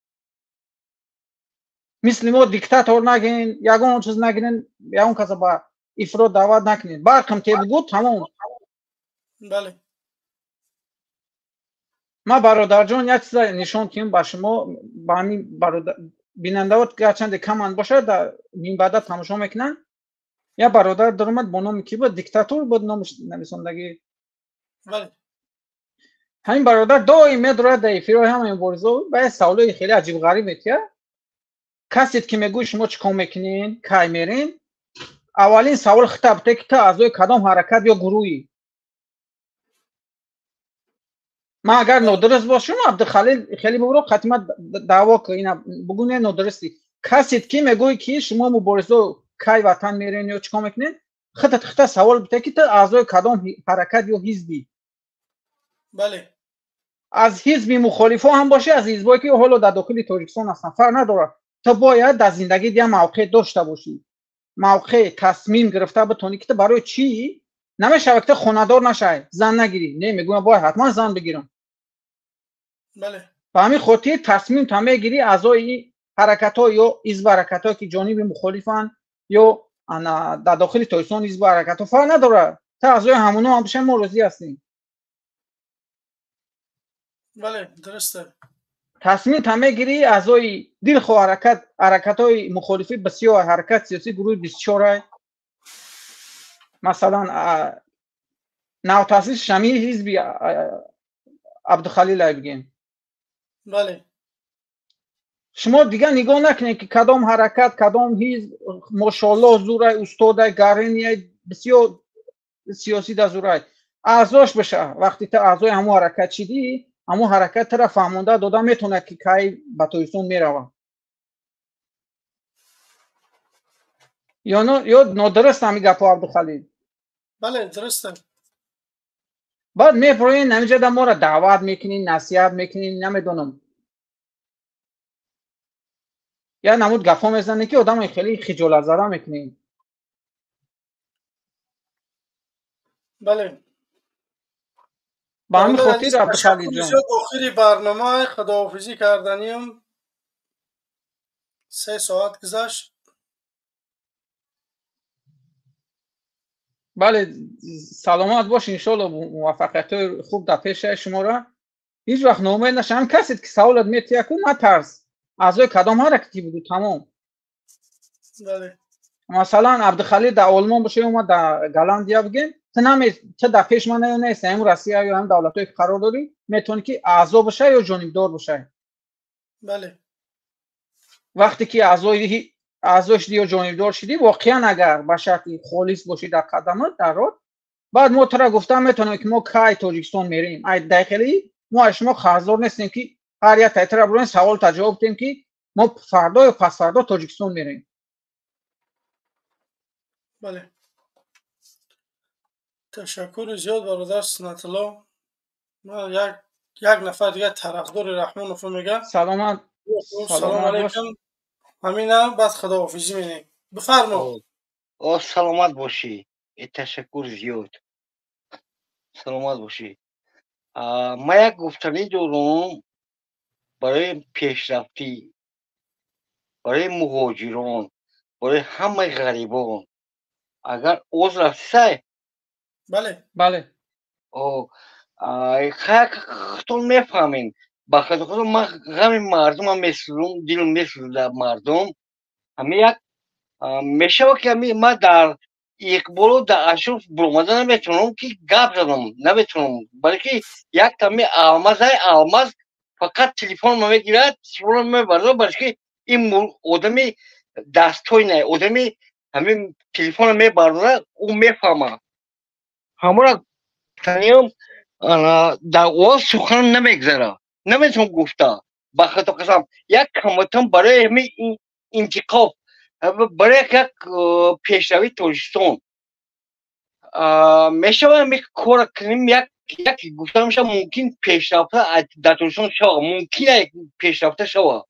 Speaker 15: Мисли мо диктатор нагин, ягон чиз нагирен, ягон каса ба ифрот даъват накунед, барқам те бугӯ, тамом. Ман, бародарҷон, як чиза нишон кунем ба шумо, ба ҳамин бинандаҳо, гарчанде каманд бошад, дар минбаъда тамошо мекунанд. Як бародар даромад бо номи ки буд, диктатор буд номаш нависондагӣ. Ҳамин бародар доим медорад дар эфирҳои ҳамаи муборизо, ба як саволои хеле аҷибғариб метиҳад. Касет ки мегӯй, шумо чӣ кор мекунен, кай мерен, аввалин савол хита бите, ки ту аъзои кадом ҳаракат ё гурӯҳӣ. Ман агар нодуруст бошам, Абдухалил, хеле бубро, қатима даъво ки ина бугӯ, не, нодурустӣ. Касет ки мегӯй, ки шумо муборизо кай ватан мерен ё чӣ кор мекунед, худат хита савол бите, ки ту аъзои кадом ҳаракат ё ҳизбӣ. Аз ҳизби мухолифо ҳам бошӣ, аз ҳизбое ки ҳоло дар дохили Тоҷикистон ҳастанд, фарқ надорад, ту бояд дар зиндагит як мавқеъ дошта бошӣ, мавқеъ, тасмим гирифта битонӣ, ки ту барои чӣ. Намешавад, ки ту хонадор нашавӣ, зан нагирӣ. Не, мегӯям, бояд ҳатман зан бигирам. Ба ҳамин хотир тасмим та мегирӣ, аъзои ҳаракатҳо ё ҳизбу ҳаракатҳое ки ҷониби мухолифанд ё дар дохили Тоҷикистон ҳизбу ҳаракатҳо, фарқ надорад, ту аъзои ҳамоно ҳам бошем, мо розӣ ҳастем.
Speaker 1: Бале, дуруст.
Speaker 15: Тасмим та мегирӣ аъзои дилхоҳ ҳаракат, ҳаракатҳои мухолифӣ бисёр, ҳаракат сиёсӣ гурӯҳи 24 масалан навтаъсис шами ҳизби Абдухалил бигем.
Speaker 1: Бале.
Speaker 15: Шумо дигар нигоҳ накунед ки кадом ҳаракат, кадом ҳизб, мошоаллоҳ зурай, устодай, гаринияй, бисёр сиёсӣ да зурай. Аъзош биша. Вақте ту аъзои ҳамон ҳаракат шидӣ, ҳамон ҳаракат тура фаҳмонда дода метавонад ки кай ба Тоҷикистон меравам. Ё нодуруст ҳамин гапҳо, Абдухалил?
Speaker 1: Бале, дуруст.
Speaker 15: Баъд меброен ҳаминҷода моро даъват мекунин, насиҳат мекунин, намедонам. Я намуд гапҳо мезанед ки одамои хеле хиҷолатзада мекунед.
Speaker 1: Бале.
Speaker 15: Ба ҳамин хотир Абдухалилҷон.
Speaker 1: Охири барнома худоҳофизӣ карданим. 3 соат гузашт.
Speaker 15: Бале, саломат бош, иншоалло муваффақиятҳои хуб дар пешаи шуморо. Ҳеҷ вақт ноумед наша. Ҳам касед ки саволат метиҳад ку натарс. Аъзои кадом ҳаракати буду тамом. Масалан Абдухалил дар Олмон боша ё ма дар Голландия бигем, ту дар пеш ман нест, ҳам Россия ё ҳам давлатҳое ки қарор дорӣ, метавонӣ ки аъзо бошай ё ҷонибдор бошай.
Speaker 1: Бале.
Speaker 15: Вақте ки аъзо шудӣ ё ҷонибдор шудӣ, воқеан агар ба шарти холис бошӣ дар қадамат, дар род, баъд мо тура гуфта метавонем ки мо кай Тоҷикистон мерем. Ай дайхелӣ мо аз шумо қарздор нестем ки ҳар як тайтара бурем савол та ҷавоб диҳем ки мо фардо ё пасфардо Тоҷикистон мерем.
Speaker 1: Бале. Ташаккури зиёд бародар Сунатулло. Ман як нафар дигар тарафдори Раҳмонов мегӯям.
Speaker 15: Саломат.
Speaker 1: Салом алайкум. Ҳамина баъд худоҳофизӣ менем. Бифармо.
Speaker 18: О, саломат бошӣ. Ташаккур зиёд. Саломат бошӣ. Ман як гуфтанӣ дорам барои пешрафтӣ, барои муҳоҷирон, барои ҳамаи ғарибон. Агар оз рафтисай?
Speaker 1: Бале.
Speaker 15: Бале.
Speaker 18: Худтон мефаҳмед. Ба хотири худо ман ғами мардумам месӯзам, дилам месӯзад мардум. Ҳамин як мешавад ки ҳамин ман дар Иқболу дар Ашроф буромада наметавонам ки гап занам, наметавонам. Балки як тами алмазай, алмаз фақат телефонро мегирад, телефонро мебарад, балки ин одами дастойне, одами ҳамин телефонро мебардорад, ӯ мефаҳмад. Ҳамонро таниям дар овоз сухан намегзарад. Наметавонам гуфта. Ба хато қасам, як каматан барои ҳамин интиқоб, барои як пешравии Тоҷикистон мешавад ҳамин кора кунем, як гуфта мешавад мумкин пешрафта дар Тоҷикистон шавад, мумкин пешрафта шавад,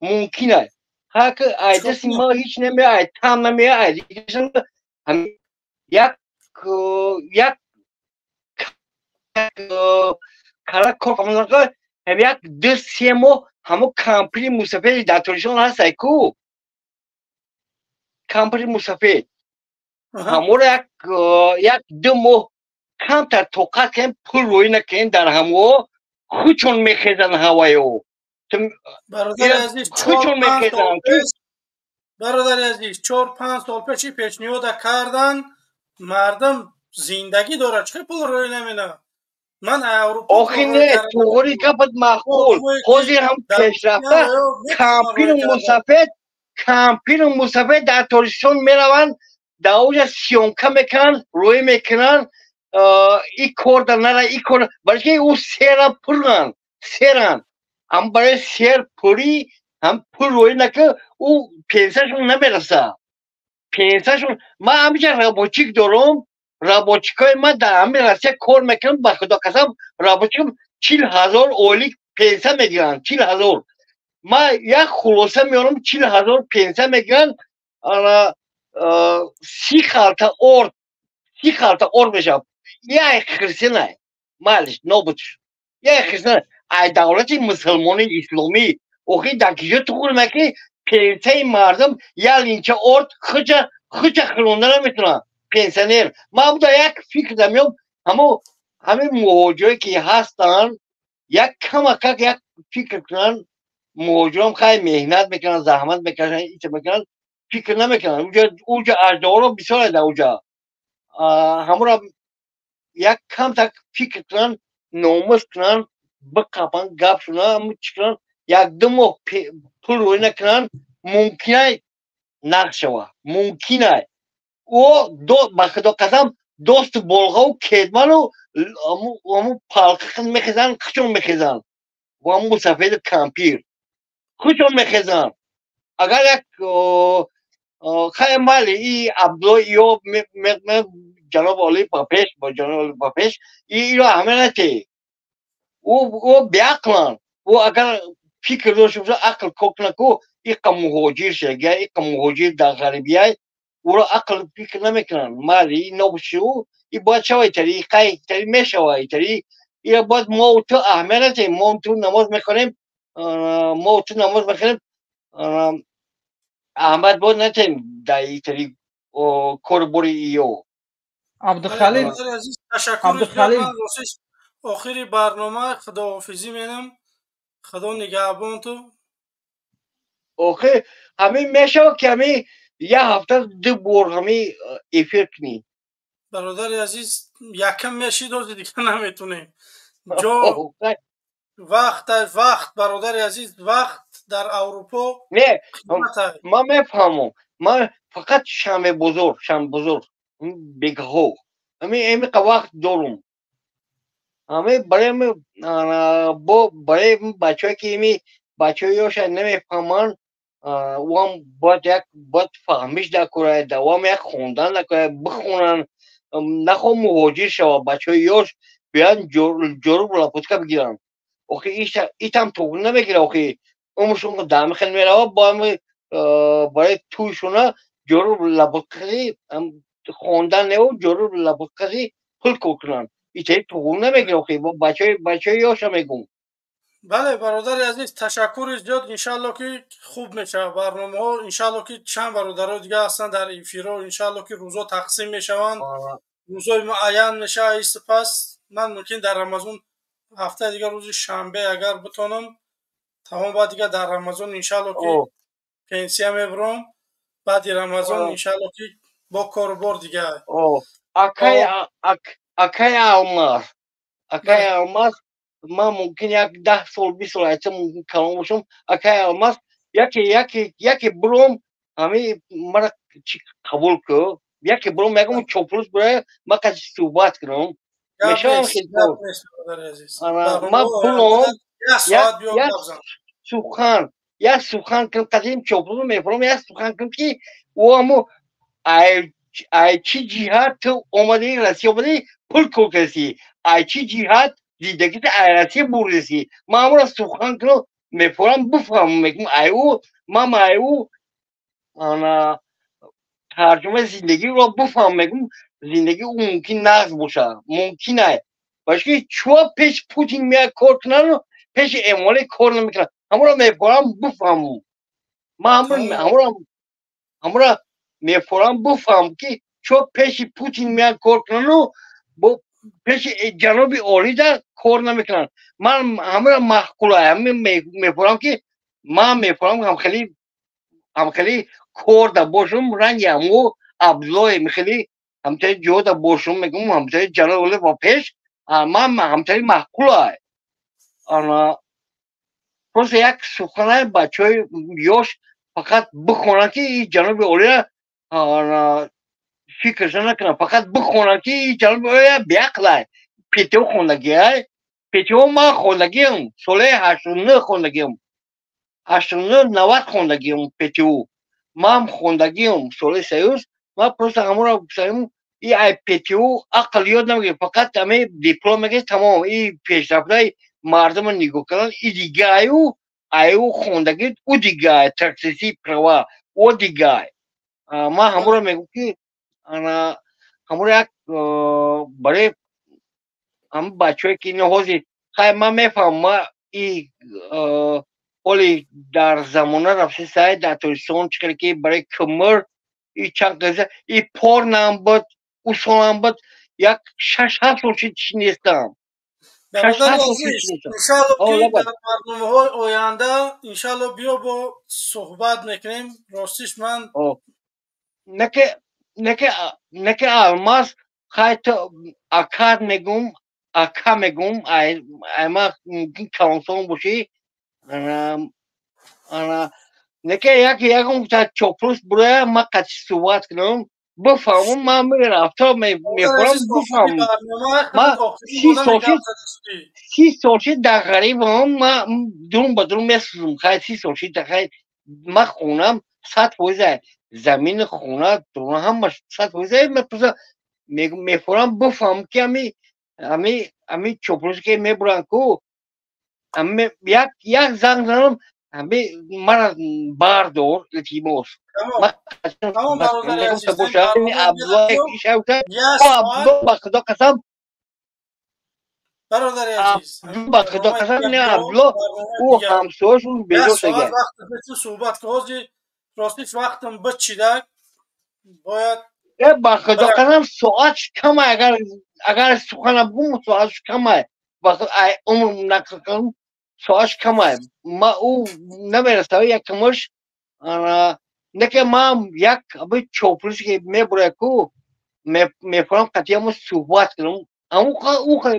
Speaker 18: мумкин аст. Ҳар ки ай дасти мо ҳеҷ намеояд, ай там намеояд, ай як як кара кор камонарка ҳам як 2-3 моҳ ҳамо кампири мусафед дар Тоҷикистон ҳаст, ай ку кампири мусафед ҳаморо як 2 моҳ камтар тоқат кунем, пул рӯй накунем дар ҳамо худшон мехезанд ҳаваё.
Speaker 1: Бародари азиз, 4-5 сол пеш пешниҳода кардан, мардум зиндагӣ дорад, чӣ пул рӯй намена? Ман Аврупо
Speaker 18: охи не, туғри гапат маъқул. Ҳозир ҳам пешрафта кампиру мусафед дар Тоҷикистон мераванд, дар оҷа съёмка мекунанд, рӯй мекунанд, и кор дар нара, и кор, балки ӯ сера пуранд, серанд. Ҳам барои сер пурӣ, ҳам пул рӯй накун, ӯ пенсияшон намерасад. Пенсияшон, ман ҳамиҷа рабочик дорам, рабочикҳои ман дар ҳамин Россия кор мекунам, ба худо қасам, рабочикам 40 000 ойлик пенсия мегиранд, 40 000. Ман як хулоса меорам, 40 000 пенсия мегиранд, 30 халта орд, 30 халта орд мешавад. Як хирсина, малиш, нобуд шуд. Як хирсина, ай давлати мусулмони исломӣ, охи дар киҷо туғур мекунӣ, пенсияи мардум як линча орд хуча хӯронда наметавонад. Пенсионер. Ман буда як фикр дамеём, ҳамин муҳоҷирое ки ҳастанд, як камакак як фикр кунанд. Муҳоҷирон хай меҳнат мекунанд, заҳмат мекашанд, ича мекунанд, фикр намекунанд. Уҷа аждаҳоро бисёр дар уҷа. Ҳамура як камтак фикр кунанд, номус кунанд, биқапанд, гап шунанд, чӣ кунанд, як ду моҳ пул рӯй накунанд, мумкинай нақд шава, мумкинай. О ба худо қасам, досту болғаву кетману аму палқи мехезанд, хучон мехезанд. Бо аму сафеду кампир хучон мехезанд. Агар як хай майли и Абдулло ё ҷаноби олӣ ба пеш, бо ҷаноби олӣ ба пеш, иро ҳама нате. Ӯ беақланд. Ӯ агар фикр дошта боша, ақл кор кунад, ку иқа муҳоҷир шуда, иқа муҳоҷир дар ғарибияй, ӯро ақл фикр намекунанд. Майли и нобуши ӯ, и бояд шава итари, и қай итари мешава итари. Ира бояд мо ту аҳамият надиҳем. Мо ту намоз мехонем, мо ту намоз мехонем, аҳамият бояд надиҳем дар итари кору бори иё.
Speaker 15: Абдухалил,
Speaker 1: ташаккур.
Speaker 15: Абдухалил.
Speaker 1: Охири барнома худоҳофизӣ менам. Худо нигаҳбон ту.
Speaker 18: Охир ҳамин мешавад, ки ҳамин як ҳафта ду бор ҳамин эфир кунӣ.
Speaker 1: Бародари азиз, якам мешид, ҳозир дига наметунем. Ҷо вақт, вақт, бародари азиз, вақт дар Аврупо.
Speaker 18: Не, ман мефаҳмам. Ман фақат шанбе бозор, шанбе бозор бегаҳо ҳамин эмиқа вақт дорум. Ҳамин барои бо барои бачаҳое ки ими бачаҳои ёша намефаҳманд, ӯам бояд як бояд фаҳмиш дакорад, давом як хондан дакорад, бихонанд, нахоҳ муҳоҷир шавад, бачаҳои ёш биёянд ҷоруб лапутка бигиранд. Охи итам туғри намегирад, охи умршон дами хел меравад, бо ҳами барои тӯйшона ҷоруб лапуткаи хондан неву ҷоруб лапуткаи пул кор кунанд. Итари туғри намегирад, охи бачаҳои ёша мегӯм.
Speaker 1: Бале, бародари азиз, ташаккури зиёд. Иншаалло ки хуб мешавад барномаҳо. Иншаалло ки чанд бародарои дига ҳастанд дар эфирҳо. Иншаалло ки рӯзо тақсим мешаванд, рӯзои муайян мешавад. И сипас ман мумкин дар Рамазон ҳафтаи дигар рӯзи шанбе агар битонам, тамом, баъд дигар дар Рамазон иншаалло ки пенсия мебурам. Баъди Рамазон иншаалло ки бо кору бор дигар.
Speaker 18: Акай Алмаз, акай Алмаз, ман мумкин як 10 сол, 20 сол айта мумкин калон бошам. Акай Алмаз, яке яке яке буром, ҳами мара чи қабул ку, яке буром, ягон чоплус бурая, ма каси суҳбат кунам. Мешавам хидмат. Ман буром, як сухан, як сухан кунам, қадим чоплус мефурам, як сухан кунам, ки ӯ ҳамо ай чӣ ҷиҳат ту омадӣ Россия, омадӣ пул кор кардӣ, ай чӣ ҷиҳат зиндагита ай Россия бурдасӣ. Ман ҳамонро сухан кунам, мефурам, бифаҳмам, мегӯм ай ӯ, ман ай ӯ ана тарҷумаи зиндагиро бифаҳмам, мегӯм зиндагии ӯ мумкин нағз бошад, мумкин ай. Башки чуа пеш Путин меяд кор кунану пеши Эмомалӣ кор намекунад. Ҳамонро мефурам, бифаҳмам. Ман ҳамонро мефурам, бифаҳмам, ки чуа пеши Путин меяд кор кунану бо пеши ҷаноби олида кор намекунанд. Ман ҳамаро маъқула ҳамин мефурам, ки ман мефурам ҳамхели корда бошум, ранги ҳамо Абдуллое михели ҳамтари ҷода бошум, мегӯм ҳамтари ҷаноби оли ба пеш, ман ҳамтари маъқула. Ана просто як суханаи бачаҳои ёш фақат бихонанд, ки и ҷаноби олия фикраша накунанд, фақат бихонанд, ки и ҷаноби олия беақлай. ПТО хондагиай, ПТО ман хондагиам, солаи 89 хондагиам, 89, 90 хондагиам ПТО. Ман хондагиам солаи Союз. Ман просто ҳамонро гуфтаем, и ай ПТО ақл ёд намегирад, фақат ҳамин диплом мегирад, тамом. И пешрафтаи мардумро нигоҳ кардан, и дигаю аю хондагӣ, ӯ дигай таксиси права, ӯ дигай. Ман ҳамонро мегӯм, ки ана ҳамонро як барои ҳамин бачаҳое ки ино ҳозир, хай ман мефаҳмам, ман и ҳоли дар замона рафта сай дар Тоҷикистон чӣ хеле ки барои кмр и чанд қиза и пор нам буд, ӯ солам буд, як 6-7 сол шид, чӣ нестам.
Speaker 1: Бародари азиз, иншалло ки дар барномаҳои оянда иншалло биё бо суҳбат мекунем. Ростиш ман
Speaker 18: неке Алмаз, хай то акад мегум, ака мегум, ай ма мумкин калонсон бошӣ. Ана неке як ягон чоплус буроя, ма қати суҳбат кунам, бифаҳмам. Ман мерафто мехӯрам, бифаҳмам. Ма 30 сол шид дар ғарибам, ма дурум ба дурум месӯзум. Хай, 30 сол шид, хай, ма хонам 100%, замини хона ҳамаш 100%. Мефурам, бифаҳмам, ки ами чоплус ки мебуранд ку, як занг занам, ами мара бардор, илтимос. Ба худо қасам,
Speaker 1: бародари азиз,
Speaker 18: ба худо қасам, не, Абдулло, ӯ ҳамсояшон бедор шага.
Speaker 1: Суҳбат ки ҳозир ростиш вақтам бичида бояд.
Speaker 18: Ба худо қасам, соатш камай. Агар сухана бигум, соатш камай. Умр нақл кунам, соатш камай. Ма ӯ намерасава якамаш. Неке ман як чоплусе ки мебурая ку, мефурам, қатъиямо суҳбат кунам.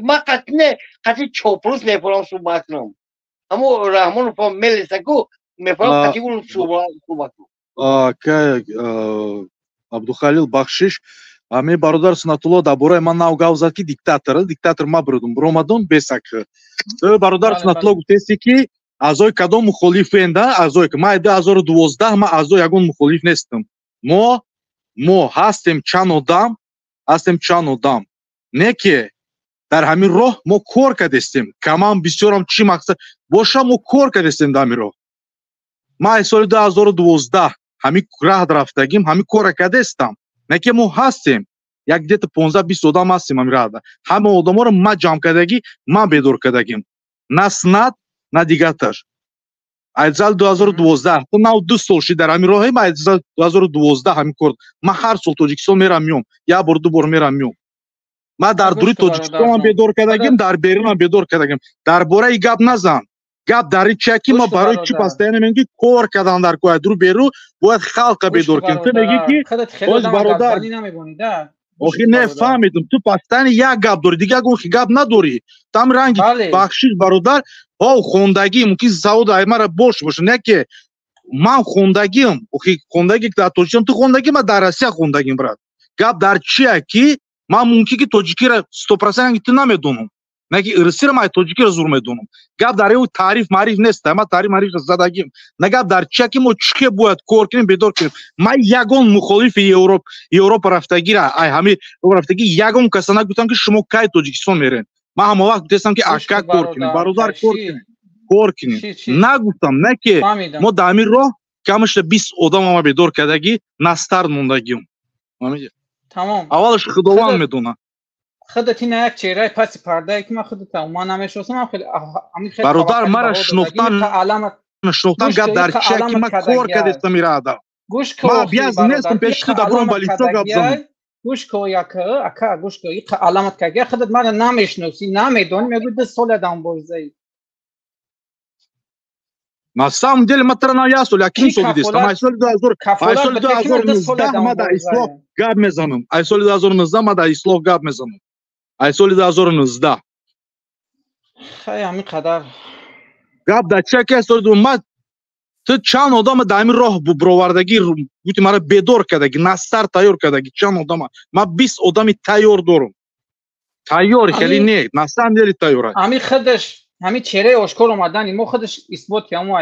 Speaker 18: Ма қатъи не, қатъи чоплус мефурам суҳбат кунам. Аммо Раҳмонов мелеса ку, мефурам, қатъи ӯ суҳбат кунам.
Speaker 22: Акай Абдухалил, бахшиш, ами бародар Сунатулло дар бораи ман нав гап зад, ки диктатор, диктатор ма бурудум, буромадум бесак. Бародар Сунатулло, гуфтести, ки аъзои кадом мухолифенда? Аъзое ма 2012, ма аъзои ягон мухолиф нестам. Мо ҳастем, чанд одам ҳастем, чанд одам не, ки дар ҳамин роҳ мо кор кардестем. Камам бисёрам, чӣ мақсад боша, мо кор кардестем дар ҳамин роҳ. Ма аз соли 2012 ҳамин раҳ рафтагим, ҳамин кора кардестам. Не ки мо ҳастем, як где-то 15-20 одам ҳастем ҳамин раҳда. Ҳама одаморо ма ҷамъ кардагӣ, ман бедор кардагим, на снат, на дигарташ. Аз соли 2012 то нав 2 сол шид дар ҳамин роҳе. Ма аз соли 2012 ҳамин кор. Ман ҳар сол Тоҷикистон мерам, меом, як бор, ду бор мерам, меом. Ман дар дури Тоҷикистонам бедор кардагим, дар берунам бедор кардагим. Дар бораи гап назан. Гап дар ин чия, ки ма барои чӣ постоянно мегӯем, ки кор кардан дар кор дуру беру бояд халқа бедор кунем. Ту мегӣ, ки оз бародар, охи не фаҳмидум, ту постоянно як гап дорӣ, дигар ягон гап надорӣ. Там ранги, бахшиш, бародар, о хондагӣ мумкин саводу аймара бош боша, не ки ман хондагиам. Охи хондагӣ дар Тоҷикистон ту хондагӣ, ман дар Россия хондагим, брат. Гап дар чия, ки ман мумкин ки тоҷикиро 100% ту намедонам, не ки русиро ман тоҷикиро зур медонам. Гап дар ӯ таъриф маъриф нест, ман таъриф маъриф задагим на. Гап дар чия, ки мо чӣ бояд кор кунем, бедор кунем. Ман ягон мухолифи Европа рафтагира, ай ҳами рафтагӣ, ягон каса нагуфтам, ки шумо кай Тоҷикистон мерен. Ман ҳама вақт гуфтестам, ки ака, кор кунем, бародар, кор кунем, кор кунем. Нагуфтам, не ки мо дар ҳамин роҳ камашда 20 одам ама бедор кардагӣ, настар мондагим. Аввалаш Худованд медонад.
Speaker 15: Худат ина як чеҳраи паси пардае, ки ман худата ман намешиносам, хеле ҳамин хеле.
Speaker 22: Бародар, мара шинохтан, гап дар чия, ки ман кор кардестам ираада.
Speaker 15: Гӯш кун.
Speaker 22: Ман бияз нестам, пеши ту дабурам ба лицо гап занам.
Speaker 15: Гӯш кун, як ака, гӯш кун. Иқа аламат кардагия, худат мара намешиносӣ, намедонӣ, мегӯӣ 2 сол адам бозаи.
Speaker 22: На самом деле ма тара на як сол, яким сол дидестам. Ай соли 2000, ай соли 2019 ма дар ислоҳ гап мезанам. Ай соли 2019 ма дар ислоҳ гап мезанам. Ай соли 2019.
Speaker 15: Хай, ҳамин қадар.
Speaker 22: Гап дар чия, ки соли ма ту чанд одама дар ҳамин роҳ бировардагӣ, гуфти мара бедор кардагӣ, настар тайёр кардагӣ чанд одама. Ман 20 одами тайёр дорам. Тайёр хеле не, на самом деле тайёр.
Speaker 15: Ҳамин худаш, ҳамин чеҳраи ошкор омадани мо худаш исбот ки ҳамо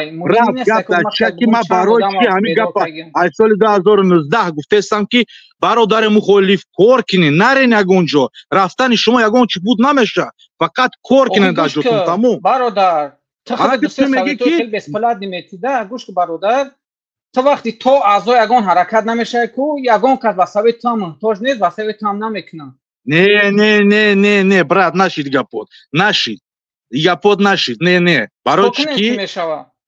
Speaker 22: Гап дар чия, ки ман барои чи ҳамин гапа аз соли 2019 гуфтестам, ки бародари мухолиф, кор кунед, нарен ягон ҷо. Рафтани шумо ягон чи буд намешавад, фақат кор кунед дар ҷотон, тамом.
Speaker 15: Бародар, ту худ дусе советои хеле бесплатный метида. Гӯш ку, бародар, ту вақти то аъзо ягон ҳаракат намешавад ку, ягон кас ба сабаби ту ҳам муҳтоҷ нест, ба сабаби ту ҳам намекунад.
Speaker 22: Не, не, не, не, не, брат, нашид гапот, нашид гапот, нашид. Не, не, барои чӣ ки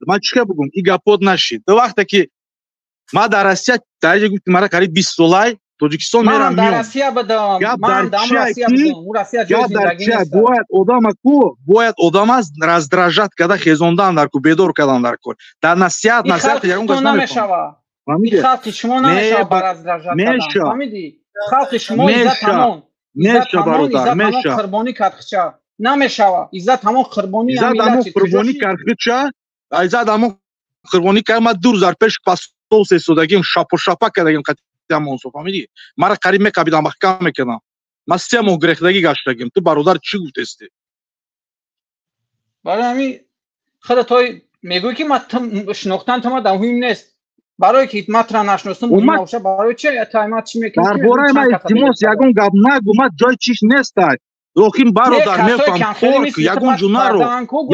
Speaker 22: ман чӣ бугум, и гапот нашид. То вақте ки ман дар Россия дараҷа гуфти мара қариб 20 солай. Тоҷикистон мерам,
Speaker 15: ман дар Россия будам, ман дар Россия будам. У Россия ҷои зиндагӣ нест.
Speaker 22: Бояд одама ку, бояд одама раздражать карда хезондан дар ку, бедор кардан дар кор. Дар насиҳат, насиҳат ягон кас
Speaker 15: намешава. Ин халқи шумо намешава ба раздражать кардан. Фаҳмидӣ? Халқи шумо иззат ҳамон.
Speaker 22: Меша, бародар, меша.
Speaker 15: Қурбонӣ кард хича. Намешава. Иззат ҳамон қурбонӣ.
Speaker 22: Иззат ҳамон қурбонӣ кард хича. Иззат ҳамон қурбонӣ кард. Ман 2 рӯз дар пеш пастол сесодагим, шапо шапа кардагим қатиамонсо, фаҳмидӣ? Мара қариб мекабидам, маҳкам мекардам. Ман 3 моҳ гирехтагӣ гаштагим. Ту бародар чӣ гуфтести?
Speaker 15: Барои ҳамин худат мегӯӣ ки ман шинохтан тама дар муҳим нест. Барои ки ман тура нашиносам, муҳим набошад. Барои чи ман чӣ мекунам?
Speaker 22: Дар бораи ман илтимос ягон гап нагӯ, ман ҷои чиш нестай. Охин бародар, мефаҳм, кор ку, ягон ҷо наро,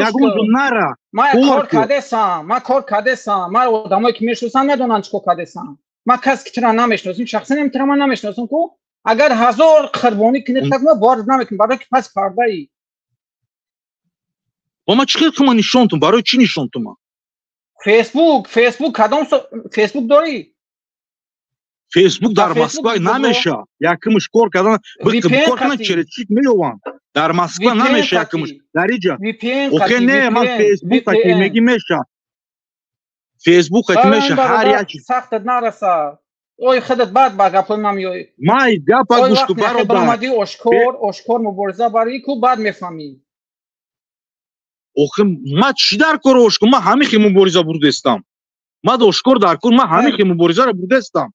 Speaker 22: ягон ҷо нара.
Speaker 15: Ман кор кардесам, ман кор кардесам, ман одамое ки мешиносам медонанд чӣ кор кардесам. Ман касе ки тура намешиносам, шахсан тура ман намешиносам ку. Агар 1000 қурбонӣ кунед, так ман бовар намекунам, барои ки пас пардаи.
Speaker 22: Ба ман чӣ хел тума нишон тум? Барои чӣ нишон тума?
Speaker 15: Фейсбук, Фейсбук кадом Фейсбук дорӣ?
Speaker 22: Фейсбук дар Москва намеша. Якимш кор кардан, кор кардан через чик меёванд. Дар Москва намеша якимш. Дар иҷа. Охе не, ман Фейсбук ки меги меша. Фейсбук ки меша ҳар як чиз.
Speaker 15: Сахтат нараса. Ой, худат баъд ба гапҳои ман меоӣ.
Speaker 22: Май гапа гӯш ку, бародар.
Speaker 15: Баромадӣ ошкор, ошкор мубориза барӣ ку, баъд мефаҳмӣ.
Speaker 22: Охе ман чӣ дар кор ошкор? Ман ҳамин хел мубориза бурдестам. Ман ошкор дар кор, ман ҳамин хел муборизаро бурдестам.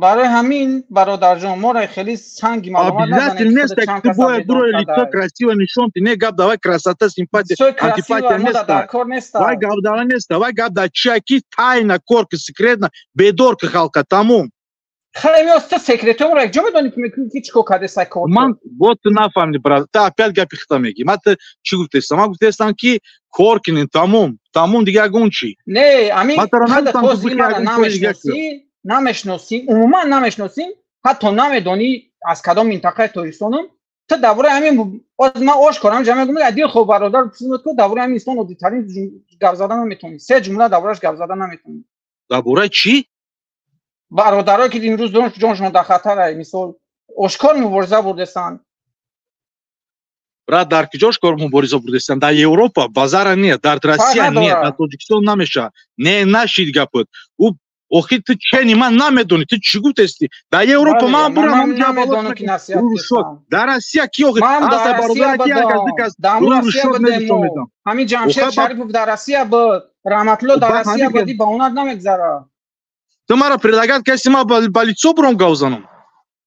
Speaker 15: Барои ҳамин бародарҷон, моро хеле санги маълумот
Speaker 22: назанед. Нест, ки ту бояд бурои лицо красиво нишон ти. Не, гап давай красота, симпатия, антипатия нест. Вай гап давай нест. Вай гап да чия ки тайна, кор ки секретно, бедор ки халқа, тамом.
Speaker 15: Хеле меост, ту секретомро якҷо медонӣ ки мекунӣ ки чӣ кор кардеса кор.
Speaker 22: Ман вот ту нафаҳмидӣ, брат. Ту опять гапи хита мегӣ. Ман ту чӣ гуфтестам? Ман гуфтестам ки кор кунем, тамом. Тамом, дига ягон чӣ.
Speaker 15: Не, ҳамин намешносӣ, намешносӣ, умуман намешносӣ, ҳатто намедонӣ аз кадом минтақаи Тоҷикистонам. Ту дар бораи ҳамин ман ошкор ҳамин ҷа мегӯям, адил хоб бародар пурсид ку, дар бораи ҳамин инсон оддитарин гап зада наметавонӣ. 3 ҷумла дар борааш гап зада наметавонӣ.
Speaker 22: Дар бораи чӣ?
Speaker 15: Бародарое ки имрӯз ҷоншон дар хатар, мисол ошкор мубориза бурдестанд.
Speaker 22: Брат, дар куҷо ошкор мубориза бурдестанд? Дар Европа базара нет, дар Россия нет, дар Тоҷикистон намеша. Не, нашид гапот. Ӯ охи ту чени ман намедонӣ, ту чӣ гуфтести? Дар Европа ман бурам, дар Россия ки охи?
Speaker 15: Ман дар Россия будам, дар Россия будем. Ҳамин Ҷамшед Шарипов дар Россия буд, Раҳматулло дар Россия буд, ба онат намегзара.
Speaker 22: Ту маро предлагать каси, ман ба лицо бурам гап занам?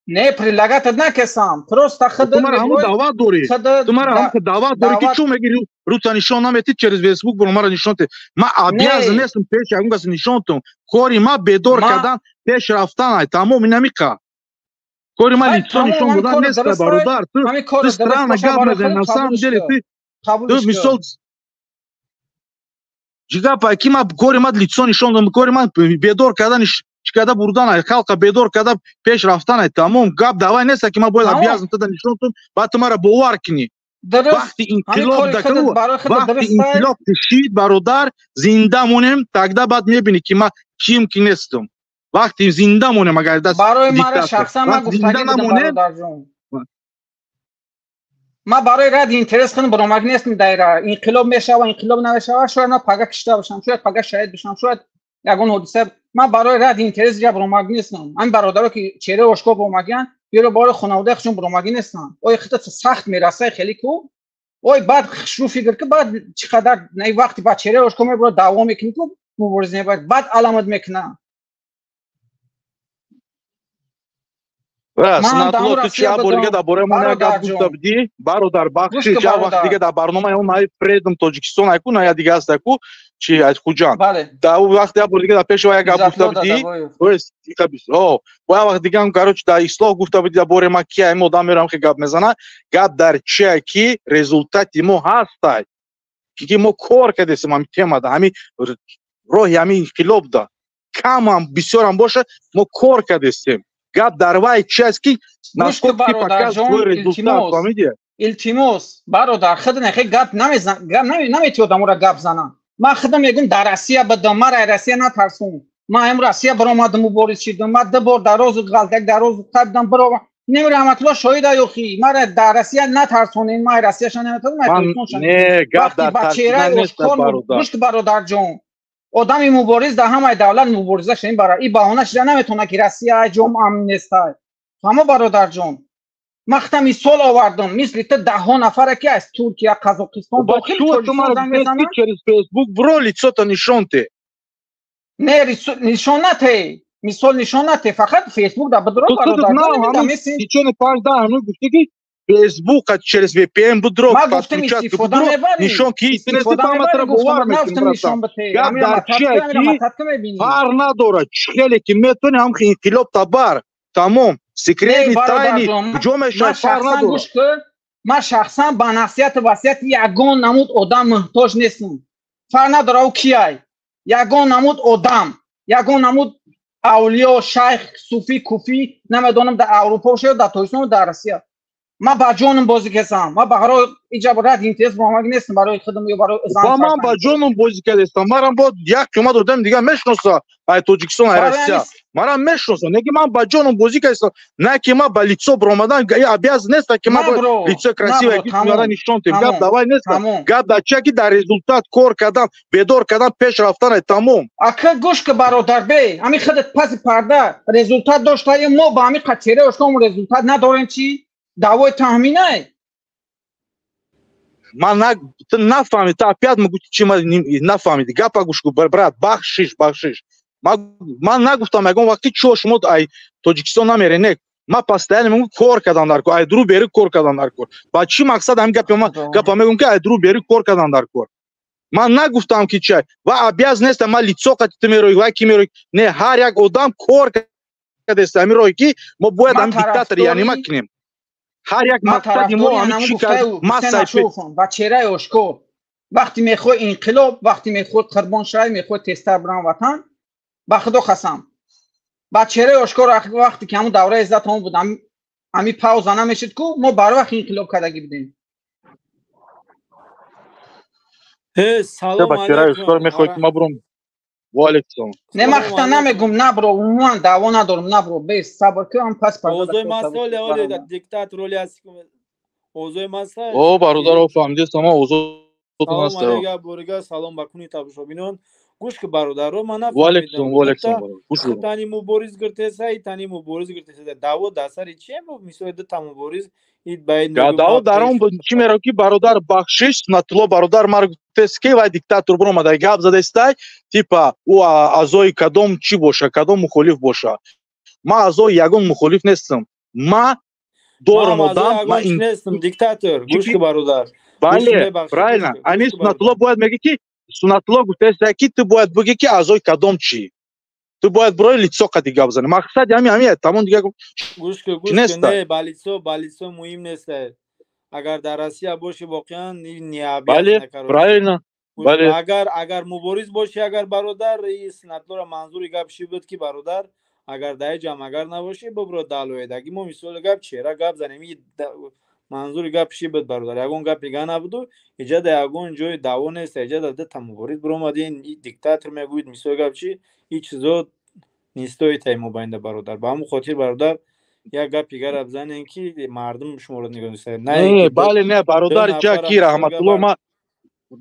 Speaker 15: Не, предлагать накесам, просто
Speaker 22: ту маро ҳамун даъват дорӣ, ту маро ҳамун даъват дорӣ ки чун мегири рута нишон наметӣ, через Фейсбук буро маро нишон те. Ман обязан нестам пеш ягон кас нишон тум. Кори ман бедор кардан, пеш рафтан ай, тамом, инамиқа. Кори ман лицо нишон додан нест, бародар. Ту странно гап мезанӣ, на самом деле ту мисол ҷигапа ки ман кори ман лицо нишон додам, кори ман бедор кардан, чикада бурдан ай, халқа бедор карда пеш рафтан ай, тамом. Гап давай нест ки ман бояд обязан туда нишон тум, баъд ту маро бовар кунӣ. Вақти инқилоб вақти инқилоб кушид, бародар, зинда монем, тогда баъд мебинӣ ки ман кием, ки нестам. Вақти зинда монем, агар даст
Speaker 15: барои маро шахсан ман гуфтагӣ будам, бародарҷон, ман барои ради интерес худам баромадӣ нестам. Дайра инқилоб мешава, инқилоб намешава, шояд ман пага кишта бошам, шояд пага шаҳид бошам, шояд ягон ҳодиса. Ман барои ради интерес ҷа баромадӣ нестам. Ҳамин бародаро ки чеҳраи ошкор баромадиянд, биёро бори хонаводаи худшон баромадӣ нестанд. Ой, худат сахт мерасай хеле ку, ой, баъд шурӯъ фикр ку, баъд чӣ қадар вақти баъд чеҳраи ошкор мебура, даъво мекунӣ ку, мубориза мебарӣ, баъд аламат мекунад.
Speaker 22: Санатулло, ту чи бор дига дар бораи ман як гап гуфта будӣ, бародар, бахшиш, як вақт дига дар барномаи он наи Фредом Тоҷикистон айку, на я дига аст айку, чи аз Хуҷанд, дар он вақт як бор дига дар пеши як гап гуфта будӣ, то есть бо як вақт дига короче дар ислоҳ гуфта будӣ дар бораи ман, ки ай одам мерам ки гап мезана. Гап дар чия ки результати мо ҳастай, ки мо кор кардесем ҳамин темада, ҳамин роҳи ҳамин инқилоб да, камам бисёрам боша, мо кор кардесем. Гап дар вай чи аст ки
Speaker 15: насколько ты показываешь свой результат, фаҳмидӣ? Илтимос, бародар, худ нахе гап намезан, гап намети одаморо гап занам. Ман худам мегӯм, дар Россия будам, мара Россия натарсун. Ман ам Россия баромадам, мубориз шидам. Ман ду бор дар роз ғалтак дар роз қабдам баромадам. Нем Раҳматулло шоҳид аюхи. Мара дар Россия натарсонед, ман Россияша наметавонам, ман Тоҷикистонша.
Speaker 22: Не, гап дар тарсидан нест, бародар.
Speaker 15: Гӯш бародарҷон. Одами мубориз дар ҳамаи давлат мубориза шудем бара. И баҳона шуда наметавонад ки Россия ҷом амн нест. Ҳамо бародарҷон. Ман худам мисол овардам, мисли ту даҳҳо нафаре ки аз Туркия, Қазоқистон дохил Тоҷикистон занг мезананд.
Speaker 22: Через Facebook бро лицото нишон те.
Speaker 15: Не, нишон нате. Мисол нишон нате, фақат Facebook да бидро бародар.
Speaker 22: Течение 5-10 минут гуфти ки Facebook через VPN бидро,
Speaker 15: подключать
Speaker 22: бидро, нишон ки истинести паматра бовар мекунем, братан. Гап дар чия ки фарқ надорад, чӣ хеле ки метавонӣ ҳам инқилоб табар. Тамом, секретни тайни куҷо мешавад, фарқ надорад.
Speaker 15: Ман шахсан ба насиҳату васияти ягон намуд одам муҳтоҷ нестам. Фарқ надорад ӯ кияй. Ягон намуд одам, ягон намуд авлиё, шайх, суфӣ, куфӣ, намедонам дар Аврупо бошад ё дар Тоҷикистон, дар Россия. Ман ба ҷонам бозӣ кардам. Ман барои иҷа рад интерес баромад нестам барои худам ё барои зан.
Speaker 22: Ба ман ба ҷонам бозӣ кардастам. Марам бо як қимат одам дигар мешноса ай Тоҷикистон, ай Россия. Марам мешноса. Не ки ман ба ҷонам бозӣ кардастам, на ки ман ба лицо баромадан обяз нест, ки ман ба лицо красивое ки мара нишон тем. Гап давай нест. Гап дар чия ки дар результат кор кардан, бедор кардан, пеш рафтан ай тамом.
Speaker 15: Ака гӯш ки бародар бе, ҳамин худат паси парда результат доштаи мо ба ҳамин қатере ошком результат надорем чӣ? Даъвои таҳминай.
Speaker 22: Ман нафаҳмид, та опять могу чи ман нафаҳмид. Гапа гӯш кун, брат, бахшиш, бахшиш. Ман нагуфтам ягон вақти чо шумо ай Тоҷикистон намере, не. Ман постоянно мегӯм кор кардан дар кор, ай дуру бери кор кардан дар кор. Ба чӣ мақсад ҳамин гапи ман гапа мегӯм ки ай дуру бери кор кардан дар кор. Ман нагуфтам ки чай. Ва обяз нестам, ман лицо қати ту мероӣ, ва ки мероӣ. Не, ҳар як одам кор кардааст ҳамин роҳе ки мо бояд ҳамин диктатор яъне ма кунем. Ҳар як мақсади мо ҳамин чӣ кард, масса
Speaker 15: ба чеҳраи ошкор. Вақте мехоҳ инқилоб, вақте мехоҳ қурбон шавӣ, мехоҳ тезтар бирам ватан, ба худо қасам. Ба чеҳраи ошкор вақте ки ҳамон давраи иззат ҳамон буд, ҳамин пауза намешид ку, мо барвақт инқилоб кардагӣ будем.
Speaker 2: Салом
Speaker 22: ба чеҳраи ошкор мехоҳ ки ма бурам. Ва алейкум салом.
Speaker 15: Не, ман худам намегум, набро, умуман даъво надорам, набро, бес сабр кун, пас парда.
Speaker 2: Озои масъала оле диктатор оли аст. Озои масъала.
Speaker 22: О, бародар, о фаҳмидӣ, сама озодтон аст.
Speaker 2: Салом алейкум, борига, салом ба куни тамошобинон. Гӯш ки бародаро, ман
Speaker 22: нафаҳмидам. Ва алейкум, ва алейкум салом. Гӯш кун.
Speaker 2: Тани мубориз гиртеса, и тани мубориз гиртеса. Даъво дар сари чие? Мисоли ду та мубориз ид ба ид.
Speaker 22: Даъво дар он чӣ мерав ки бародар бахшиш, Сунатулло бародар мар гуфтест ки вай диктатор баромада гап задестай, типа ӯ аъзои кадом чӣ боша, кадом мухолиф боша. Ман аъзои ягон мухолиф нестам. Ман дорам одам, ман
Speaker 2: нестам диктатор. Гӯш ки бародар.
Speaker 22: Бале, правильно. Ами Сунатулло бояд мегӯ ки Сунатулло гуфтест ки ту бояд бигӣ ки аъзои кадом чӣ. Ту бояд барои лицо қади гап занӣ. Мақсади ҳамин ҳамин тамом дигар.
Speaker 2: Гӯш ки, гӯш ки, не, ба лицо, ба лицо муҳим нест. Агар дар Россия бошӣ воқеан не
Speaker 22: Бале, правильно. Бале.
Speaker 2: Агар мубориз бошӣ, агар бародар, и Сунатуллоро манзури гап ши буд ки бародар, агар дар ҷам агар набошӣ, бибро далоедаги мо мисоли гап чеҳра гап занем. И манзури гап ши буд бародар, ягон гап дига набуду. Иҷа дар ягон ҷои даъво нест, иҷа дар ду та мубориз биромадин, диктатор мегӯед, мисоли гап чи, и чизо нестоит ай мобайнда бародар. Ба ҳамон хотир бародар як гап дигара бизанем ки мардум шуморо нигоҳ мекунад.
Speaker 22: Не, бале, не, бародар, ҷа ки Раҳматулло, ма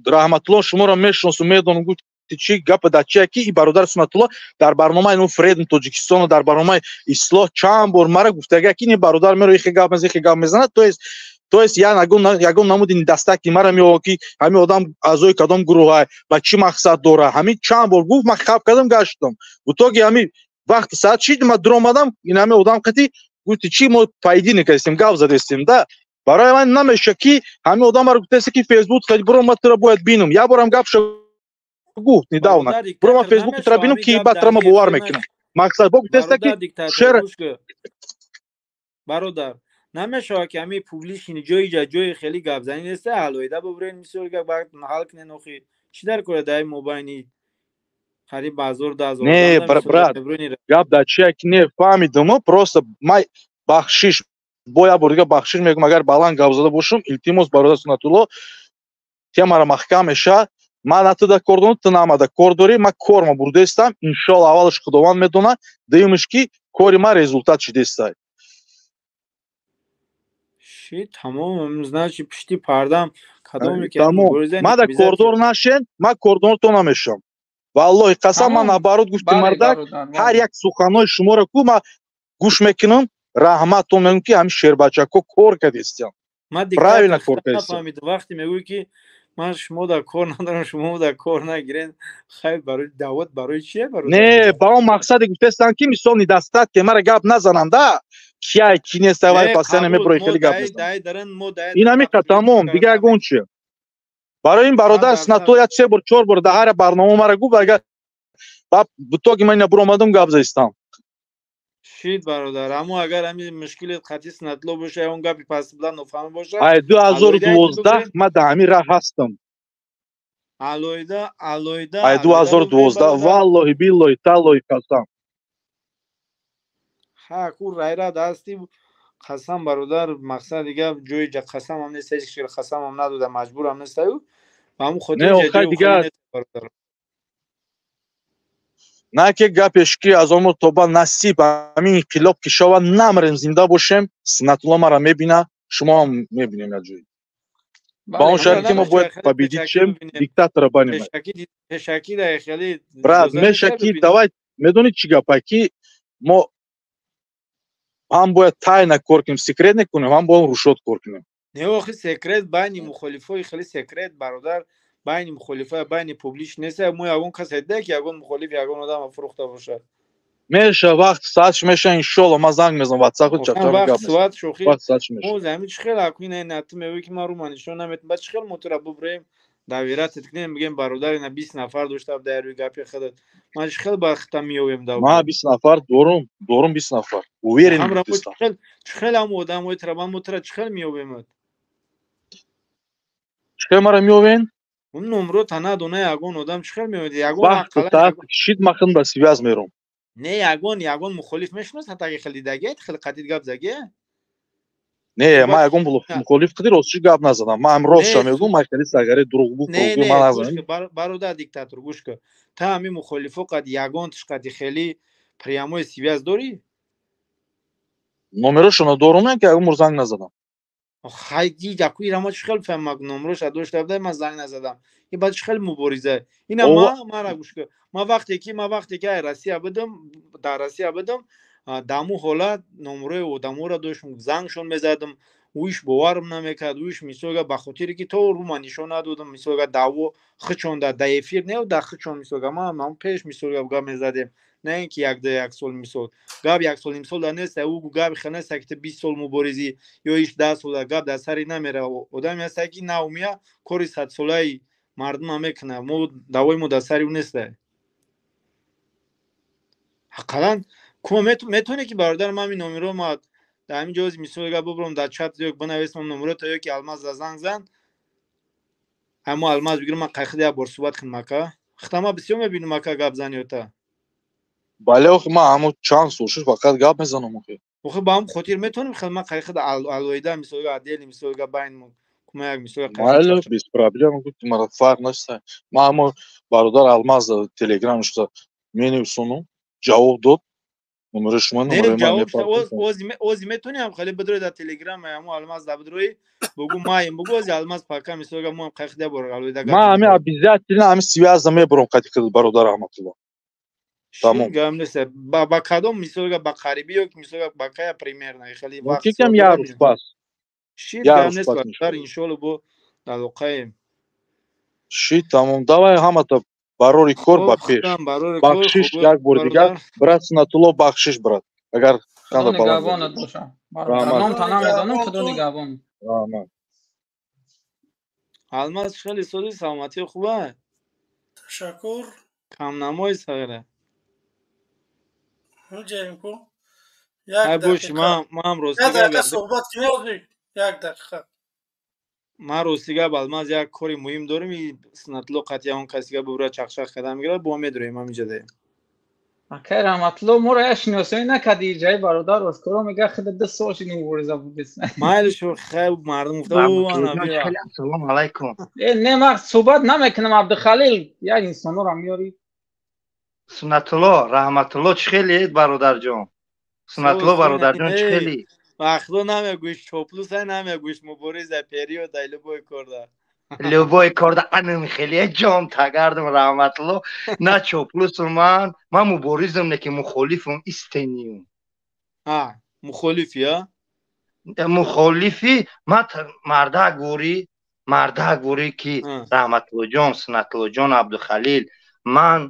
Speaker 22: Раҳматулло шуморо мешиносум, медонам, гуфт чӣ гап дар чия ки и бародар Сунатулло дар барномаи ну Фредн Тоҷикистон, дар барномаи Ислоҳ чанд бор мара гуфтага ки ин бародар меро ихе гап мезанад, ихе гап мезанад. То есть я ягон намуди дастаки мара меояд ки ҳамин одам аъзои кадом гурӯҳ ба чӣ мақсад дора. Ҳамин чанд бор гуфт, ман хаб кардам, гаштам. В итоге ҳамин вақти саат шид, ман дуромадам, ин ҳамин одам қати гуфти чӣ мо поединок ҳастем, гап задестем, да. Барои ман намеша ки ҳамин одам маро гуфтаст ки Фейсбук қати биро, ман туро бояд бинам. Як борам гап шо гуфт недавно. Биро ман Фейсбук туро бинам ки баъд туро ман бовар мекунам. Мақсад бо гуфтаст ки шер
Speaker 2: бародар намешавад ки ҳамин публични ҷои ҷои хеле гапзанӣ нест, алоҳида бибурен мисол гап ҳал кунен. Охи чӣ дар кора дар мобайни қариб 1000 10000?
Speaker 22: Не, брат, гап дар чия ки не фаҳмидам, просто ман бахшиш бо як бор дига бахшиш мегӯм, агар баланд гап зада бошам, илтимос бародар Сунатулло, темара маҳкам меша. Ман на ту да кор дорам, ту на ма да кор дорӣ. Ман корма бурдаистам, иншоалло, аввалаш Худованд медонад, дуюмаш ки кори ман результат шидестай.
Speaker 2: Ши, тамом, значит, пишти пардам кадоме ки
Speaker 22: Тамом, ман да кордор нашен, ман кордор то намешам, валлоҳи қасам. Ман наоборот гуфти мардак, ҳар як суханҳои шуморо ку ман гӯш мекунам, раҳматтон мегӯм, ки ҳамин шербачако кор кардистиям, правильно кор кардистиям.
Speaker 2: Вақте мегӯӣ, ки ман шумо дар кор надорам, шумо дар кор нагирен, хайр, барои даъват барои чие?
Speaker 22: Не, ба он мақсаде гуфтестам, ки мисол недостатке мара гап назананда, кияй ки неста, вай постоянно меброи, хеле гап. Ин ҳамиқа, тамом, дига ягон чи. Барои ин бародар снато як се бор, чор бор дар ҳар барнома мара гуфт, агар ба бутоги ман ина буромадам, гап заистам.
Speaker 2: Шид, бародар, аммо агар ҳамин мушкили қатъи снатло боша, он гапи пасбла нофаҳм боша.
Speaker 22: Ай 2012 ман дар ҳамин раҳ ҳастам.
Speaker 2: Алоҳида, алоҳида.
Speaker 22: Ай 2012, валлоҳи, биллоҳи, таллоҳи, қасам.
Speaker 2: Ҳа, ку райра дасти қасам, бародар, мақсад дига ҷои қасам ҳам нест, ҳеҷ қасам ҳам надода, маҷбурам нестаю, ба ҳамун хотир.
Speaker 22: Не, охай дига на ки гапеш ки аз он то ба насиб ҳамин инқилоб ки шава, намрем, зинда бошем, Синатулло мара мебина, шумо ҳам мебинем як ҷое. Ба он шарте ки мо бояд победить шем, диктатора банем. Брат, меша ки давай, медонӣ чӣ гапа, ки мо ҳам бояд тайна кор кунем, секрет некунем, ҳам бояд рушод кор кунем.
Speaker 2: Не, охи, секрет байни мухолифои хеле секрет, бародар, байни мухолифа, байни публич нест. Мо ягон касе дида, ки ягон мухолиф ягон одам фурӯхта бошад?
Speaker 22: Меша, вақт саатш меша, иншолло, ман занг мезанам, ватсапу
Speaker 2: вақт соат шӯхи мо замин чӣ хел акун ина ту мегӯӣ, ки ман рума нишон наметам, баъд чӣ хел мо тура бубурем, давиратат кунем, бигем, бародар, ина 20 нафар дошта дар рӯи гапи худат, ман чӣ хел ба хита меёвем?
Speaker 22: Да, ман 20 нафар дорум, дорум 20 нафар, уверен.
Speaker 2: Чӣ хел ҳам одамои тура ман мо тура чӣ хел меёвемат?
Speaker 22: Чӣ хел мара меёвен?
Speaker 2: Он номро та надона, ягон одам чӣ хел меёвед?
Speaker 22: Ягон шид махн ба связ мером.
Speaker 2: Не, ягон мухолиф мешиносад, аги хел дидаге, хел қадид гап заге?
Speaker 22: Не, ман ягон мухолиф қади ростчи гап назадам, ман ҳам ростша мегӯм, ман хеле сагари дурӯғгӯ
Speaker 2: ман назанам. Бародар диктатор, гӯш кун, та ҳами мухолифо қад ягон тиш қади хели прямой связь дорӣ?
Speaker 22: Номерошонро дорум, ки ягон бор занг назадам.
Speaker 2: Хай, яку ира ма чӣ хел фаҳмак, номроша дошта буда, ман занг назадам, ин баъд чӣ хел мубориза? Ина ма мара гӯш кун, ман вақте ки ай Россия будам, дар Россия будам, даму ҳолат номрои одаморо доштам, зангшон мезадам, уиш боварам намекард, уиш мисолга ба хотире ки то рума нишон надодам, мисолга даъво хичонда да эфир не, да хичон, мисолга ман пеш мисолга гап мезадем, на ин ки як як сол, мисол гап як сол ним сол да нест, ӯ гап хел нест, ки ту 20 сол муборизӣ ё иш 10 сол, гап дар сари намера. Одаме ҳаста, ки наумия кори садсолаи мардума мекуна, мо даъвои мо дар сари ӯ неста. Ҳаққалан кума метавонӣ, ки бародар, ман ҳамин номеро ма дар ҳамин ҷози мисол гап бубурам, дар чат ё бинависам номеро, ё ки Алмаз да занг зан, ҳамо Алмаз бигирам, ман қайхида як бор суҳбат кунам, ака. Хитама бисёр мебинам, ака, гап заниёта.
Speaker 22: Бале, охи, ман ҳамо чанд сол шуд, фақат гап мезанам, охи.
Speaker 2: Охи, ба ҳам хотир метавонем хел ман қайхида алоҳида мисол отдельно мисол гап байн кума як мисол.
Speaker 22: Майли, без проблем, мара фарқ нест. Ман ҳамо бародар Алмаз телеграм шуда менависонум, ҷавоб дод, номери шумо.
Speaker 2: Ози метавонӣ ҳам хеле бидрои дар телеграм, ҳамо Алмаз да бидрои, бугу маем, бугу ози Алмаз пака мисолга мо ҳам қайхида бор алоҳида.
Speaker 22: Ман ҳами обязательно ҳами связь мебурам қати бародар Раҳматулло.
Speaker 2: Тамом, гап нест. Ба кадом мисолга, ба қарибӣ ё мисолга ба кая примерно хеле
Speaker 22: вақт кам як рӯз пас.
Speaker 2: Шид, гап нест, бародар, иншоалло, бо алоқаем.
Speaker 22: Шид, тамом, давай, ҳамата барори кор, ба пеш, бахшиш як бори дигар, брат Сунатулло, бахшиш, брат, агар
Speaker 15: ханда нигаҳбонат бошам. Ном та намедонам, худо нигаҳбон.
Speaker 22: Раҳмат.
Speaker 2: Алмаз, хеле сози, саломатӣ хуба?
Speaker 1: Ташаккур.
Speaker 2: Камнамои сағира.
Speaker 1: Ҷаем ку.
Speaker 2: Ай бош, ман рости
Speaker 1: як дақиқа суҳбат кунем, як дақиқа.
Speaker 2: Ман рости гап, Алмаз, як кори муҳим дорем, и Сунатулло қатъия он касига бубра чақчақ карда мегирад, бо медроем ҳаминҷа даем.
Speaker 15: Акай Раҳматулло, моро як шиносоӣ накардӣ, ҷаи бародар ошкоро мега худа 2 сол шид мубориза будес.
Speaker 2: Майли шу, хай мардум гуфта
Speaker 11: Ассалому алайкум.
Speaker 15: Э, не, ман суҳбат намекунам, Абдухалил, як инсонро меёрӣ.
Speaker 11: Суннатулло, Раҳматулло, чӣ хеле бародарҷон? Суннатулло бародарҷон, чӣ хеле?
Speaker 2: Вақто намегӯиш чоплуса, намегӯиш мубориза период ай любой корда.
Speaker 11: Любой корда анам хеле ҷон тагардам, Раҳматулло, на чоплусу ман муборизам, не ки мухолифум истениюм.
Speaker 2: А, мухолифи, а?
Speaker 11: Мухолифи ман мардак ворӣ, мардак ворӣ ки Раҳматуллоҷон, Суннатуллоҷон, Абдухалил, ман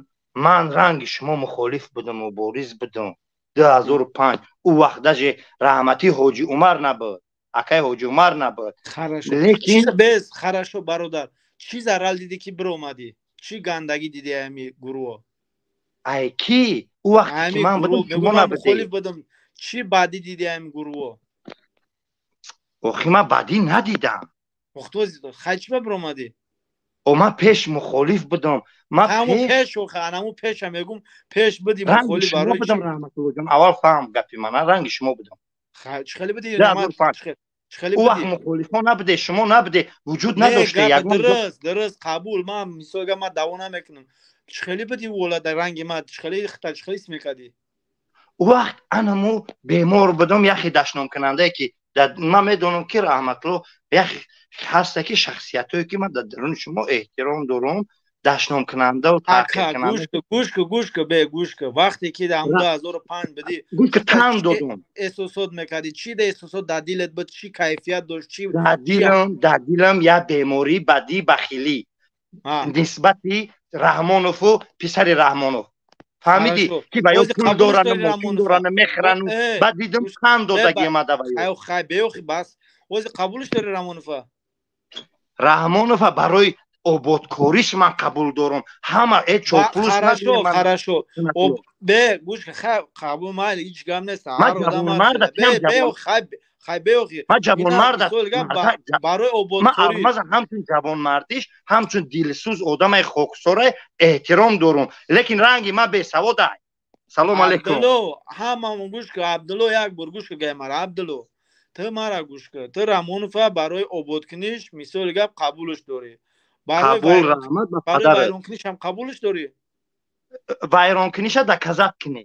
Speaker 11: ранги шумо мухолиф будам, мубориз будам. 2005 ӯ вақт даже раҳматӣ Ҳоҷи Умар набуд, акай Ҳоҷи Умар набуд.
Speaker 2: Лекин без хорошо, бародар, чӣ зарал дидӣ ки биромадӣ? Чӣ гандагӣ дидӣ ами гурӯҳо?
Speaker 11: Ай ки ӯ вақте ки ман будам, шумо
Speaker 2: набудед. Будам, чӣ бадӣ дидӣ ами гурӯҳо?
Speaker 11: Охи ман бадӣ надидам.
Speaker 2: Хай, чӣ ба биромадӣ?
Speaker 11: О, ман пеш мухолиф будам.
Speaker 2: Ман пеш, охи анаму пеша мегум, пеш буди мухолиф
Speaker 11: барои будам, Раҳматуллоҷон, аввал фаҳм гапи мана, ранги шумо будам.
Speaker 2: Чӣ хеле буди?
Speaker 11: Ӯ вақт мухолифҳо набуде, шумо набуде, вуҷуд надоште.
Speaker 2: Дуруст, дуруст, қабул. Ман мисолга ман даъво намекунам. Чӣ хеле буди вола дар ранги ман? Чӣ хеле хита, чӣ хеле ҳис мекардӣ?
Speaker 11: Ӯ вақт анаму бемор будам, яхе дашномкунандае ки ман медонам ки Раҳматулло як ҳаста ки шахсиятҳое ки ман дар даруни шумо эҳтиром дорам, дашномкунандаву таҳқиркунанда.
Speaker 2: Гӯш ку, гӯш ку, бе, гӯш ку, вақте ки дар 2005 будӣ,
Speaker 11: гӯш ку, тан додум,
Speaker 2: эҳсосот мекардӣ? Чӣ да эҳсосот дар дилат буд? Чӣ кайфият дошт? Чӣ
Speaker 11: дар дилам як беморӣ бадӣ, бахилӣ нисбати Раҳмонову писари Раҳмонов, фаҳмидӣ, ки ба ё пул дорану мошин дорану мехӯрану, баъд дидам тан додагӣ омада ба ё.
Speaker 2: Хай, беохи, бас, ози қабулш дори Раҳмонова?
Speaker 11: Раҳмонова барои ободкориш ман қабул дорам, ҳама э чоплус.
Speaker 2: Хорошо, хорошо, бе, гӯш, қабул, майли, ҳеҷ гап нест. Хай, беохи.
Speaker 11: Ман ҷавонмард,
Speaker 2: барои ободкорӣ
Speaker 11: ман ҳамчун ҷавонмардиш, ҳамчун дилсӯз, одамаи хоксора эҳтиром дорум, лекин ранги ман бесаводай. Салом алейкум.
Speaker 2: Абдулло, ҳамамон гӯш ку, Абдулло, як бор гӯш ку гай мара, Абдулло, ту мара гӯш ку. Ту Раҳмонова барои ободкуниш, мисоли гап, қабулш дорӣ?
Speaker 11: Қабул, раҳмат ба
Speaker 2: барои
Speaker 11: падарат.
Speaker 2: Вайронкунишам қабулш дорӣ?
Speaker 11: Вайронкуниша доказать кунӣ,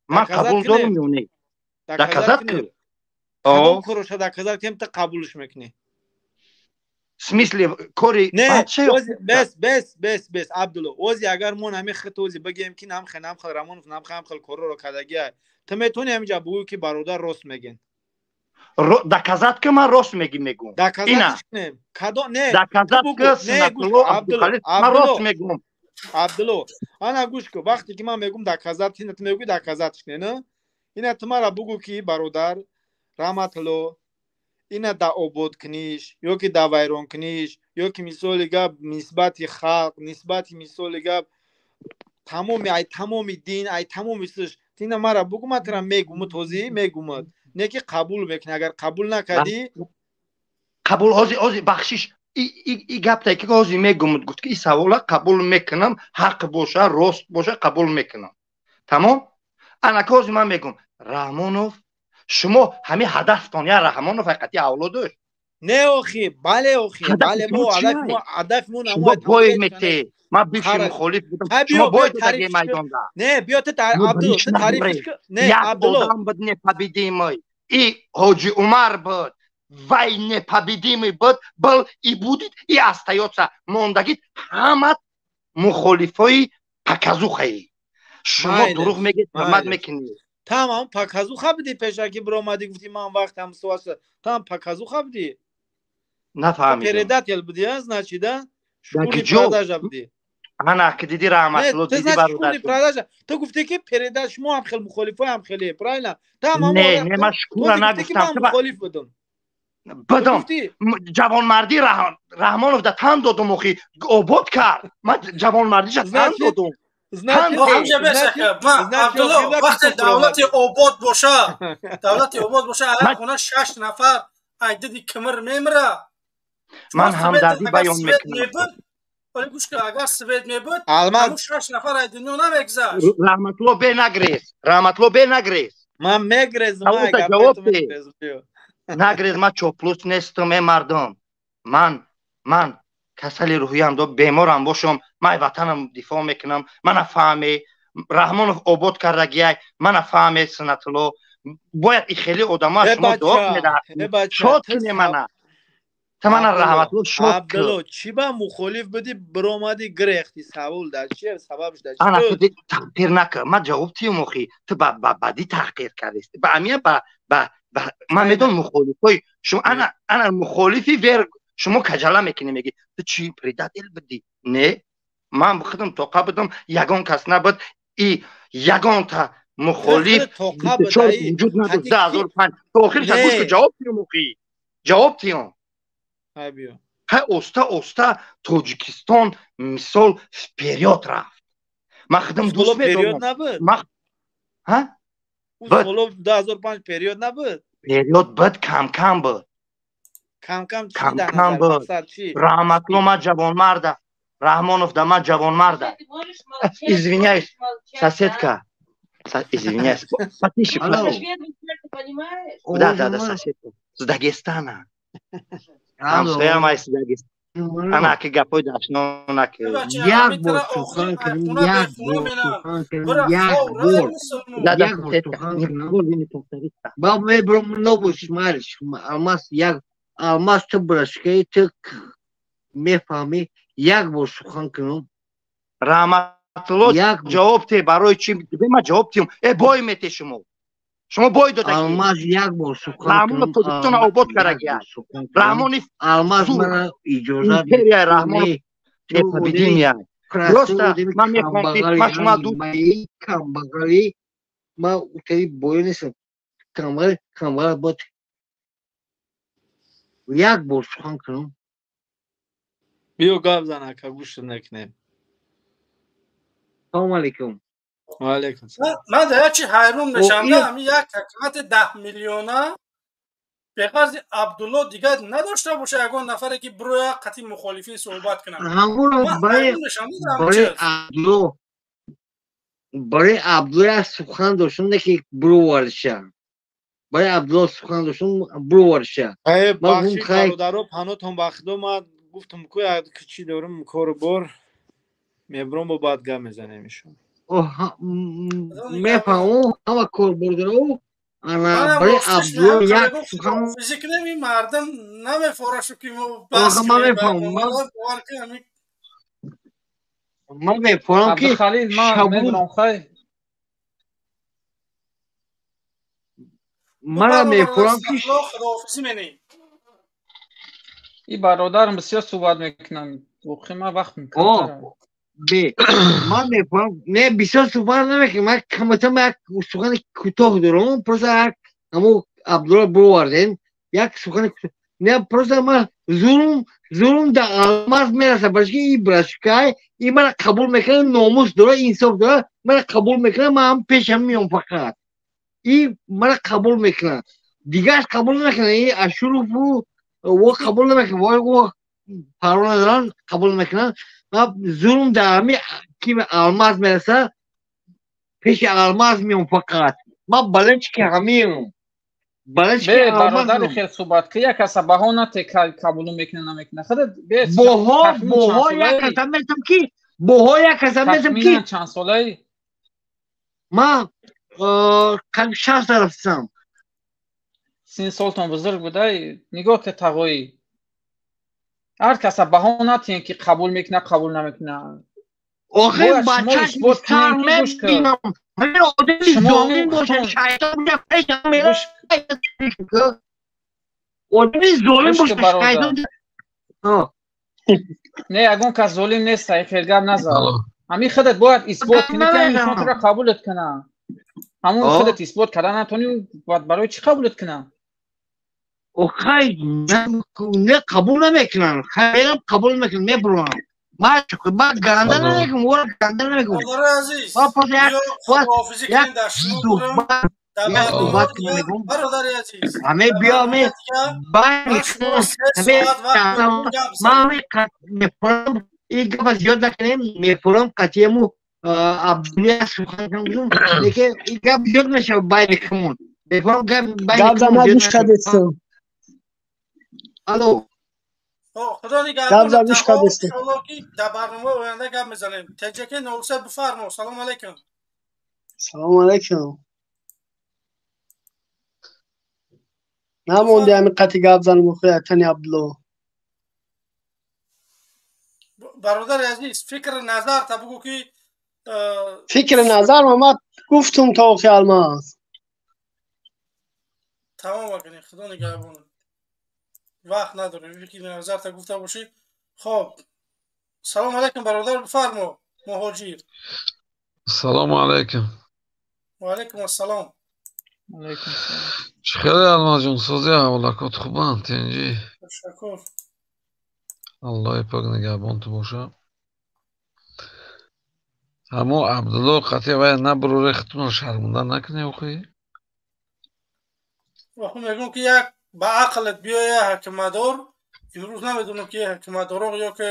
Speaker 11: ман қабул дорум ё не, доказать кунӣ.
Speaker 2: Кадом короша доказать кунем, ту қабулш мекунӣ?
Speaker 11: Смысле кори?
Speaker 2: Не, бес, бес, бес, бес, Абдулло, ози агар мо нами хит ози бигем ки намхел, намхел Рамонов намхел, намхел корро кардагиай, ту метавонӣ ҳаминҷа бугӯӣ ки бародар рост мегӯен?
Speaker 11: Доказать ки ман рост мегим, мегум.
Speaker 2: Доказать кунем кадом? Не,
Speaker 11: доказать ки, Суннатулло Абдухалил, ман рост мегум.
Speaker 2: Абдулло, ана гӯш ку, вақте ки ман мегум доказать, ина ту мегӯӣ доказать кунем, на? Ина ту мара бугӯ ки бародар Раҳматулло, ина да ободкуниш ё ки да вайронкуниш, ё ки мисоли гап нисбати халқ, нисбати мисоли гап тамоми, ай тамоми дин, ай тамоми сиш, тина мара бугӯ, ман тура мегуму, тозӣ мегумад, не ки қабул мекунӣ. Агар қабул накардӣ.
Speaker 11: Қабул, ҳози, ҳози, бахшиш, и гаптай ки ҳози мегумуд, гуфт ки и савола қабул мекунам, ҳақ боша, рост боша, қабул мекунам, тамом. Анака ҳози ман мегум, Раҳмонов, шумо ҳамин ҳадафтон я Раҳмонов ҳақиқати авлодош.
Speaker 2: Не, охи, бале, охи, бале, мо ҳадафи мо
Speaker 11: шумо бой мете, ман бивши мухолиф будам, шумо бой додаги майдонда.
Speaker 2: Не, биё, ту Абдулло, ту таърифиш не.
Speaker 11: Як
Speaker 2: Абдулло
Speaker 11: одам буд непобедимый, и Ҳоҷи Умар буд, вай непобедимый буд, был и будет и остаётся. Мондагит ҳамат мухолифои показухаи. Шумо дурӯғ мегед, ҳурмат мекунед.
Speaker 2: Там ҳам показуха будӣ, пешакӣ биромадӣ, гуфтӣ ман вақт ҳамсоа, там показуха будӣ.
Speaker 11: Нафаҳмидам.
Speaker 2: Предатель будӣ, а, значит, да, шкурный продажа будӣ.
Speaker 11: Ана ки диди, Раҳматулло, диди, бародар.
Speaker 2: Продажа. Ту гуфтӣ ки переда шумо ҳам хел мухолифои ҳам хеле, правильно? Там
Speaker 11: ҳам не, не, ман шкура нагуфтам.
Speaker 2: Мухолиф будам.
Speaker 11: Будам. Ҷавонмардӣ Раҳмонов да тан додум, охи обод кард. Ман ҷавонмардиша тан додум.
Speaker 1: Абдулло, вақте давлати обод боша, давлати обод боша, ҳар хона шаш нафар ай диди кимир мемира.
Speaker 11: Ман ҳамдардӣ баён мекунам.
Speaker 1: Вале гӯш кун, агар свет мебуд, ҳамун 6 нафар аз дунё намегзашт.
Speaker 11: Раҳматулло, бе нагрез. Раҳматулло, бе нагрез.
Speaker 2: Ман мегрезм.
Speaker 11: Ҷавоб нагрез. Ман чоплус нестам, э мардум. Ман касали рӯҳиям, беморам бошам, ман ватанам дифоъ мекунам. Мана фаҳме, Раҳмонов обод кардагиай. Мана фаҳме, Сунатулло, бояд и хеле одамо шумо дуо кунед, шод кунед мана. Та мана, Раҳматулло, шод.
Speaker 2: Абдулло, чӣ ба мухолиф будӣ, биромадӣ, гирехтӣ? Савол дар чи, сабабш дар
Speaker 11: чи? Ана, таҳқир накар, ман ҷавоб тиём. Охи, ту ба бадӣ таҳқир кардисти, ба амия, ба ман медонам мухолифҳои шумо. Ана мухолифи вер шумо каҷала мекунӣ, мегӣ ту чӣ предатель будӣ. Не, ман худам тоқа будам, ягон кас набуд и ягонта мухолиф вуҷуд надошт 2005 то охирша. Гӯш ку, ҷавоб тиём, охи, ҷавоб тиём. Хай, оста оста Тоҷикистон мисол вперёд рафт. Ман худам дӯст медорам.
Speaker 2: Период набуд?
Speaker 11: Период буд, камкам буд.
Speaker 2: Камкам
Speaker 11: буд. Раҳматулло, ман ҷавонмарда. Раҳмонов да, ман ҷавонмарда. Извиняюсь, соседка, извиняюсь, потише. Да, соседка с Дагестана, ҳамсоям ай с Дагестан. Ана ки гапои дашнона ки.
Speaker 18: Як бор сухан кунем, як бор сухан кунем, як бор, як бор сухан кунем. Ба мебурам, нобуш мариш алмаз, як алмаз, ту брашкаи, ту мефаҳмӣ. Як бор сухан кунам.
Speaker 11: Раҳматулло, ҷавоб те, барои чи ман ҷавоб тиём? Э, бой мете, шумо бой дода.
Speaker 18: Алмаз, як бор сухан.
Speaker 11: Раҳмонов Тоҷикистона обод карагия. Раҳмони
Speaker 18: алмаз, мана иҷозат.
Speaker 11: Империя Раҳмонов непобедимая. Просто ман мехоҳам ки ман шумо
Speaker 18: ду камбағалӣ, ман утаи боё нестам. Камбағал, камбағал бод. Як бор сухан кунам.
Speaker 2: Биё, гап зан, ака, гӯш накунем.
Speaker 18: Салому алейкум.
Speaker 2: Ваалейкум.
Speaker 1: Ман дар як чи ҳайрон мешавам, ҳамин як ҳакимати 10 миллиона беғарзи Абдулло дигар надошта боша ягон нафаре ки бироя қатъи мухолифин суҳбат кунад.
Speaker 18: Ҳамонро барои Абдулло, барои Абдулло як сухан доштам, не ки бироварша. Барои Абдулло сухан доштам, бироварша.
Speaker 2: Бахши, бародаро, панотон ба худо, ман гуфтам ку як чӣ дорум, кору бор мебурам, бо баъд гап мезанем ишон.
Speaker 18: Мефаҳмам, ҳама корбордоро. Ана, барои Абдулло як сухан.
Speaker 1: Физикнем, ин мардум намефорашу ки мо.
Speaker 18: Ман мефаҳмам, ман мефаҳмам ки
Speaker 15: Абдухалил, ман медонам, хай.
Speaker 18: Мана мефаҳмам ки
Speaker 1: Худоҳофизӣ менем.
Speaker 15: И бародарам бисёр суҳбат мекунам, воқеан ман вақт
Speaker 18: Бе, ман мефаҳмам, не, бисёр суҳбат намекунам. Ман каматам як сухани кӯтоҳ дорам. Просто як ҳамо Абдулло бировардем, як сухани, не, просто ман зулм дар алмаз мераса, барои ки и брашкай и мара қабул мекунад, номус дора, инсоф дора, мара қабул мекунад. Ман ҳам пешам меом, фақат и мара қабул мекунад, дигараш қабул намекунад. И Ашурову во қабул намекунад, во парво надоранд, қабул намекунанд. Зулм дар ҳами ки алмаз мераса, пеши алмаз меом, фақат ман баланчи ки ҳамиам.
Speaker 15: Бародари, хел суҳбат ки як каса баҳо нате, қабулу мекуна, намекуна, худат.
Speaker 18: Боҳо як каса метам ки, боҳо як каса метам ки.
Speaker 15: Чанд солаи?
Speaker 18: Ман қариб 60 рафтам.
Speaker 15: Син солтон бузург будай, нигоҳ ки, тағоӣ, ҳар каса баҳо натиҳем ки қабул мекуна, қабул намекуна.
Speaker 18: Охир бача сар мебинам, ҳамин одами золим боша, шайтон боша, пешам мера. Одами золим боша, шайтон.
Speaker 15: Не, ягон кас золим нест, хел гап назар. Ҳамин худат бояд исбот кунӣ, ки инсон туро қабулат кунад. Ҳамон худат исбот карда натонӣ, барои чӣ қабулат кунад?
Speaker 18: Хай, не, қабул намекунанд. Хайрам, қабул намекунанд, мебурам. Ман ганда намекунам, ора ганда намекунам.
Speaker 1: Бародари азиз, як суҳбат
Speaker 18: намекунам.
Speaker 1: Бародари азиз,
Speaker 18: ҳаме биё, ҳаме ман мефурам. Ин гапа зиёд накунем, мефурам қатъияму Абдулла сухан кунам, лекин ин гап зиёд мешавад байни хумон. Мефурам гап байни
Speaker 9: Гап
Speaker 18: хумон
Speaker 9: зан
Speaker 18: зиёд
Speaker 9: гӯш
Speaker 18: нашавад.
Speaker 9: кардестам.
Speaker 18: Алло.
Speaker 1: Худо
Speaker 9: Гап зан
Speaker 1: нигаҳбонат.
Speaker 9: гӯш
Speaker 1: Тамом,
Speaker 9: кардестам.
Speaker 1: иншоалло ки дар барномаи оянда гап мезанем. ТҶК 03 бифармо. Салом алейкум.
Speaker 9: Салом алейкум. Намонди ҳамин қати гап занам охи Атани Абдулло.
Speaker 1: Бародари азиз, фикри назар та бугӯ ки
Speaker 9: Фикри назар ма гуфтум то охи Алмаз.
Speaker 1: Тамом акни, Худо нигаҳбонат. Вақт надорем, фикри назар та гуфта бошӣ. Хоб, салом алейкум бародар, бифармо, муҳоҷир.
Speaker 13: Салому алайкум.
Speaker 1: Ва алайкум ассалом.
Speaker 15: Алайкум салом.
Speaker 13: Чӣ хеле Алмазҷон, сози аҳволакот хубанд, тинҷӣ?
Speaker 1: Ташаккур.
Speaker 13: Аллоҳи пок нигаҳбон ту боша. Ҳамо Абдулло қатъи вай набуроре, худтонро шарманда накунед охи?
Speaker 1: Охи мегӯм ки як ба ақлат биёя ҳакимадор. Имрӯз намедонам ки ҳакимадоро ё ки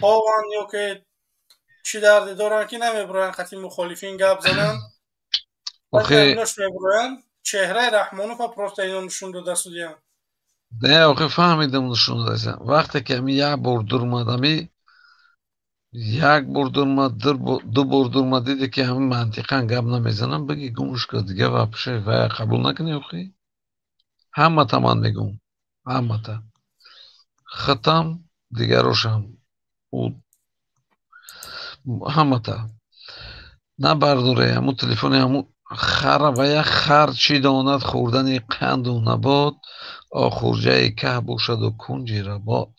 Speaker 1: ҳованд ё ки чӣ дарде доранд ки намебуроянд қатъи мухолифин гап зананд.
Speaker 13: Охи
Speaker 1: Нош мебуроянд. Чеҳраи Раҳмонова просто ино нишон дода судиянд.
Speaker 13: Не, охи фаҳмидам нишон додасан. Вақте ки ами як бор дурмад, ами як бор дурмад, ду бор дурмад, диде ки ҳами мантиқан гап намезанам, биги гумш кар дига вообще вая қабул накунӣ охи? Ҳамата ман мегӯм, ҳамата. Хитам, дигарошам. Ҳамата. Набардоре ҳамун телефони ҳамун хара ва як хар чӣ донад хӯрдани қанду набот, охурҷаи каҳ бошаду кунҷи работ.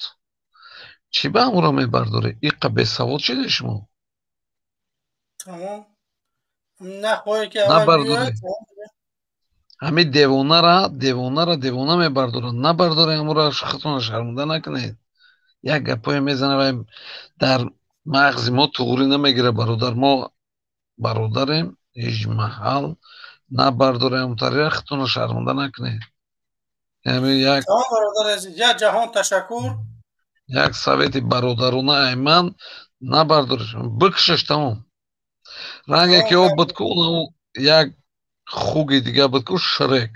Speaker 13: Чӣ ба ҳамуро мебардорӣ? Иққа бесавод шиде шумо?
Speaker 1: Тамом. Нахоҳе ки аввал
Speaker 13: Набардорӣ.
Speaker 1: биёяд.
Speaker 13: Ҳамин девонара, девонара девона мебардорад. Набардорӣ ҳамуро, худтонро шарманда накунед. Як гапое мезана ва дар мағзи мо туғрӣ намегирад, бародар. Мо бародарем, ҳеҷ маҳал набардорем ҳамтарира, худтонро шарманда накунед. Яъне як
Speaker 1: Тамом бародари азиз, як ҷаҳон ташаккур.
Speaker 13: Як совети бародарона ай ман набардориш, бикушаш тамом. Ранге ки об буд ку, як хуги дига буд ку, Шрек.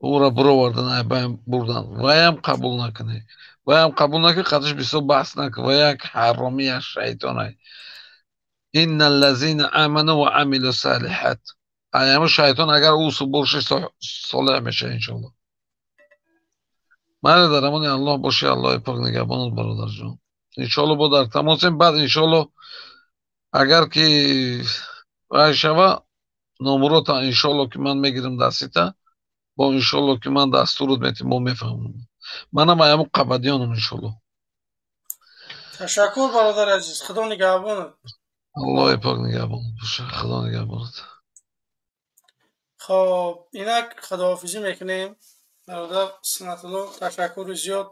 Speaker 13: Ӯра бировардан, ай байн бурдан. Ваям қабул накунӣ. Ваям қабул накунӣ, қатиш бисёр баҳс накун. Ва як ҳаромӣ, як шайтонай. Инна аллазина аману ва амилу салиҳат. Ай ҳамун шайтон агар ӯ боша солеҳ мешавад иншоалло. Майли, дар амони Аллоҳ бошӣ, Аллоҳи пок нигаҳбонат бародарҷон. Иншоалло бо дар тамосем, баъд иншоалло агар ки вай шава номурота иншоалло ки ман мегирам дастита, бо иншоалло ки ман дастурут метим, мо мефаҳмам. Манам ай ҳамун қабадиёнам иншоалло.
Speaker 1: Ташаккур бародари азиз, Худо нигаҳбонат.
Speaker 13: Аллоҳи пок нигаҳбонат боша, Худо нигаҳбонат.
Speaker 1: Хоб, инак худоҳофизӣ мекунем. Бародар Сунатулло, ташаккури зиёд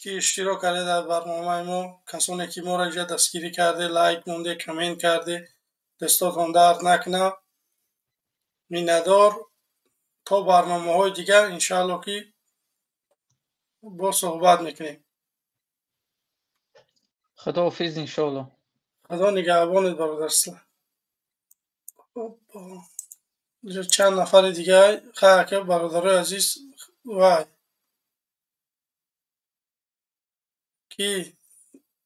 Speaker 1: ки иштирок карде дар барномаи мо. Касоне ки моро инҷа дастгирӣ карде, лайк монде, коммент карде, дастотон дард накунад. Миннатдор. То барномаҳои дигар иншаалло ки боз суҳбат мекунем.
Speaker 15: Худоҳофиз иншоалло.
Speaker 1: Худо нигаҳбонет бародар. Чанд нафари дигар хайр, бародарои азиз, вай ки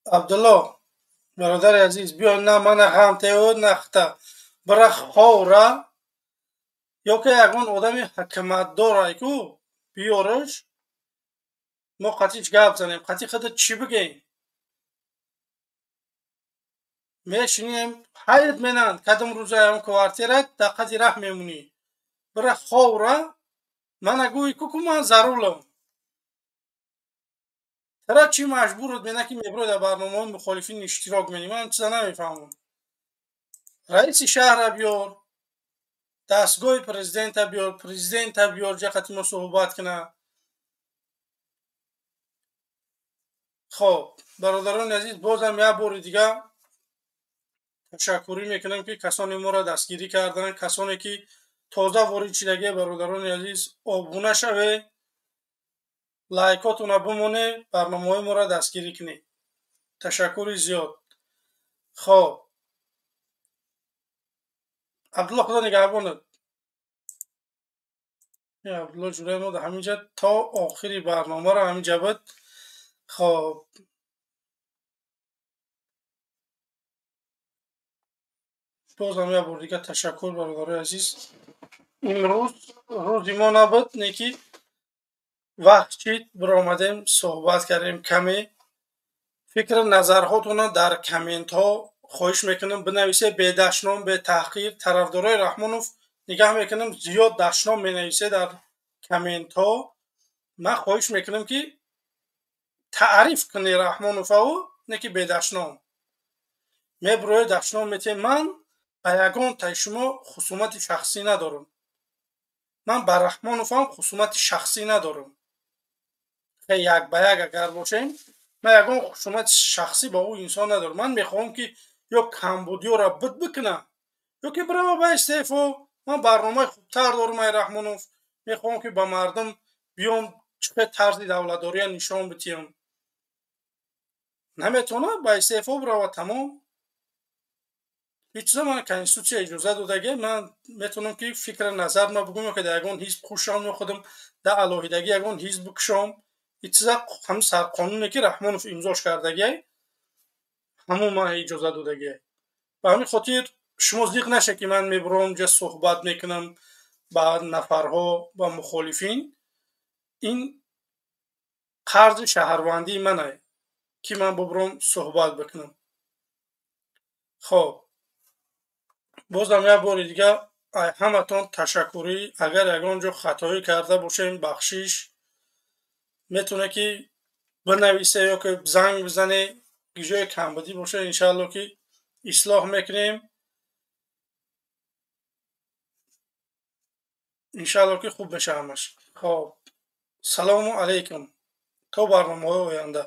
Speaker 1: Абдулло бародари азиз, биё, на мана ғам тео, на хта бира ховра ё ки ягон одами ҳакиматдорай ку биёраш, мо қатъи гап занем, қатъи худат чӣ бигӯем? Мешинем, ҳайрат менанд, кадом рӯзаям квартират дар қади раҳ мемонӣ. Бира ховра, мана гӯй ку ман зарулам. Тара чӣ маҷбурат мена ки мебурой дар барномаҳои мухолифин иштирок менӣ? Ман чиза намефаҳмам. Раиси шаҳра биёр, дастгоҳи президента биёр, президента биёр, ҷа қати мо суҳбат куна. Хоб, бародарони азиз, бозам як бори дигар ташаккурӣ мекунам ки касоне моро дастгирӣ карданд, касоне ки тоза ворид шидагие, бародарони азиз, обуна шавед, лайкотона бимонед, барномаҳои моро дастгирӣ кунед. Ташаккури зиёд. Хоб, Абдулло, Худо нигаҳбонат. Абдулло ҷураи мо дар ҳамин ҷа то охири барномаро ҳамин ҷа буд. Хоб, бозам як бор дига ташаккур, бародарои азиз. Имрӯз рӯзи мо набуд, не ки вақт чид, биромадем, суҳбат кардем каме. Фикру назарҳотонро дар комментҳо хоҳиш мекунам бинависед, бедашном, бетаҳқир. Тарафдорои Раҳмонов нигаҳ мекунам, зиёд дашном менависед дар комментҳо. Ман хоҳиш мекунам, ки таъриф кунед Раҳмоноваву, не ки бедашном. Мебироед, дашном метиҳед. Ман ба ягон таи шумо хусумати шахсӣ надорам. Ман ба Раҳмоновам хусумати шахсӣ надорам. Як ба як агар бошем, ман ягон хусумати шахсӣ ба ӯ инсон надорам. Ман мехоҳам, ки ё камбудиёро буд бикунам, ё ки бирава ба истеъфо. Ман барномаи хубтар дорам ай Раҳмонов. Мехоҳам, ки ба мардум биём, чӣ хел тарзи давлатдория нишон бидиҳам. Наметавонад, ба истеъфо бирава, тамом. Ҳеҷ чиза ман конститутсия иҷоза додагӣ. Ман метавонам, ки фикри назар ма бигӯм, ё ки дар ягон ҳизб хушам, ё худам дар алоҳидагӣ ягон ҳизб бикушом. Ин чиза ҳамин сарқонуне, ки Раҳмонов имзош кардагиай, ҳамон ман иҷоза додагиай. Ба ҳамин хотир шумо зиқ наша, ки ман мебурам, ҷа суҳбат мекунам ба нафарҳо, ба мухолифин. Ин қарзи шаҳрвандии манае, ки ман бубурам, суҳбат бикунам. Хоб, бозам як бори дига ҳаматон ташаккурӣ. Агар ягон ҷо хатоӣ карда бошем, бахшиш. Метавонед, ки бинависе ё ки занг бизане, ҷое камбудӣ боша, иншаалло, ки ислоҳ мекунем. Иншаалло, ки хуб меша ҳамаш. Хоб, салому алайкум, то барномаҳои оянда.